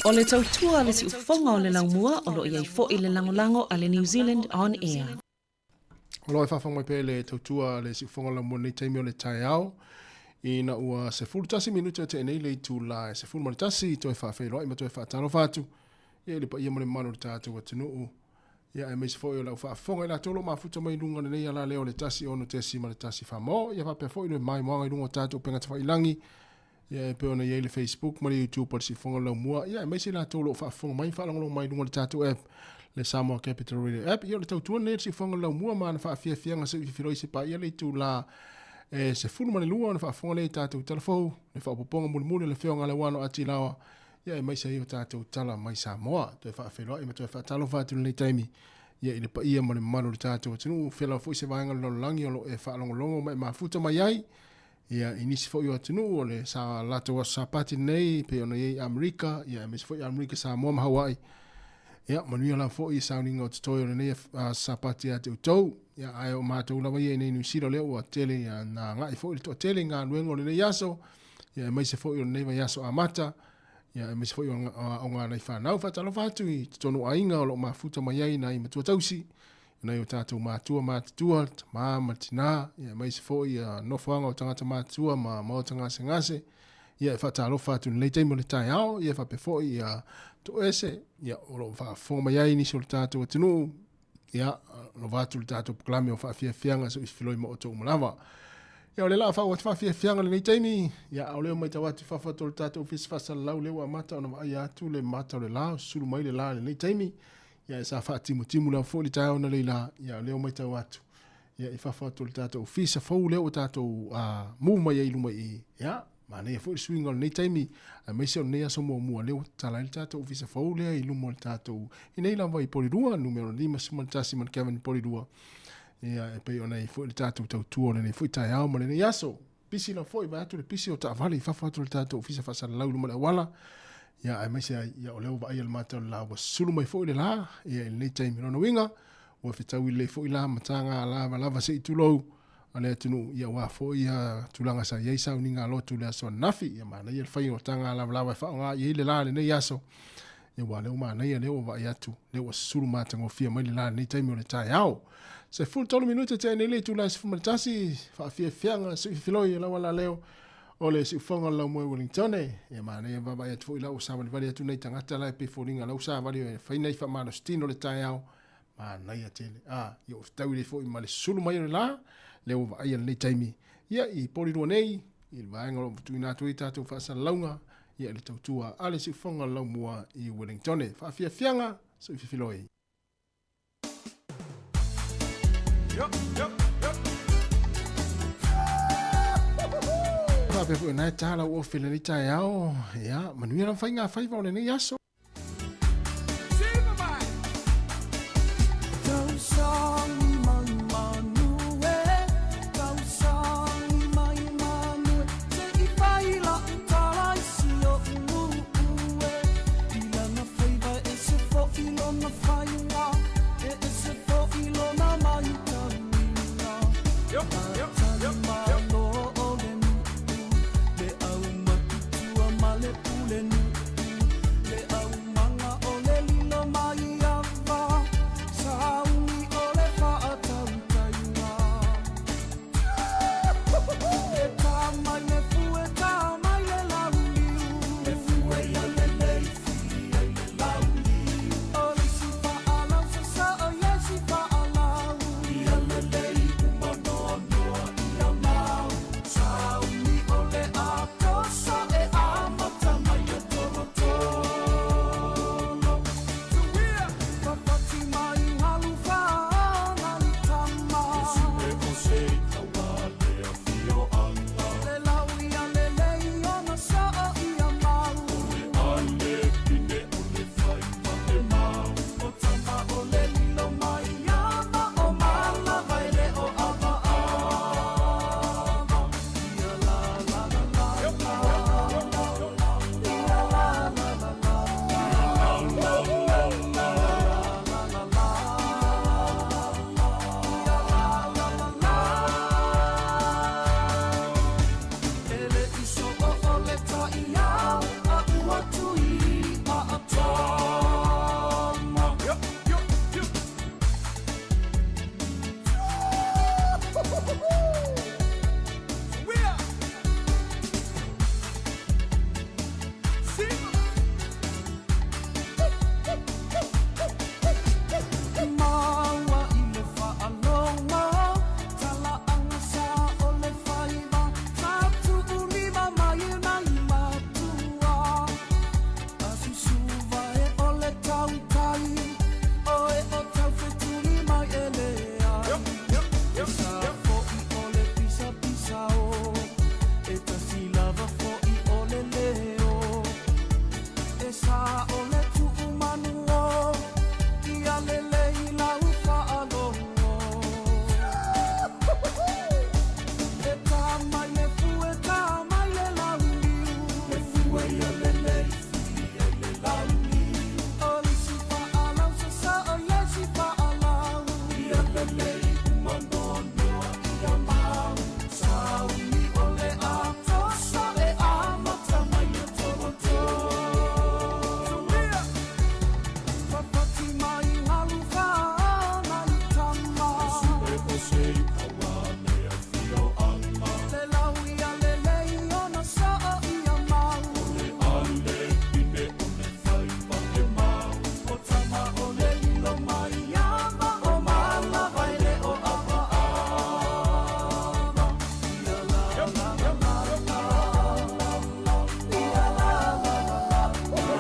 O le tautua a le siufofoga o le laumua o lo o i ai foi le lagolago a le New Zealand On Air. O lo o e faafofoga mai pea le tautua a le siufofoga o le laumua i lenei taimi o le taeao, ina ua 11 minute o tea nei le itula e 11 toe faafeiloai ma toe faatalofa atu ia i le paia ma le mamalu o le tatou atunuu. Ia aemaise foi o le au faafofoga i latou o lo o mafuta mai i luga o lenei alaleo o le 1 6.1 Famo, ia faapea foi le maimoaga i luga o tatou upega tafailagi, ia e pei ona i ai le Facebook ma le YouTube o le Siufofoga o le Laumua, ia aemaise i latou o lo o faafofoga mai ma faalogologo mai i luga o le tatou app, le Samoa Capital Radio App. Ia o le tautua lenei a le Siufofoga o le Laumua ma ana faafiafiaga se i filifiloi se paia le itula e 12 ona faafofoga lea i tatou tala fou, le faaopoopoga mulimuli o le Afioga a Lauano Atilaoa, ia aemaise ai o tatou tala mai Samoa. Toe faafeiloai ma toe faatalofa atu i lenei taimi ia i le paia ma le mamalu o le tatou atunuu, fea lava foi se vaega o le lalolagi o lo o e faalogologo ma e mafuta mai ai, ia i nisi foi o atunuu o le sa latou aso Sapati lenei, pei ona i ai Amerika, ia aemaise foi Amerika, Samoa ma Hawaii. Ia, manuia lava foi i sauniga o totoe o lenei aso Sapati ia te outou. Ia, ae o matou lava ia i nei Niu Sila lea ua tele ia na agai foi le toatele i galuega o lenei aso, ia aemaise foi o lenei vaiaso amata, ia aemaise foi o aoga a nai fanau. Faatalofa atu i totonu o aiga o lo o mafuta mai ai nai matua tausi, nai o tatou matua matutua, tama ma tina, ia aemaise foi ia nofoaga o tagata matutua ma maota gasegase. Ia e faatalofa atu i lenei taimi o le taeao, ia faapea foi ia toese, ia o lo o faafofoga mai ai nisi o le tatou atunuu, ia lova atu le tatou polokalame o faafiafiaga so i filoi ma outou uma lava. Ia o le laa faauu atu faafiafiaga lenei taimi, ia a o lea ua matau atu i fafo atu o le tatou ofisa faasalalau lea ua amata ona vaaia atu le mata o le la, sulu mai le la i lenei taimi. Ia sa faatimutimu lava foi le taeao analeila, ia o lea ua matau atu ia i fafo atu o le tatou ofisa fou lea ua tatou mu mai ai i luma i i. Ia, manaia foi le suiga o lenei taimi, aemaise o lenei aso muamua lea ua tatala ai le tatou ofisa fou lea i luma o le tatou, i nei lava i Polirua, numera 51 ma le Kevin Polirua. Ia, e pei ona i ai foi le tatou tautua o lenei foi taeao ma lenei aso. Pisi lava foi, vaeatu le pisi o taavale i fafo atu o le tatou ofisa faasalalau i luma o le auala. Ia, aemaise ai, ia, o lea ua vaaia le mata o le la, ua sulu mai foi le la, ia, i lenei taimi. Lona uiga, ua fetaui lelei foi la ma taga lavalava se i tulou a le atunuu, ia, aua foi ia tulaga sa i ai sauniga lotu i le aso ananafi. Ia, manaia le faiga o taga lavalava e faaaoga i ai le la i lenei aso. Ia, aua o lea ua manaia, lea ua vaai atu, lea ua susulu matagofie mai le la i lenei taimi o le taeao. 13 minute tea nei le itula e 11, faafiafiaga siufiloi e lau alaleo o le siufoga o le laumoe Wellingtone. Ia manaia vaavaai atu foi la ua savalivali atu nei tagata la e pei foliga la ua savali e fai nei faamalositino le taeao. Manaia tele. A, ia ua fetaui lelei foi ma le sulu mai o le la, lea ua vaaia lenei taimi. Ia, i Porirua nei, i le vaega o lo o tuuina atu ai tatou faasalalauga, ia i le tautua a le siufoga o le laumua i Wellingtone. Faafiafiaga, soififiloi. Faapea foi na e tā lau ofe lenei taeao, ia, manuia lava faiga faiva o lenei aso. lava fo'i o le leo E sa o le tu'umanu o Ia lelei lau fa'alogo E tā mai le fue tā mai le lauliu Le fue ia lelei filia i le lauliu O isi fa'alau sasa'o ia isi fa'alau Ia lelei uma noanoa ia mau Sauni o le atosa e amata mai le tolotolo Papati mai galu fa'ana i tama Le lau ia lelei ona so'o ia mau O tama o le lilo mai ama o malava e le o avaava Ia la la la la la Ia la la la la La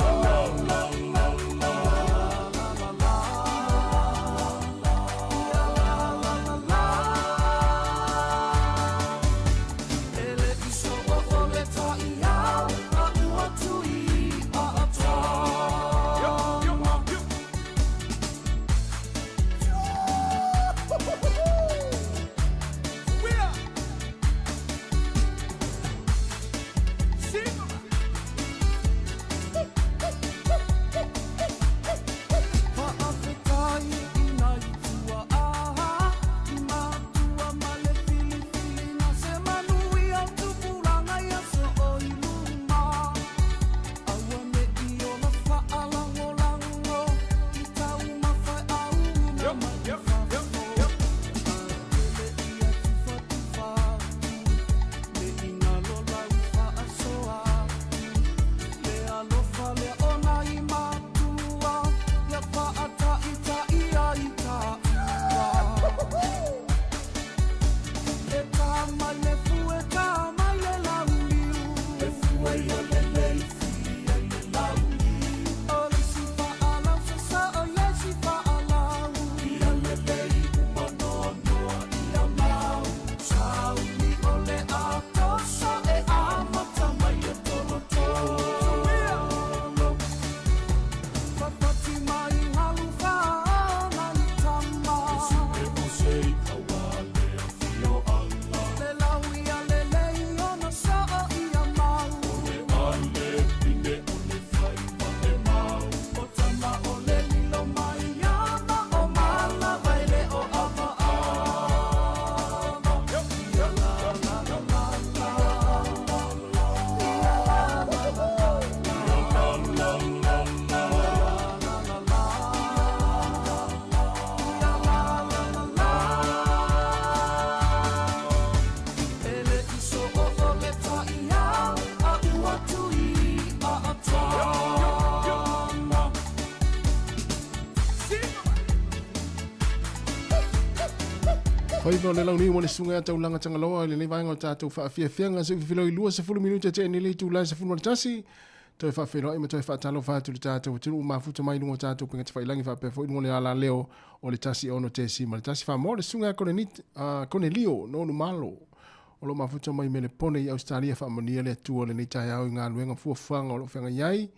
la la la Ia la la la la E le iso o o le ta'iau a ua tui a atama Fa'afetai ina i tua'a i matua ma le filifiliga se manui au tupulaga ia so'o i luma aua ne'i ola fa'alagolago i taumafae'auina mai i fafo atele ia tufatufa atu me i galo lau fa'asoa atu le alofa lea ona i matua ia fa'ata'ita'i ai ta'ua E tā mai le fue tā mai le lauliu Le fue ia lelei filia i le lauliu O le isi fa'alau sasa'o ia isi fa'alau Ia lelei uma noanoa ia mau Sauni o le atosa e amata mai le tolotolo Papati mai galu fa'ana i tama Le lau ia lelei ona so'o ia mau O tama o le lilo mai ama o malava e le o avaava Ia la la la la la Ia la la la la La la la Ia la la la la E le iso o o le ta'iau a ua tui a atama Faiva o le launiu ma le susuga ia Taulaga Tagaloa i lenei vaega o le tatou faafiafiaga se i fefiloi 20 minute te'i nei le itula e 11. Toe faafeiloai ma toe faatalofa atu i le tatou atunuu ua mafuta mai i luga o tatou upega tafailagi faapea foi i luga o le alaleo o le 106.1. Famoa le susuga ia Konelio Nonu Malo o lo o mafuta mai Melepone i Ausetalia. Faamanuia le Atua i lenei taeao i galuega ma fuafuaga o lo o feagai ai.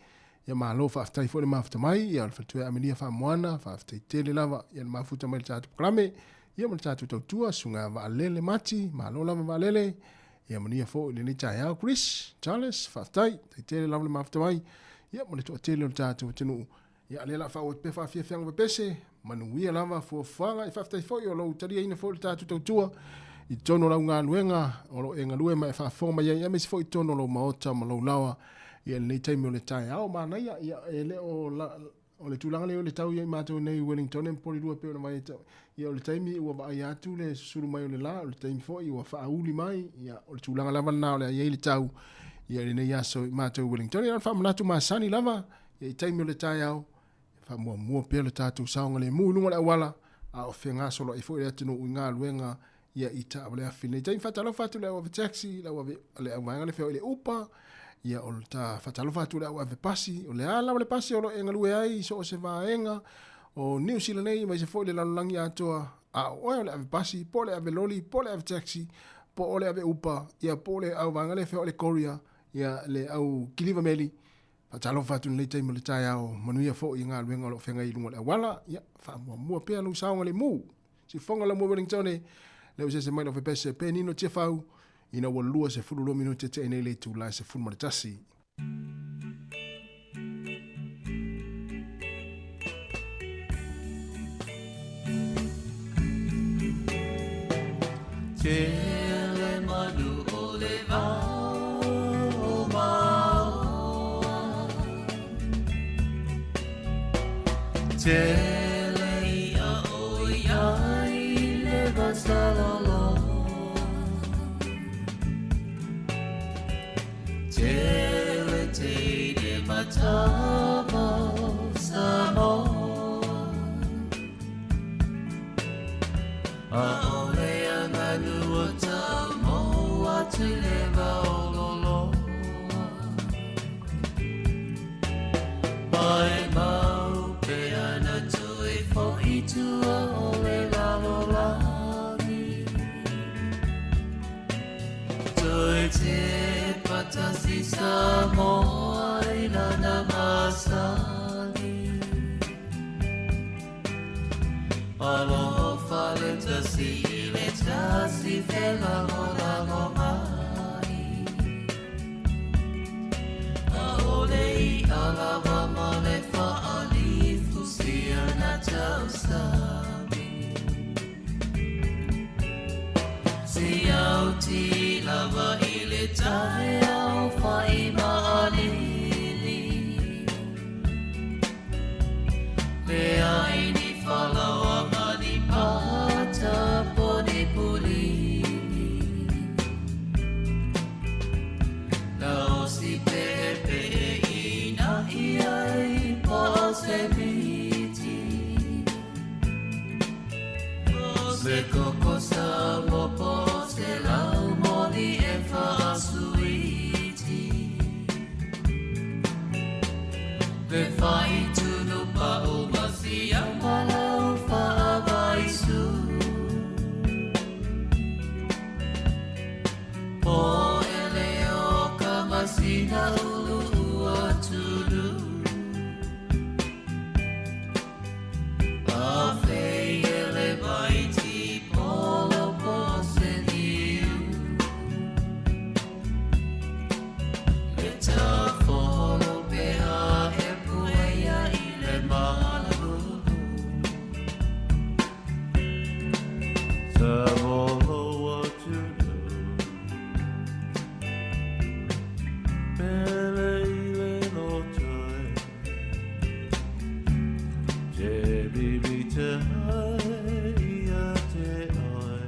Ia malo faafetai foi le mafuta mai, ia o le faletua ia Amelia Faamoana, faafetai tele lava ia le mafuta mai le tatou programe, ia ma le tatou tautua, susuga Vaalele Mati, malo lava Vaalele, ia manuia foi lenei taeao Chris, Charles, faafetai, tai tele lava le mafuta mai, ia ma le toatele o le tatou atunuu. Ia lea la faaauau atu pea faafiafiaga pepese, manuia lava fuafuaga, ia faafetai foi o lou taliaina foi le tatou tautua i totonu o lau galuega o lo o e galue ma e faafofoga mai ai, aemaise foi i totonu o lou maota ma lou laoa ia lenei taimi o le taeao manaia ia e le o la, o le tulaga lea o le tau ia i matou nei i Wellington e Porirua pei ona vaai atu ia o le taimi ua vaai atu le susulu mai o le la o le taimi foi ua faauli mai ia o le tulaga lava lena o le a i ai le tau ia i lenei aso i matou i Wellington ia o le faamanatu masani lava ia i taimi o le taeao e faamuamua pea le tatou saogalemu i luga o le auala a o fegasolo ai foi le atunuu i galuega ia i taavale afi nei taimi faatalofa atu le au ave taxi le au ave le au vaega le feoai le upa ia o le ta faatalofa atu le au ave pasi o le a lava le pasi o lo e galue ai i so o se vaega o New Zealand nei aemaise foi le lalolagi atoa a o oe o le ave pasi po o le ave loli po o le ave taxi po o le ave upa ia po o le au vaega le feoai le courier. Ia le au kiliva meli, faatalofa atu i lenei taimi o le taeao, manuia foi i galuega o lo o feagai i luga o le auala, ia faamuamua pea lou saogalemu. Sifoga Laumua Wellingtone, le ausese mai lau fepese Penino Tiafau, ina ua 22 minute tea nei le itula e 11. Tele manu o le vao o maoa. Tele ia o iai le vasaloloa. Tele teine matama o Samoa. Aole aganu o tau mo atu i le vaololoa. Mai mau pe ana toe fo'i tua o le lalolagi. Toe te patasi Samoa i lana masani. Alofa le tasi i le tasi felagolago mai. Aole i alawa ma le faalifu sia na tausami. Siauti lava i le taeao fai maalili. Le ai ni falaoa ma ni pata po ni pulini. Na osi pepe i na ia i pa o se miti. O se koko sa mo po se lau moli e faasuiti. Le fai tunu pa o masia malau faavaisu. Po ele o ka masina ulu ua tunu. A fei ele vai ti polo po se niu. Le ta folo pe a e puea i le malu. Tavolo atu Pele i le lotoe. Te bibi te hai ia te oe.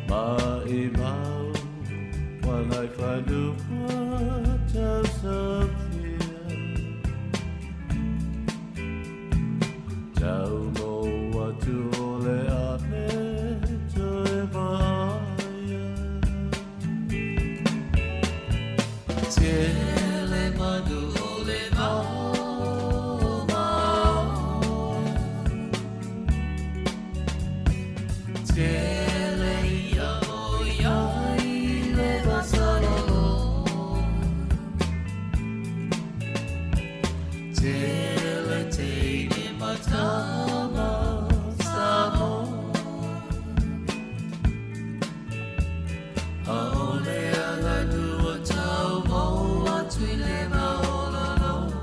Ma i mau wanai whanua tau sofia. Tau mo atu o le ane toe vaia. Tele manu o le vao maoa. Tele ia o iai le vasaloloa. Tele teine matama Samoa. Aole aganu o tau mo atu i le vaololoa.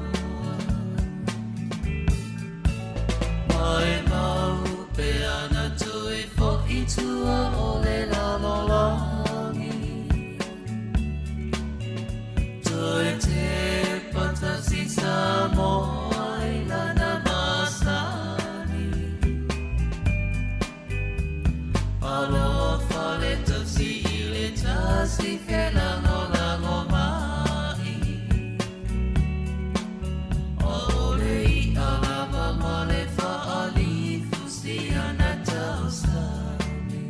Mai mau pe ana toe fo'i tua o le lalolagi. Toe te patasi Samoa i lana masani. Alofa le tausi i le tasi felagolago mai. Aole i alava ma le faalifu sia na tausami.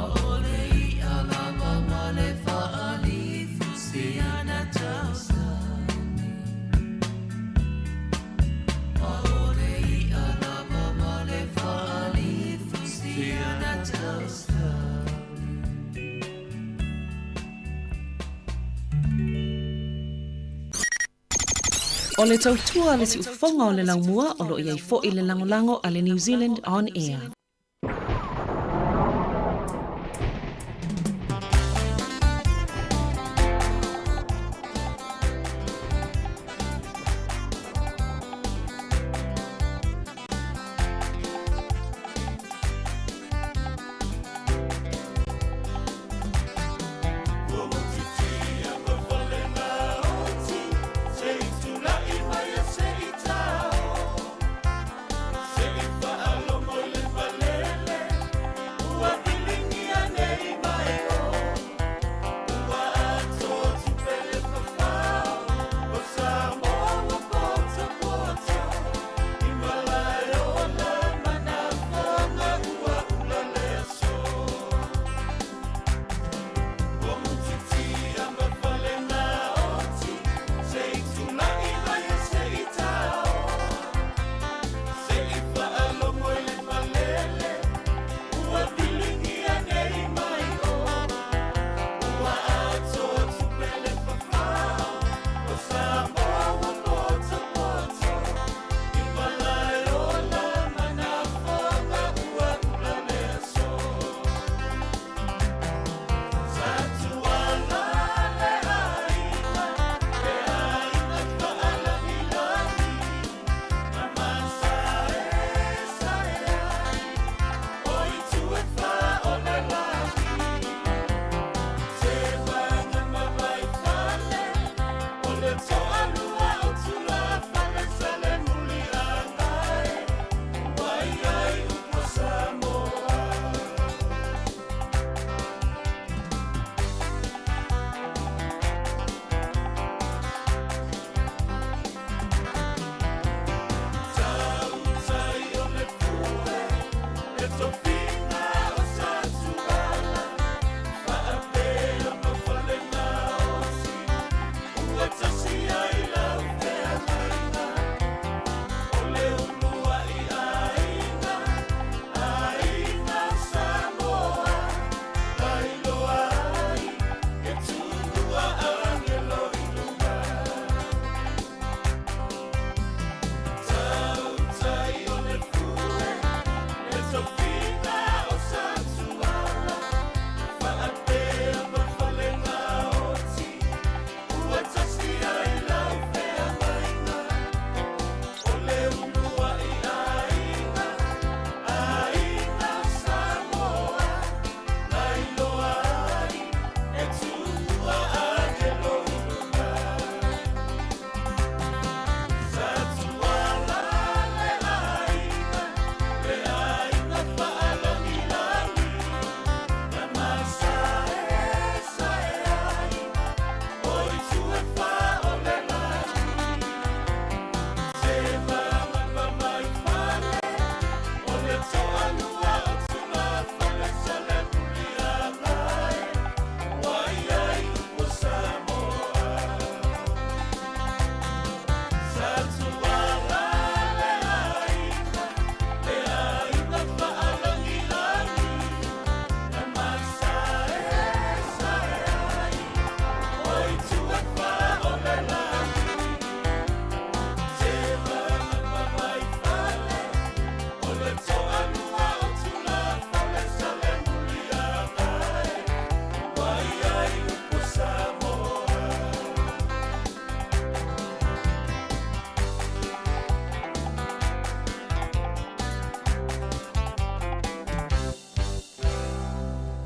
Aole i alava ma le faalifu sia na tausami. Aole i alava ma le faalifu sia na tausami. O le tautua a le siufofoga o le laumua o lo o i ai foi le lagolago a le New Zealand On Air.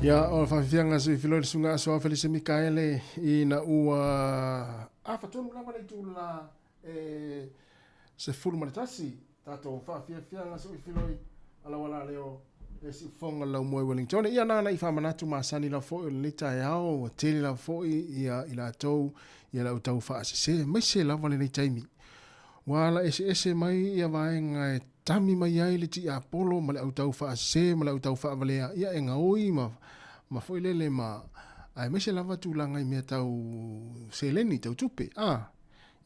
Ia, o le faafiafiaga se filoi le susuga Aso Ao Felise Mikaele ina ua afa tonu lava le itula e 11 tatou faafiafiaga se filoi alauala leo e siufofoga le laumua i Wellington. Ia nana i faamanatu masani lava foi o lenei taeao, ua tele lava foi ia i latou ia lau tau faasese, maise lava lenei taimi. Ua ala eseese mai ia vaega e tami mai ai le tiapolo ma le au tau faasese ma le au tau faavalea, ia e gaoi ma, ma foi lele ma, aemaise lava tulaga i mea tau seleni, tau tupe, a,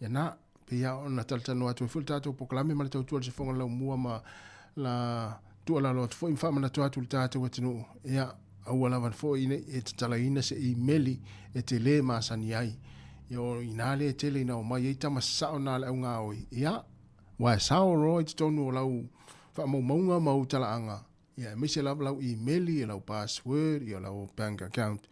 ia na, pei lava ona talatalanoa atu ai foi le tatou polokalame ma le tautua i le sifofoga laumua ma la tuualalo atu foi ma faamanatu atu i le tatou atunuu, ia, aua lava foi ne i e tatalaina se imeli e te lē masani ai. Ia o inā lea e tele ina omai ai tama sasao na a le augaoi, ia, aua e sao loa i totonu o lau faamaumauga ma ou talaaga, ia aemaise lava lau imeli, ia lau password, ia lau bank account,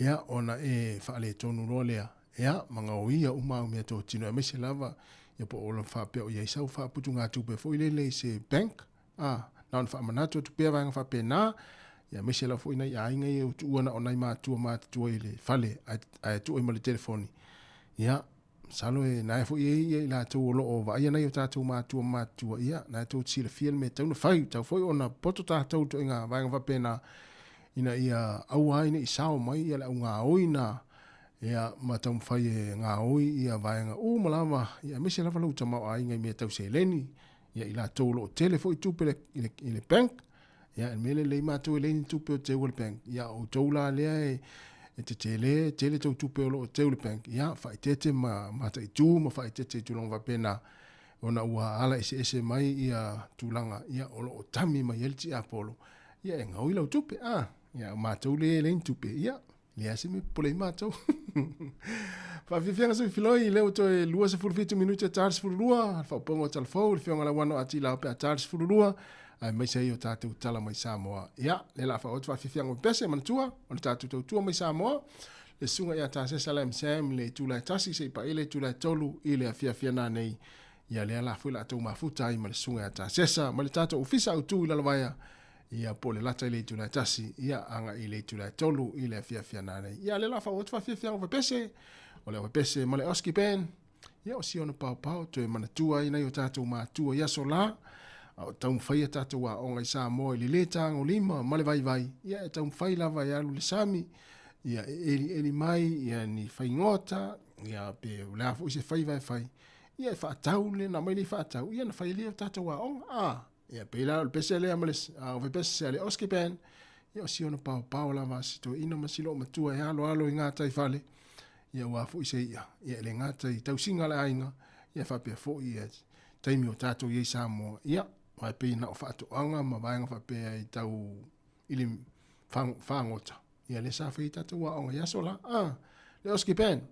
ia ona e faaletonu loa lea, ia ma gaoia uma au meatotino, aemaise lava ia po o faapea o i ai sau faaputugatupe foi lele i se bank, a, na ona faamanatu atu pea vaega faapena, ia aemaise lava foi nai aiga ia ua tuua na o nai matua matutua i le fale ae tuu ai ma le telefoni. Ia, masalo e na e foi e ia i latou o lo o vaaia nai o tatou matua matutua, ia, na e tou te silafia le mea e tatau ona fai, tatau foi ona poto tatou i ituaiga vaega faapena, ina ia aua ai ne i sao mai ia le au gaoi na, ia, ma taumafai e gaoi ia vaega uma lava, ia aemaise lava lou tamaoaiga i mea tau seleni, ia i latou o lo o tele foi tupe i le, i le bank, ia le mea lea lei matou e leai ni tupe o teu o le bank, ia o outou la lea e, e tetele, tele tou tupe o lo o teu le bank, ia faaeteete ma mataitu ma faaeteete i tulaga faapena, ona ua ala eseese mai ia tulaga, ia o lo o tami mai ai le tiapolo, ia e gaoi lau tupe, a, ia o matou lea e leai ni tupe, ia Leai se mea popole ai matou. Faafiafiaga sui filoi, lea ua toe 27 minute e ta le 12, le faaupuga o Talafou, le Afioga Lauano a Tilao pe a ta le 12, aemaise ai o tatou tala mai Samoa. Ia, lea la faaoo atu faafiafiaga o pese, manatua, o le tatou tautua mai Samoa, le susuga ia Tasesa Lam Sam le itula e 1 seia paia le itula e 3 i le afiafi ana nei. Ia lea la foi la tou mafuta ai ma le susuga ia Tasesa ma le tatou ofisa autu i Lalovaea, ia po o le lata i le itula e 1, ia agai i le itula e 3 i le afiafi ana nei. Ia lea la faaoo atu faafiafiaga o pepese, o le pepese ma le Oski Band, ia o si ona paopao toe manatua ai nai o tatou matua i aso la, a o taumafai a tatou aoga i Samoa i le lē tagolima ma le vaivai, ia e taumafai lava e alu i le sami, ia e elieli mai ia ni faigota, ia pe o le a foi se faiva e fai, ia e faatau le na mai le faatau, ia na fai ai lea o tatou aoga, a. Ia pei la o le pese lea ma le o le pese a le Oski Band, ia o si ona paopao lava a si toeaina ma si loomatua e aloalo i gataifale, ia aua foi se i'a, ia e le gata i tausiga a le aiga, ia faapea foi ia taimi o tatou i ai i Samoa, ia, aua e pei na o faatoaga ma vaega faapea i tau i le fagota, ia lea sa fai ai tatou aoga i aso la. A, le Oski Band.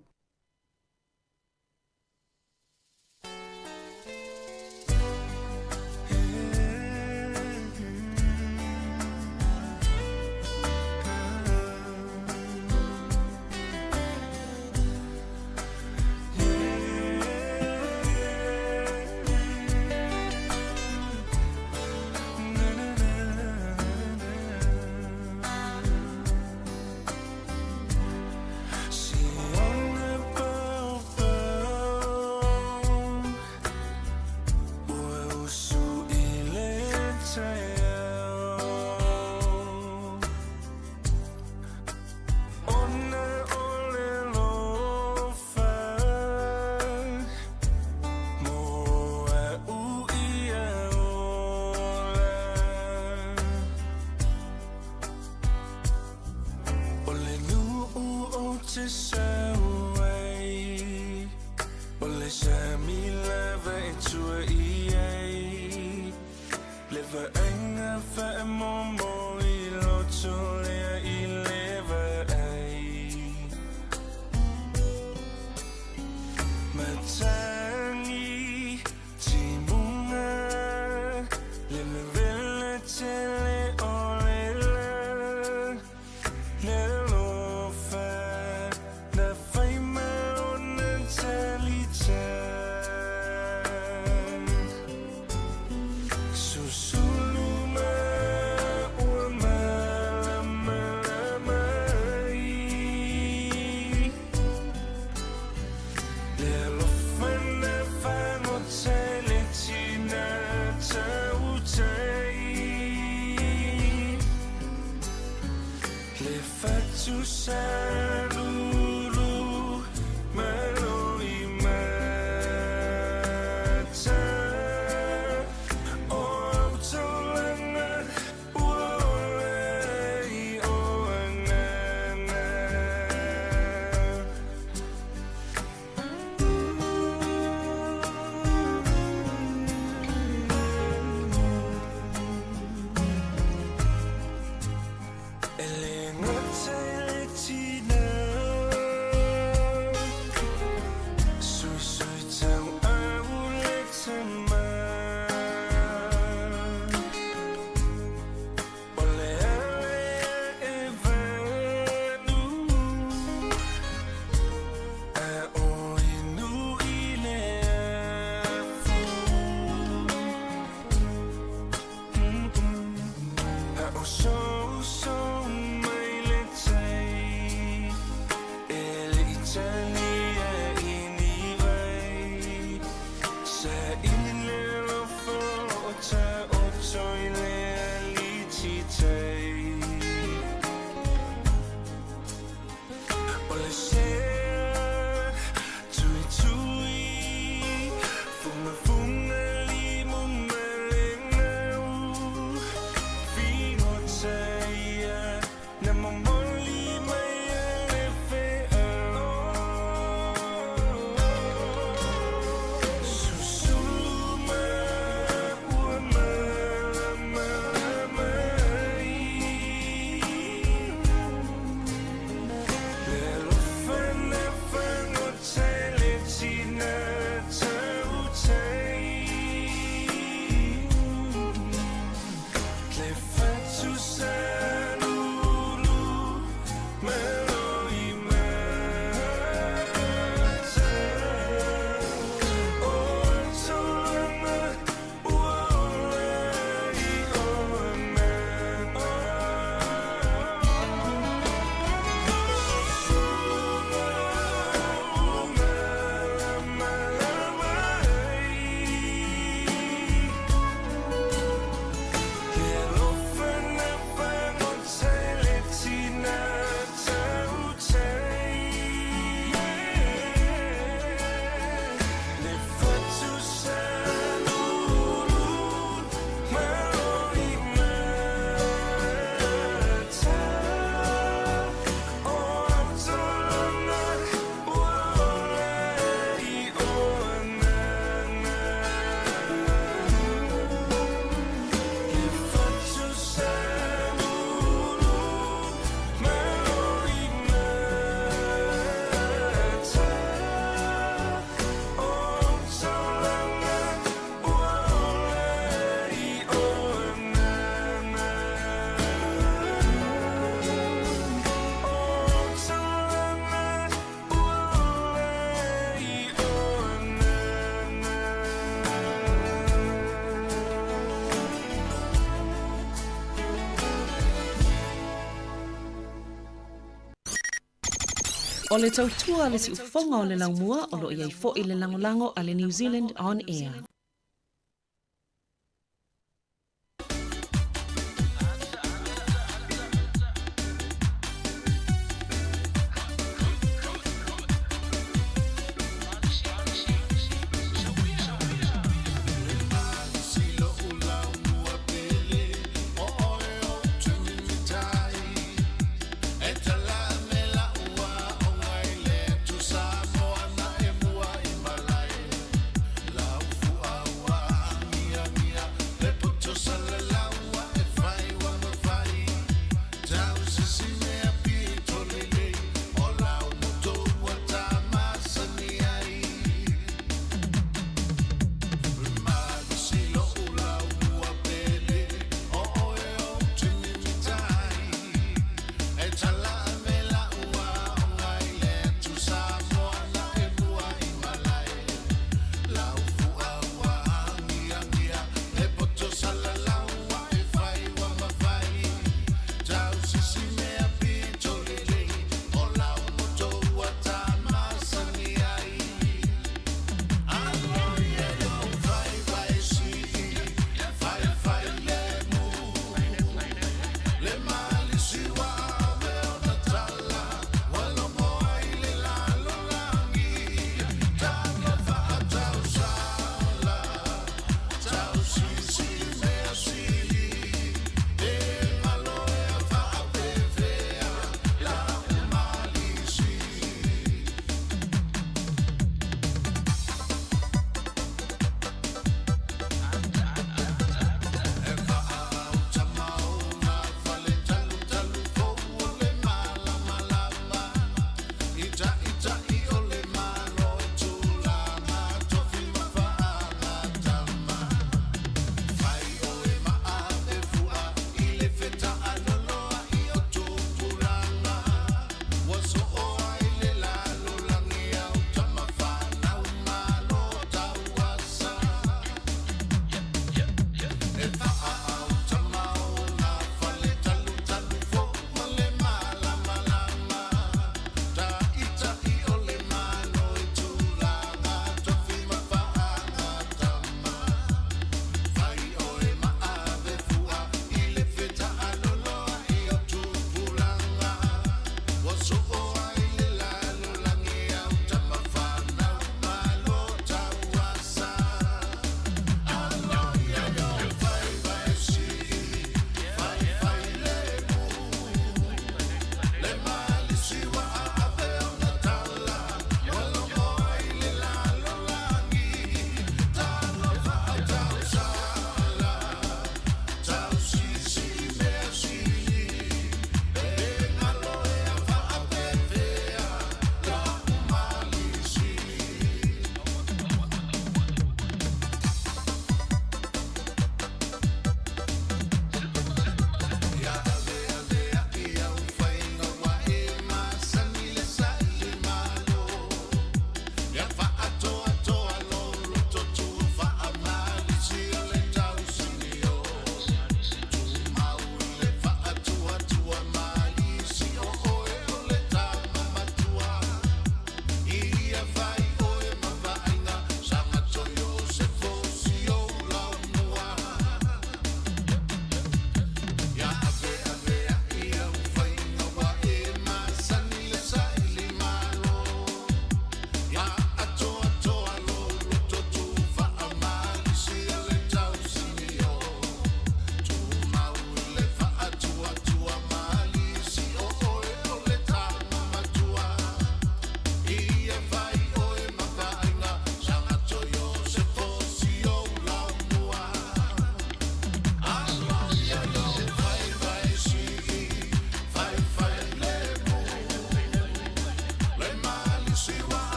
O le tautua a le siufofoga o le laumua o lo o i ai foi le lagolago a le New Zealand On Air.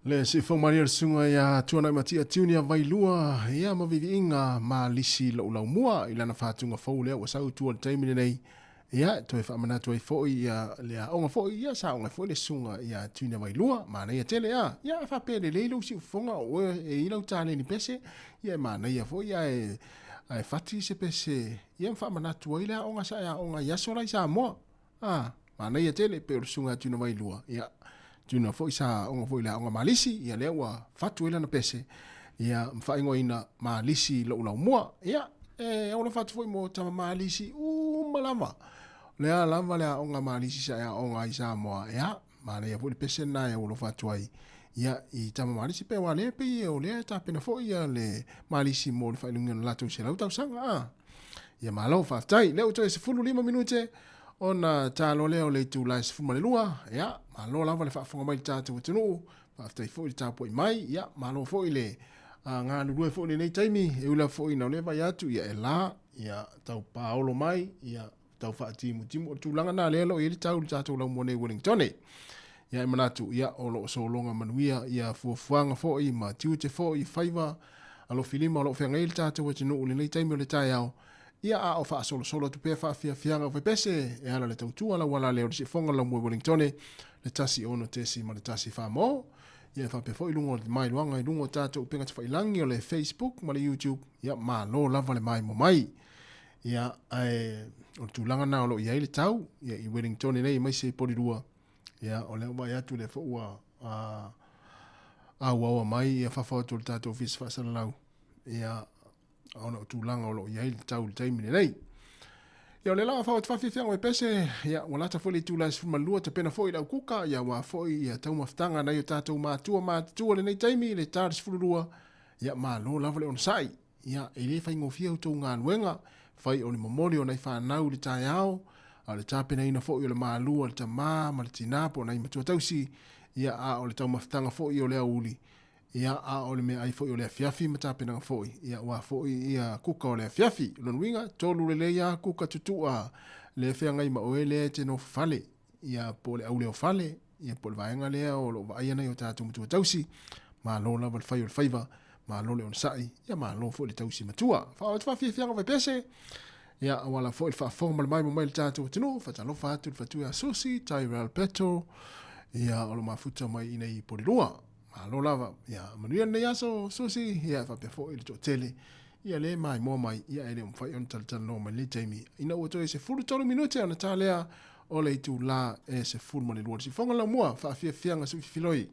Le siifou malie o le susuga ia Tuanaimatia Tiuni a Vailua, ia ma viviiga ma lisi lou laumua i lana fatuga fou lea ua sau i tua i le taimi lenei. Ia, e toe faamanatu ai foi ia le aoga foi, ia sa aoga ai foi le susuga ia Tiuni a Vailua, manaia tele a. Ia, a faapea e lelei lou siufofoga o oe e i lau taleni pese, ia e manaia foi ae ae fati se pese ia ma faamanatu ai le aoga sa e aoga ai i aso la i Samoa. A, manaia tele, pei o le susuga ia Tuna Vailua, ia, Tuna foi sa aoga foi i le aoga Malisi, ia lea ua fatu ai lana pese, ia, ma faaigoaina Malisi i lou laumua. Ia, e alofa atu foi mo tama Malisi uma lava. O le a lava le aoga Malisi sa e aoga ai i Samoa, ia, manaia foi le pese lena e alofa atu ai, ia, i tama Malisi, pe aua lea pei o lea e tapena foi ia le Malisi mo le faailoina o le latou 100 tausaga, a. Ia malo, faafetai. Lea ua toe 15 minute ona talo lea o le itula e 12. Ia, malo lava le faafofoga mai i le tatou atunuu. Faafetai foi le tapuai mai. Ia, malo foi le galulue foi i lenei taimi. E ui lava foi ina o lea e vaai atu, ia e la, ia tau paolo mai, ia tau faatimutimu. O le tulaga lena lea o lo o i ai le tau i le tatou laumua nei i Wellington. Ia e manatu, ia o lo o sologa manuia ia fuafuaga foi ma tiute foi i faiva alofilima o lo o feagai ai le tatou atunuu i lenei taimi o le taeao, ia a o faasolosolo atu pea faafiafiaga o fepese e ala le tautua lauala lea o le siufofoga o le laumua i Wellington, le 1 6.1 faa-mo. Ia e faapea foi i luga o le mailoaga i luga o tatou upega tafailagi o le Facebook ma le YouTube, ia malo lava le maimoa mai. Ia, ae o le tulaga lena o lo o i ai le tau ia, i Wellington nei aemaise i Porirua, ia, o lea ua vaai atu lea foi ua auaua mai ia fafo atu o le tatou ofisa faasalalau, ia, ona o tulaga o lo o i ai le tau i le taimi lenei. Ia, o lea la fao atu faafiafiaga o Epese, ia, ua lata foi le itula e 12, tapena foi le aukuka, ia, aua foi ia taumafataga a nai o tatou matua matutua lenei taimi, le ta le 12, ia, malo lava le onosai. Ia, e le faigofie a outou galuega, fai o le momoli o nai fanau i le taeao, a o le tapenaina foi o le malu a le tamā ma le tinā po o nai matua tausi, ia, a o le taumafataga foi o le aoauli, ia, a o le meaai foi o le afiafi ma tapenaga foi, ia, aua foi ia kuka o le afiafi. O lona uiga, tolu lelei lava kuka tutua lea e feagai ma oe lea e te nofo fale, ia, po o le auleofale, ia, po o le vaega lea o lo o vaaia nai o tatou matua tausi, malo lava le fai o le faiva, malo le onosai, ia malo foi le tausi matua. Faaoo atu faafiafiaga o Vaipese, ia auala foi le faafofoga ma le maimoa mai le tatou atunuu, faatalofa atu le fatua ia Susi, Tyrell Peto, ia o lo mafuta mai i nei Porirua. Malo lava, ia manuia lenei aso Susi, ia faapea foi le toatele, ia le maimoa mai, ia e le o mafai ona talatalanoa mai lenei taimi. Ina ua toe 13 minute ona ta lea o le itula e 12. Le sifoga laumua, faafiafiaga suififiloi.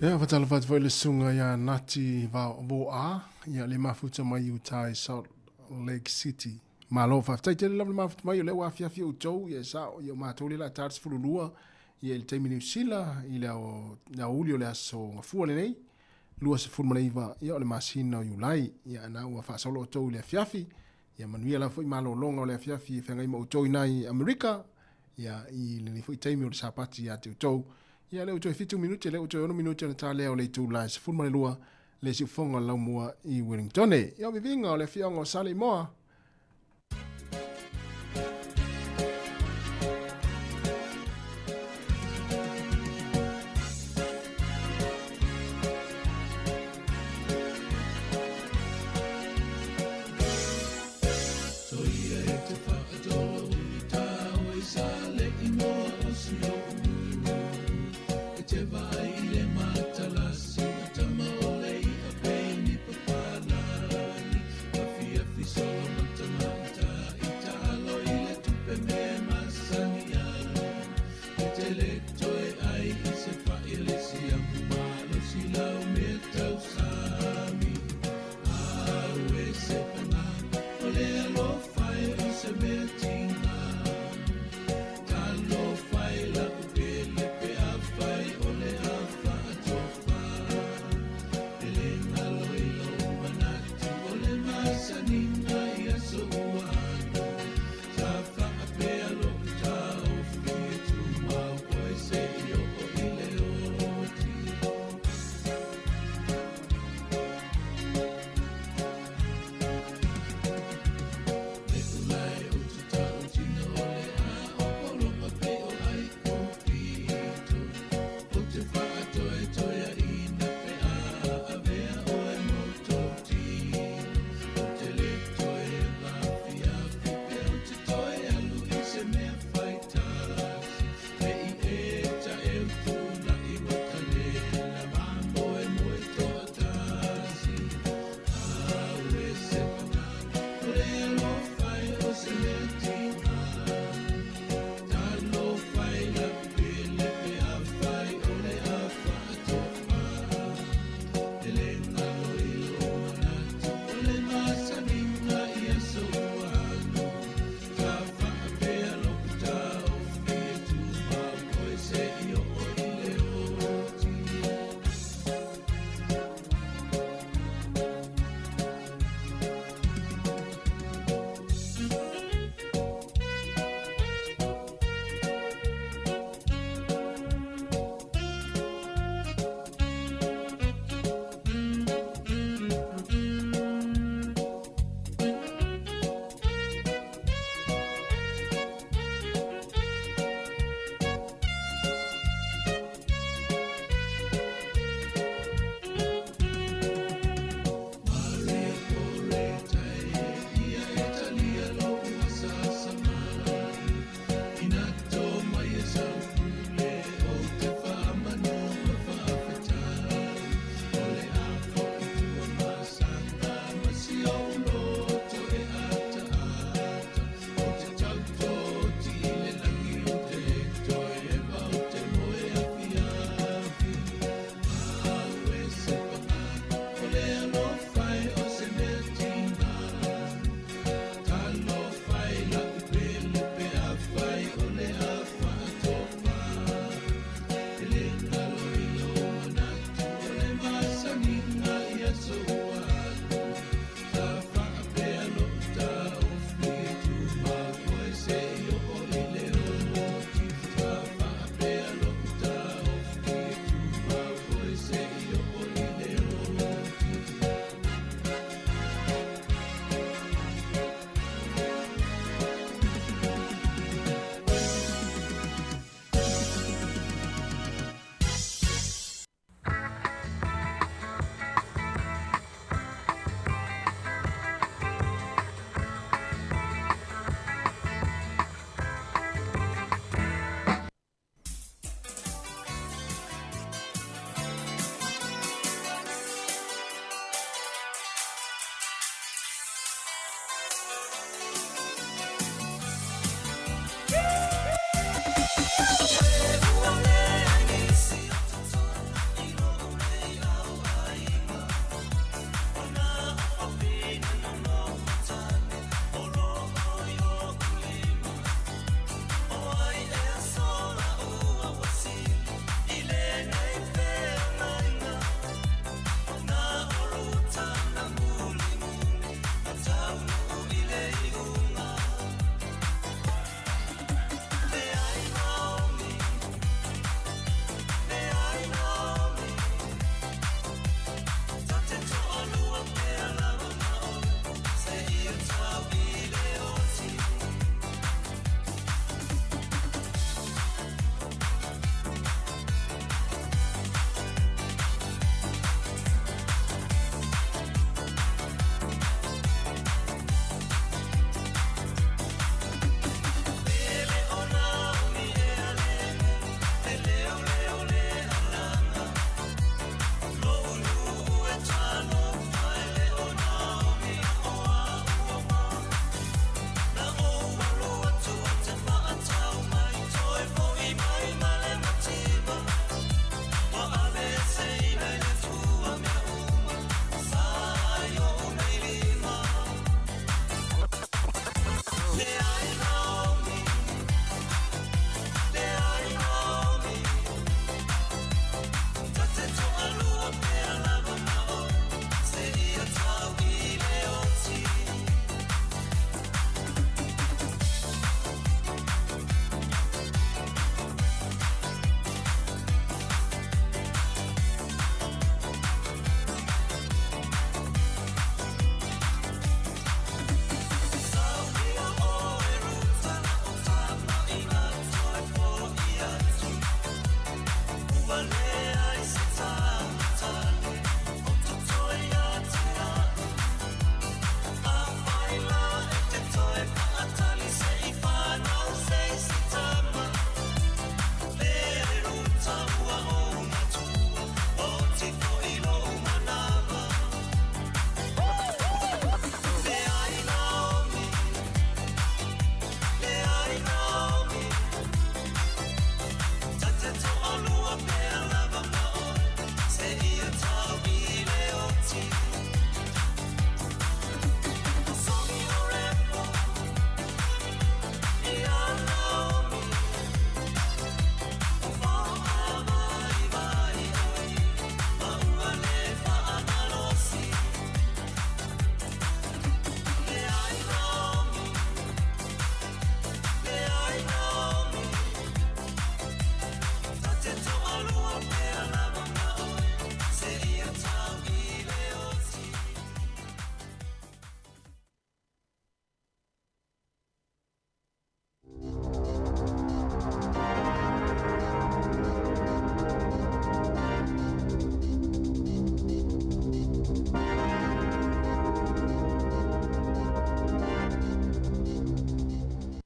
Ia, faatalofa atu foi i le susuga ia Nati Voa, ia le mafuta mai i uta i Salt Lake City. Malo, faafetai tele lava le mafuta mai, o lea ua afiafi outou, ia e sao, ia o matou lea o le a ta le 12, ia i le taimi Niu Sila, i le aoauli o le aso Gafua lenei, 29, ia o le masina o Iulai, ia na ua faasolo outou i le afiafi, ia manuia lava foi malologa o le afiafi e feagai ma outou i ina i Amerika, ia i lenei foi taimi o le Sapati ia te outou. Ia lea ua toe 7 minute, lea ua toe 6 minute ona ta lea o le itula e 12 le siufofoga o le laumua i Wellingtone. Ia o viviga o le afioaga o Saleimoa.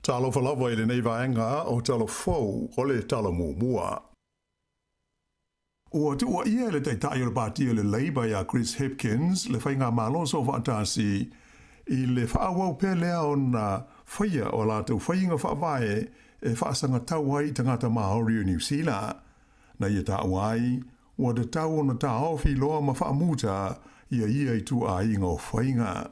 Talofa lava i lenei vaega o Tala Fou o le Tala Muamua. Ua tuuaia e le Taitai o le Pati o le Labour ia Chris Hipkins le Faigamalo Soofaatasi i le faaauau pea lea ona faia o a latou faiga faavae e faasagatau ai i tagata Māori o Niu Sila. Na ia taua ai, ua tatau ona taofi loa ma faamuta ia ia ituaiga o faiga.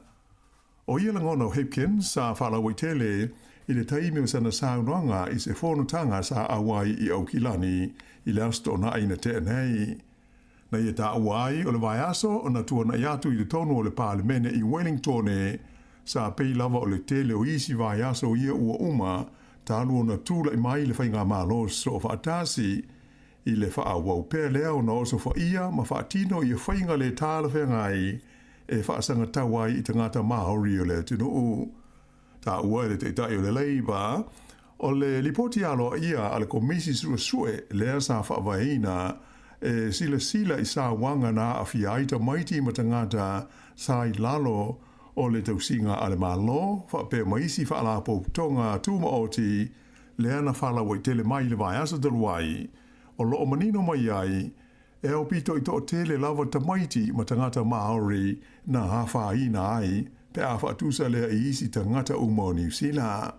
ʻO ia lagona o Hipkins sa faalauaitele i le taimi o sana saunoaga i se fonotaga sa ʻauai i Aukilani i le Aso Toonai na tea nei. Na ia taua ai o le vaiaso na tuanaʻi atu i totonu o le Palemene i Wellingtone, sa pei lava o le tele o isi vaiaso ia ua uma talu ona tulaʻi mai le Faigamalo Soofaatasi i le faaauau pea lea ona osofaia ma faatino ia faiga le talafeagai e faasagatau ai i tagata Māori o le atunuu. Taua e le Taitai o le Labour, o le lipoti aloaia a le Komisi Suesue lea sa faavaeina e silasila i sauaga na aafia ai tamaiti ma tagata sa i lalo o le tausiga a le Malo faapea ma isi faalapotopotoga tumaoti lea na faalauaitele mai i le vaiaso talu ai, o lo o manino mai ai, e aupito i toatele lava tamaiti ma tagata Māori na afaina ai pe a faatusa lea i isi tagata uma o Niu Sila.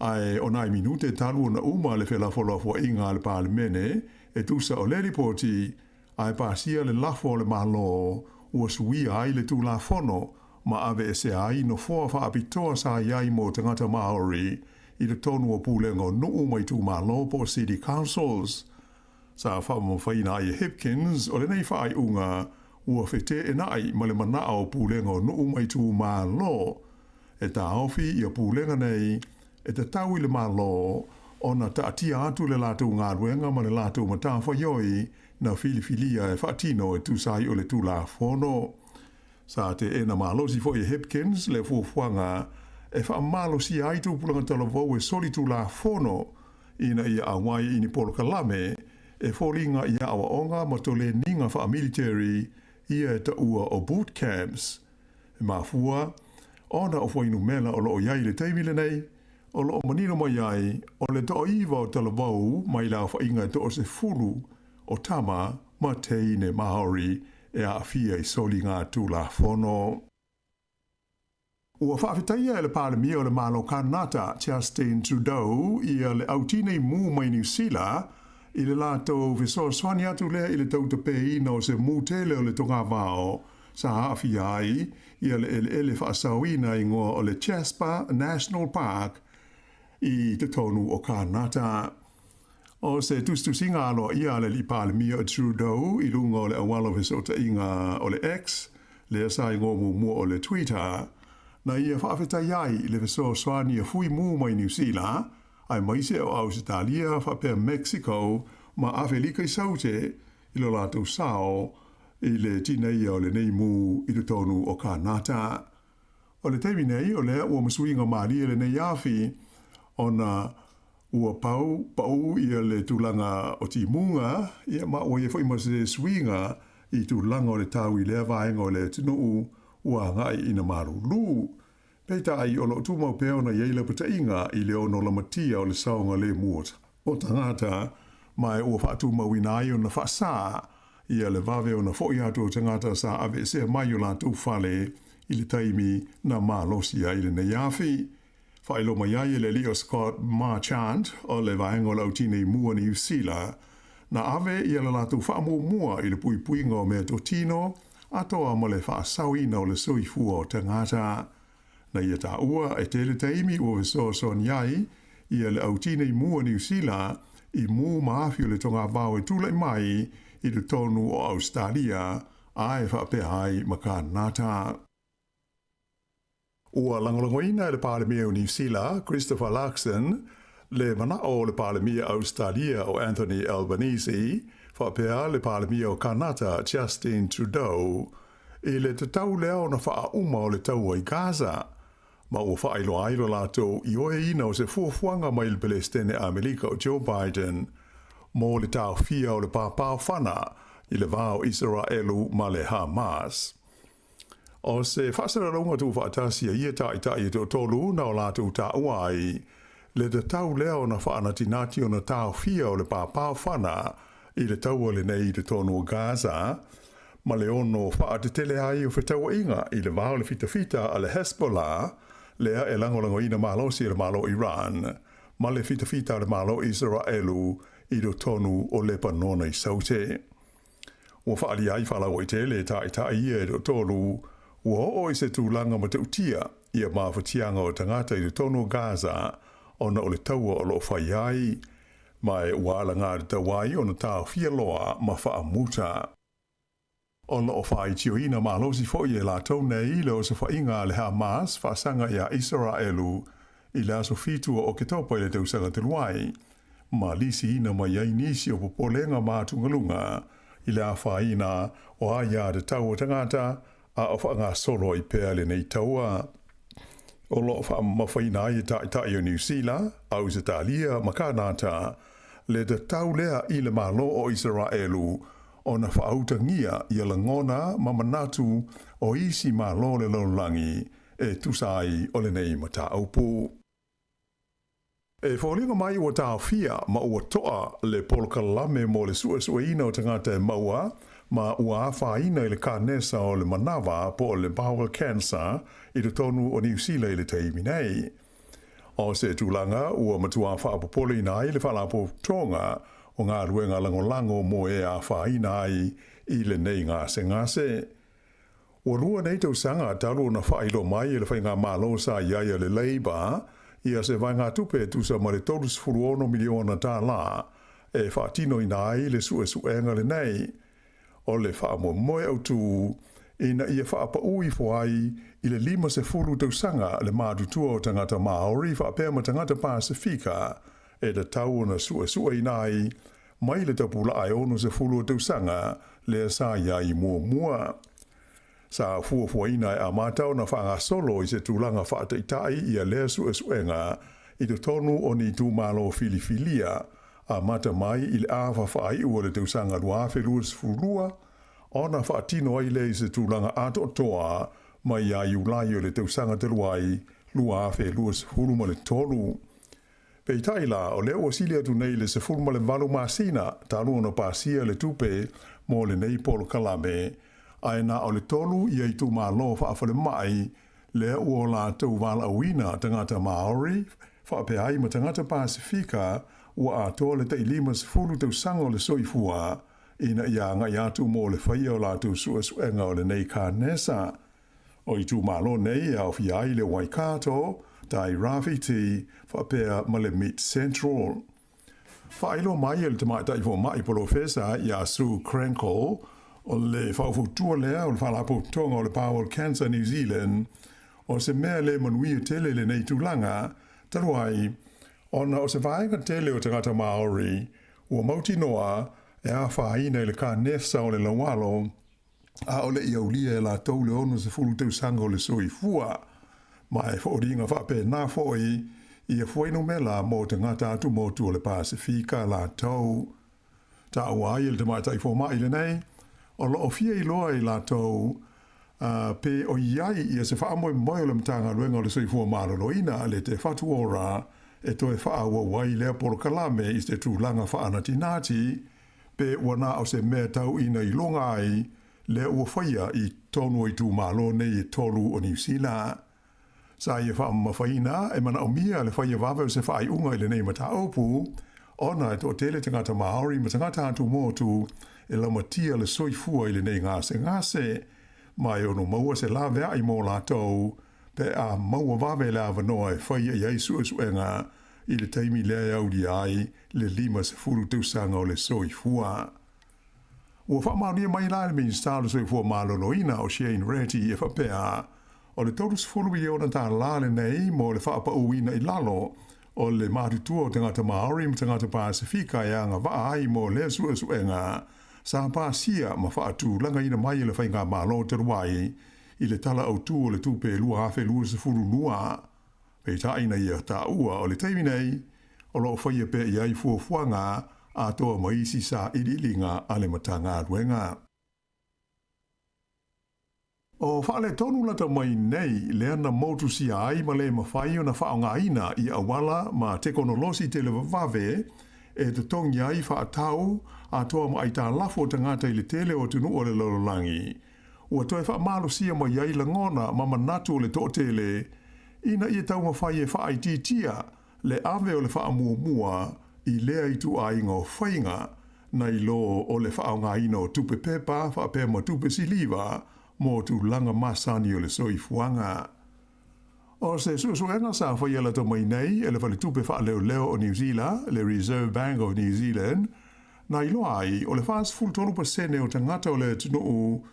Ae o nai minute talu ona uma le felafolafoaiga a le Palemene e tusa o le lipoti, ae pasia le lafo a le Malo ua suia ai le Tulafono ma aveesea ai nofoa faapitoa sa i ai mo tagata Māori i totonu o pulega o nuu ma itumalo po o City Councils. Sa faamamafaina ai e Hipkins o lenei faaiuga ua feteenai ma le manao o pulega o nuu ma itumalo e taofi ia pulega nei e tatau i le Malo ona taatia atu le latou galuega ma le latou matafaioi na filifilia e faatino e tusa ai o le Tulafono. Sa teena malosi foi e Hipkins le fuafuaga e faamalosia ai tupulaga talavou e solitulafono ina ia auai i ni polokalame e foliga i aoaoga ma toleniga faamiliteri ia e taua o boot camps. E mafua ona o fuainumera o lo o i ai i le taimi lenei, o lo o manino mai ai o le toaiva o talavou mai le aofaiga e toasefulu o tama ma teine Māori e aafia i soliga Tulafono. Ua faafetaia e le Palemia o le Malo Kanata, Justin Trudeau, ia le au tinei mu mai Niu Sila i le latou fesoasoani atu lea i le tautapeina o se mu tele o le togavao sa aafia ai ia le eleele faasaoina igoa o le Jasper National Park i totonu o Kanata. O se tusitusiga aloaia a le Alii Palemia o Trudeau i luga o le auala o fesootaiga o le X, lea sa igoa muamua o le Twitter, na ia faafetai ai i le fesoasoani a Fui Mu mai Niu Sila, aemaise o Ausetalia faapea Mexico ma Afelika i Saute i lo latou sao i le tineia o lenei mu i totonu o Kanata. O le taimi nei, o lea ua masuiga malie lenei afi ona ua pau paʻu ia le tulaga o timuga, ia ma ua ia foi ma se suiga i tulaga o le tau i lea vaega o le atunuu ua agai ina malulu. Peitai, o lo o tumau pea ona i ai lapataiga i le ono lamatia o le saogalemu o tagata, ma ua faatumauina ai ona faasā ia le vave ona foʻi atu o tagata sa aveesea mai o latou fale i le taimi na malosi ai lenei afi. Faailoa mai ai e le alii o Scott Marchant o le vaega o le au tinei mu a Niu Sila, na ave ia le latou faamuamua i le puipuiga o meatotino atoa ma le faasaoina o le soifua o tagata. Na ia taua e tele taimi ua fesoasoani ai ia le au tinei mu a Niu Sila i mu ma afi o le togavao e tulai mai i totonu o Ausetalia ae faapea ai ma Kanata. Ua lagolagoina e le Palemia o Niu Sila, Christopher Luxon, le manao o le Palemia Ausetalia o Anthony Albanese, faapea le Palemia o Kanata, Justin Trudeau, i le tatau lea ona faauma o le taua i Gaza, ma ua faailoa ai lo latou ioeina o se fuafuaga mai le Pelesitene Amelika o Joe Biden mo le taofia o le papaofana i le va o Isaraelu ma le Hamas. O se faasalalauga tuufaatasi a ia taitai e toatolu na o latou taua ai le tatau lea ona faanatinati ona taofia o le pāpāofana i le taua lenei i totonu o Gaza, ma le ono faatetele ai o fetauaiga i le va o le fitafita a le Hezbollah, lea e lagolagoina malosi e le Malo o Iran, ma le fitafita a le Malo o Isaraelu i totonu o Lepanona i Saute. Ua faaalia ai faalauaitele e taitai ia e toatolu, ua oo i se tulaga matautia ia mafatiaga o tagata i totonu o Gaza ona o le taua o lo o fai ai, ma e ua alagatatau ai ona taofia loa ma faamuta. O lo o faaitioina malosi foi e latou nei le osofaiga a le Hamas faasaga iā Isaraelu i le aso 7 o Oketopa i le tausaga talu ai, ma lisiina mai ai nisi o popolega ma atugaluga i le afaina o aia tatau a tagata a o faagasolo ai pea lenei taua. O lo o faamamafaina ai e taitai o Niu Sila, Ausetalia ma Kanata le tatau lea i le Malo o Isaraelu ona faautagia ia lagona ma manatu o isi Malo o le lalolagi e tusa ai o lenei mataupu. E foliga mai ua taofia ma ua toa le polokalame mo le suesueina o tagata e maua ma ua afaina i le kanesa o le manava po o le bowel cancer i totonu o Niu Sila i le taimi nei. O se tulaga ua matua faapopoleina ai le Faalapotopotoga o Galuega Lagolago mo e afaina ai i lenei gasegase. Ua lua nei tausaga talu ona faailoa mai e le faigamalo sa i ai a le Labour ia se vaegatupe e tusa ma le $36 miliona tālā e faatinoina ai le suesuega lenei. O le faamoemoe autū ina ia faapaū ifo ai i le 50 tausaga le matutua o tagata Māori faapea ma tagata Pasefika e tatau ona suesueina ai mai le tapulaa e 60 o tausaga lea sa i ai muamua. Sa fuafuaina e amata ona faagasolo i se tulaga faataitai ia lea suesuega i totonu o ni itumalo filifilia, amata mai i le afa faaiu o le tausaga 2022, ona faatino ai lea i se tulaga atoatoa mai ia Iulai o le tausaga talu ai 2023. Peitai la, o lea ua sili atu nei le 18 masina talu ona pasia le tupe mo lenei polokalame, ae na o le tolu ia itumalo faafalemai lea ua o latou valaauina tagata Māori faapea ai ma tagata Pasefika ua atoa le tai 50 tausaga o le soifua ina ia agai atu mo le faia o latou suesuega o lenei kanesa. O itumalo nei e aofia ai le Waikato, Tai Rāwhiti, faapea ma le Mid Central. Faailoa mai e le tamaitai fomai polofesa ia Sue Krenkel, o le faufautua lea o le Faalapotopotoga o le Bowel Cancer New Zealand, o se mea le manuia tele lenei tulaga, talu ai, ona o se vaega tele o tagata Māori ua mautinoa e afaina i le kanesa o le laualo, a o le i aulia e latou le 60 tausaga o le soifua, ma e foliga faapena foi ia fuainumera mo tagata atumotu o le Pasefika latou. Taua ai e le tamaitai fomai lenei, o lo o fia iloa i latou pe o i ai ia se faamoemoe o le Matagaluega o le Soifua Maloloina le Te Whatu Ora e toe faaauau ai lea polokalame i se tulaga faanatinati, pe ua na o se mea tau ina iloga ai lea ua faia i totonu o itumalo nei e tolu o Niu Sila. Sa ia faamamafaina e manaomia le faia vave o se faaiuga i lenei mataupu, ona e toatele tagata Māori ma tagata atumotu e laumatia le soifua i lenei gasegase, ma e ono maua se laveai mō latou pe a maua vave le avanoa e faia i ai suesuega i le taimi lea e aulia ai le 50 tausaga o le soifua. Ua faamaonia mai la e le Minisita o le Soifua Maloloina o Shane Reti e faapea, o le $30 miliona tālā lenei mo le faapauina i lalo o le matutua o tagata Māori ma tagata Pasefika e agavaa ai mo lea suesuega sa pasia ma faatulagaina mai e le Faigamalo talu ai i le Tala Autu o le Tupe 2022. Peitai ina ia taua o le taimi nei, o lo o faia pea i ai fuafuaga atoa ma isi sailiiliga a le Matagaluega. O faaletonu lata mai nei lea na motusia ai ma le mafai ona faaaogaina i auala ma tekonolosi televavave e totogi ai faatau atoa ma aitalafu o tagata i le tele o atunuu o le lalolagi, ua toe faamalosia mai ai lagona ma manatu o le toatele ina ia taumafai e faaitiitia le ave o le faamuamua i lea ituaiga o faiga nai lo o le faaaogaina o tupe pepa faapea ma tupe siliva mo tulaga masani o le soifuaga. O se suesuega sa faia lata mai nei e le Faletupe Faaleoleo o Niu Sila, le Reserve Bank of New Zealand, na iloa ai o le 43% o tagata o le atunuu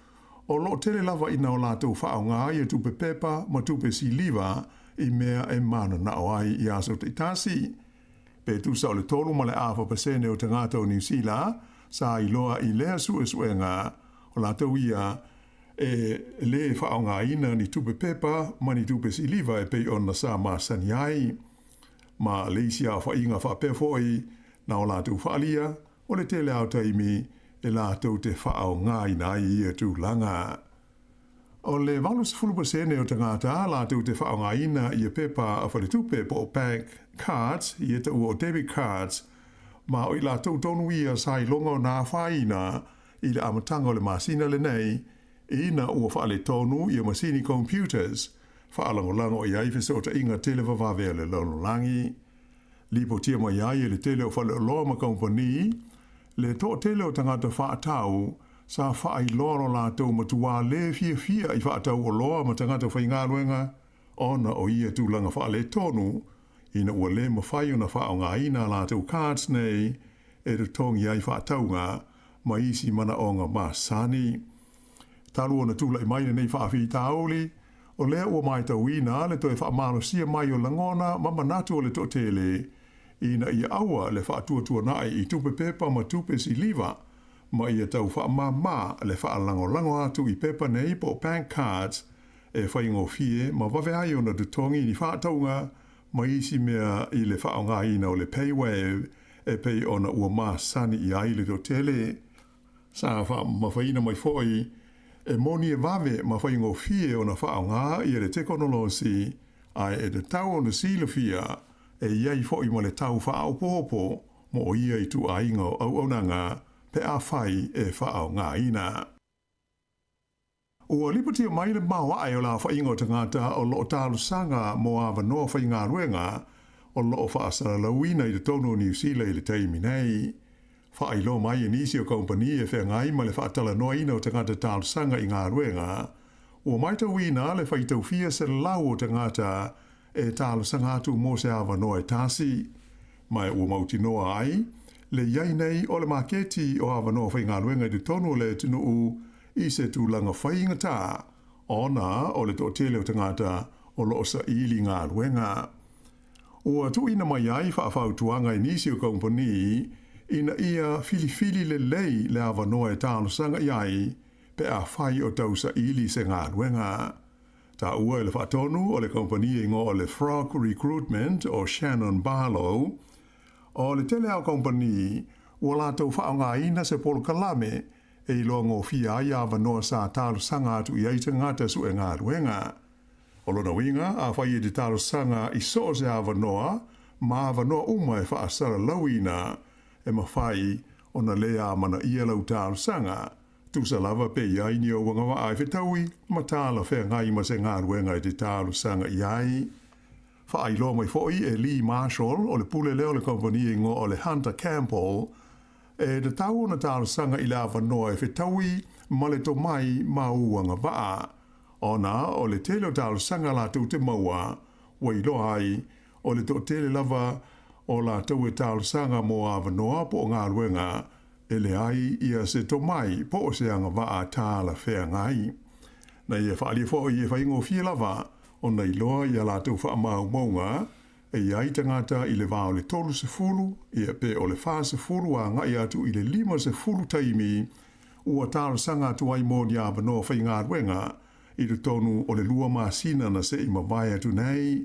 o lo o tele lava ina o latou faaaoga ia tupe pepa ma tupe siliva i mea e mananao ai i aso taitasi. Pe tusa o le 3.4% o tagata o Niu Sila sa iloa i lea suesuega, o latou ia e lē faaaogaina ni tupe pepa ma ni tupe siliva e pei ona sa masani ai. Ma le isi aofaiga faapea foi na o latou faaalia, o le tele lava o taimi e latou te faaaogaina ai ia tulaga. O le 80% o tagata latou te faaaogaina ia pepa a faletupe po o bank cards, ia taua o debit cards, ma o i latou tonu ia sa iloga ona afaina i le amataga o le masina lenei, ina ua faaletonu ia masini computers faalagolago i ai fesootaiga televavave a le lalolagi. Lipotia mai ai e le tele o faleoloa ma kamupani le toatele o tagata faatau sa faailoa lo latou matuā lē fiafia i faatau oloa ma tagata faigaluega ona o ia tulaga faaletonu ina ua lē mafai ona faaaogaina a latou cards nei e totogi ai faatauga ma isi manaoga masani. Talu ona tulai mai lenei faafitauli, o lea ua matauina le toe faamalosia mai o lagona ma manatu o le toatele ina ia aua le faatuatuanai i tupe pepa ma tupe siliva ma ia tau faamāmā le faalagolago atu i pepa nei po o bank cards e faigofie ma vave ai ona totogi ni faatauga ma isi mea i le faaaogaina o le PayWave e pei ona ua masani i ai le toatele. Sa faamamafaina mai foi e moni e vave ma faigofie ona faaaoga ia le tekonolosi, ae e tatau ona silafia e i ai foi ma le tau faaopoopo mo ia ituaiga o auaunaga pe afai e faaaogaina. Ua lipotia mai le maoae o le aofaiga o tagata o lo o talosaga mo avanoa faigaluega o lo o faasalalauina i totonu o Niu Sila i le taimi nei. Faailoa mai e nisi o kamupani e feagai ma le faatalanoaina o tagata talosaga i galuega, ua matauina le faitaufia 100 o tagata e talosaga atu mo se avanoa e tasi, ma ua mautinoa ai le i ai nei o le maketi o avanoa faigaluega i totonu o le atunuu i se tulaga faigata ona o le toatele o tagata o lo o saili galuega. Ua tuuina mai ai faafautuaga i nisi o kamupani ina ia filifili lelei le avanoa e talosaga i ai pe afai o tau saili se galuega. Taua e le faatonu o le kamupani e igoa o le Frog Recruitment o Shannon Barlow, o le tele lava o kamupani ua latou faaaogaina se polokalame e iloa gofie ai avanoa sa talosaga atu i ai tagata sue galuega. O lona uiga, afai e te talosaga i so o se avanoa ma avanoa uma e faasalalauina, e mafai ona lē amanaia lau talosaga. Tusa lava pe i ai ni ou agavaa e fetaui ma talafeagai ma se galuega e te talosaga i ai. Faailoa mai foi e Lee Marshall o le pule lea o le kamupani e igoa o le Hunter Campbell, e tatau ona talosaga i le avanoa e fetaui ma le tomai ma ou agavaa, ona o le tele o talosaga latou te maua, ua iloa ai o le toatele lava o latou e talosaga mo avanoa po o galuega E leai ia se tomai po o se agavaa talafeagai. Na ia faaalia foi e faigofie lava ona iloa i a latou faamaumauga e i ai tagata i le va o le 30 ia pe o le 40 agai atu i le 50 taimi ua talosaga atu ai mo ni avanoa faigaluega i totonu o le lua masina na se i mavae atu nei,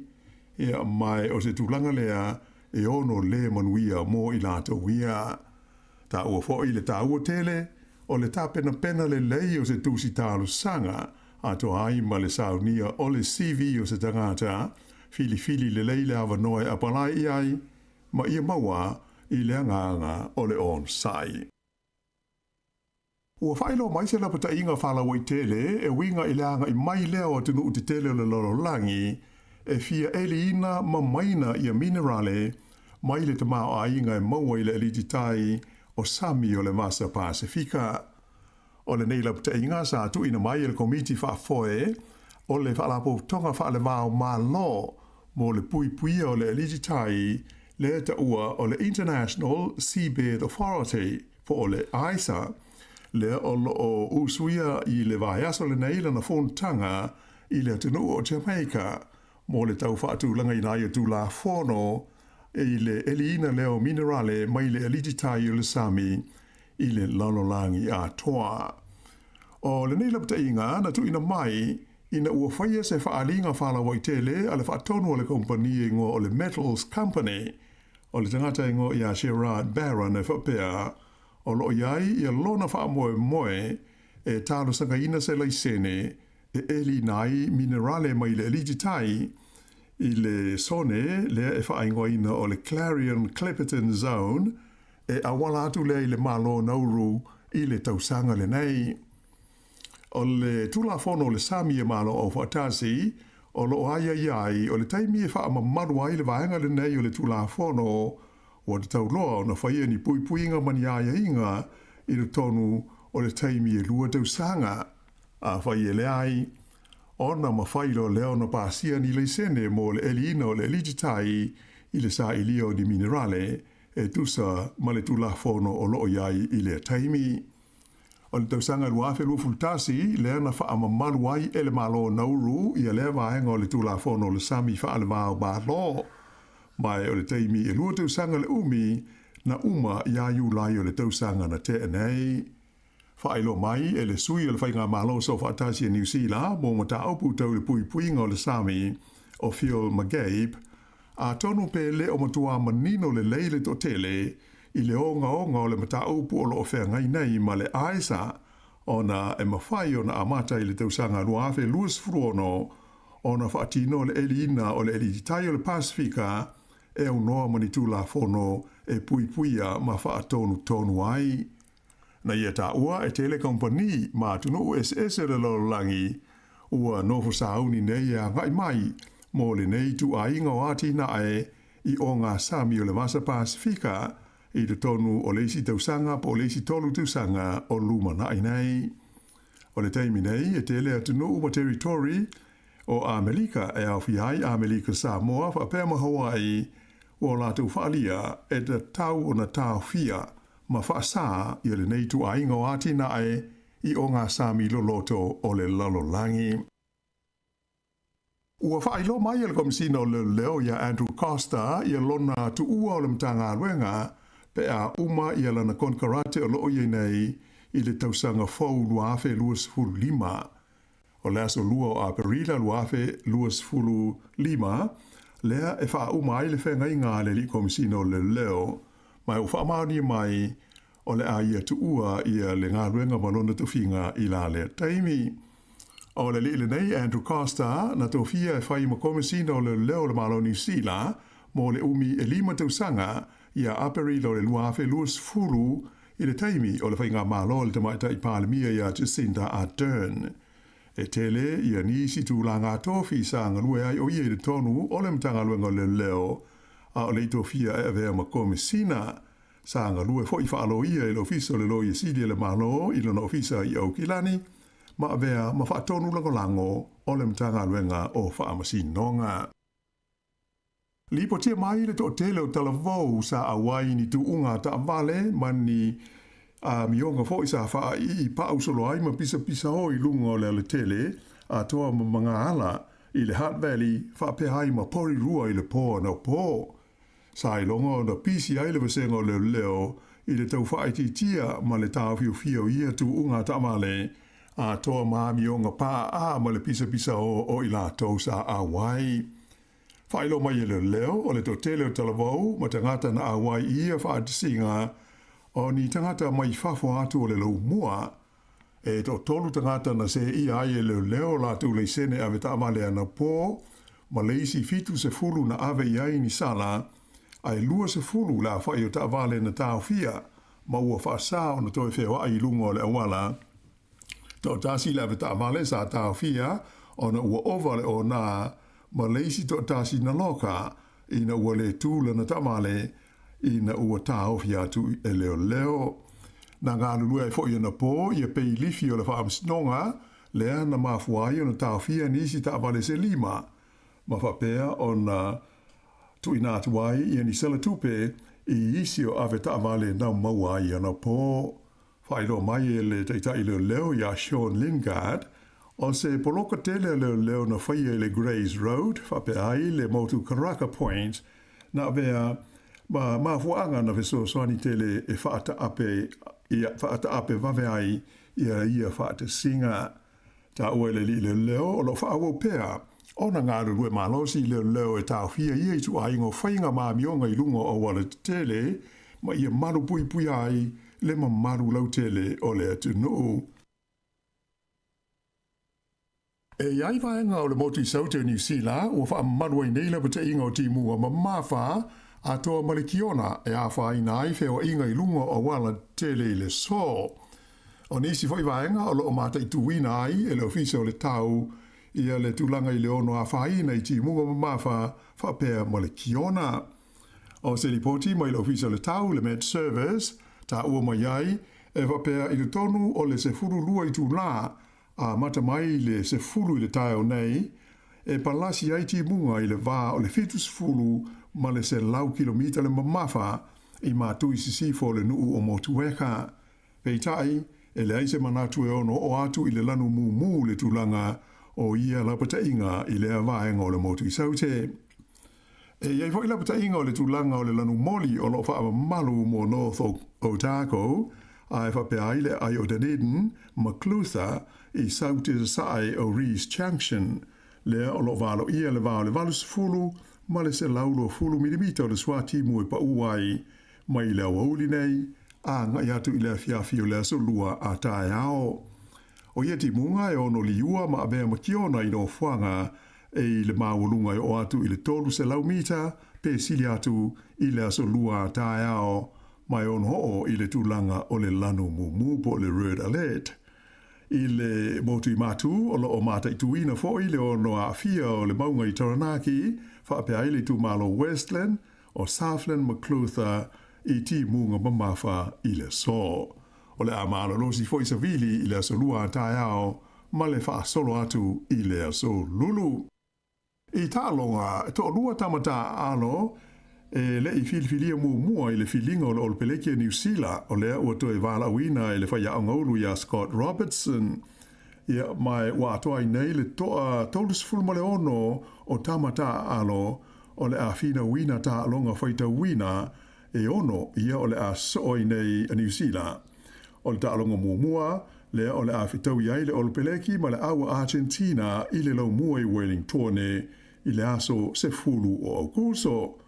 ia ma o se tulaga lea e ono lē manuia mo i latou ia. Taua foi le taua tele o le tapenapena lelei o se tusi talosaga atoa ai ma le saunia o le CV o se tagata filifili lelei le avanoa e apalai i ai ma ia maua i le agaga o le onosai. Ua faailoa mai se lapataiga faalauaitele e uiga i le agai mai lea o atunuu tetele o le lalolagi e fia eliina ma maina ia minerale mai le tamaoaiga e maua i le alititai o sami o le Vasa Pasefika. O lenei lapataiga sa tuuina mai e le Komiti Faafoe o le Faalapotopotoga Faale-va o Malo mo le Puipuia o le Alititai lea e taua o le International Seabed Authority po o le ISA, lea o lo o usuia i le vaiaso lenei lana fonotaga i le atunuu o Jamaica mo le tau faatulagaina ai o Tulafono i le eliina lea o minerale mai le alititai o le sami i le lalolagi atoa. O lenei lapataiga na tuuina mai ina ua faia se faaaliga faalauaitele a le faatonu a le kamupani e igoa o le Metals Company o le tagata e igoa ia Gerard Barron e faapea o lo o i ai ia lona faamoemoe e talosagaina se laisene e eliina ai minerale mai le alititai i le sone lea e faaigoaina o le Clarion Clipperton Zone e auala atu lea i le Malo o Nauru i le tausaga lenei. O le Tulafono o le Sami e Malo Aufaatasi o lo o aiaia ai o le taimi e faamamalu ai le vaega lenei o le Tulafono ua tatau loa ona faia ni puipuiga ma ni aiaiga i totonu o le taimi e 2 tausaga. Afai e leai, ona mafai loa lea ona pasia ni laisene mo le eliina o le alititai i le sailia o ni minerale e tusa ma le Tulafono o lo o i ai i lea taimi. O le tausaga 2021 lea na faamamalu ai e le Malo o Nauru ia lea vaega o le Tulafono o le Sami Faalevao Malo. Ma o le taimi e 2 tausaga le umi na uma iā Iulai o le tausaga na tea nei. Faailoa mai e le sui o le Faigamalo Soofaatasi a Niu Sila mo mataupu tau le puipuiga o le sami o Phil McGabe, atonu pe le o matua manino lelei le toatele i le ogaoga o le mataupu o lo o feagai nei ma le ISA ona e mafai ona amata i le tausaga 2026 ona faatino le eliina o le alititai o le Pasefika e aunoa ma ni Tulafono e puipuia ma faatonutonu ai. Na ia taua e tele kamupani ma atunuu eseese o le lalolagi ua nofo sauni nei e agai mai mo lenei ituaiga o atinae i ogasami o le Vasa Pasefika i totonu o le isi tausaga po o le isi 3 tausaga o lumanai nei. O le taimi nei e tele atunuu ma territory o Amelika e aofia ai Amelika Samoa faapea ma Hawaii ua o latou faaalia e tatau ona taofia ma faasā ia lenei ituaiga o atinae i ogasami loloto o le lalolagi. Ua faailoa mai e le Komesina o Leoleo ia Andrew Costa ia lona tuua o le Matagaluega pe a uma ia lana konekarate o lo o i ai nei i le tausaga fou 2025. O le aso 2 o Aperila 2025 lea e faauma ai le feagaiga a le Alii Komesina o Leoleo, ma ua faamaonia mai o le a ia tuua ia le galuega ma lona tofiga i la lea taimi. O le alii lenei Andrew Costa na tofia e fai ma Komesina o Leoleo o le Malo o Niu Sila mo le umi e 5 tausaga ia Aperila o le 2020 i le taimi o le faigamalo a le Tamaitai Palemia ia Jacinda Ardern. E tele ia nisi tulaga tofi sa galue ai o ia i totonu o le Matagaluega o Leoleo a o le i tofia e avea ma Komesina. Sa galue foi faaloia i le Ofisa o le Loia Sili a le Malo i lona ofisa i Aukilani ma avea ma faatonu lagolago o le Matagaluega o Faamasinoga. Lipotia mai le toatele o talavou sa auai ni tuuga taavale ma ni amioga foi sa faaii pausolo ai ma pisapisa o i luga o le alatele atoa ma magaala i le Hutt Valley faapea ai ma Porirua i le po anapo. Sa iloga ona pisi ai le vasega o leoleo i le tau faaitiitia ma le taofiofia o ia tuuga taavale atoa ma amioga paaa ma le pisapisa o i latou sa auai. Faailoa mai e leoleo o le toatele o talavou ma tagata na auai i ia faatasiga o ni tagata mai fafo atu o le laumua. E toatolu tagata na seeia ai e leoleo latou laisene ave taavale anapo, ma le isi 70 na ave i ai ni sala, ae 20 le aofai o taavale na taofia ma ua faasā ona toe feoai i luga o le auala. Toatasi le avetaavale sa taofia ona ua ova le onā ma le isi toatasi na loka ina ua le tū lana taavale ina ua taofi atu e leoleo. Na galulue ai foi anapo ia peilifi o le faamasinoga lea na mafua ai ona taofia nisi taavale se lima ma faapea ona tuuina atu ai ia ni sela tupe i isi o avetaavale na maua ai anapo. Faailoa mai e le taitai leoleo iā Sean Lingard, o se poloka tele a leoleo na faia i le Greys Road faapea ai le motu Karaka Point na avea ma mafuaaga na fesoasoani tele e faataape ia faataape vave ai ia ia faatasiga. Taua e le alii leoleo o lo o faaauau pea ona galulue malosi i leoleo e taofia ia ituaiga o faiga ma amioga i luga o auala tetele ma ia malupuipuia ai le mamalu lautele o le atunuu. E i ai vaega o le motu i Saute o Niu Sila ua faamamalu ai nei lapataiga o timuga mamafa atoa ma le kiona e afaina ai feoaiga i luga o auala tetele i le aso. O nisi foi vaega o lo o mataituina ai e le Ofisa o le Tau ia le tulaga i le ono afaina i timuga mamafa faapea ma le kiona. O se lipoti mai le Ofisa o le Tau, le Met Service, taua mai ai, e faapea i totonu o le 12 itulā amata mai i le 10 i le taeao nei, e palasi ai timuga i le va o le 70 ma le 100 kilomita le mamafa i Matui Sisifo o le nuu o Motueka. Peitai, e leai se manatu e ono oo atu i le lanu mumu le tulaga o ia lapataiga i lea vaega o le motu i Saute. E i ai foi lapataiga o le tulaga o le lanu moli o lo o faamamalu mo North Otago, ae faapea ai le aai o Dunedin ma Clutha i Saute sasae o Rees Junction, lea o lo o valoia le va o le 80 ma le 120 milimita o le suatimu e pau ai mai i le aoauli nei a agai atu i le afiafi o le Aso Lua a taeao. O ia timuga e ono liua ma avea ma kiona i nofoaga e i le maualuga e oo atu i le 300 mita pe sili atu i le Aso Lua a taeao ma e ono oo i le tulaga o le lanu mumu po o le red alert. I le motu i Matū, o lo o mataituina foi le ono aafia o le mauga i Taranaki, faapea ai le itumalo Westland, o Southland ma Clutha i timuga mamafa i le aso. O le a malolosi foi savili i le aso lua a taeao ma le faasolo atu i le aso lulu. I taaloga, e toalua tama taaalo e le i filifilia muamua i le filiga o le Olopeleki a Niu Sila, o lea ua toe valaauina e le faiaoga ulu iā Scott Robertson. Ia, ma ua atoa ai nei le toa 36 o tama taaalo o le a finauina taaloga faitauina e ono ia o le a soo ai nei a Niu Sila. O le taaloga muamua lea o le a fetaui ai le Olopeleki ma le aua Argentina i le laumua i Wellingtone i le aso 10 o Aukuso.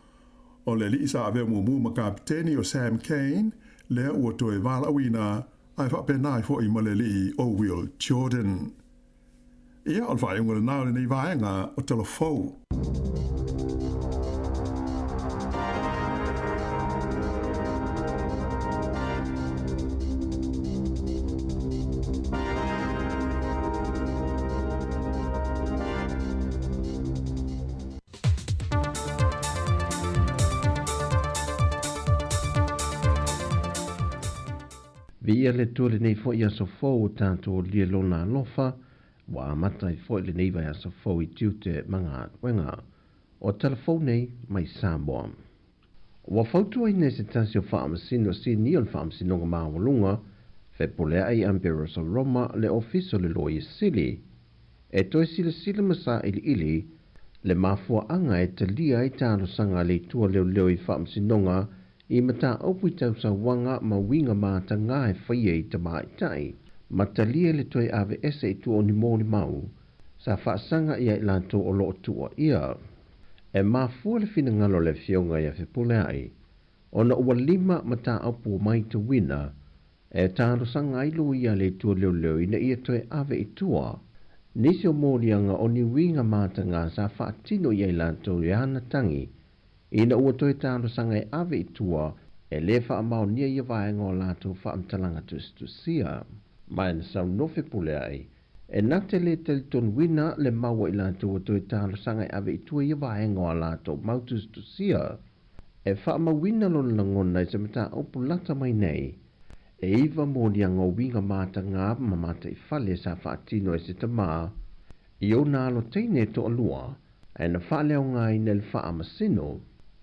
O le alii sa avea muamua ma kapiteni o Sam Cane lea ua toe valaauina ae faapena ai foi ma le alii o Will Jordan. Ia, o le faaiuga lena o lenei vaega o Tala Fou. Viia le Atua lenei foi aso fou o tatou lia lona alofa, ua amata ai foi lenei vaiaso fou i tiute ma galuega. O tala fou nei mai Samoa. Ua fautuaina e se tasi o Faamasino Sinia o le Faamasinoga Maualuga, Fepuleai Amberoso Roma le Ofisa o le Loia Sili, e toe silasila ma sailiili le mafuaaga e talia ai talosaga a le Itu a Leoleo i Faamasinoga i mataupu i tausauaga ma uiga matagā e faia i tamaitai, ma talia le toe aveese i tua o ni molimau sa faasaga ia i latou o lo o tuuaia. E mafua le finagalo o le Afioga ia Fepuleai ona ua lima mataupu ua maitauina E talosaga ai loia a le Atua leoleo ina ia toe ave i tua nisi o moliaga o ni uiga mataga sa faatino i ai latou i ana tagi ina ua toe talosaga e ave i tua e lē faamaonia ia vaega o latou faamatalaga tusitusia. Ma na saunoa Fepuleai, e na te lē talitonuina le mau a i latou ua toe talosaga e ave i tua ia vaega o a latou mau tusitusia. E faamauina lona lagona i se mataupu lata mai nei, e iva moliaga o uiga mataga ma mataifale sa faatino e se tamā i ona alo teine e toalua ae na faaleaogaina e le faamasino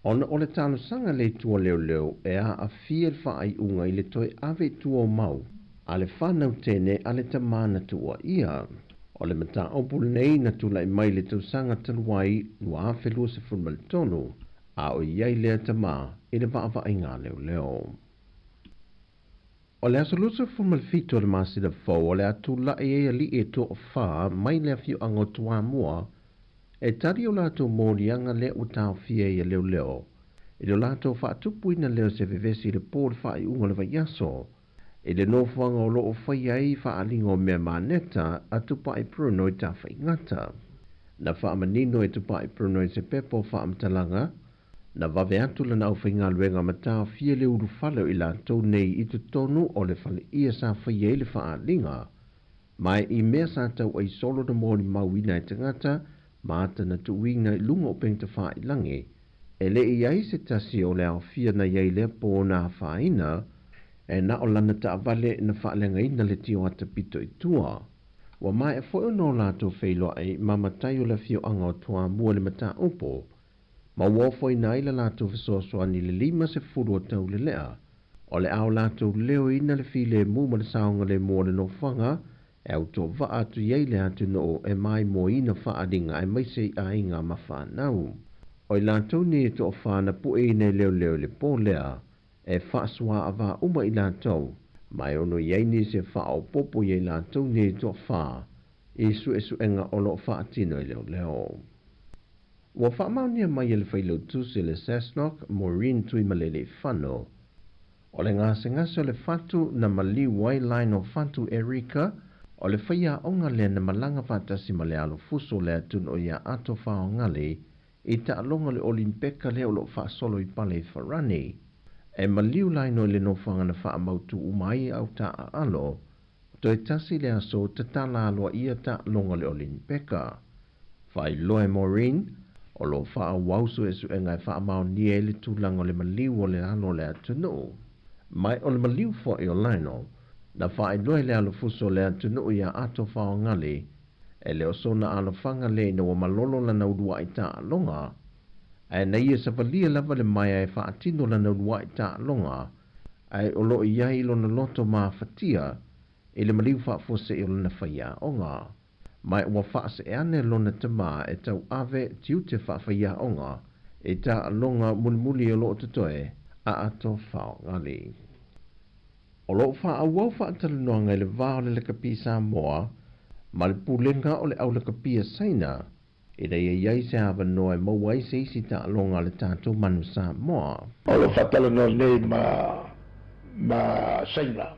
ona o le talosaga a le Atua leoleo e aafia le faaiuga i le toe ave i tua o mau a le fanau teine a le tamā na tuuaia. O le mataupu lenei na tulai mai i le tausaga talu ai 2023, a o i ai lea tamā i le vaavaaiga a leoleo. O le aso 27 o le masina fou o le a tulai ai alii e toafā mai le afioaga o Toamua e tali o latou moliaga lea ua taofia ai e leoleo i lo latou faatupuina lea o se vevesi i le po o le faaiuga o le vaiaso i le nofoaga o lo o faia ai faaaliga o mea maneta a Tupai Bruno i Tafaigata. Na faamanino e Tupai Bruno i se pepa o faamatalaga Na vave atu lana aufaigaluega ma taofia le ulufale o i latou nei i totonu o le faleia sa faia ai le faaaliga. Ma i mea sa tauai solo na molimauina e tagata ma ata na tuuina i luga o upegatafailagi, e le i ai se tasi o le aofia na i ai lea po na afaina, e na o lana taavale na faaleagaina le tio ata pito i tua. Ua maea foi ona o latou feiloai ma matai o le afioaga o Toamua i le mataupu ma ua ofoina ai le latou fesoasoani i le 50 o taulelea, o le a o latou leoina le filemu ma le saogalemu o le nofoaga e autovaa atu i ai le atunuu e maimoaina faaaliga aemaise i aiga ma fanau. O i latou nei e toafa na pueina e leoleo i le po lea e faasuaavā uma i latou, ma e ono i ai nisi e faaopoopo i ai latou nei e toafa i suesuega o lo o faatino e leoleo. Ua faamaonia mai e le Failautusi o le SASNOC, Maureen Tuimaleleifano, o le gasegase o le fatu na maliu ai Lionel Fatu Erica, o le faiaoga lea na malaga faatasi ma le alofuso o le atunuu ia Ato Faogali i taaloga o le Olimpeka lea o lo o faasolo i pale i Farani. E maliu Lionel i le nofoaga na faamautu uma ai au taaalo, toe tasi le aso tatala aloaia taaloga o le Olimpeka. Faailoa e Maureen, o lo o faaauau suesuega e faamaonia ai le tulaga o le maliu o le alo o le atunuu. Ma o le maliu foi o Lionel, na faailoa i le alofuso o le atunuu ia Ato Faogali, e le o sona alofaga lea ina ua malolo lana uluai taaloga, ae na ia savalia lava le maea e faatino lana uluai taaloga, ae o lo o i ai i lona loto mafatia i le maliu faafuasei o lana faiaoga. Ma ua faasee ane lona tamā e tauave tiute faafaiaoga i taaloga mulimuli o lo o totoe a Ato Faogali. O lo o faaauau faatalanoaga i le va o le Lakapi Samoa ma le Pulega o le Au Lakapi a Saina ina ia i ai se avanoa e maua ai se isi taaloga a le tatou manu Samoa. O lo o faatalanoa nei ma ma Saina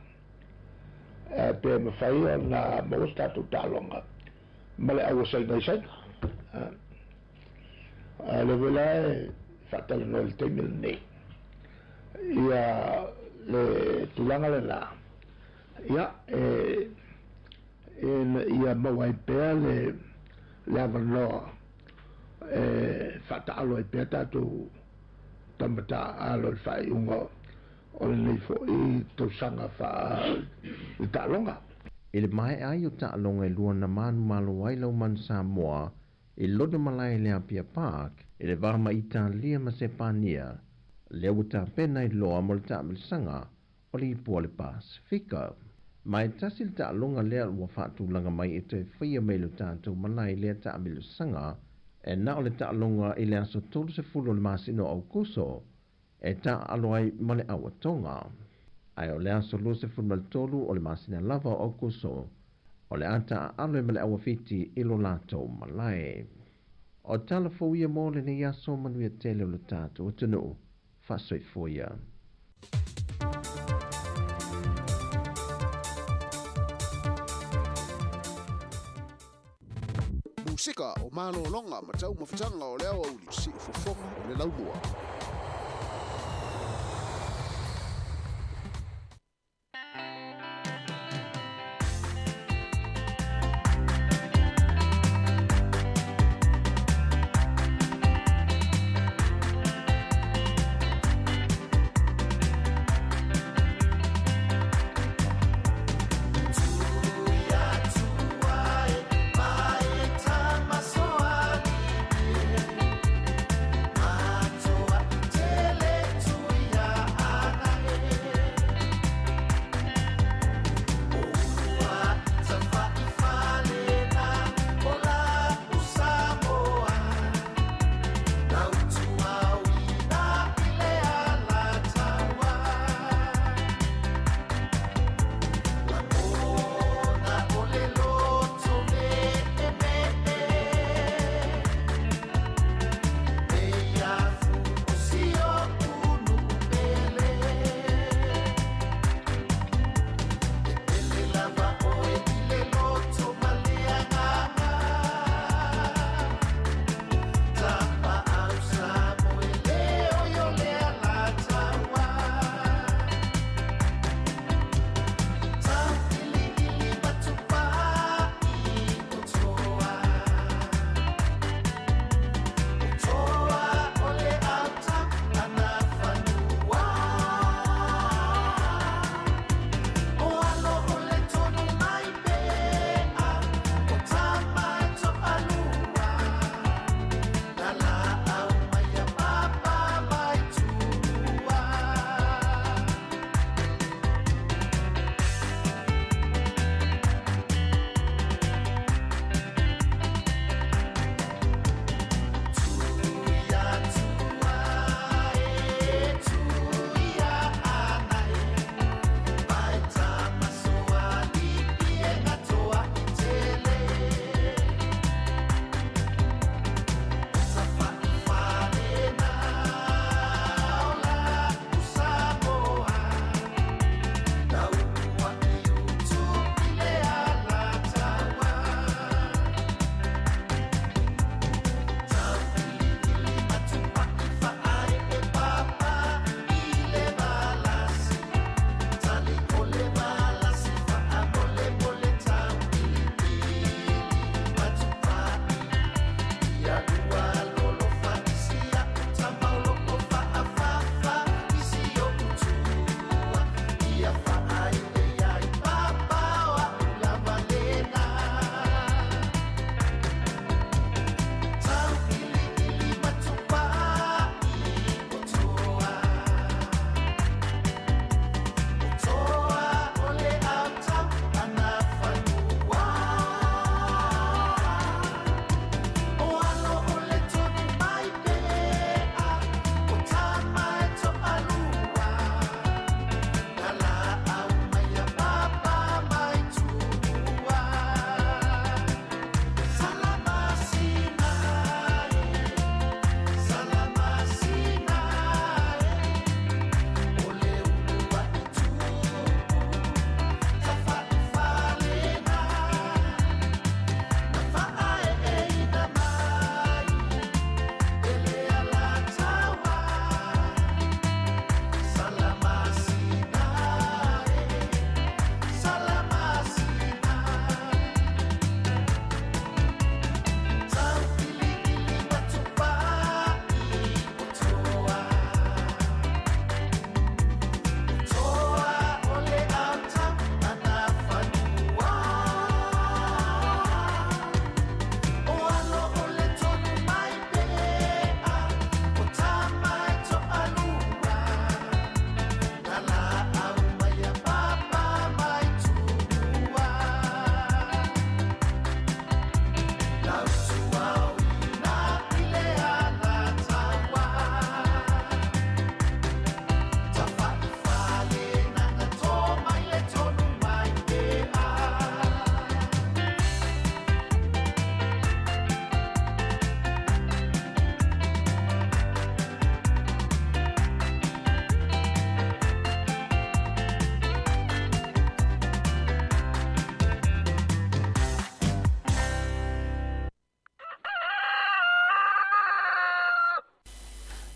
pe mafai ona maua se tatou taaloga ma le au a Saina i Saina. A o lea foi la e faatalanoa i le taimi lenei ia le tulaga lena, ia e ina ia maua ai pea le le avanoa e faataalo ai pea tatou tama taaalo i le faaiuga o lenei foi tausaga faa le taaloga. I le maea ai o taaloga e lua na manumalo ai lau manu Samoa i lona malae i le Apia Park i le va ma Italia ma Sepania, lea ua tapena ai loa mo le taamilosaga o le ipu o le Pasefika. Ma e tasi le taaloga lea ua faatulaga mai e toe faia mai lo tatou malae lea taamilosaga e na o le taaloga i le aso 30 o le masina o Aokuso e taaalo ai ma le auatoga. Ae o le aso 23 o le masina lava o Aokuso o le a taaalo ai ma le auawhiti i lo latou malae. O tala fou ia mo lenei aso manuia tele o lo tatou atunuu. Faasoifua ia. Pasika o malologa ma taumafataga o le aoauli siufofoga o le laumua.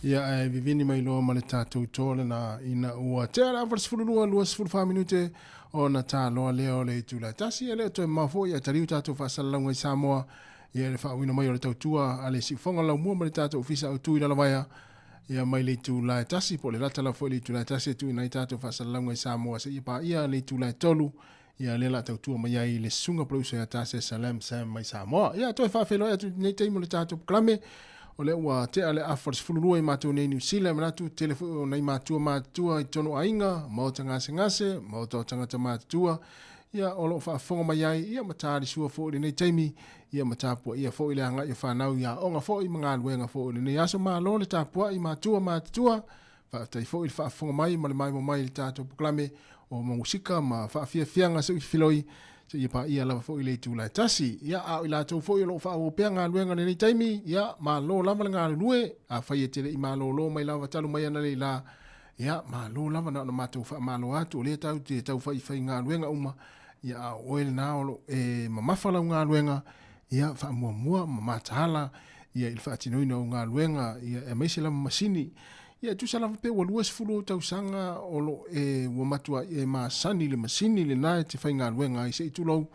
Ia ae vivini mai loa ma le tatou toa lena ina ua tea le afa 12 24 minute ona taloa lea o le itula e tasi. E le o toe mamao foi ae taliu tatou faasalalauga i Samoa ia i le faauiina mai o le tautua a le Siufoga Laumua ma le tatou Ofisa Autu i Lalovaea ia mai le itula e tasi po o le lata lava foi i le itula e tasi e tuuina ai tatou faasalalauga i Samoa seia paia le itula e tolu ia lea la tautua mai ai le susuga Palausa ia Tase Salam Sam mai Samoa. Ia toe faafeiloai atu i lenei taimi o le tatou polokalame o lea ua tea le afa o le 12 i matou nei Niu Sila. E manatu tele foi o nai matua matutua i totonu o aiga, maota gasegase, maota o tagata matutua, ia o lo o faafofoga mai ai, ia ma talisua foi i lenei taimi, ia ma tapuaia foi le agai o fanau i aoga foi ma galuega foi o lenei aso. Malo le tapuai matua matutua. Faafetai foi i le faafofoga mai ma le maimoa mai i le tatou polokalame o Musika ma Faafiafiaga Seuifiloi seia paia lava foi le itula e tasi. Ia, a o i latou foi o lo o faaauau pea galuega i lenei taimi, ia, malo lava le galulue. Afai e te le i malolo mai lava talu mai analeila, ia, malo lava na ona matou faamalo atu o lea tatou te tau faifai galuega uma, ia, a o oe lena o lo o e mamafa lau galuega, ia, faamuamua ma mataala ia i le faatinoina o galuega, ia, aemaise lava masini. Ia, e tusa lava pe ua 20 ou tausaga o lo o e, ua matuai e masani i le masini lena e te faigaluega ai, se i tulou,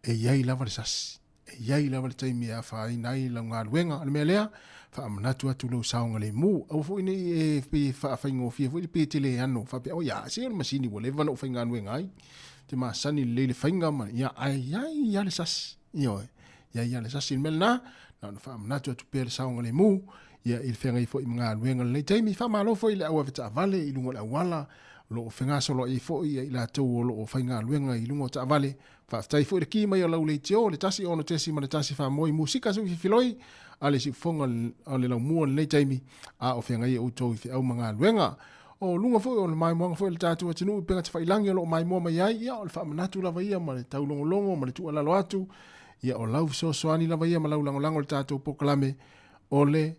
e i ai lava le sasi. E i ai lava le taimi e afaina ai lau galuega. O le mea lea, faamanatu atu lou saogalemu. Aua foi ne i e pei e faafaigofie foi le pe te le ano faapea, oi a, se o le masini ua leva ona ou faigaluega ai. Ou te masani lelei i le faiga ma, ia, ae i ai lava le sasi. Ioe, i ai lava le sasi. O le mea lena, na ona faamanatu atu pea le saogalemu, ia, i le feagai foi ma galuega i lenei taimi. Faamalo foi i le au avetaavale i luga o le auala, o lo o fegasoloai ai foi ia i latou o lo o faigaluega i luga o taavale. Faafetai foi i le ki mai o lau leitio, le 16.1 faamoi musika seuififiloi a le siufofoga o le laumua i lenei taimi, a o feagai outou i feau ma galuega. O luga foi o le maimoaga foi o le tatou atunuu i upega tafailangi o lo o maimoa mai ai, ia o le faamanatu lava ia ma le taulogologo ma le tuualalo atu, ia o lau fesoasoani lava ia ma lau lagolago i le tatou polokalame o le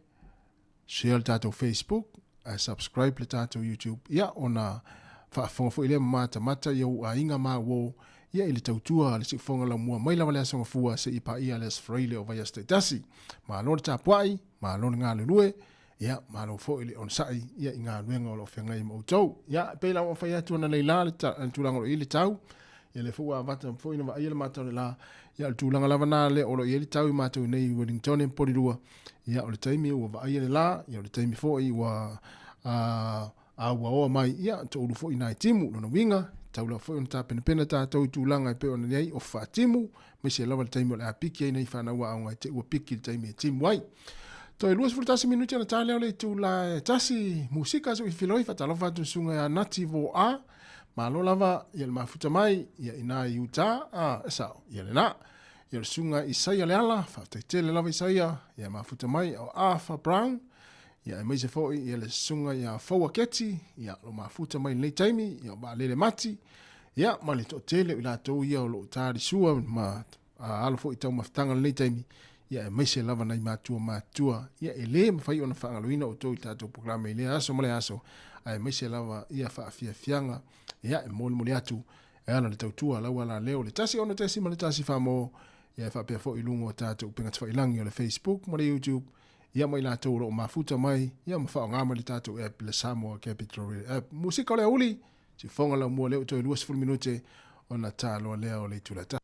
share le tatou Facebook, ae subscribe le tatou YouTube, ia ona faafofoga foi lea ma matamata i ou aiga ma uo, ia i le tautua a le Siufofoga Laumua mai lava le Aso Gafua seia paia le Aso Faraile o vaiaso taitasi. Malo le tapuai, malo le galulue, ia malo foi le onosai ia i galuega o lo o feagai ma outou. Ia e pei la ua fai atu analeila le tulaga o lo o i ai le tau, ia lea foi ua avata foi ona vaaia le mata o le la, ia o le tulaga lava na lea o lo o i ai le tau i matou nei i Wellington e Porirua, ia o le taimi ua vaaia le la, ia o le taimi foi ua auaoa mai, ia toulu foi nai timu. Lona uiga, tau lava foi ona tapenapena tatou i tulaga e pei ona i ai ofa faatimu, aemaise lava le taimi o le a piki ai nei fanau aoga i te ua piki i le taimi e timu ai. Toe 21 minute ona ta lea o le itula e tasi, musika seuifiloi, faatalofa atu i le susuga ia Nati Voa, malo lava ia le mafuta mai, ia ina i Utah, a, e sao, ia lena. Ia le susuga Isaia Leala, faafetai tele lava Isaia, ia mafuta mai, o Arthur Brown, ia aemaise foi ia le susuga ia Foua Keti, ia lo mafuta mai lenei taimi, ia o Vaalele Mati, ia ma le toatele o i latou ia o lo o talisua ma alo foi i taumafataga lenei taimi, ia aemaise lava nai matua matutua, ia e le mafai ona faagaloina outou i tatou polokalame i lea aso ma lea aso, aemaise lava ia faafiafiaga, ia e molimoli atu e ala le tautua lau ala leo le 16.1 Faamo, ia e faapea foi i luga o tatou upega tafailangi o le Facebook ma le YouTube, ia ma i latou o lo o mafuta mai, ia ma faaaoga mai le tatou app le Samoa Capital Radio App. Musika o le aoauli, siufofoga laumua lea ua toe 20 minute ona taloa lea o le itula e.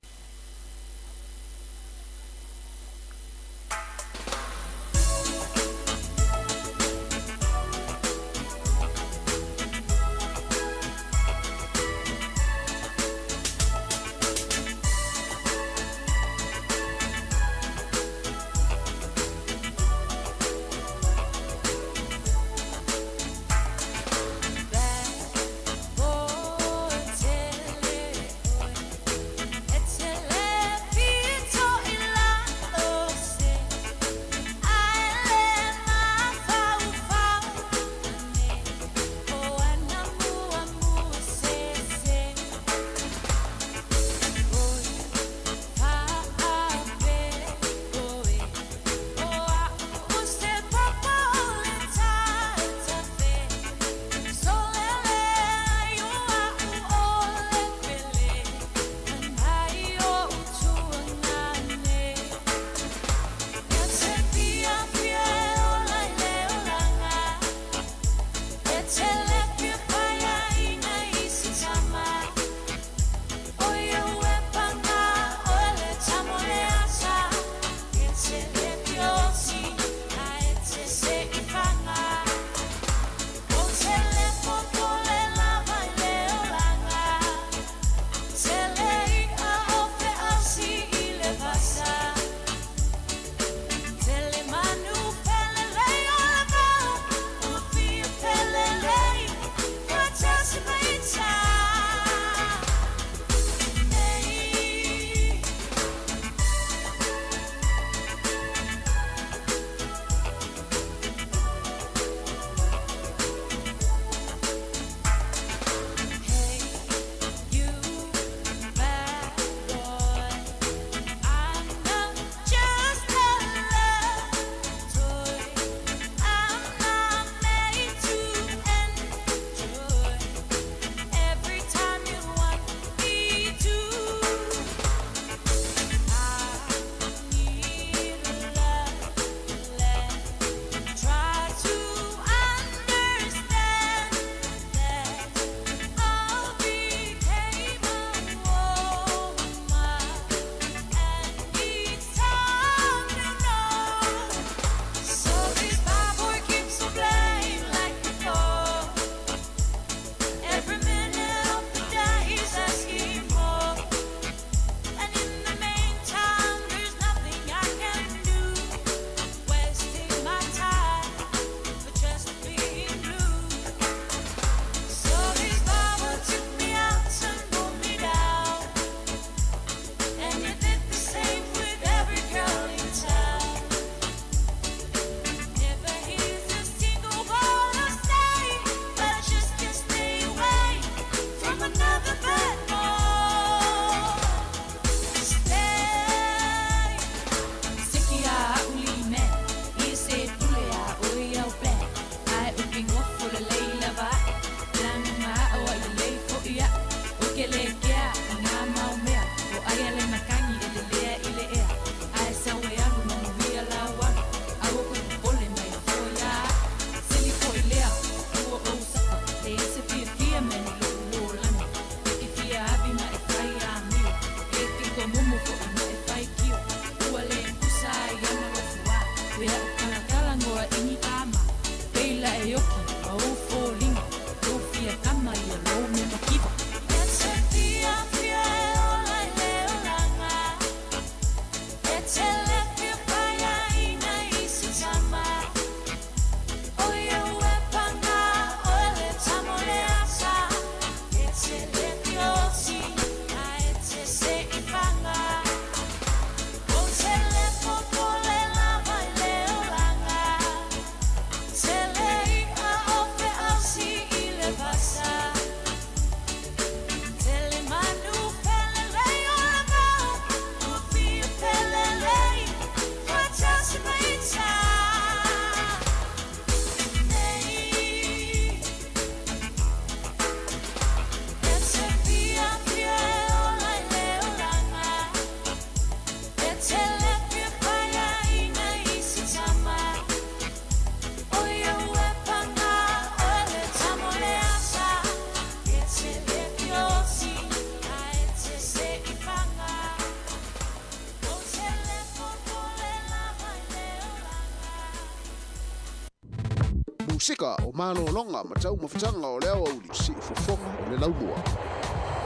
Pasika o malologa ma taumafataga o le aoauli siufofoga o le laumua.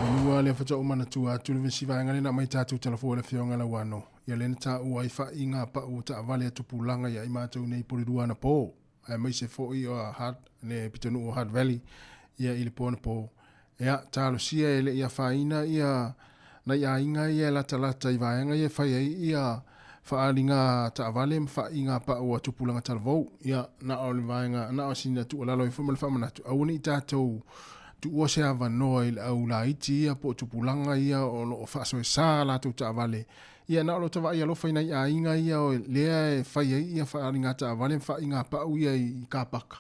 Manua lea faatoa ou manatua atu le vesi vaega lea na aumai tatou talafua i le Afioga Lauano, ia lea na taua ai faaiga pau o taavale a tupulaga ia i matou nei Polelua anapo, aemaise foi o Hart, le pitonuu o Hart Valley ia i le po anapo. Ia, talosia e le i afaina ia nai aiga ia e latalata i vaega ia e fai ai ia faaaliga taavale ma faaiga pau a tupulaga talavou. Ia, na o le vaega, na o sina tuualalo ai foi ma le faamanatu, aua ne i tatou tuua se avanoa i le au laiti ia po o tupulaga ia o lo o faasoesa a latou taavale. Ia, na o lo ta vaai alofa i nai aiga ia o lea e fai ai ia faaaliga taavale ma faaiga pau ia i kapaka.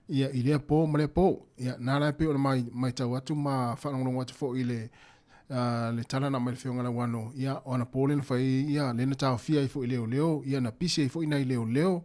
Ia, i lea po ma lea po. Ia, na la e pei ona matau atu ma faalogologo atu foi i le, le tala na aumai le Afioga Lauano, ia, o anapo lea na fai ai, ia, lea na taofia ai foi e leoleo, ia, na pisi ai foi nai leoleo,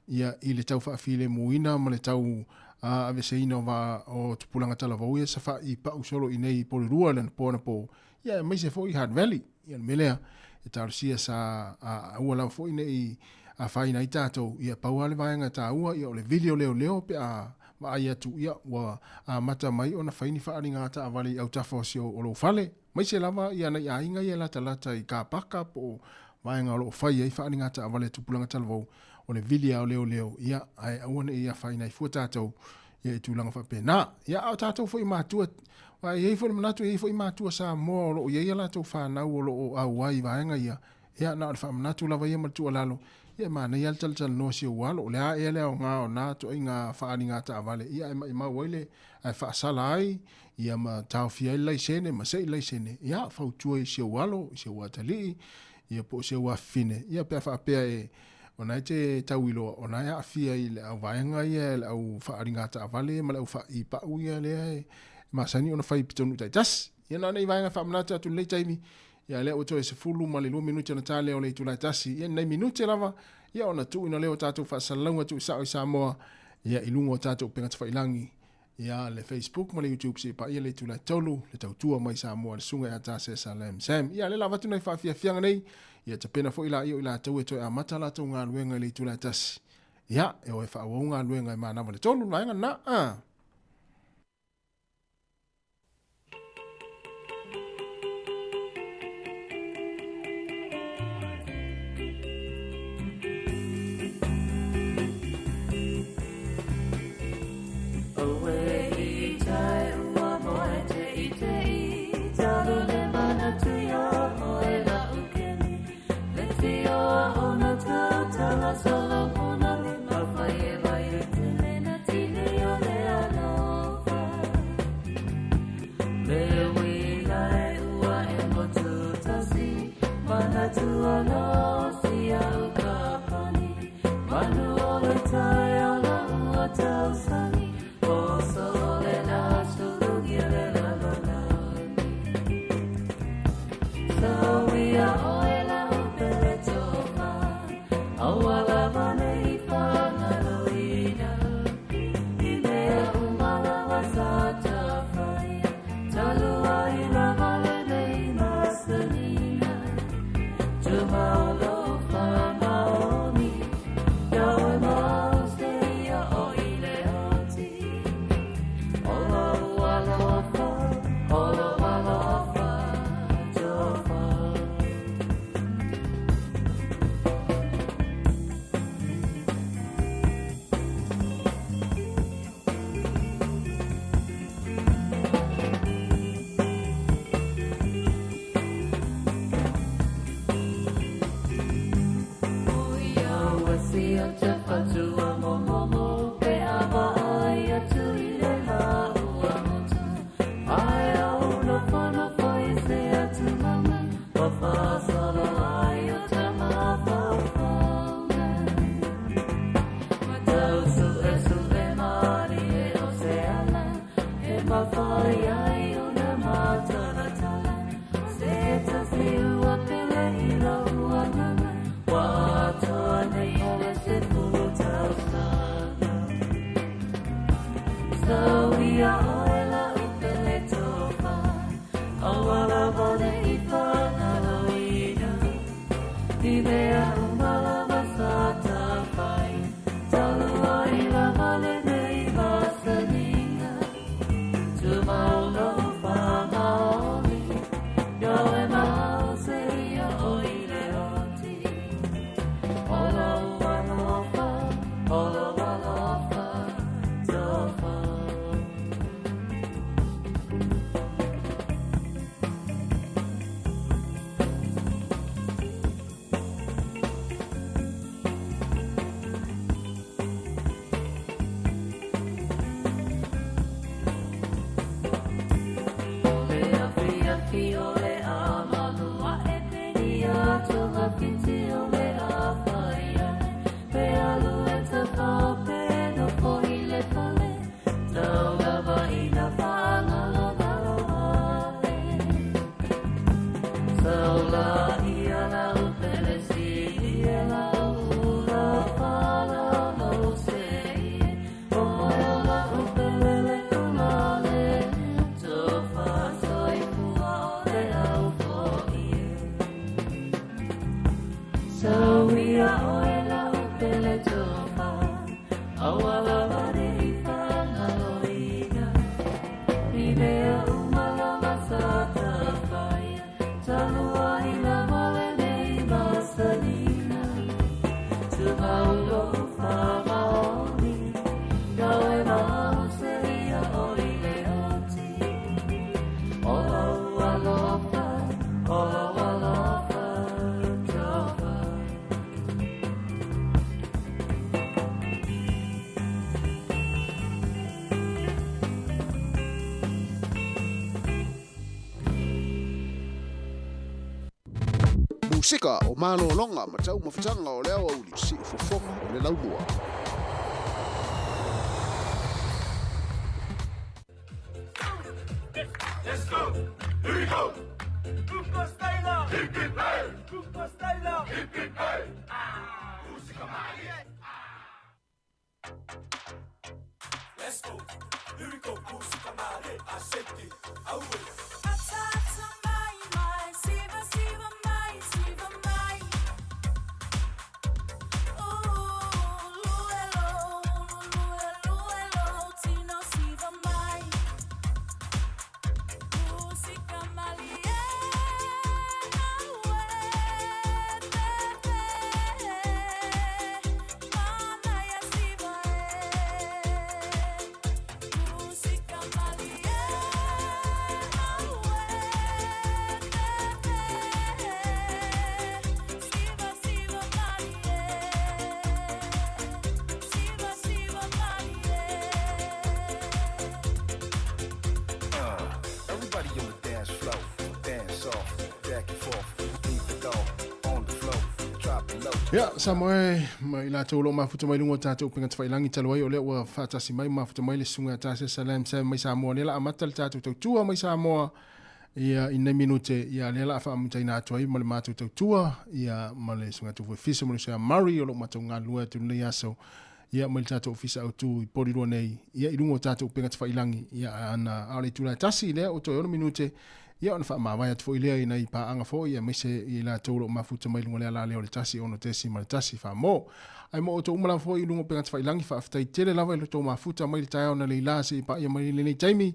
ia, i le tau faafilemuina ma le tau aveseina o vaa o tupulaga talavou ia sa faipau solo i inei i Porirua i le anapo anapo, ia, aemaise foi i Hutt Valley. Ia, o le mea lea, e talosia sa aua lava foi ne i afaina ai tatou, ia, pau lava le vaega taua, ia, o le vili o leoleo pe a vaai atu, ia, ua amata mai ona fai ni faaaliga taavale i autafa o si o lou fale, aemaise lava ia nai aiga ia e latalata i kapaka po o vaega o lo o fai ai faaaliga taavale a tupulaga talavou, o le vili lava o leoleo, ia, ae aua ne i afaina ai fua tatou, ia, i tulaga faapena. Ia, a o tatou foi matua, aua e i ai foi le manatu e i ai foi matua Samoa o lo o i ai a latou fanau o lo o auai i vaega ia, Ia, na o le faamanatu lava ia ma le tuualalo, ia e manaia lava le talatalanoa si ou alo, o le a ea le aoga o na ituaiga faaaliga taavale, ia ae maimau ai le, ae faasala ai, ia ma taofia ai le laisene ma sei le laisene, ia fautua i si ou alo, i si ou atalii, ia po o si ou afafine, ia pe a faapea e, o na e te tau iloa, o na e aafia i le au vaega ia, le au faaaliga taavale ma le au faaipau ia lea e masani ona fai i pitonuu taitasi. Ia na o nei vaega e faamanatu atu i lenei taimi, Ia lea ua toe 12 minute ona ta lea o le itula e tasi. Ia ni nai minute lava, ia ona tuuina lea o tatou faasalalauga tuusao i Samoa, ia i luga o tatou upega tafailangi, ia le Facebook ma le YouTube seia paia le itula e 3, le tautua mai Samoa le susuga ia Tasesa Lam Sam. Ia lea la avatu nai faafiafiaga nei, ia tapena foi laia o i latou e toe amata latou galuega i le itula e 1. Ia, e o e faaauau galuega e manava le 3 le vaega lena. Ah. Musika o malologa ma taumafataga o le aoauli siufofoga o le laumua. Let's go! Here we go! Kupa Styler! Hip hip hey! Kupa Styler! Hip hip hey! Ah! Musika malie! Let's go! Here we go! Musika malie! Asete! Aue! Atata mai mai, siva siva mai, siva mai. Ooh, luelo, luelo, tino siva mai. Musika malie, aue, pepe. Mana ya siva e. Musika malie, aue, pepe. Siva siva malie. Siva siva malie. Everybody on the dance floor, dance off, back and forth, leave it all on the floor, drop it low. Ia, Samoa e, ma i latou o lo o mafuta mai luga o tatou upega tafailangi talu ai o lea ua faatasi mai ma mafuta mai le susuga ia Tasia Salam Sam mai Samoa lea la amata le tatou tautua mai Samoa ia i nei minute ia lea la faamutaina atu ai ma le matou tautua ia ma le susuga Tufu Fiso ma le susuga Murray o lo o matou galulue atu i lenei aso ia mai le tatou ofisa autu i Porirua nei ia i luga o tatou upega tafailangi ia ana a o le itula e tasi lea ua toe 6 minute ia ona faamavae atu foi lea i nai paaga foi aemaise i latou o lo o mafuta mai luga o le ala lea o le 1 6.1 Faamo. Ae mo outou uma lava foi i luga o upega tafailangi faafetai tele lava i lo outou mafuta mai le taeao na leila seia paia mai i lenei taimi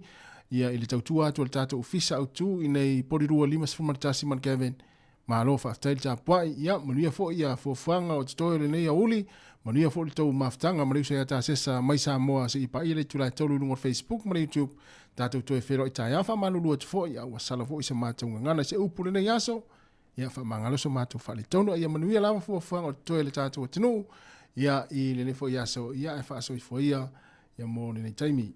ia i le tautua atu a le tatou ofisa autu i nei Porirua 51 ma le Gavin Malo faafetai le tapuai, ia manuia foi ia fuafuaga o totoe o lenei aoauli, manuia foi le tou mafutaga ma le uso ia Tasesa mai Samoa se i paia le itula e 3 i luga o le Facebook ma le YouTube, tatou toe feiloai taeao faamalulu atu foi a ua sala foi sa matou gagana i se upu lenei aso, ia faamagalo so matou faaletonu a ia manuia lava fuafuaga o totoe o le tatou atunuu, ia i lenei foi aso, ia ae faasoifua ia, ia mo lenei taimi.